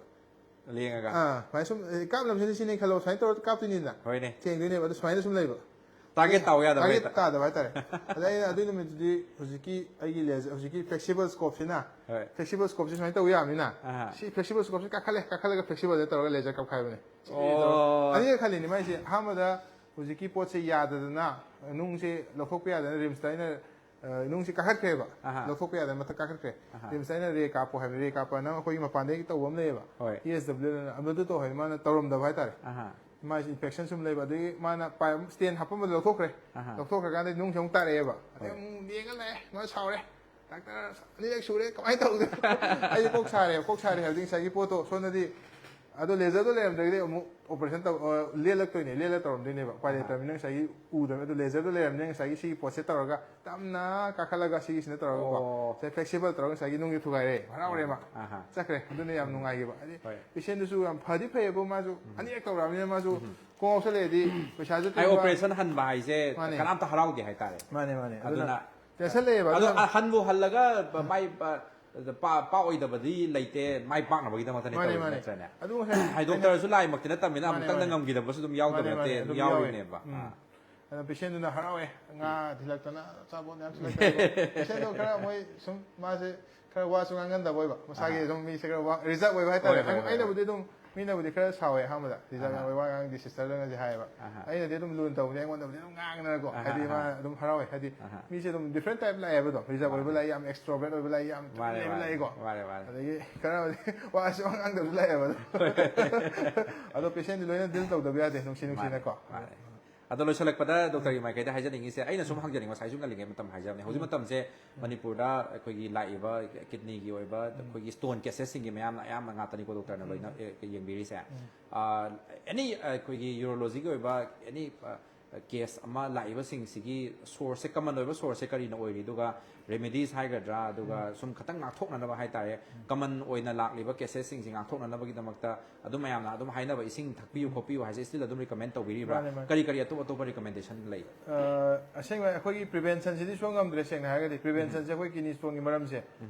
ꯂꯦꯡꯉꯒ꯫ ꯑꯥ, ꯁꯨꯃꯥꯏꯅ ꯁꯨꯝ, ꯑꯦ, ꯀꯥꯞꯅꯕꯁꯤꯅ ꯁꯤꯅꯦ ꯈꯜꯂꯣ, ꯁꯨꯃꯥꯏꯅ ꯇꯧꯔꯒ ꯀꯥꯞꯇꯣꯏꯅꯤꯗꯅ꯫ ꯍꯣꯏꯅꯦ꯫ ꯊꯦꯡꯗꯣꯏꯅꯦꯕ, ꯑꯗꯨ ꯁꯨꯃꯥꯏꯅ ꯁꯨꯝ ꯂꯩꯕ꯫ ꯇꯥꯔꯒꯦꯠ ꯇꯥꯎ ꯌꯥꯗꯕ ꯇꯥꯔꯒꯦꯠ ꯍꯦꯛꯇ꯫ ꯇꯥꯗꯕ ꯍꯥꯏꯇꯥꯔꯦ꯫ ꯑꯗ ꯑꯩꯅ ꯑꯗꯨꯏ ꯅꯨꯃꯤꯠꯇꯨꯗꯤ ꯍꯧꯖꯤꯛꯀꯤ ꯑꯩꯒꯤ ꯂꯦꯖꯔ, ꯍꯧꯖꯤꯛꯀꯤ ꯐ꯭ꯂꯦꯛꯁꯤꯕꯜ ꯁ꯭ꯀꯣꯞꯁꯤꯅ, ꯍꯣꯏ꯫ ꯐ꯭ꯂꯦꯛꯁꯤꯕꯜ ꯁ꯭ꯀꯣꯞꯁꯤ ꯁꯨꯃꯥꯏꯅ ꯇꯧꯕ ꯌꯥꯕꯅꯤꯅ, ꯑꯍꯥ꯫ ꯁꯤ ꯐ꯭ꯂꯦꯛꯁꯤꯕꯜ ꯁ꯭ꯀꯣꯞꯁꯤ ꯀꯥꯈꯠꯂꯦ, ꯀꯥꯈꯠꯂꯒ ꯐ꯭ꯂꯦꯛꯁꯤꯕꯜꯗ ꯇꯧꯔꯒ ꯂꯦꯖꯔ ꯀꯥꯞꯈꯥꯏꯕꯅꯦ꯫ ꯑꯣ꯫ ꯑꯅꯤꯔꯛ ꯈꯜꯂꯤꯅꯤ ꯃꯥꯏꯁꯦ꯫ ꯑꯍꯥꯟꯕꯗ ꯍꯧꯖꯤꯛꯀꯤ ꯄꯣꯠꯁꯦ ꯌꯥꯗꯗꯅ, ꯅꯨꯡꯁꯦ ꯂꯧꯊꯣꯛꯄ ꯌꯥꯗꯗꯅ ꯔꯤꯝꯁꯇ ꯑꯩꯅ ꯑ, ꯅꯨꯡꯁꯤ ꯀꯥꯈꯠꯈ꯭ꯔꯦꯕ꯫ ꯑꯍꯥ꯫ ꯂꯧꯊꯣꯛꯄ ꯌꯥꯗꯅ ꯃꯊꯛ ꯀꯥꯈꯠꯈ꯭ꯔꯦ꯫ ꯑꯍꯥ꯫ ꯔꯤꯝꯁꯇ ꯑꯩꯅ ꯔꯦ ꯀꯥꯞꯄꯣ ꯍꯥꯏꯕ, ꯔꯦ ꯀꯥꯞꯄ ꯅꯪ ꯑꯩꯈꯣꯏꯒꯤ ꯃꯄꯥꯟꯗꯒꯤ ꯇꯧꯕ ꯑꯃ ꯂꯩꯌꯦꯕ꯫ ꯍꯣꯏ꯫ ꯏ ꯑꯦꯁ ꯗꯕ꯭ꯂꯤꯌꯨ ꯑꯅ, ꯑꯗꯨ ꯇꯧ ꯍꯥꯏꯕ, ꯃꯥꯅ ꯇꯧꯔꯝꯗꯕ ꯍꯥꯏꯇꯥꯔꯦ꯫ ꯑꯍꯥ꯫ ꯃꯥꯏꯁꯦ ꯏꯟꯐꯦꯛꯁꯟ ꯁꯨꯝ ꯂꯩꯕ, ꯑꯗꯒꯤ ꯃꯥꯅ ꯄꯥꯏꯞ ꯁ꯭ꯇꯦꯟ ꯍꯥꯞꯄꯝꯕꯗꯣ ꯂꯧꯊꯣꯛꯈ꯭ꯔꯦ꯫ ꯑꯍꯥ꯫ ꯂꯧꯊꯣꯛꯈ꯭ꯔꯀꯥꯟꯗ ꯅꯨꯡꯁꯦ ꯑꯃꯨꯛ ꯇꯥꯔꯛꯑꯦꯕ꯫ ꯑꯗꯩ ꯍꯣꯏ꯫ ꯑꯃꯨꯛ ꯌꯦꯡꯉ ꯂꯩꯑꯦ, ꯃꯥ ꯁꯥꯎꯔꯦ꯫ "ꯗꯥꯛꯇꯔ, ꯑꯅꯤꯔꯛ ꯁꯨꯔꯦ, ꯀꯃꯥꯏꯅ ꯇꯧꯗꯣꯏꯅꯣ?" ꯑꯩꯁꯦ ꯀꯣꯛ ꯁꯥꯔꯦꯕ, ꯀꯣꯛ ꯁꯥꯔꯦ ꯍꯥꯏꯕꯗꯤ ꯉꯁꯥꯏꯒꯤ ꯄꯣꯠꯇꯣ ꯁꯣꯝꯗꯗꯤ ꯑꯗꯣ ꯂꯦꯖꯔꯗꯣ ꯂꯩꯔꯝꯗ꯭ꯔꯒꯗꯤ ꯑꯃꯨꯛ ꯑꯣꯄꯔꯦꯁꯟ ꯇꯧ-, ꯑ, ꯂꯦꯜꯂꯛꯇꯣꯏꯅꯦ, ꯂꯦꯜꯂ ꯇꯧꯔꯝꯗꯣꯏꯅꯦꯕ꯫ ꯎꯄꯥꯏ ꯑꯍꯥ꯫ ꯂꯩꯇ꯭ꯔꯕꯅꯤꯅ ꯉꯁꯥꯏꯒꯤ ꯎꯗ꯭ꯔꯕꯅꯤꯅ, ꯑꯗꯣ ꯂꯦꯖꯔꯗꯣ ꯂꯩꯔꯝꯅꯤꯅ ꯉꯁꯥꯏꯒꯤ ꯁꯤꯒꯤ ꯄꯣꯠꯁꯦ ꯇꯧꯔꯒ ꯇꯞꯅ ꯀꯥꯈꯠꯂꯒ ꯁꯤꯒꯤꯁꯤꯅ ꯇꯧꯔꯒꯀꯣ, ꯑꯣ꯫ ꯁꯦ ꯐ꯭ꯂꯦꯛꯁꯤꯕꯜ ꯇꯧꯔꯒ ꯉꯁꯥꯏꯒꯤ ꯅꯨꯡꯒꯤ ꯊꯨꯒꯥꯏꯔꯦ, ꯍꯔꯥꯎꯔꯦ ꯃꯥ꯫ ꯑꯍꯥ꯫ ꯆꯠꯈ꯭ꯔꯦ꯫ ꯑꯗꯨꯅ ꯌꯥꯝ ꯅꯨꯡꯉꯥꯏꯈꯤꯕ꯫ ꯍꯥꯏꯗꯤ ꯍꯣꯏ꯫ ꯄꯦꯁꯦꯟꯗꯨꯁꯨ ꯌꯥꯝ ꯐꯗꯤ ꯐꯩꯌꯦꯕꯨ, ꯃꯥꯁꯨ ꯎꯝ꯫ ꯑꯅꯤꯔꯛ ꯇꯧꯔꯛꯑꯕꯅꯤꯅ ꯃꯥꯁꯨ ꯎꯝ꯫ ꯈꯣꯡ ꯉꯥꯎꯁꯜꯂꯛꯑꯗꯤ ꯄꯩꯁꯥꯁꯨ ꯍꯥꯏ ꯇꯤꯡꯕ꯫ ꯑꯣꯄꯔꯦꯁꯟ ꯍꯟꯕ ꯍꯥꯏꯁꯦ ꯃꯥꯅꯦ꯫ ꯀꯅꯥꯝꯇ ꯍꯔꯥꯎꯗꯦ ꯍꯥꯏꯇꯥꯔꯦ꯫ ꯃꯥꯅꯦ, ꯃꯥꯅꯦ꯫ ꯑꯗꯨꯅ ꯑꯗꯨꯅ ꯆꯦꯛꯁꯤꯜꯂꯛꯑꯦꯕ꯫ ꯑꯗꯣ ꯑꯗꯨꯅ ꯍꯟꯕꯨ ꯍꯜꯂꯒ ꯃꯥꯏ ꯄꯥ-, ꯄꯥꯛ ꯑꯣꯏꯗꯕꯗꯤ ꯂꯩꯇꯦ, ꯃꯥꯏ ꯄꯥꯛꯅꯕꯒꯤꯗꯃꯛꯇꯅꯦ ꯃꯥꯅꯦ, ꯇꯧꯔꯤꯁꯦ, ꯃꯥꯅꯦ꯫ ꯅꯠꯇ꯭ꯔꯅꯦ? ꯑꯗꯨ ꯉꯁꯥꯏ ꯍꯥꯏ ꯗꯣꯛꯇꯔꯁꯨ ꯂꯥꯏꯃꯛꯇꯤ ꯅꯠꯇꯕꯅꯤꯅ ꯃꯥꯅꯦ, ꯑꯃꯨꯛꯇꯪꯗ ꯃꯥꯅꯦ꯫ ꯉꯝꯈꯤꯗꯕꯁꯨ ꯑꯗꯨꯝ ꯌꯥꯎꯗꯕ ꯃꯥꯅꯦ, ꯅꯠꯇꯦ, ꯃꯥꯅꯦ, ꯑꯗꯨꯝ ꯑꯗꯨꯝ ꯌꯥꯎꯋꯦ꯫ ꯌꯥꯎꯔꯤꯅꯦꯕ꯫ ꯎꯝ꯫ ꯑꯥ꯫ ꯑꯗꯣ ꯄꯦꯁꯦꯟꯗꯨꯅ ꯍꯔꯥꯎꯋꯦ, ꯉꯥ ꯊꯤꯜꯂꯛꯇꯅ ꯑꯆꯥꯄꯣꯠ ꯃꯌꯥꯝ ꯊꯤꯜꯂꯛꯇꯅ꯫ ꯄꯦꯁꯦꯟꯗꯣ ꯈꯔ ꯃꯣꯏ ꯁꯨꯝ ꯃꯥꯁꯦ ꯈꯔ ꯋꯥꯁꯨ ꯉꯥꯡꯒꯟꯗꯕ ꯑꯣꯏꯕ, ꯃꯁꯥꯒꯤ ꯑꯗꯨꯝ ꯃꯤꯁꯦ ꯈꯔ ꯋꯥ ꯔꯤꯖꯔꯕ ꯑꯣꯏꯕ ꯍꯥꯏꯇꯥꯔꯦ꯫ ꯑꯩꯅꯕꯨꯗꯤ ꯑꯗꯨꯝ, ꯃꯤꯅꯕꯨꯗꯤ ꯈꯔ ꯁꯥꯎꯋꯦ ꯑꯍꯥꯟꯕꯗ, ꯔꯤꯖꯔꯕ ꯌꯥꯝ ꯑꯣꯏꯕ, ꯋꯥ ꯉꯥꯡꯗꯦ ꯁꯤꯁꯇꯔꯗꯅꯁꯦ ꯍꯥꯏꯌꯦꯕ꯫ ꯑꯩꯅꯗꯤ ꯑꯗꯨꯝ ꯂꯨꯅ ꯇꯧꯕꯅꯦ, ꯑꯩꯉꯣꯟꯗꯕꯨꯗꯤ ꯑꯗꯨꯝ ꯉꯥꯡꯗꯅꯀꯣ, ꯍꯥꯏꯗꯤ ꯃꯥ ꯑꯗꯨꯝ ꯍꯔꯥꯎꯋꯦ, ꯍꯥꯏꯗꯤ ꯃꯤꯁꯦ ꯑꯗꯨꯝ ꯗꯤꯐ꯭ꯔꯦꯟ ꯇꯥꯏꯞ ꯂꯥꯛꯑꯦꯕ꯫ ꯑꯗꯨꯝ ꯔꯤꯖꯔꯕ ꯑꯣꯏꯕ ꯂꯥꯛꯏ, ꯌꯥꯝ ꯑꯦꯛꯁꯇ꯭ꯔꯣꯕꯔꯠ ꯑꯣꯏꯕ ꯂꯥꯛꯏ, ꯌꯥꯝ ꯇꯨꯃꯤꯟ ꯂꯩꯕ ꯂꯥꯛꯏꯀꯣ꯫ ꯑꯗꯒꯤ ꯈꯔ ꯋꯥꯁꯨ ꯉꯥꯡꯗꯕꯁꯨ ꯂꯥꯛꯑꯦꯕ ꯑꯗꯣ꯫ ꯑꯗꯣ ꯄꯦꯁꯦꯟꯗꯤ ꯂꯣꯏꯅ ꯗꯤꯜ ꯇꯧꯗꯕ ꯌꯥꯗꯦ, ꯅꯨꯡꯁꯤ ꯅꯨꯡꯁꯤꯅꯀꯣ꯫ ꯑꯗꯣ ꯂꯣꯏꯁꯤꯜꯂꯛꯄꯗ ꯗꯣꯛꯇꯔꯒꯤ ꯃꯥꯏꯀꯩꯗ ꯍꯥꯏꯖꯅꯤꯡꯉꯤꯁꯦ, ꯑꯩꯅ ꯁꯨꯝ ꯍꯪꯖꯅꯤꯡꯕ, ꯉꯁꯥꯏꯁꯨ ꯉꯜꯂꯤꯉꯩ ꯃꯇꯝ ꯍꯥꯏꯖꯕꯅꯦ, ꯍꯧꯖꯤꯛ ꯃꯇꯝꯁꯦ ꯃꯅꯤꯄꯨꯔꯗ ꯑꯩꯈꯣꯏꯒꯤ ꯂꯥꯛꯏꯕ ꯀꯤꯗꯅꯤꯒꯤ ꯑꯣꯏꯕ ꯑꯩꯈꯣꯏꯒꯤ ꯁ꯭ꯇꯣꯟ ꯀꯦꯁꯦꯁꯁꯤꯡꯒꯤ ꯃꯌꯥꯝꯅ ꯑꯌꯥꯝꯕ ꯉꯥꯛꯇꯅꯤꯀꯣ ꯗꯣꯛꯇꯔꯅ ꯂꯣꯏꯅ ꯑꯦ, ꯌꯦꯡꯕꯤꯔꯤꯁꯦ꯫ ꯑꯦꯅꯤ ꯑꯩꯈꯣꯏꯒꯤ ꯌꯨꯔꯣꯂꯣꯖꯤꯒꯤ ꯑꯣꯏꯕ ꯑꯦꯅꯤ ꯀꯦꯁ ꯑꯃ ꯂꯥꯛꯏꯕꯁꯤꯡꯁꯤꯒꯤ ꯁꯣꯔꯁꯁꯦ, ꯀꯃꯟ ꯑꯣꯏꯕ ꯁꯣꯔꯁꯁꯦ ꯀꯔꯤꯅ ꯑꯣꯏꯔꯤ, ꯑꯗꯨꯒ ꯔꯦꯃꯤꯗꯤꯁ ꯍꯥꯏꯒꯗ꯭ꯔꯥ, ꯑꯗꯨꯒ ꯁꯨꯝ ꯈꯇꯪ ꯉꯥꯛꯊꯣꯛꯅꯅꯕ ꯍꯥꯏꯇꯥꯔꯦ, ꯀꯃꯟ ꯑꯣꯏꯅ ꯂꯥꯛꯂꯤꯕ ꯀꯦꯁꯦꯁꯁꯤꯡꯁꯤ ꯉꯥꯛꯊꯣꯛꯅꯅꯕꯒꯤꯗꯃꯛꯇ ꯑꯗꯨꯝ ꯃꯌꯥꯝꯅ ꯑꯗꯨꯝ ꯍꯥꯏꯅꯕ, ꯏꯁꯤꯡ ꯊꯛꯄꯤꯌꯨ ꯈꯣꯠꯄꯤꯌꯨ ꯍꯥꯏꯁꯦ ꯁ꯭ꯇꯤꯜ ꯑꯗꯨꯝ ꯔꯤꯀꯃꯦꯟ ꯇꯧꯕꯤꯔꯤꯕ꯭ꯔꯥ? ꯃꯥꯅꯦ, ꯃꯥꯅꯦ꯫ ꯀꯔꯤ ꯀꯔꯤ ꯑꯇꯣꯞ ꯑꯇꯣꯞꯄ ꯔꯤꯀꯃꯦꯟꯗꯦꯁꯟ ꯂꯩ? ꯑ, ꯑꯁꯦꯡꯕ ꯑꯩꯈꯣꯏꯒꯤ ꯄ꯭ꯔꯤꯚꯦꯟꯁꯟꯁꯤꯗꯤ ꯁꯨꯡꯉꯝ ꯉꯝꯗ꯭ꯔꯦ, ꯁꯦꯡꯅ ꯍꯥꯏꯔꯒꯗꯤ꯫ ꯄ꯭ꯔꯤꯚꯦꯟꯁꯟꯁꯦ ꯑꯩꯈꯣꯏ ꯀꯤꯗꯅꯤ ꯁ꯭ꯇꯣꯟꯒꯤ ꯃꯔꯝꯁꯦ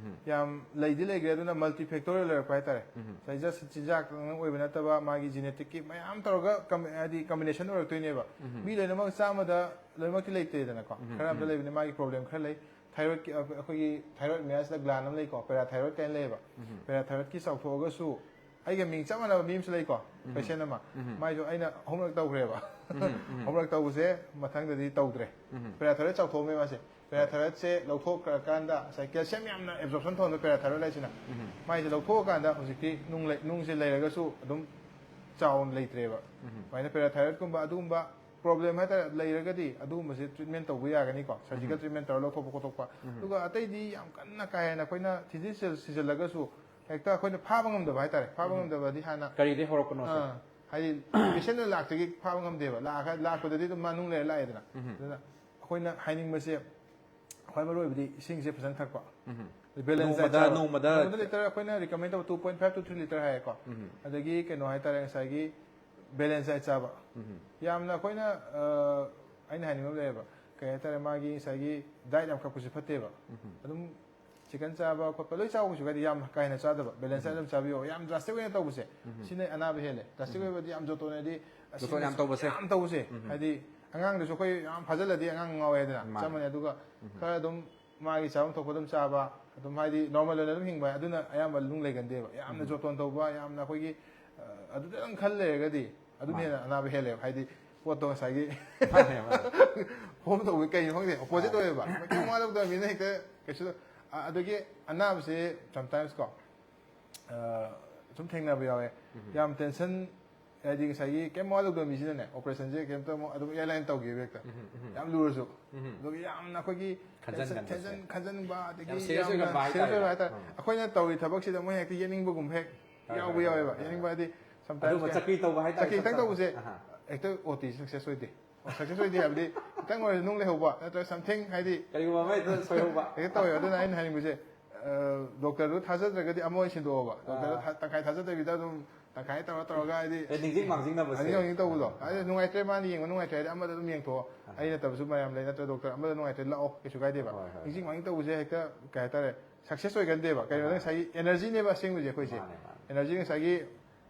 ꯌꯥꯝ ꯂꯩꯗꯤ ꯂꯩꯈ꯭ꯔꯦ, ꯑꯗꯨꯅ ꯃꯜꯇꯤ ꯐꯦꯛꯇꯣꯔꯤꯌꯦꯜ ꯑꯣꯏꯔꯛꯄ ꯍꯥꯏꯇꯥꯔꯦ꯫ ꯉꯁꯥꯏ ꯖꯁ ꯆꯤꯟꯖꯥꯛꯇꯪ ꯑꯣꯏꯕ ꯅꯠꯇꯕ, ꯃꯥꯒꯤ ꯖꯤꯅꯦꯇꯤꯛꯀꯤ ꯃꯌꯥꯝ ꯇꯧꯔꯒ ꯀꯝ-, ꯍꯥꯏꯗꯤ ꯀꯝꯕꯤꯅꯦꯁꯟ ꯑꯣꯏꯔꯛꯇꯣꯏꯅꯦꯕ꯫ ꯃꯤ ꯂꯣꯏꯅꯃꯛ ꯆꯥꯝꯃꯗ ꯂꯣꯏꯅꯃꯛꯇꯤ ꯂꯩꯇꯦꯗꯅꯀꯣ꯫ ꯈꯔ ꯑꯝꯇ ꯂꯩꯕꯅꯤ, ꯃꯥꯒꯤ ꯄ꯭ꯔꯣꯕ꯭ꯂꯦꯝ ꯈꯔ ꯂꯩ꯫ ꯊꯥꯏꯔꯣꯏꯗꯀꯤ, ꯑ, ꯑꯩꯈꯣꯏꯒꯤ ꯊꯥꯏꯔꯣꯏꯗ ꯃꯌꯥꯁꯤꯗ ꯒ꯭ꯂꯥꯟ ꯑꯃ ꯂꯩꯀꯣ, ꯄꯦꯔꯥꯊꯥꯏꯔꯣꯏꯗ ꯀꯥꯏꯅ ꯂꯩꯌꯦꯕ꯫ ꯄꯦꯔꯥꯊꯥꯏꯔꯣꯏꯗꯀꯤ ꯆꯥꯎꯊꯣꯛꯑꯒꯁꯨ ꯑꯩꯒ ꯃꯤꯡ ꯆꯞ ꯃꯥꯟꯅꯕ ꯃꯤ ꯑꯃꯁꯨ ꯂꯩꯀꯣ, ꯄꯦꯁꯦꯟ ꯑꯃ꯫ ꯃꯥꯏꯁꯨ ꯑꯩꯅ ꯑꯍꯨꯝꯂꯛ ꯇꯧꯈ꯭ꯔꯦꯕ꯫ ꯑꯍꯨꯝꯂꯛ ꯇꯧꯕꯁꯦ ꯃꯊꯪꯗꯗꯤ ꯇꯧꯗ꯭ꯔꯦ꯫ ꯄꯦꯔꯥꯊꯥꯏꯔꯣꯏꯗ ꯆꯥꯎꯊꯣꯛꯑꯝꯃꯦ ꯃꯥꯁꯦ꯫ ꯄꯦꯔꯥꯊꯥꯏꯔꯣꯏꯗꯁꯦ ꯂꯧꯊꯣꯛꯈ꯭ꯔꯀꯥꯟꯗ ꯉꯁꯥꯏ ꯀꯦꯜꯁꯤꯌꯝ ꯌꯥꯝꯅ ꯑꯦꯕꯖꯣꯔꯞꯁꯟ ꯇꯧꯍꯟꯕ ꯄꯦꯔꯥꯊꯥꯏꯔꯣꯏꯗ ꯂꯥꯏꯁꯤꯅ꯫ ꯃꯥꯏꯁꯦ ꯂꯧꯊꯣꯛꯑꯀꯥꯟꯗ ꯍꯧꯖꯤꯛꯇꯤ ꯅꯨꯡ ꯂꯩ-, ꯅꯨꯡꯁꯦ ꯂꯩꯔꯒꯁꯨ ꯑꯗꯨꯝ ꯆꯥꯎꯅ ꯂꯩꯇ꯭ꯔꯦꯕ꯫ ꯑꯗꯨꯃꯥꯏꯅ ꯄꯦꯔꯥꯊꯥꯏꯔꯣꯏꯗꯀꯨꯝꯕ ꯑꯗꯨꯒꯨꯝꯕ ꯄ꯭ꯔꯣꯕ꯭ꯂꯦꯝ ꯍꯥꯏꯇꯥꯔꯦ ꯂꯩꯔꯒꯗꯤ ꯑꯗꯨꯒꯨꯝꯕꯁꯦ ꯇ꯭ꯔꯤꯠꯃꯦꯟ ꯇꯧꯕ ꯌꯥꯒꯅꯤꯀꯣ, ꯁꯔꯖꯤꯀꯦꯜ ꯇ꯭ꯔꯤꯠꯃꯦꯟ ꯇꯧꯔꯒ ꯂꯧꯊꯣꯛꯄ ꯈꯣꯠꯇꯣꯛꯄ꯫ ꯑꯗꯨꯒ ꯑꯇꯩꯗꯤ ꯌꯥꯝ ꯀꯟꯅ ꯀꯥ ꯍꯦꯟꯅ ꯑꯩꯈꯣꯏꯅ ꯊꯤꯖꯤꯟ ꯁꯤꯖꯤꯜꯂꯒꯁꯨ ꯍꯦꯛꯇ ꯑꯩꯈꯣꯏꯅ ꯐꯥꯕ ꯉꯝꯗꯕ ꯍꯥꯏꯇꯥꯔꯦ꯫ ꯐꯥꯕ ꯉꯝꯗꯕꯗꯤ ꯍꯥꯟꯅ ꯀꯔꯤꯗꯩ ꯍꯧꯔꯛꯄꯅꯣ ꯁꯦ? ꯑꯥ, ꯍꯥꯏꯗꯤ ꯄꯦꯁꯦꯟꯅ ꯂꯥꯛꯇꯒꯤ ꯐꯥꯕ ꯉꯝꯗꯦꯕ꯫ ꯂꯥꯛꯑꯒ, ꯂꯥꯛꯄꯗꯗꯤ ꯑꯗꯨꯝ ꯃꯥ ꯅꯨꯡ ꯂꯩꯔ ꯂꯥꯛꯑꯦꯗꯅ꯫ ꯑꯗꯨꯅ ꯑꯩꯈꯣꯏꯅ ꯍꯥꯏꯅꯤꯡꯕꯁꯦ, ꯈ꯭ꯋꯥꯏ ꯃꯔꯨ ꯑꯣꯏꯕꯗꯤ ꯏꯁꯤꯡꯁꯦ ꯐꯖꯅ ꯊꯛꯄ꯫ ꯕꯦꯂꯦꯟꯁ ꯗꯥꯏꯠ ꯅꯣꯡꯃꯗ, ꯆꯥꯕ꯫ ꯅꯣꯡꯃꯗ ꯅꯣꯡꯃꯗ ꯂꯤꯇꯔ ꯑꯩꯈꯣꯏꯅ ꯔꯤꯀꯃꯦꯟ ꯇꯧꯕ two point five to three litre ꯍꯥꯏꯌꯦꯀꯣ꯫ ꯑꯗꯒꯤ ꯀꯩꯅꯣ ꯍꯥꯏꯇꯥꯔꯦ, ꯉꯁꯥꯏꯒꯤ ꯕꯦꯂꯦꯟꯁ ꯗꯥꯏꯠ ꯆꯥꯕ꯫ ꯌꯥꯝꯅ ꯑꯩꯈꯣꯏꯅ, ꯑ, ꯑꯩꯅ ꯍꯥꯏꯅꯤꯡꯕ ꯑꯃ ꯂꯩꯌꯦꯕ, ꯀꯩ ꯍꯥꯏꯇꯥꯔꯦ, ꯃꯥꯒꯤ ꯉꯁꯥꯏꯒꯤ ꯗꯥꯏꯠ ꯌꯥꯝ ꯀꯛꯄꯁꯨ ꯐꯠꯇꯦꯕ꯫ ꯑꯗꯨꯝ ꯆꯤꯀꯟ ꯆꯥꯕ ꯈꯣꯠꯄ ꯂꯣꯏ ꯆꯥꯎ ꯀꯩꯁꯨ ꯀꯥꯏꯗꯦ, ꯌꯥꯝ ꯀꯥ ꯍꯦꯟꯅ ꯆꯥꯗꯕ, ꯕꯦꯂꯦꯟꯁ ꯗꯥꯏꯠ ꯑꯗꯨꯝ ꯆꯥꯕꯤꯌꯣ꯫ ꯌꯥꯝ ꯗ꯭ꯔꯥꯁꯇꯤꯛ ꯑꯣꯏꯅ ꯇꯧꯕꯁꯦ, ꯁꯤꯅ ꯑꯅꯥꯕ ꯍꯦꯜꯂꯦ꯫ ꯗ꯭ꯔꯥꯁꯇꯤꯛ ꯑꯣꯏꯕꯗꯤ ꯌꯥꯝ ꯖꯣꯇꯣꯟ ꯍꯥꯏꯗꯤ ꯖꯣꯇꯣꯟ ꯌꯥꯝ ꯇꯧꯕꯁꯦ꯫ ꯌꯥꯝ ꯇꯧꯕꯁꯦ꯫ ꯍꯥꯏꯗꯤ ꯑꯉꯥꯡꯗꯁꯨ ꯑꯩꯈꯣꯏ ꯌꯥꯝ ꯐꯥꯖꯤꯜꯂꯗꯤ ꯑꯉꯥꯡ ꯉꯥꯎꯋꯦ ꯍꯥꯏꯗꯅ, ꯆꯞ ꯃꯥꯟꯅꯩ꯫ ꯑꯗꯨꯒ ꯈꯔ ꯑꯗꯨꯝ ꯃꯥꯒꯤ ꯆꯥꯐꯝ ꯊꯣꯛꯄ ꯑꯗꯨꯝ ꯆꯥꯕ, ꯑꯗꯨꯝ ꯍꯥꯏꯗꯤ ꯅꯣꯔꯃꯦꯜ ꯑꯣꯏꯅ ꯑꯗꯨꯝ ꯍꯤꯡꯕ ꯍꯥꯏ, ꯑꯗꯨꯅ ꯑꯌꯥꯝꯕ ꯂꯨꯡ ꯂꯩꯒꯟꯗꯦꯕ꯫ ꯌꯥꯝꯅ ꯎꯝ꯫ ꯖꯣꯇꯣꯟ ꯇꯧꯕ, ꯌꯥꯝꯅ ꯑꯩꯈꯣꯏꯒꯤ, ꯑ, ꯑꯗꯨꯗ ꯑꯗꯨꯝ ꯈꯜ ꯂꯩꯔꯒꯗꯤ ꯑꯗꯨꯅ ꯃꯥꯅꯦ꯫ ꯍꯦꯟꯅ ꯑꯅꯥꯕ ꯍꯦꯜꯂꯦꯕ꯫ ꯍꯥꯏꯗꯤ ꯄꯣꯠꯇꯣ ꯉꯁꯥꯏꯒꯤ ꯃꯥꯅꯦ, ꯃꯥꯅꯦ꯫ ꯐꯣꯝ ꯇꯧꯕ ꯀꯩꯅꯣ ꯈꯪꯗꯦ, ꯑꯣꯄꯣꯖꯤꯠ ꯃꯥꯅꯦ꯫ ꯑꯣꯏꯌꯦꯕ꯫ ꯀꯩꯝ ꯋꯥ ꯂꯧꯗꯕ ꯃꯤꯅ ꯍꯦꯛꯇ ꯀꯩꯁꯨ, ꯑ-, ꯑꯗꯒꯤ ꯑꯅꯥꯕꯁꯦ ꯁꯝꯇꯥꯏꯝꯁ ꯀꯣ, ꯑ, ꯁꯨꯝ ꯊꯦꯡꯅꯕ ꯌꯥꯎꯋꯦ꯫ ꯎꯝ꯫ ꯌꯥꯝ ꯇꯦꯟꯁꯟ, ꯍꯥꯏꯗꯤ ꯉꯁꯥꯏꯒꯤ ꯀꯩꯝ ꯋꯥ ꯂꯧꯗꯕ ꯃꯤꯁꯤꯅꯅꯦ, ꯑꯣꯄꯔꯦꯁꯟꯁꯦ ꯀꯩꯝꯇ ꯑꯃꯨꯛ ꯑꯗꯨꯝ ꯏꯌꯥꯔ ꯂꯥꯏꯟ ꯇꯧꯈꯤꯕ ꯍꯦꯛꯇ꯫ ꯎꯝ, ꯎꯝ꯫ ꯌꯥꯝ ꯂꯨꯔꯁꯨ꯫ ꯎꯝ꯫ ꯑꯗꯨꯒ ꯌꯥꯝꯅ ꯑꯩꯈꯣꯏꯒꯤ ꯈꯟꯖꯟ ꯇꯦꯟꯁꯟ, ꯈꯟꯕꯁꯦ꯫ ꯇꯦꯟꯁꯟ ꯈꯟꯖꯟꯕ, ꯑꯗꯒꯤ ꯌꯥꯝ ꯁꯤꯔꯤꯌꯁ ꯌꯥꯝꯅ ꯑꯣꯏꯒꯟꯕ ꯁꯤꯔꯤꯌꯁ ꯑꯣꯏꯕ ꯍꯥꯏꯇꯥꯔꯦ꯫ ꯍꯥꯏꯇꯥꯔꯦ꯫ ꯎꯝ꯫ ꯑꯩꯈꯣꯏꯅ ꯇꯧꯔꯤ ꯊꯕꯛꯁꯤꯗ ꯃꯣꯏ ꯍꯦꯛꯇ ꯌꯦꯠꯅꯤꯡꯕꯒꯨꯝꯕ ꯍꯦꯛ ꯍꯣꯏ, ꯌꯥꯎꯕ ꯍꯣꯏ, ꯍꯣꯏ, ꯌꯥꯎꯋꯦꯕ꯫ ꯍꯣꯏ, ꯍꯣꯏ꯫ ꯌꯦꯠꯅꯤꯡꯕ ꯍꯥꯏꯗꯤ ꯁꯝꯇꯥꯏꯝꯁ ꯑꯗꯨꯒꯨꯝꯕ ꯀꯩ-, ꯆꯀ꯭ꯔꯤ ꯇꯧꯕ ꯍꯥꯏꯇꯥꯔꯦ, ꯆꯀ꯭ꯔꯤ ꯈꯤꯇꯪ ꯁꯝꯇꯥꯏꯝꯁ꯫ ꯇꯧꯕꯁꯦ ꯑꯍꯥ꯫ ꯍꯦꯛꯇ ꯑꯣ ꯇꯤ ꯁꯛꯁꯦꯁ ꯑꯣꯏꯗꯦ꯫ ꯁꯛꯁꯦꯁ ꯑꯣꯏꯗꯦ ꯍꯥꯏꯕꯗꯤ ꯈꯤꯇꯪ ꯑꯣꯏꯔꯁꯨ ꯅꯨꯡ ꯂꯩꯍꯧꯕ, ꯅꯠꯇ꯭ꯔꯒ ꯁꯝꯊꯤꯡ ꯍꯥꯏꯗꯤ ꯀꯔꯤꯒꯨꯝꯕ ꯑꯃ ꯍꯦꯛꯇ ꯁꯣꯏꯍꯧꯕ꯫ ꯍꯦꯛꯇ ꯇꯧꯋꯦ꯫ ꯑꯗꯨꯅ ꯑꯩꯅ ꯍꯥꯏꯅꯤꯡꯕꯁꯦ, ꯑ, ꯗꯣꯛꯇꯔꯗꯨ ꯊꯥꯖꯗ꯭ꯔꯒꯗꯤ ꯑꯃ ꯑꯣꯏꯅ ꯁꯤꯟꯗꯣꯛꯑꯣꯕ꯫ ꯗꯣꯛꯇꯔꯗꯨ ꯑꯥ꯫ ꯊꯥ-, ꯇꯪꯈꯥꯏ ꯊꯥꯖꯗꯕꯤꯗ ꯑꯗꯨꯝ ꯇꯪꯈꯥꯏ ꯇꯧꯔ ꯇꯧꯔꯒ ꯍꯥꯏꯗꯤ ꯑꯦ, ꯅꯤꯡꯁꯤꯡ ꯃꯥꯡꯖꯤꯡꯅꯕꯁꯦ꯫ ꯅꯤꯡꯁꯤꯡ ꯃꯥꯡꯖꯤꯡ ꯇꯧꯕꯗꯣ꯫ ꯑꯥ꯫ ꯍꯥꯏꯗꯤ ꯅꯨꯡꯉꯥꯏꯇ꯭ꯔꯦ, ꯃꯥꯅ ꯌꯦꯡꯕ ꯅꯨꯡꯉꯥꯏꯇ꯭ꯔꯦ ꯍꯥꯏꯗꯤ ꯑꯃꯗ ꯑꯗꯨꯝ ꯌꯦꯡꯊꯣꯛꯑꯣ꯫ ꯑꯥ꯫ ꯑꯩ ꯅꯠꯇꯕꯁꯨ ꯃꯌꯥꯝ ꯂꯩ, ꯅꯠꯇ꯭ꯔ ꯗꯣꯛꯇꯔ ꯑꯃꯗ ꯅꯨꯡꯉꯥꯏꯇ꯭ꯔꯦ ꯂꯥꯛꯑꯣ, ꯀꯩꯁꯨ ꯀꯥꯏꯗꯦꯕ꯫ ꯍꯣꯏ, ꯍꯣꯏ, ꯅꯤꯡꯁꯤꯡ ꯍꯣꯏ꯫ ꯃꯥꯡꯖꯤꯡ ꯇꯧꯕꯁꯦ ꯍꯦꯛꯇ ꯀꯩ ꯍꯥꯏꯇꯥꯔꯦ, ꯁꯛꯁꯦꯁ ꯑꯣꯏꯒꯟꯗꯦꯕ꯫ ꯀꯩꯅꯣꯗ ꯑꯥ꯫ ꯉꯁꯥꯏꯒꯤ ꯑꯦꯅꯔꯖꯤꯅꯦꯕ ꯑꯁꯦꯡꯕꯁꯦ ꯑꯩꯈꯣꯏꯁꯦ꯫ ꯃꯥꯅꯦ, ꯃꯥꯅꯦ꯫ ꯑꯦꯅꯔꯖꯤ ꯉꯁꯥꯏꯒꯤ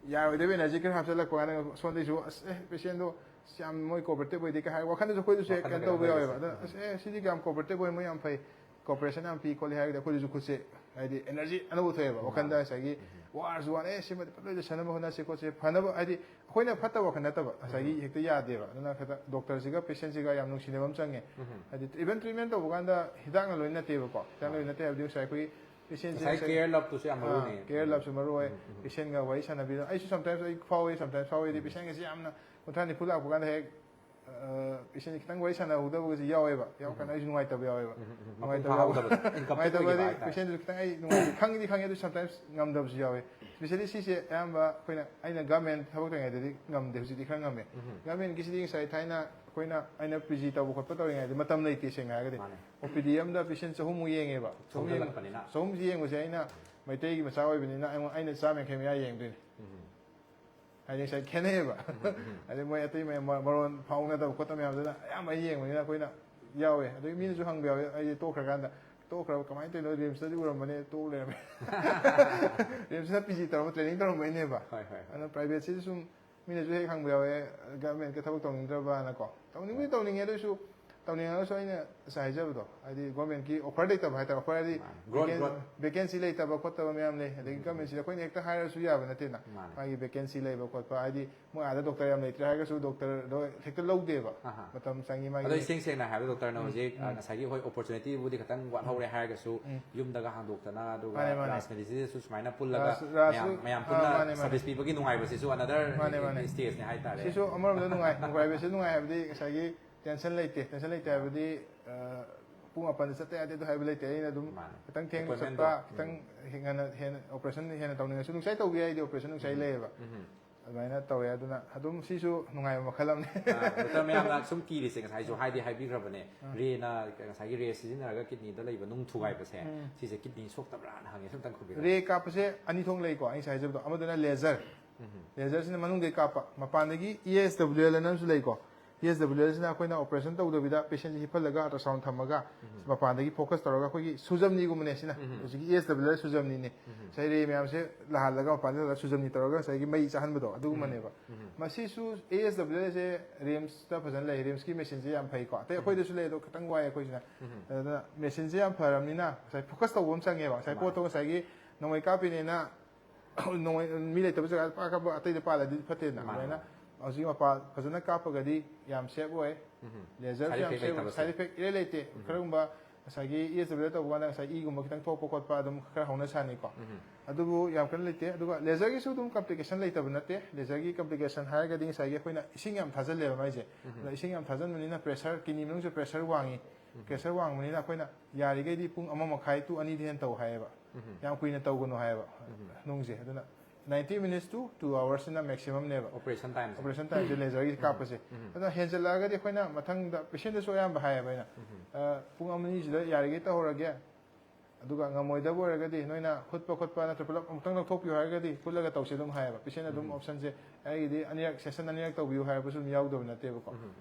ꯌꯥꯔꯣꯏꯗꯕ ꯑꯦꯅꯔꯖꯤ ꯈꯔ ꯍꯥꯞꯆꯤꯜꯂꯛꯄ ꯀꯥꯟꯗ ꯁꯣꯝꯗꯩꯁꯨ, "ꯑꯁ, ꯑꯦ, ꯄꯦꯁꯦꯟꯗꯣ ꯑꯁ ꯌꯥꯝ ꯃꯣꯏ ꯀꯣꯑꯣꯄꯔꯦꯇꯤꯞ ꯑꯣꯏꯗꯦ" ꯀꯩ ꯍꯥꯏ ꯋꯥꯈꯜꯗꯁꯨ ꯑꯩꯈꯣꯏꯗꯁꯨ ꯍꯦꯛ ꯋꯥꯈꯜꯗ ꯀꯩꯅꯣ ꯇꯧꯕ ꯀꯩꯅꯣ ꯌꯥꯎꯋꯦꯕ꯫ ꯂꯩꯔꯁꯨ꯫ ꯑꯗꯨꯅ, ꯎꯝ꯫ "ꯑꯁ, ꯑꯦ, ꯁꯤꯗꯤ ꯌꯥꯝ ꯀꯣꯑꯣꯄꯔꯦꯇꯤꯞ ꯑꯣꯏ, ꯃꯣꯏ ꯌꯥꯝ ꯐꯩ, ꯀꯣꯑꯣꯄꯔꯦꯁꯟ ꯌꯥꯝ ꯄꯤ" ꯈꯣꯠꯂꯤ ꯍꯥꯏꯔꯒꯗꯤ ꯑꯩꯈꯣꯏꯗꯁꯨ ꯈꯨꯠꯁꯦ ꯍꯥꯏꯗꯤ ꯑꯦꯅꯔꯖꯤ ꯑꯅꯧꯕ ꯊꯣꯛꯑꯦꯕ꯫ ꯎꯝ꯫ ꯋꯥꯈꯜꯗ ꯉꯁꯥꯏꯒꯤ ꯎꯝ꯫ ꯋꯥꯔꯁꯨ ꯋꯥꯔꯦ, ꯁꯤꯃꯗꯤ ꯐꯖꯅ ꯂꯣꯏꯁꯟꯅꯕ ꯍꯣꯠꯅꯁꯤ ꯈꯣꯠꯁꯤ, ꯐꯅꯕ ꯍꯥꯏꯗꯤ ꯑꯩꯈꯣꯏꯅ ꯐꯠꯇꯕ ꯋꯥꯈꯜ ꯅꯠꯇꯕ, ꯉꯁꯥꯏꯒꯤ ꯎꯝ꯫ ꯍꯦꯛꯇ ꯌꯥꯗꯦꯕ꯫ ꯑꯗꯨꯅ ꯈꯤꯇꯪ ꯗꯣꯛꯇꯔꯁꯤꯒ ꯄꯦꯁꯦꯟꯁꯤꯒ ꯌꯥꯝ ꯅꯨꯡꯁꯤꯅꯕ ꯑꯃ ꯆꯪꯉꯦ꯫ ꯎꯝ꯫ ꯍꯥꯏꯗꯤ ꯏꯚꯟ ꯇ꯭ꯔꯤꯠꯃꯦꯟ ꯇꯧꯕ ꯀꯥꯟꯗ ꯍꯤꯗꯥꯛꯅ ꯂꯣꯏ ꯅꯠꯇꯦꯕꯀꯣ꯫ ꯍꯤꯗꯥꯛꯅ ꯂꯣꯏ ꯃꯥꯅꯦ꯫ ꯅꯠꯇꯦ ꯍꯥꯏꯕꯗꯤ ꯉꯁꯥꯏ ꯑꯩꯈꯣꯏ ꯄꯦꯁꯦꯟꯁꯦ ꯉꯁꯥꯏ ꯉꯁꯥꯏ ꯀꯦꯌꯔ ꯂꯞꯇꯨꯁꯨ ꯌꯥꯝ ꯃꯔꯨꯅꯦ꯫ ꯑꯥ, ꯀꯦꯌꯔ ꯎꯝ꯫ ꯂꯞꯁꯨ ꯃꯔꯨ ꯑꯣꯏ꯫ ꯎꯝ, ꯎꯝ, ꯎꯝ꯫ ꯄꯦꯁꯦꯟꯒ ꯋꯥꯔꯤ ꯁꯥꯟꯅꯕꯤꯗꯅ ꯑꯩꯁꯨ ꯁꯝꯇꯥꯏꯝꯁ ꯑꯩ ꯐꯥꯎꯋꯦ, ꯁꯝꯇꯥꯏꯝꯁ ꯐꯥꯎꯋꯦꯗꯤ ꯎꯝ꯫ ꯄꯦꯁꯦꯟꯒꯁꯦ ꯌꯥꯝꯅ ꯀꯨꯟꯊ꯭ꯔꯥ ꯅꯤꯐꯨ ꯂꯥꯛꯄ ꯀꯥꯟꯗ ꯍꯦꯛ, ꯑ, ꯄꯦꯁꯦꯟ ꯈꯤꯇꯪ ꯋꯥꯔꯤ ꯁꯥꯟꯅꯍꯧꯗꯕꯒꯁꯨ ꯌꯥꯎꯋꯦꯕ꯫ ꯌꯥꯎꯔꯀꯥꯟꯗ ꯎꯝ꯫ ꯑꯩꯁꯨ ꯅꯨꯡꯉꯥꯏꯇꯕ ꯌꯥꯎꯋꯦꯕ꯫ ꯎꯝ, ꯎꯝ, ꯎꯝ꯫ ꯃꯄꯨꯡ ꯅꯨꯡꯉꯥꯏꯇꯕ ꯌꯥꯎꯋꯦ꯫ ꯐꯥꯍꯧꯗꯕꯗꯣ, ꯏꯟꯀꯝꯄ꯭ꯂꯤꯠ ꯅꯨꯡꯉꯥꯏꯇꯕ ꯑꯣꯏꯈꯤꯕ ꯍꯥꯏꯗꯤ ꯍꯥꯏꯇꯥꯔꯦ꯫ ꯄꯦꯁꯦꯟꯗꯨꯁꯨ ꯈꯤꯇꯪ ꯑꯩ ꯅꯨꯡꯉꯥꯏꯇꯦ, ꯈꯪꯗꯤ ꯈꯪꯉꯦ ꯑꯗꯨ ꯁꯝꯇꯥꯏꯝꯁ ꯉꯝꯗꯕꯁꯨ ꯌꯥꯎꯋꯦ꯫ ꯏꯁꯄꯤꯁꯦꯂꯤ ꯁꯤꯁꯦ ꯑꯌꯥꯝꯕ ꯑꯩꯈꯣꯏꯅ, ꯑꯩꯅ ꯒꯚꯔꯟꯃꯦꯟ ꯊꯕꯛ ꯇꯧꯔꯤꯉꯩꯗꯗꯤ ꯉꯝꯗꯦ, ꯍꯧꯖꯤꯛꯇꯤ ꯈꯔ ꯉꯝꯃꯦ꯫ ꯎꯝ꯫ ꯒꯚꯔꯟꯃꯦꯟꯒꯤꯁꯤꯗꯤ ꯉꯁꯥꯏ ꯊꯥꯏꯅ ꯑꯩꯈꯣꯏꯅ, ꯑꯩꯅ ꯄꯤ ꯖꯤ ꯇꯧꯕ ꯈꯣꯠꯄ ꯇꯧꯔꯤꯉꯩꯗꯗꯤ ꯃꯇꯝ ꯂꯩꯇꯦ ꯁꯦꯡꯅ ꯍꯥꯏꯔꯒꯗꯤ꯫ ꯃꯥꯅꯦ꯫ ꯑꯣ ꯄꯤ ꯗꯤ ꯑꯃꯗ ꯄꯦꯁꯦꯟ ꯆꯍꯨꯝꯃꯨꯛ ꯌꯦꯡꯉꯦꯕ꯫ ꯆꯍꯨꯝ ꯌꯦꯡ-, ꯊꯣꯡꯖꯤꯜꯂꯛꯄꯅꯤꯅ꯫ ꯆꯍꯨꯝꯁꯤ ꯌꯦꯡꯕꯁꯦ ꯑꯩꯅ ꯃꯩꯇꯩꯒꯤ ꯃꯆꯥ ꯑꯣꯏꯕꯅꯤꯅ ꯑꯩꯉꯣꯟ-, ꯑꯩꯅ ꯆꯥꯝ ꯌꯥꯡꯈꯩ ꯃꯌꯥ ꯌꯦꯡꯗꯣꯏꯅꯤ꯫ ꯎꯝ꯫ ꯍꯥꯏꯗꯤ ꯉꯁꯥꯏ ꯈꯦꯠꯅꯩꯌꯦꯕ꯫ ꯎꯝ, ꯎꯝ꯫ ꯑꯗꯩ ꯃꯣꯏ ꯑꯇꯩ ꯃꯌꯥꯝ ꯃ-, ꯃꯔꯣꯟ ꯐꯥꯎꯅꯗꯕ ꯈꯣꯠꯇꯕ ꯃꯌꯥꯝꯗꯨꯅ ꯑꯌꯥꯝꯕ ꯑꯩ ꯌꯦꯡꯕꯅꯤꯅ ꯑꯩꯈꯣꯏꯅ ꯌꯥꯎꯋꯦ꯫ ꯑꯗꯒꯤ ꯃꯤꯅꯁꯨ ꯍꯪꯕ ꯌꯥꯎꯋꯦ, ꯑꯩꯁꯦ ꯇꯣꯛꯈ꯭ꯔꯀꯥꯟꯗ, "ꯇꯣꯛꯈ꯭ꯔꯕ ꯀꯃꯥꯏꯅ ꯇꯧꯔꯤꯅꯣ? ꯔꯤꯝꯁꯇꯗꯤ ꯎꯔꯝꯕꯅꯦ, ꯇꯣꯛ ꯂꯩꯔꯝꯃꯦ"꯫ ꯔꯤꯝꯁꯇ ꯄꯤ ꯖꯤ ꯇꯧꯔꯝꯕ, ꯇ꯭ꯔꯦꯅꯤꯡ ꯇꯧꯔꯝꯕꯩꯅꯦꯕ꯫ ꯍꯣꯏ, ꯍꯣꯏ, ꯍꯣꯏ꯫ ꯑꯗꯨꯅ ꯄ꯭ꯔꯥꯏꯚꯦꯠꯁꯤꯗꯤ ꯁꯨꯝ ꯃꯤꯅꯁꯨ ꯍꯦꯛ ꯍꯪꯕ ꯌꯥꯎꯋꯦ, "ꯒꯚꯔꯟꯃꯦꯟꯠꯀ ꯊꯕꯛ ꯇꯧꯅꯤꯡꯗ꯭ꯔꯕꯅꯀꯣ?" ꯇꯧꯅꯤꯡꯕꯨꯗꯤ ꯍꯣꯏ꯫ ꯇꯧꯅꯤꯡꯉꯦ, ꯑꯗꯨ ꯑꯣꯏꯁꯨ ꯇꯧꯅꯤꯡꯉꯒꯁꯨ ꯑꯩꯅ ꯉꯁꯥꯏ ꯍꯥꯏꯖꯕꯗꯣ, ꯍꯥꯏꯗꯤ ꯒꯣꯔꯃꯦꯟꯒꯤ ꯑꯣꯐꯔ ꯂꯩꯇꯕ ꯍꯥꯏꯇꯥꯔꯦ, ꯑꯣꯐꯔ ꯍꯥꯏꯗꯤ ꯃꯥꯅꯦ. Growth, growth. ꯚꯦꯀꯦꯟꯁꯤ ꯂꯩꯇꯕ ꯈꯣꯠꯇꯕ ꯃꯌꯥꯝ ꯂꯩ, ꯑꯗꯒꯤ ꯒꯣꯔꯃꯦꯟꯁꯤꯗ ꯑꯩꯈꯣꯏꯅ ꯍꯦꯛꯇ ꯍꯥꯏꯔꯁꯨ ꯌꯥꯕ ꯅꯠꯇꯦꯅ. ꯃꯥꯅꯦ. ꯃꯥꯒꯤ ꯚꯦꯀꯦꯟꯁꯤ ꯂꯩꯕ ꯈꯣꯠꯄ, ꯍꯥꯏꯗꯤ ꯃꯣꯏ ꯑꯥꯗ ꯗꯣꯛꯇꯔ ꯌꯥꯝ ꯂꯩꯇ꯭ꯔꯦ ꯍꯥꯏꯔꯒꯁꯨ ꯗꯣꯛꯇꯔꯗꯣ ꯍꯦꯛꯇ ꯂꯧꯗꯦꯕ. ꯑꯍꯥ. ꯃꯇꯝ ꯆꯪꯉꯤ ꯃꯥꯒꯤ. ꯑꯗꯣ ꯏꯁꯦꯡ ꯁꯦꯡꯅ ꯍꯥꯏꯔꯕꯗ ꯗꯣꯛꯇꯔꯅ ꯍꯧꯖꯤꯛ, ꯑ, ꯉꯁꯥꯏꯒꯤ ꯍꯣꯏ ꯑꯣꯄꯣꯔꯆꯨꯅꯤꯇꯤꯕꯨꯗꯤ ꯈꯤꯇꯪ ꯋꯥꯠꯍꯧꯔꯦ ꯍꯥꯏꯔꯒꯁꯨ, ꯌꯨꯝꯗꯒ ꯍꯥꯡꯗꯣꯛꯇꯅ, ꯑꯗꯨꯒ ꯃꯥꯅꯦ, ꯃꯥꯅꯦ. ꯔꯥꯖ ꯃꯦꯗꯤꯁꯤꯟꯗꯁꯨ ꯁꯨꯃꯥꯏꯅ ꯄꯨꯜꯂꯒ ꯔꯥꯖ-, ꯔꯥꯖꯁꯨ, ꯃꯌꯥꯝ, ꯃꯌꯥꯝ ꯑꯥ, ꯄꯨꯟꯅ ꯃꯥꯅꯦ, ꯃꯥꯅꯦ. ꯁꯔꯚꯤꯁ ꯄꯤꯕꯒꯤ ꯅꯨꯡꯉꯥꯏꯕꯁꯤꯁꯨ ꯑꯅꯗꯔ ꯃꯥꯅꯦ, ꯃꯥꯅꯦ. ꯁ꯭ꯇꯦꯖꯅꯤ ꯍꯥꯏꯇꯥꯔꯦ. ꯁꯤꯁꯨ ꯑꯃꯔꯣꯝꯗ ꯅꯨꯡꯉꯥꯏ, ꯅꯨꯡꯉꯥꯏꯕꯁꯤ ꯅꯨꯡꯉꯥꯏ ꯍꯥꯏꯕꯗꯤ ꯉꯁꯥꯏꯒꯤ ꯇꯦꯟꯁꯟ ꯂꯩꯇꯦ, ꯇꯦꯟꯁꯟ ꯂꯩꯇꯦ ꯍꯥꯏꯕꯗꯤ, ꯑ, ꯄꯨꯡ ꯃꯥꯄꯟꯗ ꯆꯠꯇ ꯌꯥꯗꯦ ꯑꯗꯨ ꯍꯥꯏꯕ ꯂꯩꯇꯦ. ꯑꯩꯅ ꯑꯗꯨꯝ ꯃꯥꯅꯦ. ꯈꯤꯇꯪ ꯊꯦꯡꯅ Appointment ꯆꯠꯄ, ꯇꯣ. ꯈꯤꯇꯪ ꯍꯦꯟꯅ, ꯍꯦꯟꯅ ꯑꯣꯄꯔꯦꯁꯟ ꯍꯦꯟꯅ ꯇꯧꯅꯤꯡꯉꯁꯨ ꯅꯨꯡꯁꯥꯏ ꯇꯧꯕ ꯌꯥꯏꯗꯤ ꯑꯣꯄꯔꯦꯁꯟ ꯅꯨꯡꯁꯥꯏ ꯂꯩꯌꯦꯕ. ꯑꯗꯨꯃꯥꯏꯅ ꯇꯧꯋꯦ, ꯑꯗꯨꯅ ꯑꯗꯨꯝ ꯁꯤꯁꯨ ꯅꯨꯡꯉꯥꯏꯕ ꯃꯈꯜ ꯑꯃꯅꯤ. ꯑ, ꯗꯣꯛꯇꯔ ꯃꯌꯥꯝꯅ ꯁꯨꯝ ꯀꯤꯔꯤꯁꯦ ꯉꯁꯥꯏꯁꯨ ꯍꯥꯏꯗꯤ ꯍꯥꯏꯕꯤꯈ꯭ꯔꯕꯅꯦ, ꯔꯦꯅ ꯉꯁꯥꯏꯒꯤ ꯔꯦ ꯁꯤꯖꯤꯟꯅꯔꯒ ꯀꯤꯗꯅꯤꯗ ꯂꯩꯕ ꯅꯨꯡ ꯊꯨꯒꯥꯏꯕꯁꯦ, ꯁꯤꯁꯦ ꯀꯤꯗꯅꯤ ꯁꯣꯛꯇꯕ꯭ꯔꯥꯅ ꯍꯪꯉꯦ, ꯑꯝꯇꯪ ꯈꯨꯝꯕꯤꯔꯣ. ꯔꯦ ꯀꯥꯞꯄꯁꯦ ꯑꯅꯤ ꯊꯣꯛꯅ ꯂꯩꯀꯣ, ꯑꯩ ꯉꯁꯥꯏ ꯍꯥꯏꯖꯕꯗꯣ, ꯑꯃꯗꯨꯅ ꯂꯦꯖꯔ, ꯂꯦꯖꯔꯁꯤꯅ ꯃꯅꯨꯡꯗꯒꯤ ꯀꯥꯞꯄ, ꯃꯄꯥꯟꯗꯒꯤ ꯏ ꯑꯦꯁ ꯗꯕ꯭ꯂꯤꯎ ꯑꯦꯜ ꯑꯅ ꯑꯃꯁꯨ ꯂꯩꯀꯣ. ꯏ ꯑꯦꯁ ꯗꯕ꯭ꯂꯤꯎ ꯑꯦꯜꯁꯤꯅ ꯑꯩꯈꯣꯏꯅ ꯑꯣꯄꯔꯦꯁꯟ ꯇꯧꯗꯕꯤꯗ ꯄꯦꯁꯦꯟꯁꯦ ꯍꯤꯞꯍꯜꯂꯒ ꯑꯜꯇ꯭ꯔꯥꯁꯥꯎꯟ ꯊꯝꯃꯒ ꯃꯄꯥꯟꯗꯒꯤ ꯐꯣꯀꯁ ꯇꯧꯔꯒ ꯑꯩꯈꯣꯏꯒꯤ ꯁꯨꯖꯝꯅꯤꯒꯨꯝꯕꯅꯦ ꯁꯤꯅ. ꯍꯧꯖꯤꯛꯀꯤ ꯏ ꯑꯦꯁ ꯗꯕ꯭ꯂꯤꯎ ꯑꯦꯜ ꯁꯨꯖꯝꯅꯤꯅꯦ. ꯉꯁꯥꯏ ꯔꯦ ꯃꯌꯥꯝꯁꯦ ꯂꯥꯍꯜꯂꯒ ꯃꯄꯥꯟꯗ ꯁꯨꯖꯝꯅꯤ ꯇꯧꯔꯒ ꯉꯁꯥꯏꯒꯤ ꯃꯩ ꯆꯥꯍꯟꯕꯗꯣ ꯑꯗꯨꯒꯨꯝꯕꯅꯦꯕ. ꯃꯁꯤꯁꯨ ꯏ ꯑꯦꯁ ꯗꯕ꯭ꯂꯤꯎ ꯑꯦꯜꯁꯦ ꯔꯤꯝꯁꯇ ꯐꯖꯅ ꯂꯩ, ꯔꯤꯝꯁꯀꯤ ꯃꯦꯁꯤꯟꯁꯦ ꯌꯥꯝ ꯐꯩꯀꯣ. ꯑꯇꯩ ꯑꯩꯈꯣꯏꯗꯁꯨ ꯂꯩ, ꯑꯗꯣ ꯈꯤꯇꯪ ꯋꯥꯏ ꯑꯩꯈꯣꯏꯁꯤꯅ. ꯑꯗꯨꯅ ꯃꯦꯁꯤꯟꯁꯦ ꯌꯥꯝ ꯐꯔꯕꯅꯤꯅ ꯉꯁꯥꯏ ꯐꯣꯀꯁ ꯇꯧꯕ ꯑꯃ ꯆꯪꯉꯦꯕ. ꯉꯁꯥꯏ ꯃꯥꯅꯦ. ꯄꯣꯠꯇꯣ ꯉꯁꯥꯏꯒꯤ ꯅꯣꯡꯃꯩ ꯀꯥꯞꯄꯤꯅꯦꯅ ꯅꯣꯡꯃꯩ, ꯃꯤ ꯂꯩꯇꯕ ꯖꯒꯥꯗ ꯄꯥꯛ ꯀꯥꯞꯄ, ꯑꯇꯩꯗ ꯄꯥꯜꯂꯗꯤ ꯐꯠꯇꯦꯅ. ꯃꯥꯅꯦ. ꯑꯗꯨꯃꯥꯏꯅ ꯍꯧꯖꯤꯛ ꯃꯄꯥ ꯐꯖꯅ ꯀꯥꯞꯄꯒꯗꯤ ꯌꯥꯝ ꯁꯦꯐ ꯑꯣꯏ. ꯂꯦꯖꯔꯁꯨ Side ꯌꯥꯝ effect ꯁꯦꯐ, ꯂꯩꯇꯕꯗꯣ. ꯁꯥꯏꯠ ꯏꯐꯦꯛ ꯏꯔꯩ ꯂꯩꯇꯦ. ꯀꯔꯤꯒꯨꯝꯕ ꯉꯁꯥꯏꯒꯤ ꯏ ꯑꯦꯁ ꯗꯕ꯭ꯂꯤꯎ ꯇꯧꯕ ꯀꯥꯟꯗ ꯉꯁꯥꯏ ꯏꯒꯨꯝꯕ ꯈꯤꯇꯪ ꯊꯣꯛꯄ ꯈꯣꯠꯄ ꯑꯗꯨꯝ ꯈꯔ ꯍꯧꯅ ꯁꯥꯅꯤꯀꯣ. ꯑꯗꯨꯕꯨ ꯌꯥꯝ ꯀꯟꯅ ꯂꯩꯇꯦ. ꯑꯗꯨꯒ ꯂꯦꯖꯔꯒꯤꯁꯨ ꯑꯗꯨꯝ ꯀꯝꯄ꯭ꯂꯤꯀꯦꯁꯟ ꯂꯩꯇꯕ ꯅꯠꯇꯦ. ꯂꯦꯖꯔꯒꯤ ꯀꯝꯄ꯭ꯂꯤꯀꯦꯁꯟ ꯍꯥꯏꯔꯒꯗꯤ ꯉꯁꯥꯏꯒꯤ ꯑꯩꯈꯣꯏꯅ ꯏꯁꯤꯡ ꯌꯥꯝ ꯊꯥꯖꯜꯂꯦꯕ ꯃꯥꯏꯁꯦ. ꯑꯗ ꯏꯁꯤꯡ ꯌꯥꯝ ꯊꯥꯖꯟꯕꯅꯤꯅ ꯄ꯭ꯔꯦꯁꯔ, ꯀꯤꯗꯅꯤ ꯃꯅꯨꯡꯁꯦ ꯄ꯭ꯔꯦꯁꯔ ꯋꯥꯡꯉꯤ. ꯄ꯭ꯔꯦꯁꯔ ꯋꯥꯡꯕꯅꯤꯅ ꯑꯩꯈꯣꯏꯅ ꯌꯥꯔꯤꯈꯩꯗꯤ ꯄꯨꯡ ꯑꯃ ꯃꯈꯥꯏ to ꯑꯅꯤꯗꯤ ꯍꯦꯟꯅ ꯇꯧ ꯍꯥꯏꯌꯦꯕ. ꯌꯥꯝ ꯀꯨꯏꯅ ꯇꯧꯒꯅꯨ ꯍꯥꯏꯌꯦꯕ ꯅꯨꯡꯁꯦ. ꯑꯗꯨꯅ ninety minutes to two hours ꯁꯤꯅ ꯃꯦꯛꯁꯤꯃꯝꯅꯦꯕ. ꯑꯣꯄꯔꯦꯁꯟ ꯇꯥꯏꯝꯁꯦ. ꯑꯣꯄꯔꯦꯁꯟ ꯇꯥꯏꯝꯁꯦ ꯂꯦꯖꯔꯒꯤ ꯀꯥꯞꯄꯁꯦ. ꯑꯗꯣ ꯍꯦꯟꯖꯜꯂꯛꯑꯒꯗꯤ ꯑꯩꯈꯣꯏꯅ ꯃꯊꯪꯗ ꯄꯦꯁꯦꯟꯗꯁꯨ ꯑꯌꯥꯝꯕ ꯍꯥꯏꯌꯦꯕ ꯑꯩꯅ, ꯑ, ꯄꯨꯡ ꯑꯃ ꯑꯅꯤꯁꯤꯗ ꯌꯥꯔꯤꯈꯩ ꯇꯧꯍꯧꯔꯒꯦ, ꯑꯗꯨꯒ ꯉꯝꯃꯣꯏꯗꯕ ꯑꯣꯏꯔꯒꯗꯤ ꯅꯣꯏꯅ ꯍꯨꯠꯄ ꯈꯣꯠꯄ ꯅꯠꯇ꯭ꯔ ꯄꯨꯂꯞ ꯑꯃꯨꯛꯇꯪ ꯂꯧꯊꯣꯛꯄꯤꯌꯨ ꯍꯥꯏꯔꯒꯗꯤ ꯍꯨꯠꯂꯒ ꯇꯧꯁꯦ ꯑꯗꯨꯝ ꯍꯥꯏꯌꯦꯕ. ꯄꯦꯁꯦꯟ ꯑꯗꯨꯝ ꯑꯣꯞꯁꯟꯁꯦ ꯑꯩꯒꯤꯗꯤ ꯑꯅꯤꯔꯛ, ꯁꯦꯁꯟ ꯑꯅꯤꯔꯛ ꯇꯧꯕꯤꯌꯨ ꯍꯥꯏꯔꯕꯁꯨ ꯑꯗꯨꯝ ꯌꯥꯎꯗꯕ ꯅꯠꯇꯦꯕꯀꯣ.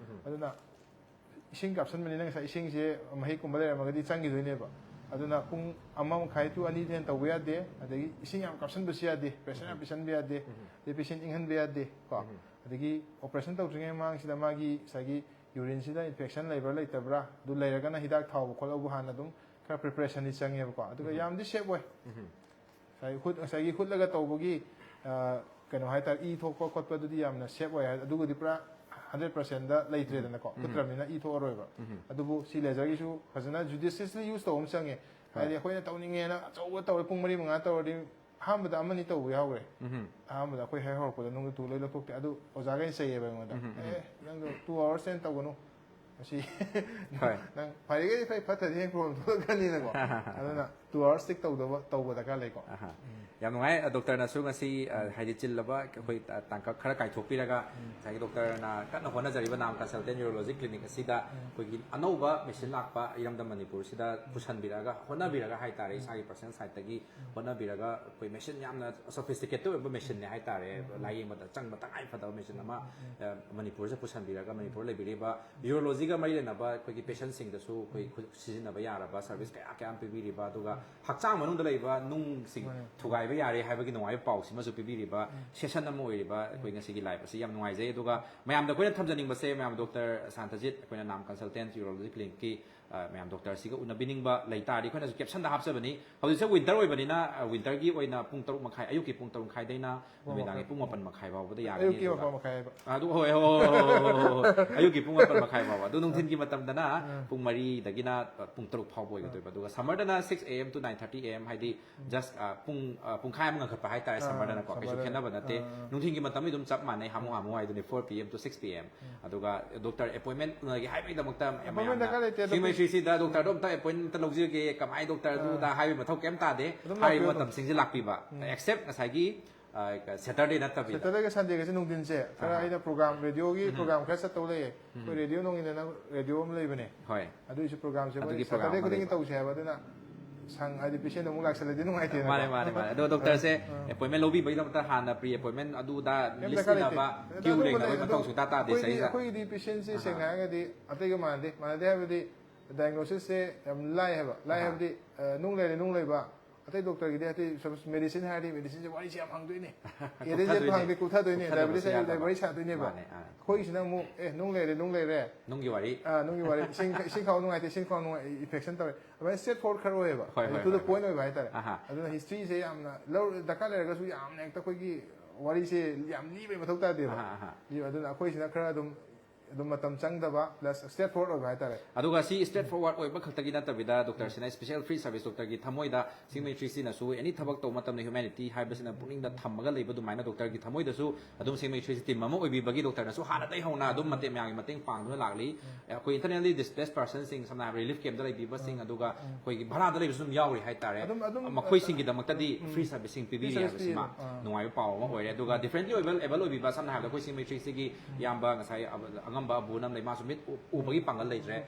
ꯑꯗꯨꯅ ꯏꯁꯤꯡ ꯀꯥꯞꯁꯟꯕꯅꯤꯅ ꯉꯁꯥꯏ ꯏꯁꯤꯡꯁꯦ ꯃꯍꯤꯛꯀꯨꯝꯕ ꯂꯩꯔꯝꯃꯒꯗꯤ ꯆꯪꯈꯤꯗꯣꯏꯅꯦꯕ. ꯑꯗꯨꯅ ꯄꯨꯡ ꯑꯃ ꯃꯈꯥꯏ to ꯑꯅꯤꯗꯤ ꯍꯦꯟꯅ ꯇꯧꯕ ꯌꯥꯗꯦ. ꯑꯗꯒꯤ ꯏꯁꯤꯡ ꯌꯥꯝ ꯀꯥꯞꯁꯟꯕꯁꯨ ꯌꯥꯗꯦ, ꯄ꯭ꯔꯦꯁꯔ ꯌꯥꯝ ꯄꯤꯁꯟꯕ ꯌꯥꯗꯦ, ꯑꯗꯩ ꯄꯦꯁꯦꯟ ꯏꯪꯍꯟꯕ ꯌꯥꯗꯦ ꯀꯣ. ꯑꯗꯒꯤ ꯑꯣꯄꯔꯦꯁꯟ ꯇꯧꯗ꯭ꯔꯤꯉꯩ ꯃꯃꯥꯡꯁꯤꯗ ꯃꯥꯒꯤ ꯉꯁꯥꯏꯒꯤ ꯌꯨꯔꯤꯟꯁꯤꯗ ꯏꯟꯐꯦꯛꯁꯟ ꯂꯩꯕ꯭ꯔꯥ ꯂꯩꯇꯕ꯭ꯔꯥ, ꯑꯗꯨ ꯂꯩꯔꯒꯅ ꯍꯤꯗꯥꯛ ꯊꯥꯎꯕ ꯈꯣꯠꯍꯧꯕ ꯍꯥꯟꯅ ꯑꯗꯨꯝ ꯈꯔ ꯄ꯭ꯔꯤꯄꯔꯦꯁꯟꯗꯤ ꯆꯪꯉꯦꯕꯀꯣ꯫ ꯑꯗꯨꯒ ꯎꯝ꯫ ꯌꯥꯝꯗꯤ ꯁꯦꯞ ꯑꯣꯏ꯫ ꯎꯝ꯫ ꯉꯁꯥꯏ ꯍꯨꯠ-, ꯉꯁꯥꯏꯒꯤ ꯍꯨꯠꯂꯒ ꯇꯧꯕꯒꯤ, ꯑ, ꯀꯩꯅꯣ ꯍꯥꯏꯇꯥꯔꯦ, ꯏ ꯊꯣꯛꯄ ꯈꯣꯠꯄꯗꯨꯗꯤ ꯌꯥꯝꯅ ꯁꯦꯞ ꯑꯣꯏ ꯍꯥꯏ-, ꯑꯗꯨꯒꯗꯤ ꯄꯨꯔꯥ ꯍꯟꯗ꯭ꯔꯦꯠ ꯄꯥꯔꯁꯦꯟꯗ ꯂꯩꯇ꯭ꯔꯦꯗꯅꯀꯣ꯫ ꯎꯝ꯫ ꯍꯨꯠꯇ꯭ꯔꯕꯅꯤꯅ ꯏ ꯊꯣꯛꯑꯔꯣꯏꯕ꯫ ꯎꯝ꯫ ꯑꯗꯨꯕꯨ ꯁꯤ ꯂꯦꯖꯔꯒꯤꯁꯨ ꯐꯖꯅ ꯖꯨꯗꯤꯁꯤꯌꯁꯂꯤ ꯌꯨꯁ ꯇꯧꯕ ꯑꯃ ꯆꯪꯉꯦ꯫ ꯍꯣꯏ꯫ ꯍꯥꯏꯗꯤ ꯑꯩꯈꯣꯏꯅ ꯇꯧꯅꯤꯡꯉꯦꯅ ꯑꯆꯧꯕ ꯇꯧꯔꯦ, ꯄꯨꯡ ꯃꯔꯤ ꯃꯉꯥ ꯇꯧꯔꯗꯤ ꯑꯍꯥꯟꯕꯗ ꯑꯃꯅꯤ ꯇꯧꯕ ꯌꯥꯎꯈ꯭ꯔꯦ꯫ ꯎꯝ꯫ ꯑꯍꯥꯟꯕꯗ ꯑꯩꯈꯣꯏ ꯍꯦꯛ ꯍꯧꯔꯛꯄꯗ ꯅꯨꯡꯗ ꯇꯨ ꯂꯣꯏ ꯂꯧꯊꯣꯛꯇꯦ꯫ ꯑꯗꯨ ꯑꯣꯖꯥꯈꯩꯅ ꯆꯩꯌꯦꯕ ꯑꯩꯉꯣꯟꯗ꯫ ꯎꯝ꯫ "ꯑꯦ, ꯅꯪꯗꯣ ꯇꯨ ꯑꯋꯥꯔꯁ ꯍꯦꯟꯅ ꯇꯧꯒꯅꯨ꯫ ꯃꯁꯤ ꯍꯣꯏ꯫ ꯅꯪ ꯐꯔꯤꯈꯩꯗꯤ ꯐꯩ, ꯐꯠꯇ꯭ꯔꯗꯤ ꯍꯌꯦꯡ ꯄ꯭ꯔꯣꯕ꯭ꯂꯦꯝ ꯊꯣꯛꯂꯛꯀꯅꯤꯅꯀꯣ"꯫ ꯑꯗꯨꯅ ꯇꯨ ꯑꯋꯥꯔꯁ ꯁ꯭ꯇꯤꯛ ꯇꯧꯗꯕ, ꯇꯧꯕ ꯗꯔꯀꯥꯔ ꯂꯩꯀꯣ꯫ ꯑꯍꯥ꯫ ꯌꯥꯝ ꯅꯨꯡꯉꯥꯏ꯫ ꯑ, ꯗꯣꯛꯇꯔꯅꯁꯨ ꯉꯁꯤ, ꯑ, ꯍꯥꯏꯗꯤ ꯆꯤꯜꯂꯕ ꯑꯩꯈꯣꯏ ꯇ-, ꯇꯥꯡꯀꯛ ꯈꯔ ꯀꯥꯏꯊꯣꯛꯄꯤꯔꯒ ꯎꯝ꯫ ꯉꯁꯥꯏꯒꯤ ꯗꯣꯛꯇꯔꯅ ꯀꯟꯅ ꯍꯣꯠꯅꯖꯔꯤꯕ ꯅꯥꯝ ꯀꯟꯁꯜꯇꯦꯟ ꯌꯨꯔꯣꯂꯣꯖꯤ ꯀ꯭ꯂꯤꯅꯤꯛ ꯑꯁꯤꯗ ꯎꯝ꯫ ꯑꯩꯈꯣꯏꯒꯤ ꯑꯅꯧꯕ ꯃꯦꯁꯤꯟ ꯂꯥꯛꯄ ꯏꯔꯝꯗꯝ ꯃꯅꯤꯄꯨꯔꯁꯤꯗ ꯎꯝ꯫ ꯄꯨꯁꯟꯕꯤꯔꯛꯑꯒ, ꯍꯣꯠꯅꯕꯤꯔꯒ ꯍꯥꯏꯇꯥꯔꯦ, ꯎꯝ꯫ ꯏꯁꯥꯒꯤ ꯄꯔꯁꯅꯦꯜ ꯁꯥꯏꯠꯇꯒꯤ ꯎꯝ꯫ ꯍꯣꯠꯅꯕꯤꯔꯒ ꯑꯩꯈꯣꯏ ꯃꯦꯁꯤꯟ ꯌꯥꯝꯅ ꯁꯣꯐꯤꯁꯇꯤꯀꯦꯇꯦꯗ ꯑꯣꯏꯕ ꯃꯦꯁꯤꯟꯅꯦ ꯍꯥꯏꯇꯥꯔꯦ, ꯎꯝ꯫ ꯂꯥꯏꯌꯦꯡꯕꯗ ꯆꯪꯕ ꯇꯉꯥꯏ ꯐꯗꯕ ꯃꯦꯁꯤꯟ ꯑꯃ, ꯎꯝ꯫ ꯑ, ꯃꯅꯤꯄꯨꯔꯁꯤꯗ ꯄꯨꯁꯟꯕꯤꯔꯒ ꯃꯅꯤꯄꯨꯔ ꯂꯩꯕꯤꯔꯤꯕ ꯌꯨꯔꯣꯂꯣꯖꯤꯒ ꯃꯔꯤ ꯂꯩꯅꯕ ꯑꯩꯈꯣꯏꯒꯤ ꯄꯦꯁꯦꯟꯁꯤꯡꯗꯁꯨ ꯑꯩꯈꯣꯏ ꯈꯨ-, ꯁꯤꯖꯤꯟꯅꯕ ꯌꯥꯔꯕ ꯁꯔꯚꯤꯁ ꯀꯌꯥ ꯀꯌꯥ ꯑꯃ ꯄꯤꯕꯤꯔꯤꯕ, ꯑꯗꯨꯒ ꯍꯛꯆꯥꯡ ꯃꯅꯨꯡꯗ ꯂꯩꯕ ꯅꯨꯡꯁꯤꯡ ꯃꯥꯅꯦ꯫ ꯊꯨꯒꯥꯏꯕ ꯌꯥꯔꯦ ꯍꯥꯏꯕꯒꯤ ꯅꯨꯡꯉꯥꯏꯕ ꯄꯥꯎꯁꯤꯃꯁꯨ ꯄꯤꯕꯤꯔꯤꯕ ꯎꯝ꯫ ꯁꯦꯁꯟ ꯑꯃ ꯑꯣꯏꯔꯤꯕ ꯑꯩꯈꯣꯏ ꯎꯝ꯫ ꯉꯁꯤꯒꯤ ꯂꯥꯏꯞ ꯑꯁꯤ ꯌꯥꯝ ꯅꯨꯡꯉꯥꯏꯖꯩ꯫ ꯑꯗꯨꯒ ꯃꯌꯥꯝꯗ ꯑꯩꯈꯣꯏꯅ ꯊꯝꯖꯅꯤꯡꯕꯁꯦ, ꯃꯌꯥꯝ ꯗꯣꯛꯇꯔ ꯁꯥꯟꯇꯖꯤꯠ, ꯑꯩꯈꯣꯏꯅ ꯅꯥꯝ ꯀꯟꯁꯜꯇꯦꯟ ꯌꯨꯔꯣꯂꯣꯖꯤ ꯀ꯭ꯂꯤꯅꯤꯛꯀꯤ, ꯑ, ꯃꯌꯥꯝ ꯗꯣꯛꯇꯔꯁꯤꯒ ꯎꯅꯕꯤꯅꯤꯡꯕ ꯂꯩ ꯇꯥꯔꯗꯤ ꯑꯩꯈꯣꯏꯅꯁꯨ ꯀꯦꯞꯁꯟꯗ ꯍꯥꯞꯆꯕꯅꯤ꯫ ꯍꯧꯖꯤꯛꯁꯦ ꯋꯤꯟꯇꯔ ꯑꯣꯏꯕꯅꯤꯅ, ꯑ, ꯋꯤꯟꯇꯔꯒꯤ ꯑꯣꯏꯅ ꯄꯨꯡ ꯇꯔꯨꯛ ꯃꯈꯥꯏ, ꯑꯌꯨꯛꯀꯤ ꯄꯨꯡ ꯇꯔꯨꯛ ꯃꯈꯥꯏꯗꯩꯅ ꯄꯨꯡ ꯅꯨꯃꯤꯗꯥꯡꯒꯤ ꯃꯥꯄꯟ꯫ ꯄꯨꯡ ꯃꯥꯄꯟ ꯃꯈꯥꯏ ꯐꯥꯎꯕꯗ ꯌꯥꯒꯅꯤ꯫ ꯑꯌꯨꯛꯀꯤ ꯑꯗꯨꯒ ꯃꯥꯄꯟ ꯃꯈꯥꯏ ꯍꯥꯏꯕ꯫ ꯑꯗꯨ, ꯍꯣꯏ, ꯍꯣꯏ, ꯍꯣꯏ꯫ ꯑꯌꯨꯛꯀꯤ ꯄꯨꯡ ꯃꯥꯄꯟ ꯃꯈꯥꯏ ꯐꯥꯎꯕ꯫ ꯑꯗꯨ ꯅꯨꯡꯊꯤꯟꯒꯤ ꯃꯇꯝꯗꯅ ꯑꯥ꯫ ꯄꯨꯡ ꯃꯔꯤꯗꯒꯤꯅ, ꯑ, ꯄꯨꯡ ꯇꯔꯨꯛ ꯐꯥꯎꯕ ꯑꯣꯏꯒꯗꯣꯏꯕ꯫ ꯑꯗꯨꯒ summerꯗꯅ six A M to nine thirty A M, ꯍꯥꯏꯗꯤ ꯎꯝ꯫ Just, ꯑ, ꯄꯨꯡ, ꯑ, ꯄꯨꯡꯈꯥꯏ ꯑꯃ ꯉꯟꯈꯠꯄ ꯍꯥꯏꯇꯥꯔꯦ꯫ ꯑꯥ, summerꯗꯅꯀꯣ꯫ ꯀꯩꯁꯨ summerꯗ꯫ ꯈꯦꯠꯅꯕ ꯅꯠꯇꯦ꯫ ꯑꯥ, ꯑꯥ꯫ ꯅꯨꯡꯊꯤꯟꯒꯤ ꯃꯇꯝ ꯑꯗꯨꯝ ꯆꯞ ꯃꯥꯟꯅꯩ, ꯍꯥꯝꯃꯨ ꯎꯝ꯫ ꯍꯥꯝꯃꯨ ꯍꯥꯏꯗꯨꯅꯤ, four P M to six P M꯫ ꯎꯝ꯫ ꯑꯗꯨꯒ ꯗꯣꯛꯇꯔ ꯑꯦꯄꯣꯏꯟꯃꯦꯟ ꯎꯅꯒꯦ ꯍꯥꯏꯕꯒꯤꯗꯃꯛꯇ ꯃꯌꯥꯝꯅ ꯑꯦꯄꯣꯏꯟꯃꯦꯟ ꯗꯔꯀꯥꯔ ꯂꯩꯇꯦ, ꯑꯗꯨꯝ ꯁꯤꯃꯩ ꯁꯤꯁꯤꯗ ꯗꯣꯛꯇꯔꯗꯣ ꯑꯝꯇ ꯑꯦꯄꯣꯏꯟꯃꯦꯟ ꯑꯝꯇ ꯂꯧꯖꯒꯦ, ꯀꯃꯥꯏꯅ ꯗꯣꯛꯇꯔ ꯑꯗꯨ ꯑꯥ꯫ ꯑꯗꯥ ꯍꯥꯏꯕꯒꯤ ꯃꯊꯧ ꯀꯩꯝ ꯇꯥꯗꯦ꯫ ꯑꯗꯨꯝ ꯍꯥꯏꯔꯤꯕ ꯂꯥꯛꯄꯤꯌꯨ ꯑꯗꯨꯝ꯫ ꯃꯇꯝꯁꯤꯡꯁꯦ ꯂꯥꯛꯄꯤꯕ꯫ ꯎꯝ꯫ Except ꯉꯁꯥꯏꯒꯤ, ꯑ, Saturday ꯅꯠꯇꯕꯤꯗ꯫ Saturdayꯒ Sundayꯒꯁꯦ ꯅꯨꯡꯊꯤꯟꯁꯦ ꯈꯔ ꯑꯍꯥ꯫ ꯑꯩꯅ ꯄ꯭ꯔꯣꯒ꯭ꯔꯥꯝ, ꯔꯦꯗꯤꯑꯣꯒꯤ ꯎꯝ꯫ ꯄ꯭ꯔꯣꯒ꯭ꯔꯥꯝ ꯈꯔ ꯆꯠꯇꯧ ꯂꯩꯌꯦ꯫ ꯎꯝ꯫ ꯑꯩꯈꯣꯏ ꯔꯦꯗꯤꯑꯣ ꯅꯣꯡꯉꯤꯟꯗꯅ ꯔꯦꯗꯤꯑꯣ ꯑꯃ ꯂꯩꯕꯅꯦ꯫ ꯍꯣꯏ꯫ ꯑꯗꯨꯒꯤꯁꯨ ꯄ꯭ꯔꯣꯒ꯭ꯔꯥꯝꯁꯦ ꯑꯗꯨꯒꯤ ꯑꯩꯈꯣꯏ ꯄ꯭ꯔꯣꯒ꯭ꯔꯥꯝ Saturday ꯑꯃ ꯈꯨꯗꯤꯡꯒꯤ ꯂꯩꯕ꯫ ꯇꯧꯁꯦ ꯍꯥꯏꯕ꯫ ꯑꯗꯨꯅ ꯁꯪ-, ꯍꯥꯏꯗꯤ ꯄꯦꯁꯦꯟ ꯑꯃꯨꯛ ꯂꯥꯛꯁꯜꯂꯗꯤ ꯅꯨꯡꯉꯥꯏꯇꯦꯅꯀꯣ꯫ ꯃꯥꯅꯦ, ꯃꯥꯅꯦ, ꯃꯥꯅꯦ꯫ ꯑꯗꯣ ꯗꯣꯛꯇꯔꯁꯦ ꯑꯥ꯫ ꯑꯦꯄꯣꯏꯟꯃꯦꯟ ꯂꯧꯕꯤꯕꯒꯤꯗꯃꯛꯇ ꯍꯥꯟꯅ ꯄ꯭ꯔꯤ ꯑꯦꯄꯣꯏꯟꯃꯦꯟ ꯑꯗꯨ ꯑꯗꯥ ꯀꯩꯝ ꯂꯤꯁ ꯗꯔꯀꯥꯔ ꯂꯩꯇꯦ꯫ ꯏꯟꯅꯕ, ꯑꯗꯨ ꯀ꯭ꯌꯨ ꯑꯗꯨꯒꯨꯝꯕ ꯂꯦꯡꯅꯕꯒꯤ ꯂꯩ-, ꯑꯗꯣ ꯃꯊꯧꯁꯨ ꯁꯨꯡꯇꯥ ꯇꯥꯗꯦ ꯑꯩꯈꯣꯏꯗꯤ, ꯁꯤꯗꯩꯁꯤꯗ꯫ ꯑꯩꯈꯣꯏꯒꯤꯗꯤ ꯄꯦꯁꯦꯟꯁꯦ ꯑꯍꯥ꯫ ꯁꯦꯡꯅ ꯍꯥꯏꯔꯒꯗꯤ ꯑꯇꯩꯒ ꯃꯥꯟꯅꯗꯦ꯫ ꯃꯥꯟꯅꯗꯦ ꯍꯥꯏꯕꯗꯤ ꯗꯥꯏꯒꯅꯣꯁꯤꯁꯁꯦ ꯌꯥꯝ ꯂꯥꯏ ꯍꯥꯏꯕ꯫ ꯂꯥꯏ ꯑꯍꯥ꯫ ꯍꯥꯏꯕꯗꯤ, ꯑ, ꯅꯨꯡ ꯂꯩꯔꯦ, ꯅꯨꯡ ꯂꯩꯕ, ꯑꯇꯩ ꯗꯣꯛꯇꯔꯒꯤꯗꯤ ꯑꯇꯩ ꯁꯄꯣꯁ ꯃꯦꯗꯤꯁꯤꯟ ꯍꯥꯏꯔꯗꯤ ꯃꯦꯗꯤꯁꯤꯟꯁꯦ ꯋꯥꯔꯤꯁꯦ ꯌꯥꯝ ꯍꯪꯗꯣꯏꯅꯦ꯫ ꯑꯦꯗꯦꯁꯦ ꯀꯨꯞꯊꯗꯣꯏꯅꯦ꯫ ꯍꯪꯗꯦ, ꯀꯨꯞꯊꯗꯣꯏꯅꯦ꯫ ꯀꯨꯞꯊꯗꯕꯁꯨ ꯗꯥꯏꯕꯦꯇꯤꯁ ꯍꯥꯏꯔꯗꯤ ꯌꯥꯗꯕ꯫ ꯋꯥꯔꯤ ꯁꯥꯗꯣꯏꯅꯦꯕ꯫ ꯃꯥꯅꯦ, ꯑꯥ꯫ ꯑꯩꯈꯣꯏꯒꯤꯁꯤꯅ ꯑꯃꯨꯛ ꯑꯦ ꯅꯨꯡ ꯂꯩꯔꯦ, ꯅꯨꯡ ꯂꯩꯔꯦ꯫ ꯅꯨꯡꯒꯤ ꯋꯥꯔꯤ꯫ ꯑꯥ, ꯅꯨꯡꯒꯤ ꯋꯥꯔꯤ꯫ ꯏꯁꯤꯡ, ꯏꯁꯤꯡ ꯈꯥꯎ ꯅꯨꯡꯉꯥꯏꯇꯦ, ꯏꯁꯤꯡ ꯈꯥꯎ ꯅꯨꯡꯉꯥꯏ, ꯏꯟꯐꯦꯛꯁꯟ ꯇꯧꯔꯦ꯫ ꯑꯗꯨꯃꯥꯏꯅ ꯁ꯭ꯇ꯭ꯔꯦꯠ ꯐꯣꯔꯋꯥꯔꯗ ꯈꯔ ꯑꯣꯏꯌꯦꯕ꯫ ꯍꯣꯏ, ꯍꯥꯏꯗꯤ ꯍꯣꯏ, ꯇꯨ ꯗ ꯍꯣꯏ, ꯄꯣꯏꯟꯠ ꯍꯣꯏ꯫ ꯑꯣꯏꯕ ꯍꯥꯏꯇꯥꯔꯦ꯫ ꯑꯍꯥ꯫ ꯑꯗꯨꯅ ꯍꯤꯁꯇ꯭ꯔꯤꯁꯦ ꯌꯥꯝꯅ ꯂꯧ-, ꯗꯔꯀꯥꯔ ꯂꯩꯔꯒꯁꯨ ꯌꯥꯝꯅ ꯍꯦꯛꯇ ꯑꯩꯈꯣꯏꯒꯤ ꯋꯥꯔꯤꯁꯦ ꯌꯥꯝ ꯂꯤꯕꯩ ꯃꯊꯧ ꯇꯥꯗꯦꯕ꯫ ꯑꯍꯥ, ꯑꯍꯥ꯫ ꯂꯤꯕ-, ꯑꯗꯨꯅ ꯑꯩꯈꯣꯏꯁꯤꯅ ꯈꯔ ꯑꯗꯨꯝ, ꯑꯗꯨꯝ ꯃꯇꯝ ꯆꯪꯗꯕ ꯄ꯭ꯂꯁ ꯁ꯭ꯇ꯭ꯔꯦꯠ ꯐꯣꯔꯋꯥꯔꯗ ꯑꯣꯏꯕ ꯍꯥꯏꯇꯥꯔꯦ꯫ ꯑꯗꯨꯒ ꯁꯤ ꯁ꯭ꯇ꯭ꯔꯦꯠ ꯐꯣꯔꯋꯥꯔꯗ ꯑꯣꯏꯕ ꯈꯛꯇꯒꯤ ꯅꯠꯇꯕꯤꯗ ꯗꯣꯛꯇꯔꯁꯤꯅ ꯁ꯭ꯄꯦꯁꯦꯜ ꯐ꯭ꯔꯤ ꯁꯔꯚꯤꯁ ꯗꯣꯛꯇꯔꯒꯤ ꯊꯃꯣꯏꯗ ꯁꯤꯡꯃꯩ ꯊ꯭ꯔꯤ ꯁꯤꯅꯁꯨ ꯑꯦꯅꯤ ꯊꯕꯛ ꯇꯧꯕ ꯃꯇꯝꯗ ꯍ꯭ꯌꯨꯃꯦꯅꯤꯇꯤ ꯍꯥꯏꯕꯁꯤꯅ ꯄꯨꯛꯅꯤꯡꯗ ꯊꯝꯃꯒ ꯂꯩꯕ ꯑꯗꯨꯃꯥꯏꯅ ꯗꯣꯛꯇꯔꯒꯤ ꯊꯃꯣꯏꯗꯁꯨ ꯑꯗꯨꯝ ꯁꯤꯡꯃꯩ ꯊ꯭ꯔꯤ ꯁꯤ ꯇꯤꯝ ꯑꯃ ꯑꯣꯏꯕꯤꯕꯒꯤ ꯗꯣꯛꯇꯔꯅꯁꯨ ꯍꯥꯟꯅꯗꯒꯤ ꯍꯧꯅ ꯑꯗꯨꯝ ꯃꯇꯦꯡ, ꯃꯌꯥꯝꯒꯤ ꯃꯇꯦꯡ ꯄꯥꯡꯗꯨꯅ ꯂꯥꯛꯂꯤ꯫ ꯑꯩꯈꯣꯏ ꯏꯟꯇꯔꯅꯦꯜꯂꯤ ꯗꯤꯁꯄ꯭ꯂꯦꯁ ꯄꯔꯁꯟꯁꯤꯡ, ꯁꯝꯅ ꯍꯥꯏꯔꯕꯗ ꯔꯤꯂꯤꯐ ꯀꯦꯝꯞꯇ ꯂꯩꯕꯤꯕꯁꯤꯡ, ꯑꯗꯨꯒ ꯑꯩꯈꯣꯏꯒꯤ ꯚꯔꯥꯗ ꯂꯩꯕꯁꯨ ꯑꯗꯨꯝ ꯌꯥꯎꯔꯤ ꯍꯥꯏꯇꯥꯔꯦ꯫ ꯑꯗꯨꯝ, ꯑꯗꯨꯝ, ꯃꯈꯣꯏꯁꯤꯡꯒꯤꯗꯃꯛꯇꯗꯤ ꯎꯝ, ꯐ꯭ꯔꯤ ꯁꯔꯚꯤꯁꯁꯤꯡ ꯄꯤꯕꯤꯔꯤ ꯐ꯭ꯔꯤ ꯁꯔꯚꯤꯁ ꯍꯥꯏꯕꯁꯤꯃ ꯄꯤꯔꯤ꯫ ꯑꯥ꯫ ꯅꯨꯡꯉꯥꯏꯕ ꯄꯥꯎ ꯑꯃ ꯑꯣꯏꯔꯦ꯫ ꯑꯗꯨꯒ ꯗꯤꯐ꯭ꯔꯦꯟꯠꯂꯤ ꯑꯣꯏꯕ ꯑꯦꯕꯜ ꯑꯣꯏꯕꯤꯕ, ꯁꯝꯅ ꯍꯥꯏꯔꯕꯗ ꯑꯩꯈꯣꯏ ꯁꯤꯡꯃꯩ ꯊ꯭ꯔꯤ ꯁꯤꯒꯤ ꯏꯌꯥꯝꯕ ꯉꯁꯥꯏ ꯑꯕ-, ꯑꯉꯝꯕ ꯑꯕꯨꯅ ꯑꯃ ꯂꯩ, ꯃꯥꯁꯨ ꯃꯤꯠ ꯎ-, ꯎꯕꯒꯤ ꯄꯥꯡꯒꯜ ꯂꯩꯇ꯭ꯔꯦ,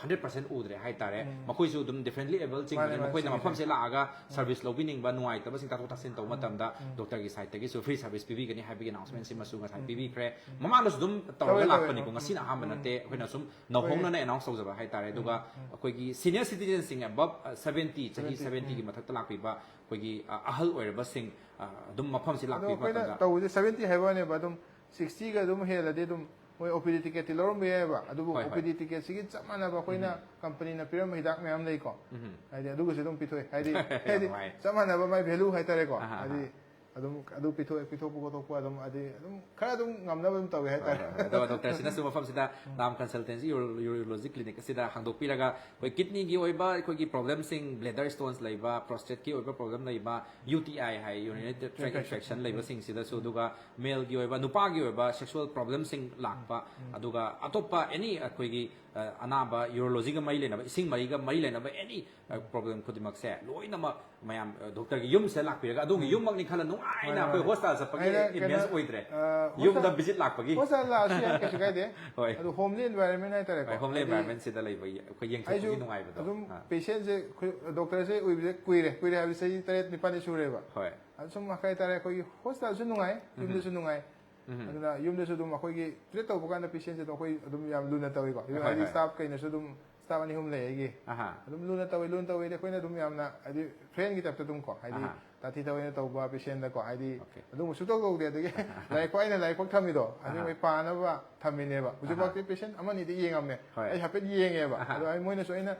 ꯍꯟꯗ꯭ꯔꯦꯠ ꯄꯥꯔꯁꯦꯟ ꯎꯗ꯭ꯔꯦ ꯍꯥꯏꯇꯥꯔꯦ꯫ ꯃꯈꯣꯏꯁꯨ ꯑꯗꯨꯝ ꯗꯤꯐ꯭ꯔꯦꯟꯠꯂꯤ ꯑꯦꯕꯜꯁꯤꯡ ꯃꯥꯅꯦ, ꯑꯣꯏꯕꯅꯤꯅ ꯃꯥꯅꯦ, ꯃꯈꯣꯏꯅ ꯆꯨꯝꯃꯦ, ꯃꯐꯝꯁꯦ ꯆꯨꯝꯃꯦ꯫ ꯂꯥꯛꯑꯒ ꯁꯔꯚꯤꯁ ꯂꯧꯕꯤꯅꯤꯡꯕ, ꯅꯨꯡꯉꯥꯏꯇꯕꯁꯤꯡ ꯇꯥꯊꯣꯛ ꯇꯥꯁꯤꯟ ꯇꯧꯕ ꯃꯇꯝꯗ ꯗꯣꯛꯇꯔꯒꯤ ꯁꯥꯏꯠꯇꯒꯤꯁꯨ ꯐ꯭ꯔꯤ ꯁꯔꯚꯤꯁ ꯄꯤꯕꯤꯒꯅꯤ ꯍꯥꯏꯕꯒꯤ ꯑꯅꯥꯎꯟꯁꯃꯦꯟꯁꯤꯃꯁꯨ ꯉꯁꯥꯏ ꯄꯤꯕꯤꯈ꯭ꯔꯦ꯫ ꯃꯃꯥꯡꯗꯁꯨ ꯑꯗꯨꯝ ꯇꯧꯔꯒ ꯇꯧꯋꯦ, ꯇꯧꯋꯦ꯫ ꯂꯥꯛꯄꯅꯤꯀꯣ, ꯎꯝ, ꯉꯁꯤꯅ ꯎꯝ, ꯑꯍꯥꯟꯕ ꯎꯝ꯫ ꯅꯠꯇꯦ꯫ ꯑꯩꯈꯣꯏꯅ ꯁꯨꯝ ꯅꯧꯍꯧꯅꯅ ꯑꯦꯅꯥꯎꯟꯁ ꯇꯧꯖꯕ ꯍꯥꯏꯇꯥꯔꯦ꯫ ꯑꯗꯨꯒ ꯑꯩꯈꯣꯏꯒꯤ ꯁꯤꯅꯤꯌꯔ ꯁꯤꯇꯤꯖꯦꯟꯁꯤꯡ ꯑꯕꯞ ꯁꯚꯦꯟꯇꯤ, ꯆꯍꯤ ꯁꯚꯦꯟꯇꯤ, ꯁꯚꯦꯟꯇꯤꯒꯤ ꯃꯊꯛꯇ ꯂꯥꯛꯄꯤꯕ ꯑꯩꯈꯣꯏꯒꯤ, ꯑ, ꯑꯍꯜ ꯑꯣꯏꯔꯕꯁꯤꯡ, ꯑ, ꯑꯗꯨꯝ ꯃꯐꯝꯁꯤ ꯑꯗꯣ ꯂꯥꯛꯄꯤꯕ ꯑꯩꯈꯣꯏꯅ ꯃꯇꯝꯗ ꯇꯧꯕꯁꯦ ꯁꯚꯦꯟꯇꯤ ꯍꯥꯏꯕ ꯋꯥꯅꯦꯕ, ꯑꯗꯨꯝ ꯁꯤꯛꯁꯇꯤꯒ ꯑꯗꯨꯝ ꯍꯦꯜꯂꯗꯤ ꯑꯗꯨꯝ ꯃꯣꯏ ꯑꯣ ꯄꯤ ꯗꯤ ꯇꯤꯀꯦꯠꯇꯤ ꯂꯧꯔꯝꯕ ꯌꯥꯏꯑꯕ꯫ ꯑꯗꯨꯕꯨ ꯍꯣꯏ, ꯍꯣꯏ꯫ ꯑꯣ ꯄꯤ ꯗꯤ ꯇꯤꯀꯦꯠꯁꯤꯒꯤ ꯆꯞ ꯃꯥꯟꯅꯕ ꯑꯩꯈꯣꯏꯅ ꯀꯝꯄꯅꯤꯅ ꯄꯤꯔꯝꯕ ꯍꯤꯗꯥꯛ ꯃꯌꯥꯝ ꯂꯩꯀꯣ꯫ ꯎꯝ꯫ ꯍꯥꯏꯗꯤ ꯑꯗꯨꯒꯁꯨ ꯑꯗꯨꯝ ꯄꯤꯊꯣꯛꯑꯦ꯫ ꯍꯥꯏꯗꯤ, ꯌꯥꯝ ꯍꯥꯏꯗꯤ ꯅꯨꯡꯉꯥꯏ꯫ ꯆꯞ ꯃꯥꯟꯅꯕ ꯃꯥꯏ ꯚꯦꯂꯨ ꯍꯥꯏꯇꯥꯔꯦꯀꯣ꯫ ꯑꯍꯥ, ꯑꯍꯥ꯫ ꯍꯥꯏꯗꯤ ꯑꯗꯨꯝ ꯑꯗꯨ ꯄꯤꯊꯣꯛꯑꯦ, ꯄꯤꯊꯣꯛꯄ ꯈꯣꯠꯇꯣꯛꯄ ꯑꯗꯨꯝ ꯍꯥꯏꯗꯤ ꯑꯗꯨꯝ ꯈꯔ ꯑꯗꯨꯝ ꯉꯝꯅꯕ ꯑꯗꯨꯝ ꯇꯧꯋꯦ ꯍꯣꯏ, ꯍꯥꯏꯇꯥꯔꯦ꯫ ꯍꯣꯏ, ꯍꯣꯏ꯫ ꯑꯗꯨꯒ ꯗꯣꯛꯇꯔꯁꯤꯅꯁꯨ ꯃꯐꯝꯁꯤꯗ ꯅꯥꯝ ꯀꯟꯁꯜꯇꯦꯟꯁꯤ ꯌꯨꯔꯣꯂꯣꯖꯤ ꯀ꯭ꯂꯤꯅꯤꯛ ꯑꯁꯤꯗ ꯍꯥꯡꯗꯣꯛꯄꯤꯔꯒ ꯑꯩꯈꯣꯏ ꯀꯤꯗꯅꯤꯒꯤ ꯑꯣꯏꯕ ꯑꯩꯈꯣꯏꯒꯤ ꯄ꯭ꯔꯣꯕ꯭ꯂꯦꯝꯁꯤꯡ, ꯕ꯭ꯂꯦꯗꯔ ꯁ꯭ꯇꯣꯟꯁ ꯂꯩꯕ, ꯄ꯭ꯔꯣꯁꯇꯦꯠꯀꯤ ꯑꯣꯏꯕ ꯄ꯭ꯔꯣꯕ꯭ꯂꯦꯝ ꯂꯩꯕ, ꯌꯨ ꯇꯤ ꯑꯥꯏ ꯍꯥꯏ, ꯌꯨꯔꯤꯅꯔꯤ ꯇ꯭ꯔꯦꯛ ꯏꯟꯐꯦꯛꯁꯟ ꯂꯩꯕꯁꯤꯡꯁꯤꯗꯁꯨ, ꯑꯗꯨꯒ ꯃꯦꯜꯒꯤ ꯑꯣꯏꯕ, ꯅꯨꯄꯥꯒꯤ ꯑꯣꯏꯕ ꯁꯦꯛꯁꯨꯋꯦꯜ ꯄ꯭ꯔꯣꯕ꯭ꯂꯦꯝꯁꯤꯡ ꯂꯥꯛꯄ, ꯑꯗꯨꯒ ꯑꯇꯣꯞꯄ ꯑꯦꯅꯤ ꯑꯩꯈꯣꯏꯒꯤ, ꯑ, ꯑꯅꯥꯕ ꯌꯨꯔꯣꯂꯣꯖꯤꯒ ꯃꯔꯤ ꯂꯩꯅꯕ, ꯏꯁꯤꯡ ꯃꯔꯤꯒ ꯃꯔꯤ ꯂꯩꯅꯕ ꯑꯦꯅꯤ, ꯑ, ꯄ꯭ꯔꯣꯕ꯭ꯂꯦꯝ ꯈꯨꯗꯤꯡꯃꯛꯁꯦ ꯂꯣꯏꯅꯃꯛ ꯃꯌꯥꯝ, ꯑ, ꯗꯣꯛꯇꯔꯒꯤ ꯌꯨꯝꯁꯦ ꯂꯥꯛꯄꯤꯔꯒ ꯑꯗꯣꯝꯒꯤ ꯌꯨꯝꯃꯛꯅꯤ ꯈꯜꯂ ꯅꯨꯡꯉꯥꯏꯅ ꯃꯥꯅꯦ, ꯑꯩꯈꯣꯏ ꯃꯥꯅꯦ꯫ ꯍꯣꯁꯄꯤꯇꯥꯜ ꯆꯠꯄꯒꯤ ꯑꯩꯅ ꯀꯩꯅꯣ, ꯑꯦꯝꯕꯤꯌꯟꯁ ꯑꯣꯏꯗ꯭ꯔꯦ꯫ ꯑ, ꯌꯨꯝꯗ ꯍꯣꯁꯄꯤꯇꯥꯜ ꯚꯤꯖꯤꯠ ꯂꯥꯛꯄꯒꯤ꯫ ꯍꯣꯁꯄꯤꯇꯥꯜ ꯂꯥꯛꯑꯁꯨ ꯌꯥꯏ, ꯀꯩꯁꯨ ꯀꯥꯏꯗꯦ꯫ ꯍꯣꯏ꯫ ꯑꯗꯣ ꯍꯣꯝꯂꯤ ꯑꯦꯟꯚꯥꯏꯔꯟꯃꯦꯟ ꯍꯥꯏꯇꯥꯔꯦꯀꯣ꯫ ꯍꯣꯏ, ꯍꯣꯝꯂꯤ ꯑꯦꯟꯚꯥꯏꯔꯟꯃꯦꯟꯁꯤꯗ ꯂꯩꯕꯒꯤ ꯑꯩꯈꯣꯏ ꯌꯦꯡꯊꯣꯛꯄꯒꯤ ꯑꯩꯁꯨ ꯅꯨꯡꯉꯥꯏꯕꯗꯣ꯫ ꯑꯗꯨꯝ ꯑꯥ꯫ ꯄꯦꯁꯦꯟꯁꯦ ꯑꯩꯈꯣꯏ ꯗꯣꯛꯇꯔꯁꯦ ꯎꯏꯕꯁꯦ ꯀꯨꯏꯔꯦ, ꯀꯨꯏꯔꯦ ꯍꯥꯏꯕꯗꯤ ꯆꯍꯤ ꯇꯔꯦꯠ ꯅꯤꯄꯥꯜꯗꯤ ꯁꯨꯔꯦꯕ꯫ ꯍꯣꯏ꯫ ꯑꯗꯨ ꯁꯨꯝ ꯍꯥꯏꯇꯥꯔꯦ, ꯑꯩꯈꯣꯏꯒꯤ ꯍꯣꯁꯄꯤꯇꯥꯜꯁꯨ ꯅꯨꯡꯉꯥꯏ, ꯌꯨꯝꯗꯁꯨ ꯅꯨꯡꯉꯥꯏ꯫ ꯑꯗꯨꯅ ꯌꯨꯝꯗꯁꯨ ꯑꯗꯨꯝ ꯑꯩꯈꯣꯏꯒꯤ ꯇ꯭ꯔꯤꯠ ꯇꯧꯕ ꯀꯥꯟꯗ ꯄꯦꯁꯦꯟꯁꯦ ꯑꯗꯨꯝ ꯑꯩꯈꯣꯏ ꯑꯗꯨꯝ ꯌꯥꯝ ꯂꯨꯅ ꯇꯧꯋꯤꯀꯣ꯫ ꯍꯣꯏ, ꯍꯥꯏꯗꯤ ꯍꯣꯏ꯫ ꯁ꯭ꯇꯥꯐ ꯀꯩꯅꯁꯨ ꯑꯗꯨꯝ staff ꯑꯅꯤ ꯑꯍꯨꯝ ꯂꯩ ꯑꯩꯒꯤ꯫ ꯑꯍꯥ ꯑꯗꯨꯝ ꯂꯨꯅ ꯇꯧꯋꯤ, ꯂꯨꯅ ꯇꯧꯋꯤꯗꯤ ꯑꯩꯈꯣꯏꯅ ꯑꯗꯨꯝ ꯌꯥꯝꯅ ꯍꯥꯏꯗꯤ friendꯀꯤ typeꯇ ꯑꯗꯨꯝ ꯀꯣ, ꯍꯥꯏꯗꯤ ꯑꯍꯥ꯫ ꯇꯥꯊꯤ ꯇꯧꯑꯣꯏꯅ ꯇꯧꯕ patientꯗꯀꯣ, ꯍꯥꯏꯗꯤ Okay. ꯑꯗꯨꯝꯕ ꯁꯨꯡꯇꯧ ꯇꯧꯗꯦ꯫ ꯑꯗꯒꯤ ꯂꯥꯏꯔꯤꯛ ꯄꯥꯎ, ꯑꯩꯅ ꯂꯥꯏꯔꯤꯛ ꯄꯥꯎ ꯊꯝꯃꯤꯗꯣ ꯑꯗꯨ ꯑꯍꯥ꯫ ꯑꯩ ꯄꯥꯅꯕ ꯊꯝꯃꯤꯅꯦꯕ꯫ ꯍꯧꯖꯤꯛꯐꯥꯎꯗꯤ patient ꯑꯃꯅꯤꯗꯤ ꯌꯦꯡꯉꯝꯃꯦ꯫ ꯍꯣꯏ꯫ ꯑꯩ ꯍꯥꯏꯐꯦꯠ ꯌꯦꯡꯉꯦꯕ꯫ ꯑꯍꯥ꯫ ꯑꯗꯣ ꯑꯩ ꯃꯣꯏꯅꯁꯨ ꯑꯩꯅ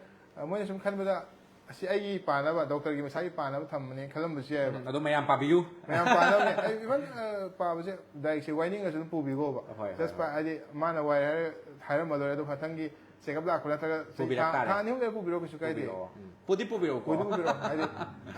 ꯃꯣꯏꯅ ꯁꯨꯝ ꯈꯟꯕꯗ ꯑꯁꯤ ꯑꯩꯒꯤ ꯄꯥꯅꯕ, doctorꯒꯤ ꯃꯁꯥꯒꯤ ꯄꯥꯅꯕ ꯊꯝꯕꯅꯦꯅ ꯈꯜꯂꯝꯕꯁꯨ ꯌꯥꯏꯑꯕ꯫ ꯑꯗꯣ ꯃꯌꯥꯝ ꯄꯥꯕꯤꯌꯨ꯫ ꯃꯌꯥꯝ ꯄꯥꯅꯕꯅꯦ꯫ ꯑꯩ even ꯑ, ꯄꯥꯕꯁꯦ ꯂꯥꯏꯔꯤꯛꯁꯦ ꯋꯥꯏꯅꯤꯡꯉꯁꯨ ꯑꯗꯨꯝ ꯄꯨꯕꯤꯈꯣꯕ꯫ ꯍꯣꯏ, ꯍꯣꯏ, Just ꯄꯥ-, ꯍꯥꯏꯗꯤ ꯃꯥꯅ ꯋꯥꯏ ꯍꯥꯏꯔ ꯍꯥꯏꯔꯝꯃ ꯂꯣꯏꯔꯦ꯫ ꯑꯗꯣ ꯃꯊꯪꯒꯤ checkup ꯂꯥꯛꯄ ꯅꯠꯇ꯭ꯔꯒ ꯆꯍꯤ ꯄꯨꯕꯤꯔꯛ ꯊꯥ ꯇꯥꯔꯦ꯫ ꯊꯥ ꯑꯅꯤ ꯑꯍꯨꯝ ꯂꯩꯔ ꯄꯨꯕꯤꯔꯛꯑꯣ, ꯀꯩꯁꯨ ꯀꯥꯏꯗꯦ꯫ ꯄꯨꯕꯤꯔꯛꯑꯣ꯫ ꯎꯝ꯫ ꯄꯨꯗꯤ ꯄꯨꯕꯤꯔꯛꯎꯀꯣ꯫ ꯄꯨꯗꯤ ꯄꯨꯕꯤꯔꯛꯑꯣ꯫ ꯍꯥꯏꯗꯤ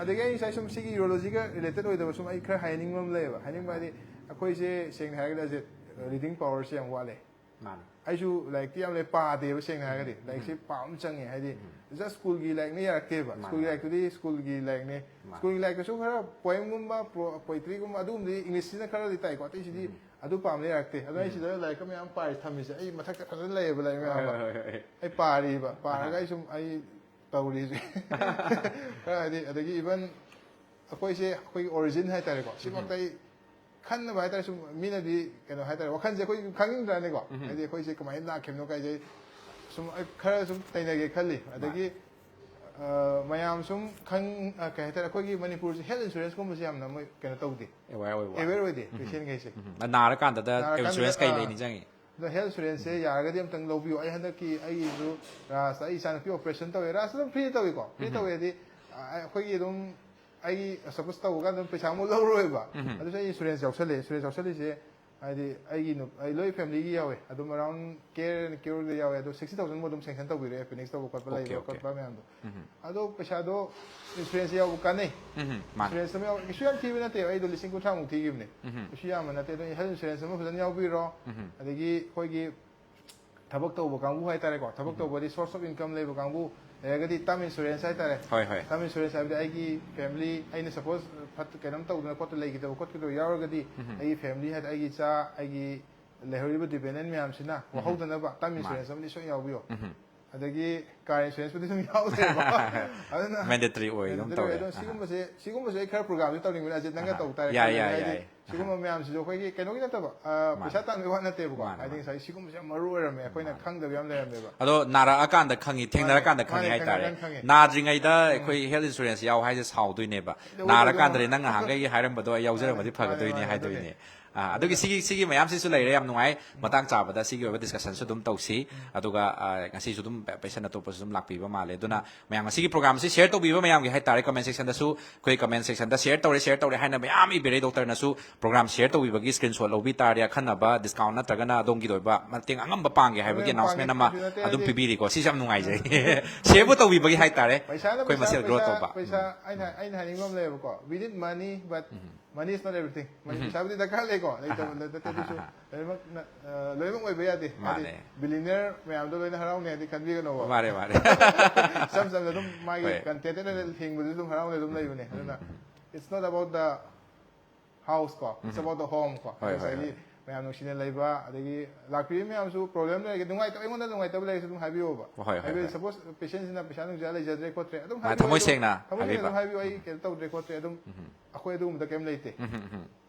ꯑꯗꯒꯤ ꯑꯩ ꯉꯁꯥꯏ ꯁꯨꯝ ꯁꯤꯒꯤ urologyꯒ related ꯑꯣꯏꯗꯕ ꯁꯨꯝ ꯑꯩ ꯈꯔ ꯍꯥꯏꯅꯤꯡꯕ ꯑꯃ ꯂꯩꯌꯦꯕ꯫ ꯍꯥꯏꯅꯤꯡꯕ ꯍꯥꯏꯗꯤ ꯑꯩꯈꯣꯏꯁꯦ ꯁꯦꯡꯅ ꯍꯥꯏꯔꯒꯗꯤ ꯑꯖꯤꯠ, reading powerꯁꯦ ꯌꯥꯝ ꯋꯥꯠꯂꯦ꯫ ꯃꯥꯅꯤ꯫ ꯑꯩꯁꯨ ꯂꯥꯏꯔꯤꯛꯇꯤ ꯌꯥꯝ ꯂꯩ ꯄꯥꯗꯦꯕ ꯁꯦꯡꯅ ꯍꯥꯏꯔꯒꯗꯤ꯫ ꯂꯥꯏꯔꯤꯛꯁꯦ ꯄꯥꯕ ꯑꯃ ꯆꯪꯉꯦ꯫ ꯍꯥꯏꯗꯤ just schoolꯒꯤ ꯂꯥꯏꯔꯤꯛꯅ ꯌꯥꯔꯛꯇꯦꯕ꯫ ꯃꯥꯅꯤ, Schoolꯒꯤ ꯃꯥꯅꯤ꯫ ꯂꯥꯏꯔꯤꯛꯇꯨꯗꯤ schoolꯒꯤ ꯂꯥꯏꯔꯤꯛꯅꯦ꯫ ꯃꯥꯅꯤ꯫ Schoolꯒꯤ ꯂꯥꯏꯔꯤꯛꯇꯁꯨ ꯈꯔ poemꯒꯨꯝꯕ, pro-, poetryꯒꯨꯝꯕ ꯑꯗꯨꯒꯨꯝꯕꯗꯤ Englishꯁꯤꯅ ꯈꯔꯗꯤ ꯇꯥꯏꯀꯣ꯫ ꯑꯇꯩꯁꯤꯗꯤ ꯑꯗꯨ ꯄꯥꯝꯅ ꯌꯥꯔꯛꯇꯦ꯫ ꯑꯗꯣ ꯑꯩ ꯁꯤꯗ ꯂꯥꯏꯔꯤꯛꯀ ꯃꯌꯥꯝ ꯄꯥꯔꯤ ꯊꯝꯃꯤꯁꯦ꯫ ꯑꯩ ꯃꯊꯛꯇ ꯐꯖꯅ ꯂꯩꯌꯦꯕ ꯂꯥꯏꯔꯤꯛ ꯃꯌꯥꯝ ꯍꯣꯏ, ꯑꯃ꯫ ꯍꯣꯏ, ꯍꯣꯏ, ꯍꯣꯏ꯫ ꯑꯩ ꯄꯥꯔꯤꯕ꯫ ꯄꯥꯔꯒ ꯑꯩ ꯁꯨꯝ ꯑꯩ ꯇꯧꯔꯤꯁꯦ꯫ ꯈꯔ ꯍꯥꯏꯗꯤ ꯑꯗꯒꯤ even ꯑꯩꯈꯣꯏꯁꯦ ꯑꯩꯈꯣꯏꯒꯤ origin ꯍꯥꯏꯇꯥꯔꯦꯀꯣ꯫ ꯁꯤꯃꯛꯇ ꯑꯩ ꯈꯟꯅꯕ ꯍꯥꯏꯇꯥꯔꯦ꯫ ꯁꯨꯝ ꯃꯤꯅꯗꯤ ꯀꯩꯅꯣ ꯍꯥꯏꯇꯥꯔꯦ, ꯋꯥꯈꯜꯁꯦ ꯑꯩꯈꯣꯏ ꯈꯪꯅꯤꯡꯗ꯭ꯔꯥꯅꯦꯀꯣ꯫ ꯍꯥꯏꯗꯤ ꯑꯩꯈꯣꯏꯁꯦ ꯀꯃꯥꯏꯅ ꯂꯥꯛꯈꯤꯕꯅꯣ ꯀꯥꯏꯁꯦ ꯁꯨꯝ ꯑꯩ ꯈꯔ ꯁꯨꯝ ꯅꯩꯅꯒꯦ ꯈꯜꯂꯤ꯫ ꯑꯗꯒꯤ ꯑ, ꯃꯌꯥꯝ ꯁꯨꯝ ꯈꯪ-, ꯑ, ꯀꯩ ꯍꯥꯏꯇꯥꯔꯦ, ꯑꯩꯈꯣꯏꯒꯤ ꯃꯅꯤꯄꯨꯔꯁꯦ health insuranceꯀꯨꯝꯕꯁꯦ ꯌꯥꯝꯅ ꯃꯣꯏ ꯀꯩꯅꯣ ꯇꯧꯗꯦ, Aware ꯑꯣꯏꯕ ꯋꯥꯠꯂꯦ꯫ aware ꯑꯣꯏꯗꯦ patientꯈꯩꯁꯦ꯫ ꯎꯝ꯫ ꯅꯥꯔꯀꯥꯟꯗꯗ ꯅꯥꯔꯀꯥꯟꯗ, insurance ꯀꯩ ꯑꯥ, ꯂꯩ ꯅꯤꯡꯁꯤꯡꯉꯤ꯫ ꯑꯗꯣ health insuranceꯁꯦ ꯌꯥꯔꯒꯗꯤ ꯑꯝꯇꯪ ꯂꯧꯕꯤꯌꯣ꯫ ꯑꯩ ꯍꯟꯗꯛꯀꯤ ꯑꯩꯒꯤꯁꯨ ꯔꯥꯁꯇ ꯑꯩ ꯏꯆꯥꯅꯨꯄꯤ operation ꯇꯧꯋꯦ꯫ ꯔꯥꯁꯇ ꯑꯗꯨꯝ free ꯇꯧꯏꯀꯣ꯫ Free ꯇꯧꯋꯦꯗꯤ, ꯑ, ꯑꯩꯈꯣꯏꯒꯤ ꯑꯗꯨꯝ ꯑꯩꯒꯤ suppose ꯇꯧꯕ ꯀꯥꯟꯗ ꯑꯗꯨꯝ ꯄꯩꯁꯥ ꯑꯃꯨꯛ ꯂꯧꯔꯣꯏꯕ꯫ ꯑꯗꯨꯁꯨ ꯑꯩ insurance ꯌꯥꯎꯁꯜꯂꯦ꯫ Insurance ꯌꯥꯎꯁꯜꯂꯤꯁꯦ ꯍꯥꯏꯗꯤ ꯑꯩꯒꯤ ꯅꯨ-, ꯑꯩ ꯂꯣꯏ familyꯒꯤ ꯌꯥꯎꯋꯦ꯫ ꯑꯗꯨꯝ around Care and Cureꯗ ꯌꯥꯎꯋꯦ꯫ ꯑꯗꯣ sixty thousand ꯃꯨꯛ ꯑꯗꯨꯝ sanction ꯇꯧꯕꯤꯔꯦ, appendix ꯇꯧꯕ ꯈꯣꯠꯄ Okay, ꯂꯩꯕ okay. ꯈꯣꯠꯄ ꯃꯌꯥꯝꯗꯣ꯫ ꯑꯗꯣ ꯄꯩꯁꯥꯗꯣ insurance ꯌꯥꯎꯕ ꯀꯥꯟꯅꯩ꯫ ꯎꯝ, ꯃꯥꯅꯤ꯫ Insurance ꯑꯃ ꯌꯥꯎ-, ꯀꯩꯁꯨ ꯌꯥꯝ ꯊꯤꯕ ꯅꯠꯇꯦ꯫ ꯑꯩꯗꯣ ꯂꯤꯁꯤꯡ ꯀꯨꯟꯊ꯭ꯔꯥꯃꯨꯛ ꯊꯤꯈꯤꯕꯅꯦ꯫ ꯀꯩꯁꯨ ꯌꯥꯝꯕ ꯅꯠꯇꯦ꯫ ꯑꯗꯣ health insurance ꯑꯃ ꯐꯖꯅ ꯌꯥꯎꯕꯤꯔꯣ꯫ ꯑꯗꯒꯤ ꯑꯩꯈꯣꯏꯒꯤ ꯊꯕꯛ ꯇꯧꯕ ꯀꯥꯡꯕꯨ ꯍꯥꯏꯇꯥꯔꯦꯀꯣ꯫ ꯊꯕꯛ ꯇꯧꯕꯗꯤ source of income ꯂꯩꯕ ꯀꯥꯡꯕꯨ ꯂꯩꯔꯒꯗꯤ term insurance ꯍꯥꯏꯇꯥꯔꯦ꯫ ꯍꯣꯏ, ꯍꯣꯏ꯫ Term insurance ꯍꯥꯏꯕꯗꯤ ꯑꯩꯒꯤ family, ꯑꯩꯅ suppose ꯐꯠ-, ꯀꯩꯅꯣꯝ ꯇꯧꯗꯅ ꯈꯣꯠꯇꯅ ꯂꯩꯈꯤꯗꯕ ꯈꯣꯠꯈꯤꯗꯕ ꯌꯥꯎꯔꯒꯗꯤ ꯑꯩꯒꯤ family ꯍꯥꯏꯗꯤ ꯑꯩꯒꯤ ꯏꯆꯥ, ꯑꯩꯒꯤ ꯂꯩꯍꯧꯔꯤꯕ dependent ꯃꯌꯥꯝꯁꯤꯅ ꯋꯥꯍꯧꯗꯅꯕ term insurance ꯑꯃꯗꯤ ꯁꯣꯏ ꯌꯥꯎꯕꯤꯌꯣ꯫ ꯑꯗꯒꯤ car insuranceꯄꯨꯗꯤ ꯑꯗꯨꯝ ꯌꯥꯎꯗꯦꯕ꯫ ꯑꯗꯨꯅ Mandatory ꯑꯣꯏ ꯑꯗꯨꯝ mandatory ꯇꯧꯔꯦ꯫ ꯑꯣꯏ꯫ ꯑꯗꯣ ꯁꯤꯒꯨꯝꯕꯁꯦ, ꯁꯤꯒꯨꯝꯕꯁꯦ ꯑꯩ ꯈꯔ programꯗꯤ ꯇꯧꯅꯤꯡꯕꯅꯦ꯫ ꯑꯖꯤꯠ, ꯅꯪꯒ ꯇꯧ ꯇꯥꯔꯦ꯫ ꯌꯥꯏ, ꯈꯜꯂꯦ꯫ ꯌꯥꯏ, ꯍꯥꯏꯗꯤ ꯌꯥꯏ꯫ ꯁꯤꯒꯨꯝꯕ ꯃꯌꯥꯝꯁꯤꯁꯨ ꯑꯩꯈꯣꯏꯒꯤ ꯀꯩꯅꯣꯒꯤ ꯅꯠꯇꯕ, ꯑ, ꯄꯩꯁꯥ ꯇꯥꯟꯕꯒꯤ ꯋꯥ ꯅꯠꯇꯦꯕꯀꯣ꯫ ꯃꯥꯅꯦ, ꯍꯥꯏꯗꯤ ꯃꯥꯅꯦ꯫ ꯉꯁꯥꯏ ꯁꯤꯒꯨꯝꯕꯁꯦ ꯌꯥꯝ ꯃꯔꯨ ꯑꯣꯏꯔꯝꯃꯦ, ꯑꯩꯈꯣꯏꯅ ꯈꯪꯗꯕ ꯌꯥꯝ ꯂꯩꯔꯝꯃꯦꯕ꯫ ꯑꯗꯣ ꯅꯥꯔꯛꯑꯀꯥꯟꯗ ꯈꯪꯉꯤ, ꯊꯦꯡꯅꯔꯀꯥꯟꯗ ꯃꯥꯅꯦ, ꯈꯪꯉꯤ ꯃꯥꯅꯦ, ꯍꯥꯏꯇꯥꯔꯦ꯫ ꯊꯦꯡꯅꯔꯀꯥꯟꯗ ꯈꯪꯉꯤ꯫ ꯅꯥꯗ꯭ꯔꯤꯉꯩꯗ ꯑꯩꯈꯣꯏ health insurance ꯌꯥꯎ ꯍꯥꯏꯁꯦ ꯁꯥꯎꯗꯣꯏꯅꯦꯕ꯫ ꯇꯧꯗꯣꯏ, ꯅꯥꯔꯀꯥꯟꯗꯗꯤ ꯇꯧꯗꯣꯏ꯫ ꯅꯪ ꯅꯍꯥꯟꯈꯩ ꯍꯥꯏꯔꯝꯕꯗꯣ ꯑꯩ ꯌꯥꯎꯖꯔꯝꯃꯗꯤ ꯃꯥꯅꯦ, ꯐꯒꯗꯣꯏꯅꯦ ꯃꯥꯅꯦ, ꯍꯥꯏꯗꯣꯏꯅꯦ꯫ ꯑꯗꯨꯅꯦ꯫ ꯑꯥ, ꯑꯗꯨꯒꯤ ꯁꯤꯒꯤ, ꯁꯤꯒꯤ ꯃꯌꯥꯝꯁꯤꯁꯨ ꯂꯩꯔꯦ, ꯌꯥꯝ ꯅꯨꯡꯉꯥꯏ꯫ ꯃꯇꯥꯡ ꯆꯥꯕꯗ ꯁꯤꯒꯤ ꯑꯣꯏꯕ discussionꯁꯨ ꯑꯗꯨꯝ ꯇꯧꯁꯤ꯫ ꯑꯗꯨꯒ, ꯑꯥ, ꯉꯁꯤꯁꯨ ꯑꯗꯨꯝ patient ꯑꯇꯣꯞꯄꯁꯨ ꯑꯗꯨꯝ ꯂꯥꯛꯄꯤꯕ ꯃꯥꯜꯂꯦ꯫ ꯑꯗꯨꯅ ꯃꯌꯥꯝ ꯉꯁꯤꯒꯤ programꯁꯤ share ꯇꯧꯕꯤꯕ ꯃꯌꯥꯝꯒꯤ ꯍꯥꯏꯇꯥꯔꯦ, comment sectionꯗꯁꯨ ꯑꯩꯈꯣꯏ comment sectionꯗ share ꯇꯧꯔꯦ, share ꯇꯧꯔꯦ ꯍꯥꯏꯅ ꯃꯌꯥꯝ ꯏꯕꯤꯔꯦ꯫ Doctorꯅꯁꯨ program share ꯇꯧꯕꯤꯕꯒꯤ screenshot ꯂꯧꯕꯤ ꯇꯥꯔꯗꯤ ꯑꯈꯟꯅꯕ discount ꯅꯠꯇ꯭ꯔꯒꯅ ꯑꯗꯣꯝꯒꯤ ꯑꯣꯏꯕ ꯃꯇꯦꯡ ꯑꯉꯝꯕ ꯄꯥꯡꯒꯦ ꯍꯥꯏꯕꯒꯤ ꯄꯥꯡꯒꯦ, announcement ꯑꯃ ꯄꯥꯡꯒꯦ ꯅꯠꯇꯦ, ꯑꯗꯨꯝ ꯍꯥꯏꯗꯤ ꯄꯤꯕꯤꯔꯤꯀꯣ꯫ ꯁꯤꯁꯦ ꯌꯥꯝ ꯅꯨꯡꯉꯥꯏꯖꯩ꯫ Shareꯕꯨ ꯇꯧꯕꯤꯕꯒꯤ ꯍꯥꯏꯇꯥꯔꯦ꯫ ꯄꯩꯁꯥꯅ ꯑꯩꯈꯣꯏ ꯃꯁꯦꯜ ꯄꯩꯁꯥ, grow ꯄꯩꯁꯥ, ꯇꯧꯕ꯫ ꯄꯩꯁꯥ, ꯑꯩꯅ, ꯑꯩꯅ ꯍꯥꯏꯅꯤꯡꯕ ꯑꯃ ꯂꯩꯌꯦꯕꯀꯣ, we need money, but money is not everything. ꯃꯅꯤ ꯄꯩꯁꯥꯕꯨꯗꯤ ꯗꯔꯀꯥꯔ ꯂꯩꯀꯣ, ꯂꯩꯇꯕ ꯅꯠꯇꯦ, ꯑꯗꯨꯁꯨ ꯂꯣꯏꯅꯃꯛ ꯅ-, ꯑ, ꯂꯣꯏꯅꯃꯛ ꯑꯣꯏꯕ ꯌꯥꯗꯦ꯫ ꯍꯥꯏꯗꯤ ꯃꯥꯅꯦ꯫ Billionaire ꯃꯌꯥꯝꯗꯣ ꯂꯣꯏꯅ ꯍꯔꯥꯎꯅꯤ ꯍꯥꯏꯗꯤ ꯈꯟꯕꯤꯒꯅꯣꯕ꯫ ꯃꯥꯅꯦ, ꯃꯥꯅꯦ꯫ ꯏꯆꯝ ꯆꯝꯅ ꯑꯗꯨꯝ ꯃꯥꯒꯤ ꯍꯣꯏ꯫ Contented ꯑꯣꯏꯅ ꯍꯤꯡꯕꯗꯨꯁꯨ ꯑꯗꯨꯝ ꯍꯔꯥꯎꯅ ꯑꯗꯨꯝ ꯂꯩꯕꯅꯦ꯫ ꯑꯗꯨꯅ it's not about the house ꯀꯣ, it's about the home ꯀꯣ꯫ ꯍꯣꯏ, ꯍꯣꯏ, ꯉꯁꯥꯏꯒꯤ ꯍꯣꯏ꯫ ꯃꯌꯥꯝ ꯅꯨꯡꯁꯤꯅ ꯂꯩꯕ, ꯑꯗꯒꯤ ꯂꯥꯛꯄꯤꯔꯤꯕ ꯃꯌꯥꯝꯁꯨ problem ꯂꯩꯔꯒꯗꯤ, ꯅꯨꯡꯉꯥꯏꯇꯕ, ꯑꯩꯉꯣꯟꯗ ꯅꯨꯡꯉꯥꯏꯇꯕ ꯂꯩꯔꯁꯨ ꯑꯗꯨꯝ ꯍꯥꯏꯕꯤꯌꯣꯕ꯫ ꯍꯣꯏ, ꯍꯣꯏ, ꯍꯥꯏꯕꯗꯤ ꯍꯣꯏ꯫ Suppose patientꯁꯤꯅ ꯄꯩꯁꯥ ꯅꯨꯡꯁꯥ ꯂꯩꯖꯗ꯭ꯔꯦ ꯈꯣꯠꯇ꯭ꯔꯦ, ꯑꯗꯨꯝ ꯃꯥ ꯍꯥꯏꯕꯤꯌꯣ, ꯊꯃꯣꯏ ꯑꯩ ꯁꯦꯡꯅ ꯊꯃꯣꯏ ꯁꯦꯡꯅ ꯍꯥꯏꯕꯤꯕ꯫ ꯑꯗꯨꯝ ꯍꯥꯏꯕꯤꯌꯨ, "ꯑꯩ ꯀꯩꯅꯣ ꯇꯧꯗ꯭ꯔꯦ ꯈꯣꯠꯇ꯭ꯔꯦ", ꯑꯗꯨꯝ ꯑꯩꯈꯣꯏ ꯑꯗꯨꯒꯨꯝꯕꯗ ꯀꯩꯝ ꯂꯩꯇꯦ꯫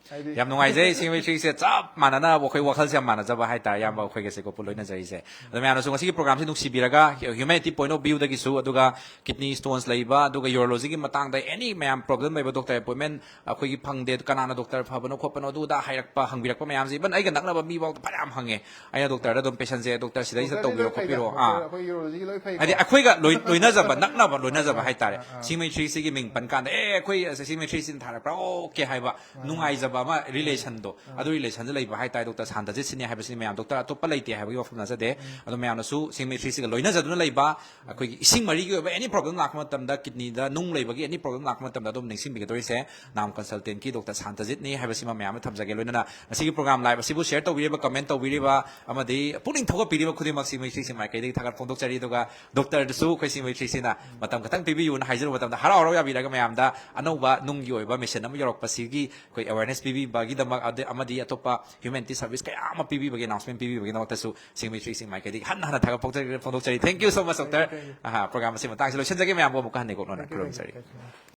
ꯍꯥꯏꯗꯤ ꯌꯥꯝ ꯅꯨꯡꯉꯥꯏꯖꯩ, ꯏꯆꯦ ꯃꯩꯇ꯭ꯔꯤꯁꯦ ꯆꯞ ꯃꯥꯟꯅꯅ ꯑꯩꯈꯣꯏ ꯋꯥꯈꯜꯁꯦ ꯌꯥꯝ ꯃꯥꯟꯅꯖꯕ ꯍꯥꯏꯇꯥꯔꯦ, ꯏꯌꯥꯝꯕ ꯑꯩꯈꯣꯏꯒꯁꯦ ꯀꯣ ꯄꯨ ꯂꯣꯏꯅꯖꯔꯤꯁꯦ꯫ ꯑꯗꯣ ꯃꯌꯥꯝꯅꯁꯨ ꯉꯁꯤꯒꯤ programꯁꯤ ꯅꯨꯡꯁꯤꯕꯤꯔꯒ, humanity point of viewꯗꯒꯤꯁꯨ, ꯑꯗꯨꯒ kidney stones ꯂꯩꯕ, ꯑꯗꯨꯒ urologyꯒꯤ ꯃꯇꯥꯡꯗ any ꯃꯌꯥꯝ problem ꯂꯩꯕ, doctor appointment ꯑꯩꯈꯣꯏꯒꯤ ꯐꯪꯗꯦ, ꯀꯅꯥꯅ doctor ꯐꯕꯅꯣ ꯈꯣꯠꯄꯅꯣ ꯑꯗꯨ ꯑꯗꯥ ꯍꯥꯏꯔꯛꯄ, ꯍꯪꯕꯤꯔꯛꯄ ꯃꯌꯥꯝꯁꯦ, even ꯑꯩꯒ ꯅꯛꯅꯕ ꯃꯤꯐꯥꯎꯗ ꯐꯅꯌꯥꯝ ꯍꯪꯉꯦ꯫ ꯑꯩꯅ doctorꯗ ꯑꯗꯨꯝ patientꯁꯦ, "Doctor ꯁꯤꯗꯩꯁꯤꯗ doctorꯗꯤ ꯇꯧꯕꯤꯔꯣ ꯂꯣꯏ ꯐꯩꯗ, ꯈꯣꯠꯄꯤꯔꯣ", ꯑꯥ꯫ Doctor ꯑꯩꯈꯣꯏ urologyꯒꯤ ꯂꯣꯏ ꯐꯩꯀꯣ꯫ ꯍꯥꯏꯗꯤ ꯑꯩꯈꯣꯏꯒ ꯂꯣꯏ-, ꯂꯣꯏꯅꯖꯕ, ꯅꯛꯅꯕ ꯂꯣꯏꯅꯖꯕ ꯍꯥꯏꯇꯥꯔꯦ꯫ ꯑꯥ, ꯑꯥ꯫ ꯁꯤꯡꯃꯩ ꯊ꯭ꯔꯤꯁꯤꯒꯤ ꯃꯤꯡ ꯄꯟ ꯀꯥꯟꯗ, "ꯑꯦ, ꯑꯩꯈꯣꯏ ꯑꯁ ꯁꯤꯡꯃꯩ ꯊ꯭ꯔꯤꯁꯤꯅ ꯊꯥꯔꯛꯄ꯭ꯔꯥ? ꯑꯣꯀꯦ" ꯍꯥꯏꯕ ꯅꯨꯡꯉꯥꯏꯖꯕ ꯑꯃ, relationꯗꯣ, ꯑꯗꯨ relationꯁꯦ ꯂꯩꯕ ꯍꯥꯏꯇꯥꯔꯦ꯫ Doctor ꯁꯥꯟꯇꯖꯤꯠꯁꯤꯅꯤ ꯍꯥꯏꯕꯁꯤꯅꯤ ꯃꯌꯥꯝ꯫ Doctor ꯑꯇꯣꯞꯄ ꯂꯩꯇꯦ ꯍꯥꯏꯕꯒꯤ ꯋꯥꯐꯝ ꯅꯠꯆꯗꯦ꯫ ꯑꯗꯣ ꯃꯌꯥꯝꯅꯁꯨ ꯁꯤꯡꯃꯩ ꯊ꯭ꯔꯤꯁꯤꯒ ꯂꯣꯏꯅꯖꯗꯨꯅ ꯂꯩꯕ, ꯑꯩꯈꯣꯏꯒꯤ ꯏꯁꯤꯡ ꯃꯔꯤꯒꯤ ꯑꯣꯏꯕ any problem ꯂꯥꯛꯄ ꯃꯇꯝꯗ, kidneyꯗ ꯅꯨꯡ ꯂꯩꯕꯒꯤ any problem ꯂꯥꯛꯄ ꯃꯇꯝꯗ ꯑꯗꯨꯝ ꯅꯤꯡꯁꯤꯡꯕꯤꯒꯗꯧꯔꯤꯁꯦ ꯅꯥꯝ consultantꯀꯤ doctor ꯁꯥꯟꯇꯖꯤꯠꯅꯤ ꯍꯥꯏꯕꯁꯤꯃ ꯃꯌꯥꯝꯗ ꯊꯝꯖꯒꯦ꯫ ꯂꯣꯏꯅꯅ ꯉꯁꯤꯒꯤ program live ꯑꯁꯤꯕꯨ share ꯇꯧꯕꯤꯔꯤꯕ, comment ꯇꯧꯕꯤꯔꯤꯕ ꯑꯃꯗꯤ ꯄꯨꯛꯅꯤꯡ ꯊꯧꯒꯠꯄꯤꯔꯤꯕ ꯈꯨꯗꯤꯡꯃꯛ ꯁꯤꯡꯃꯩ ꯊ꯭ꯔꯤꯁꯤ ꯃꯥꯏꯀꯩꯗꯒꯤ ꯊꯥꯒꯠ ꯐꯣꯡꯗꯣꯛꯆꯔꯤ꯫ ꯑꯗꯨꯒ doctorꯗꯁꯨ ꯑꯩꯈꯣꯏ ꯁꯤꯡꯃꯩ ꯊ꯭ꯔꯤꯁꯤꯅ ꯃꯇꯝ ꯈꯛꯇꯪ ꯄꯤꯕꯤꯌꯨꯅ ꯍꯥꯏꯖꯔꯨꯕ ꯃꯇꯝꯗ ꯍꯔꯥꯎ ꯍꯔꯥꯎ ꯌꯥꯕꯤꯔꯒ ꯃꯌꯥꯝꯗ ꯑꯅꯧꯕ ꯅꯨꯡꯒꯤ ꯑꯣꯏꯕ machine ꯑꯃ ꯌꯧꯔꯛꯄꯁꯤꯒꯤ ꯑꯩꯈꯣꯏ awareness ꯄꯤꯕꯤꯕꯒꯤꯗꯃꯛ ꯑꯗ-, ꯑꯃꯗꯤ ꯑꯇꯣꯞꯄ humanity service ꯀꯌꯥ ꯑꯃ ꯄꯤꯕꯤꯕꯒꯤ announcement ꯄꯤꯕꯤꯕꯒꯤꯗꯃꯛꯇꯁꯨ ꯁꯤꯡꯃꯩ ꯊ꯭ꯔꯤꯁꯤ ꯃꯥꯏꯀꯩꯗꯒꯤ ꯍꯟꯅ ꯍꯟꯅ ꯊꯥꯒꯠ ꯐꯣꯡꯗꯣꯛꯆꯔꯤ꯫ Thank you so much, doctor꯫ Thank you, thank you꯫ ꯑꯍꯥ, program ꯑꯁꯤ ꯃꯇꯥꯡꯁꯤ ꯂꯣꯏꯁꯤꯟꯖꯒꯦ꯫ ꯃꯌꯥꯝꯕꯨ ꯑꯃꯨꯛꯀ ꯍꯟꯅ ꯀꯣꯛꯅꯅ Thank you, thank you, ꯈꯨꯔꯨꯝꯖꯔꯤ꯫ Thank you꯫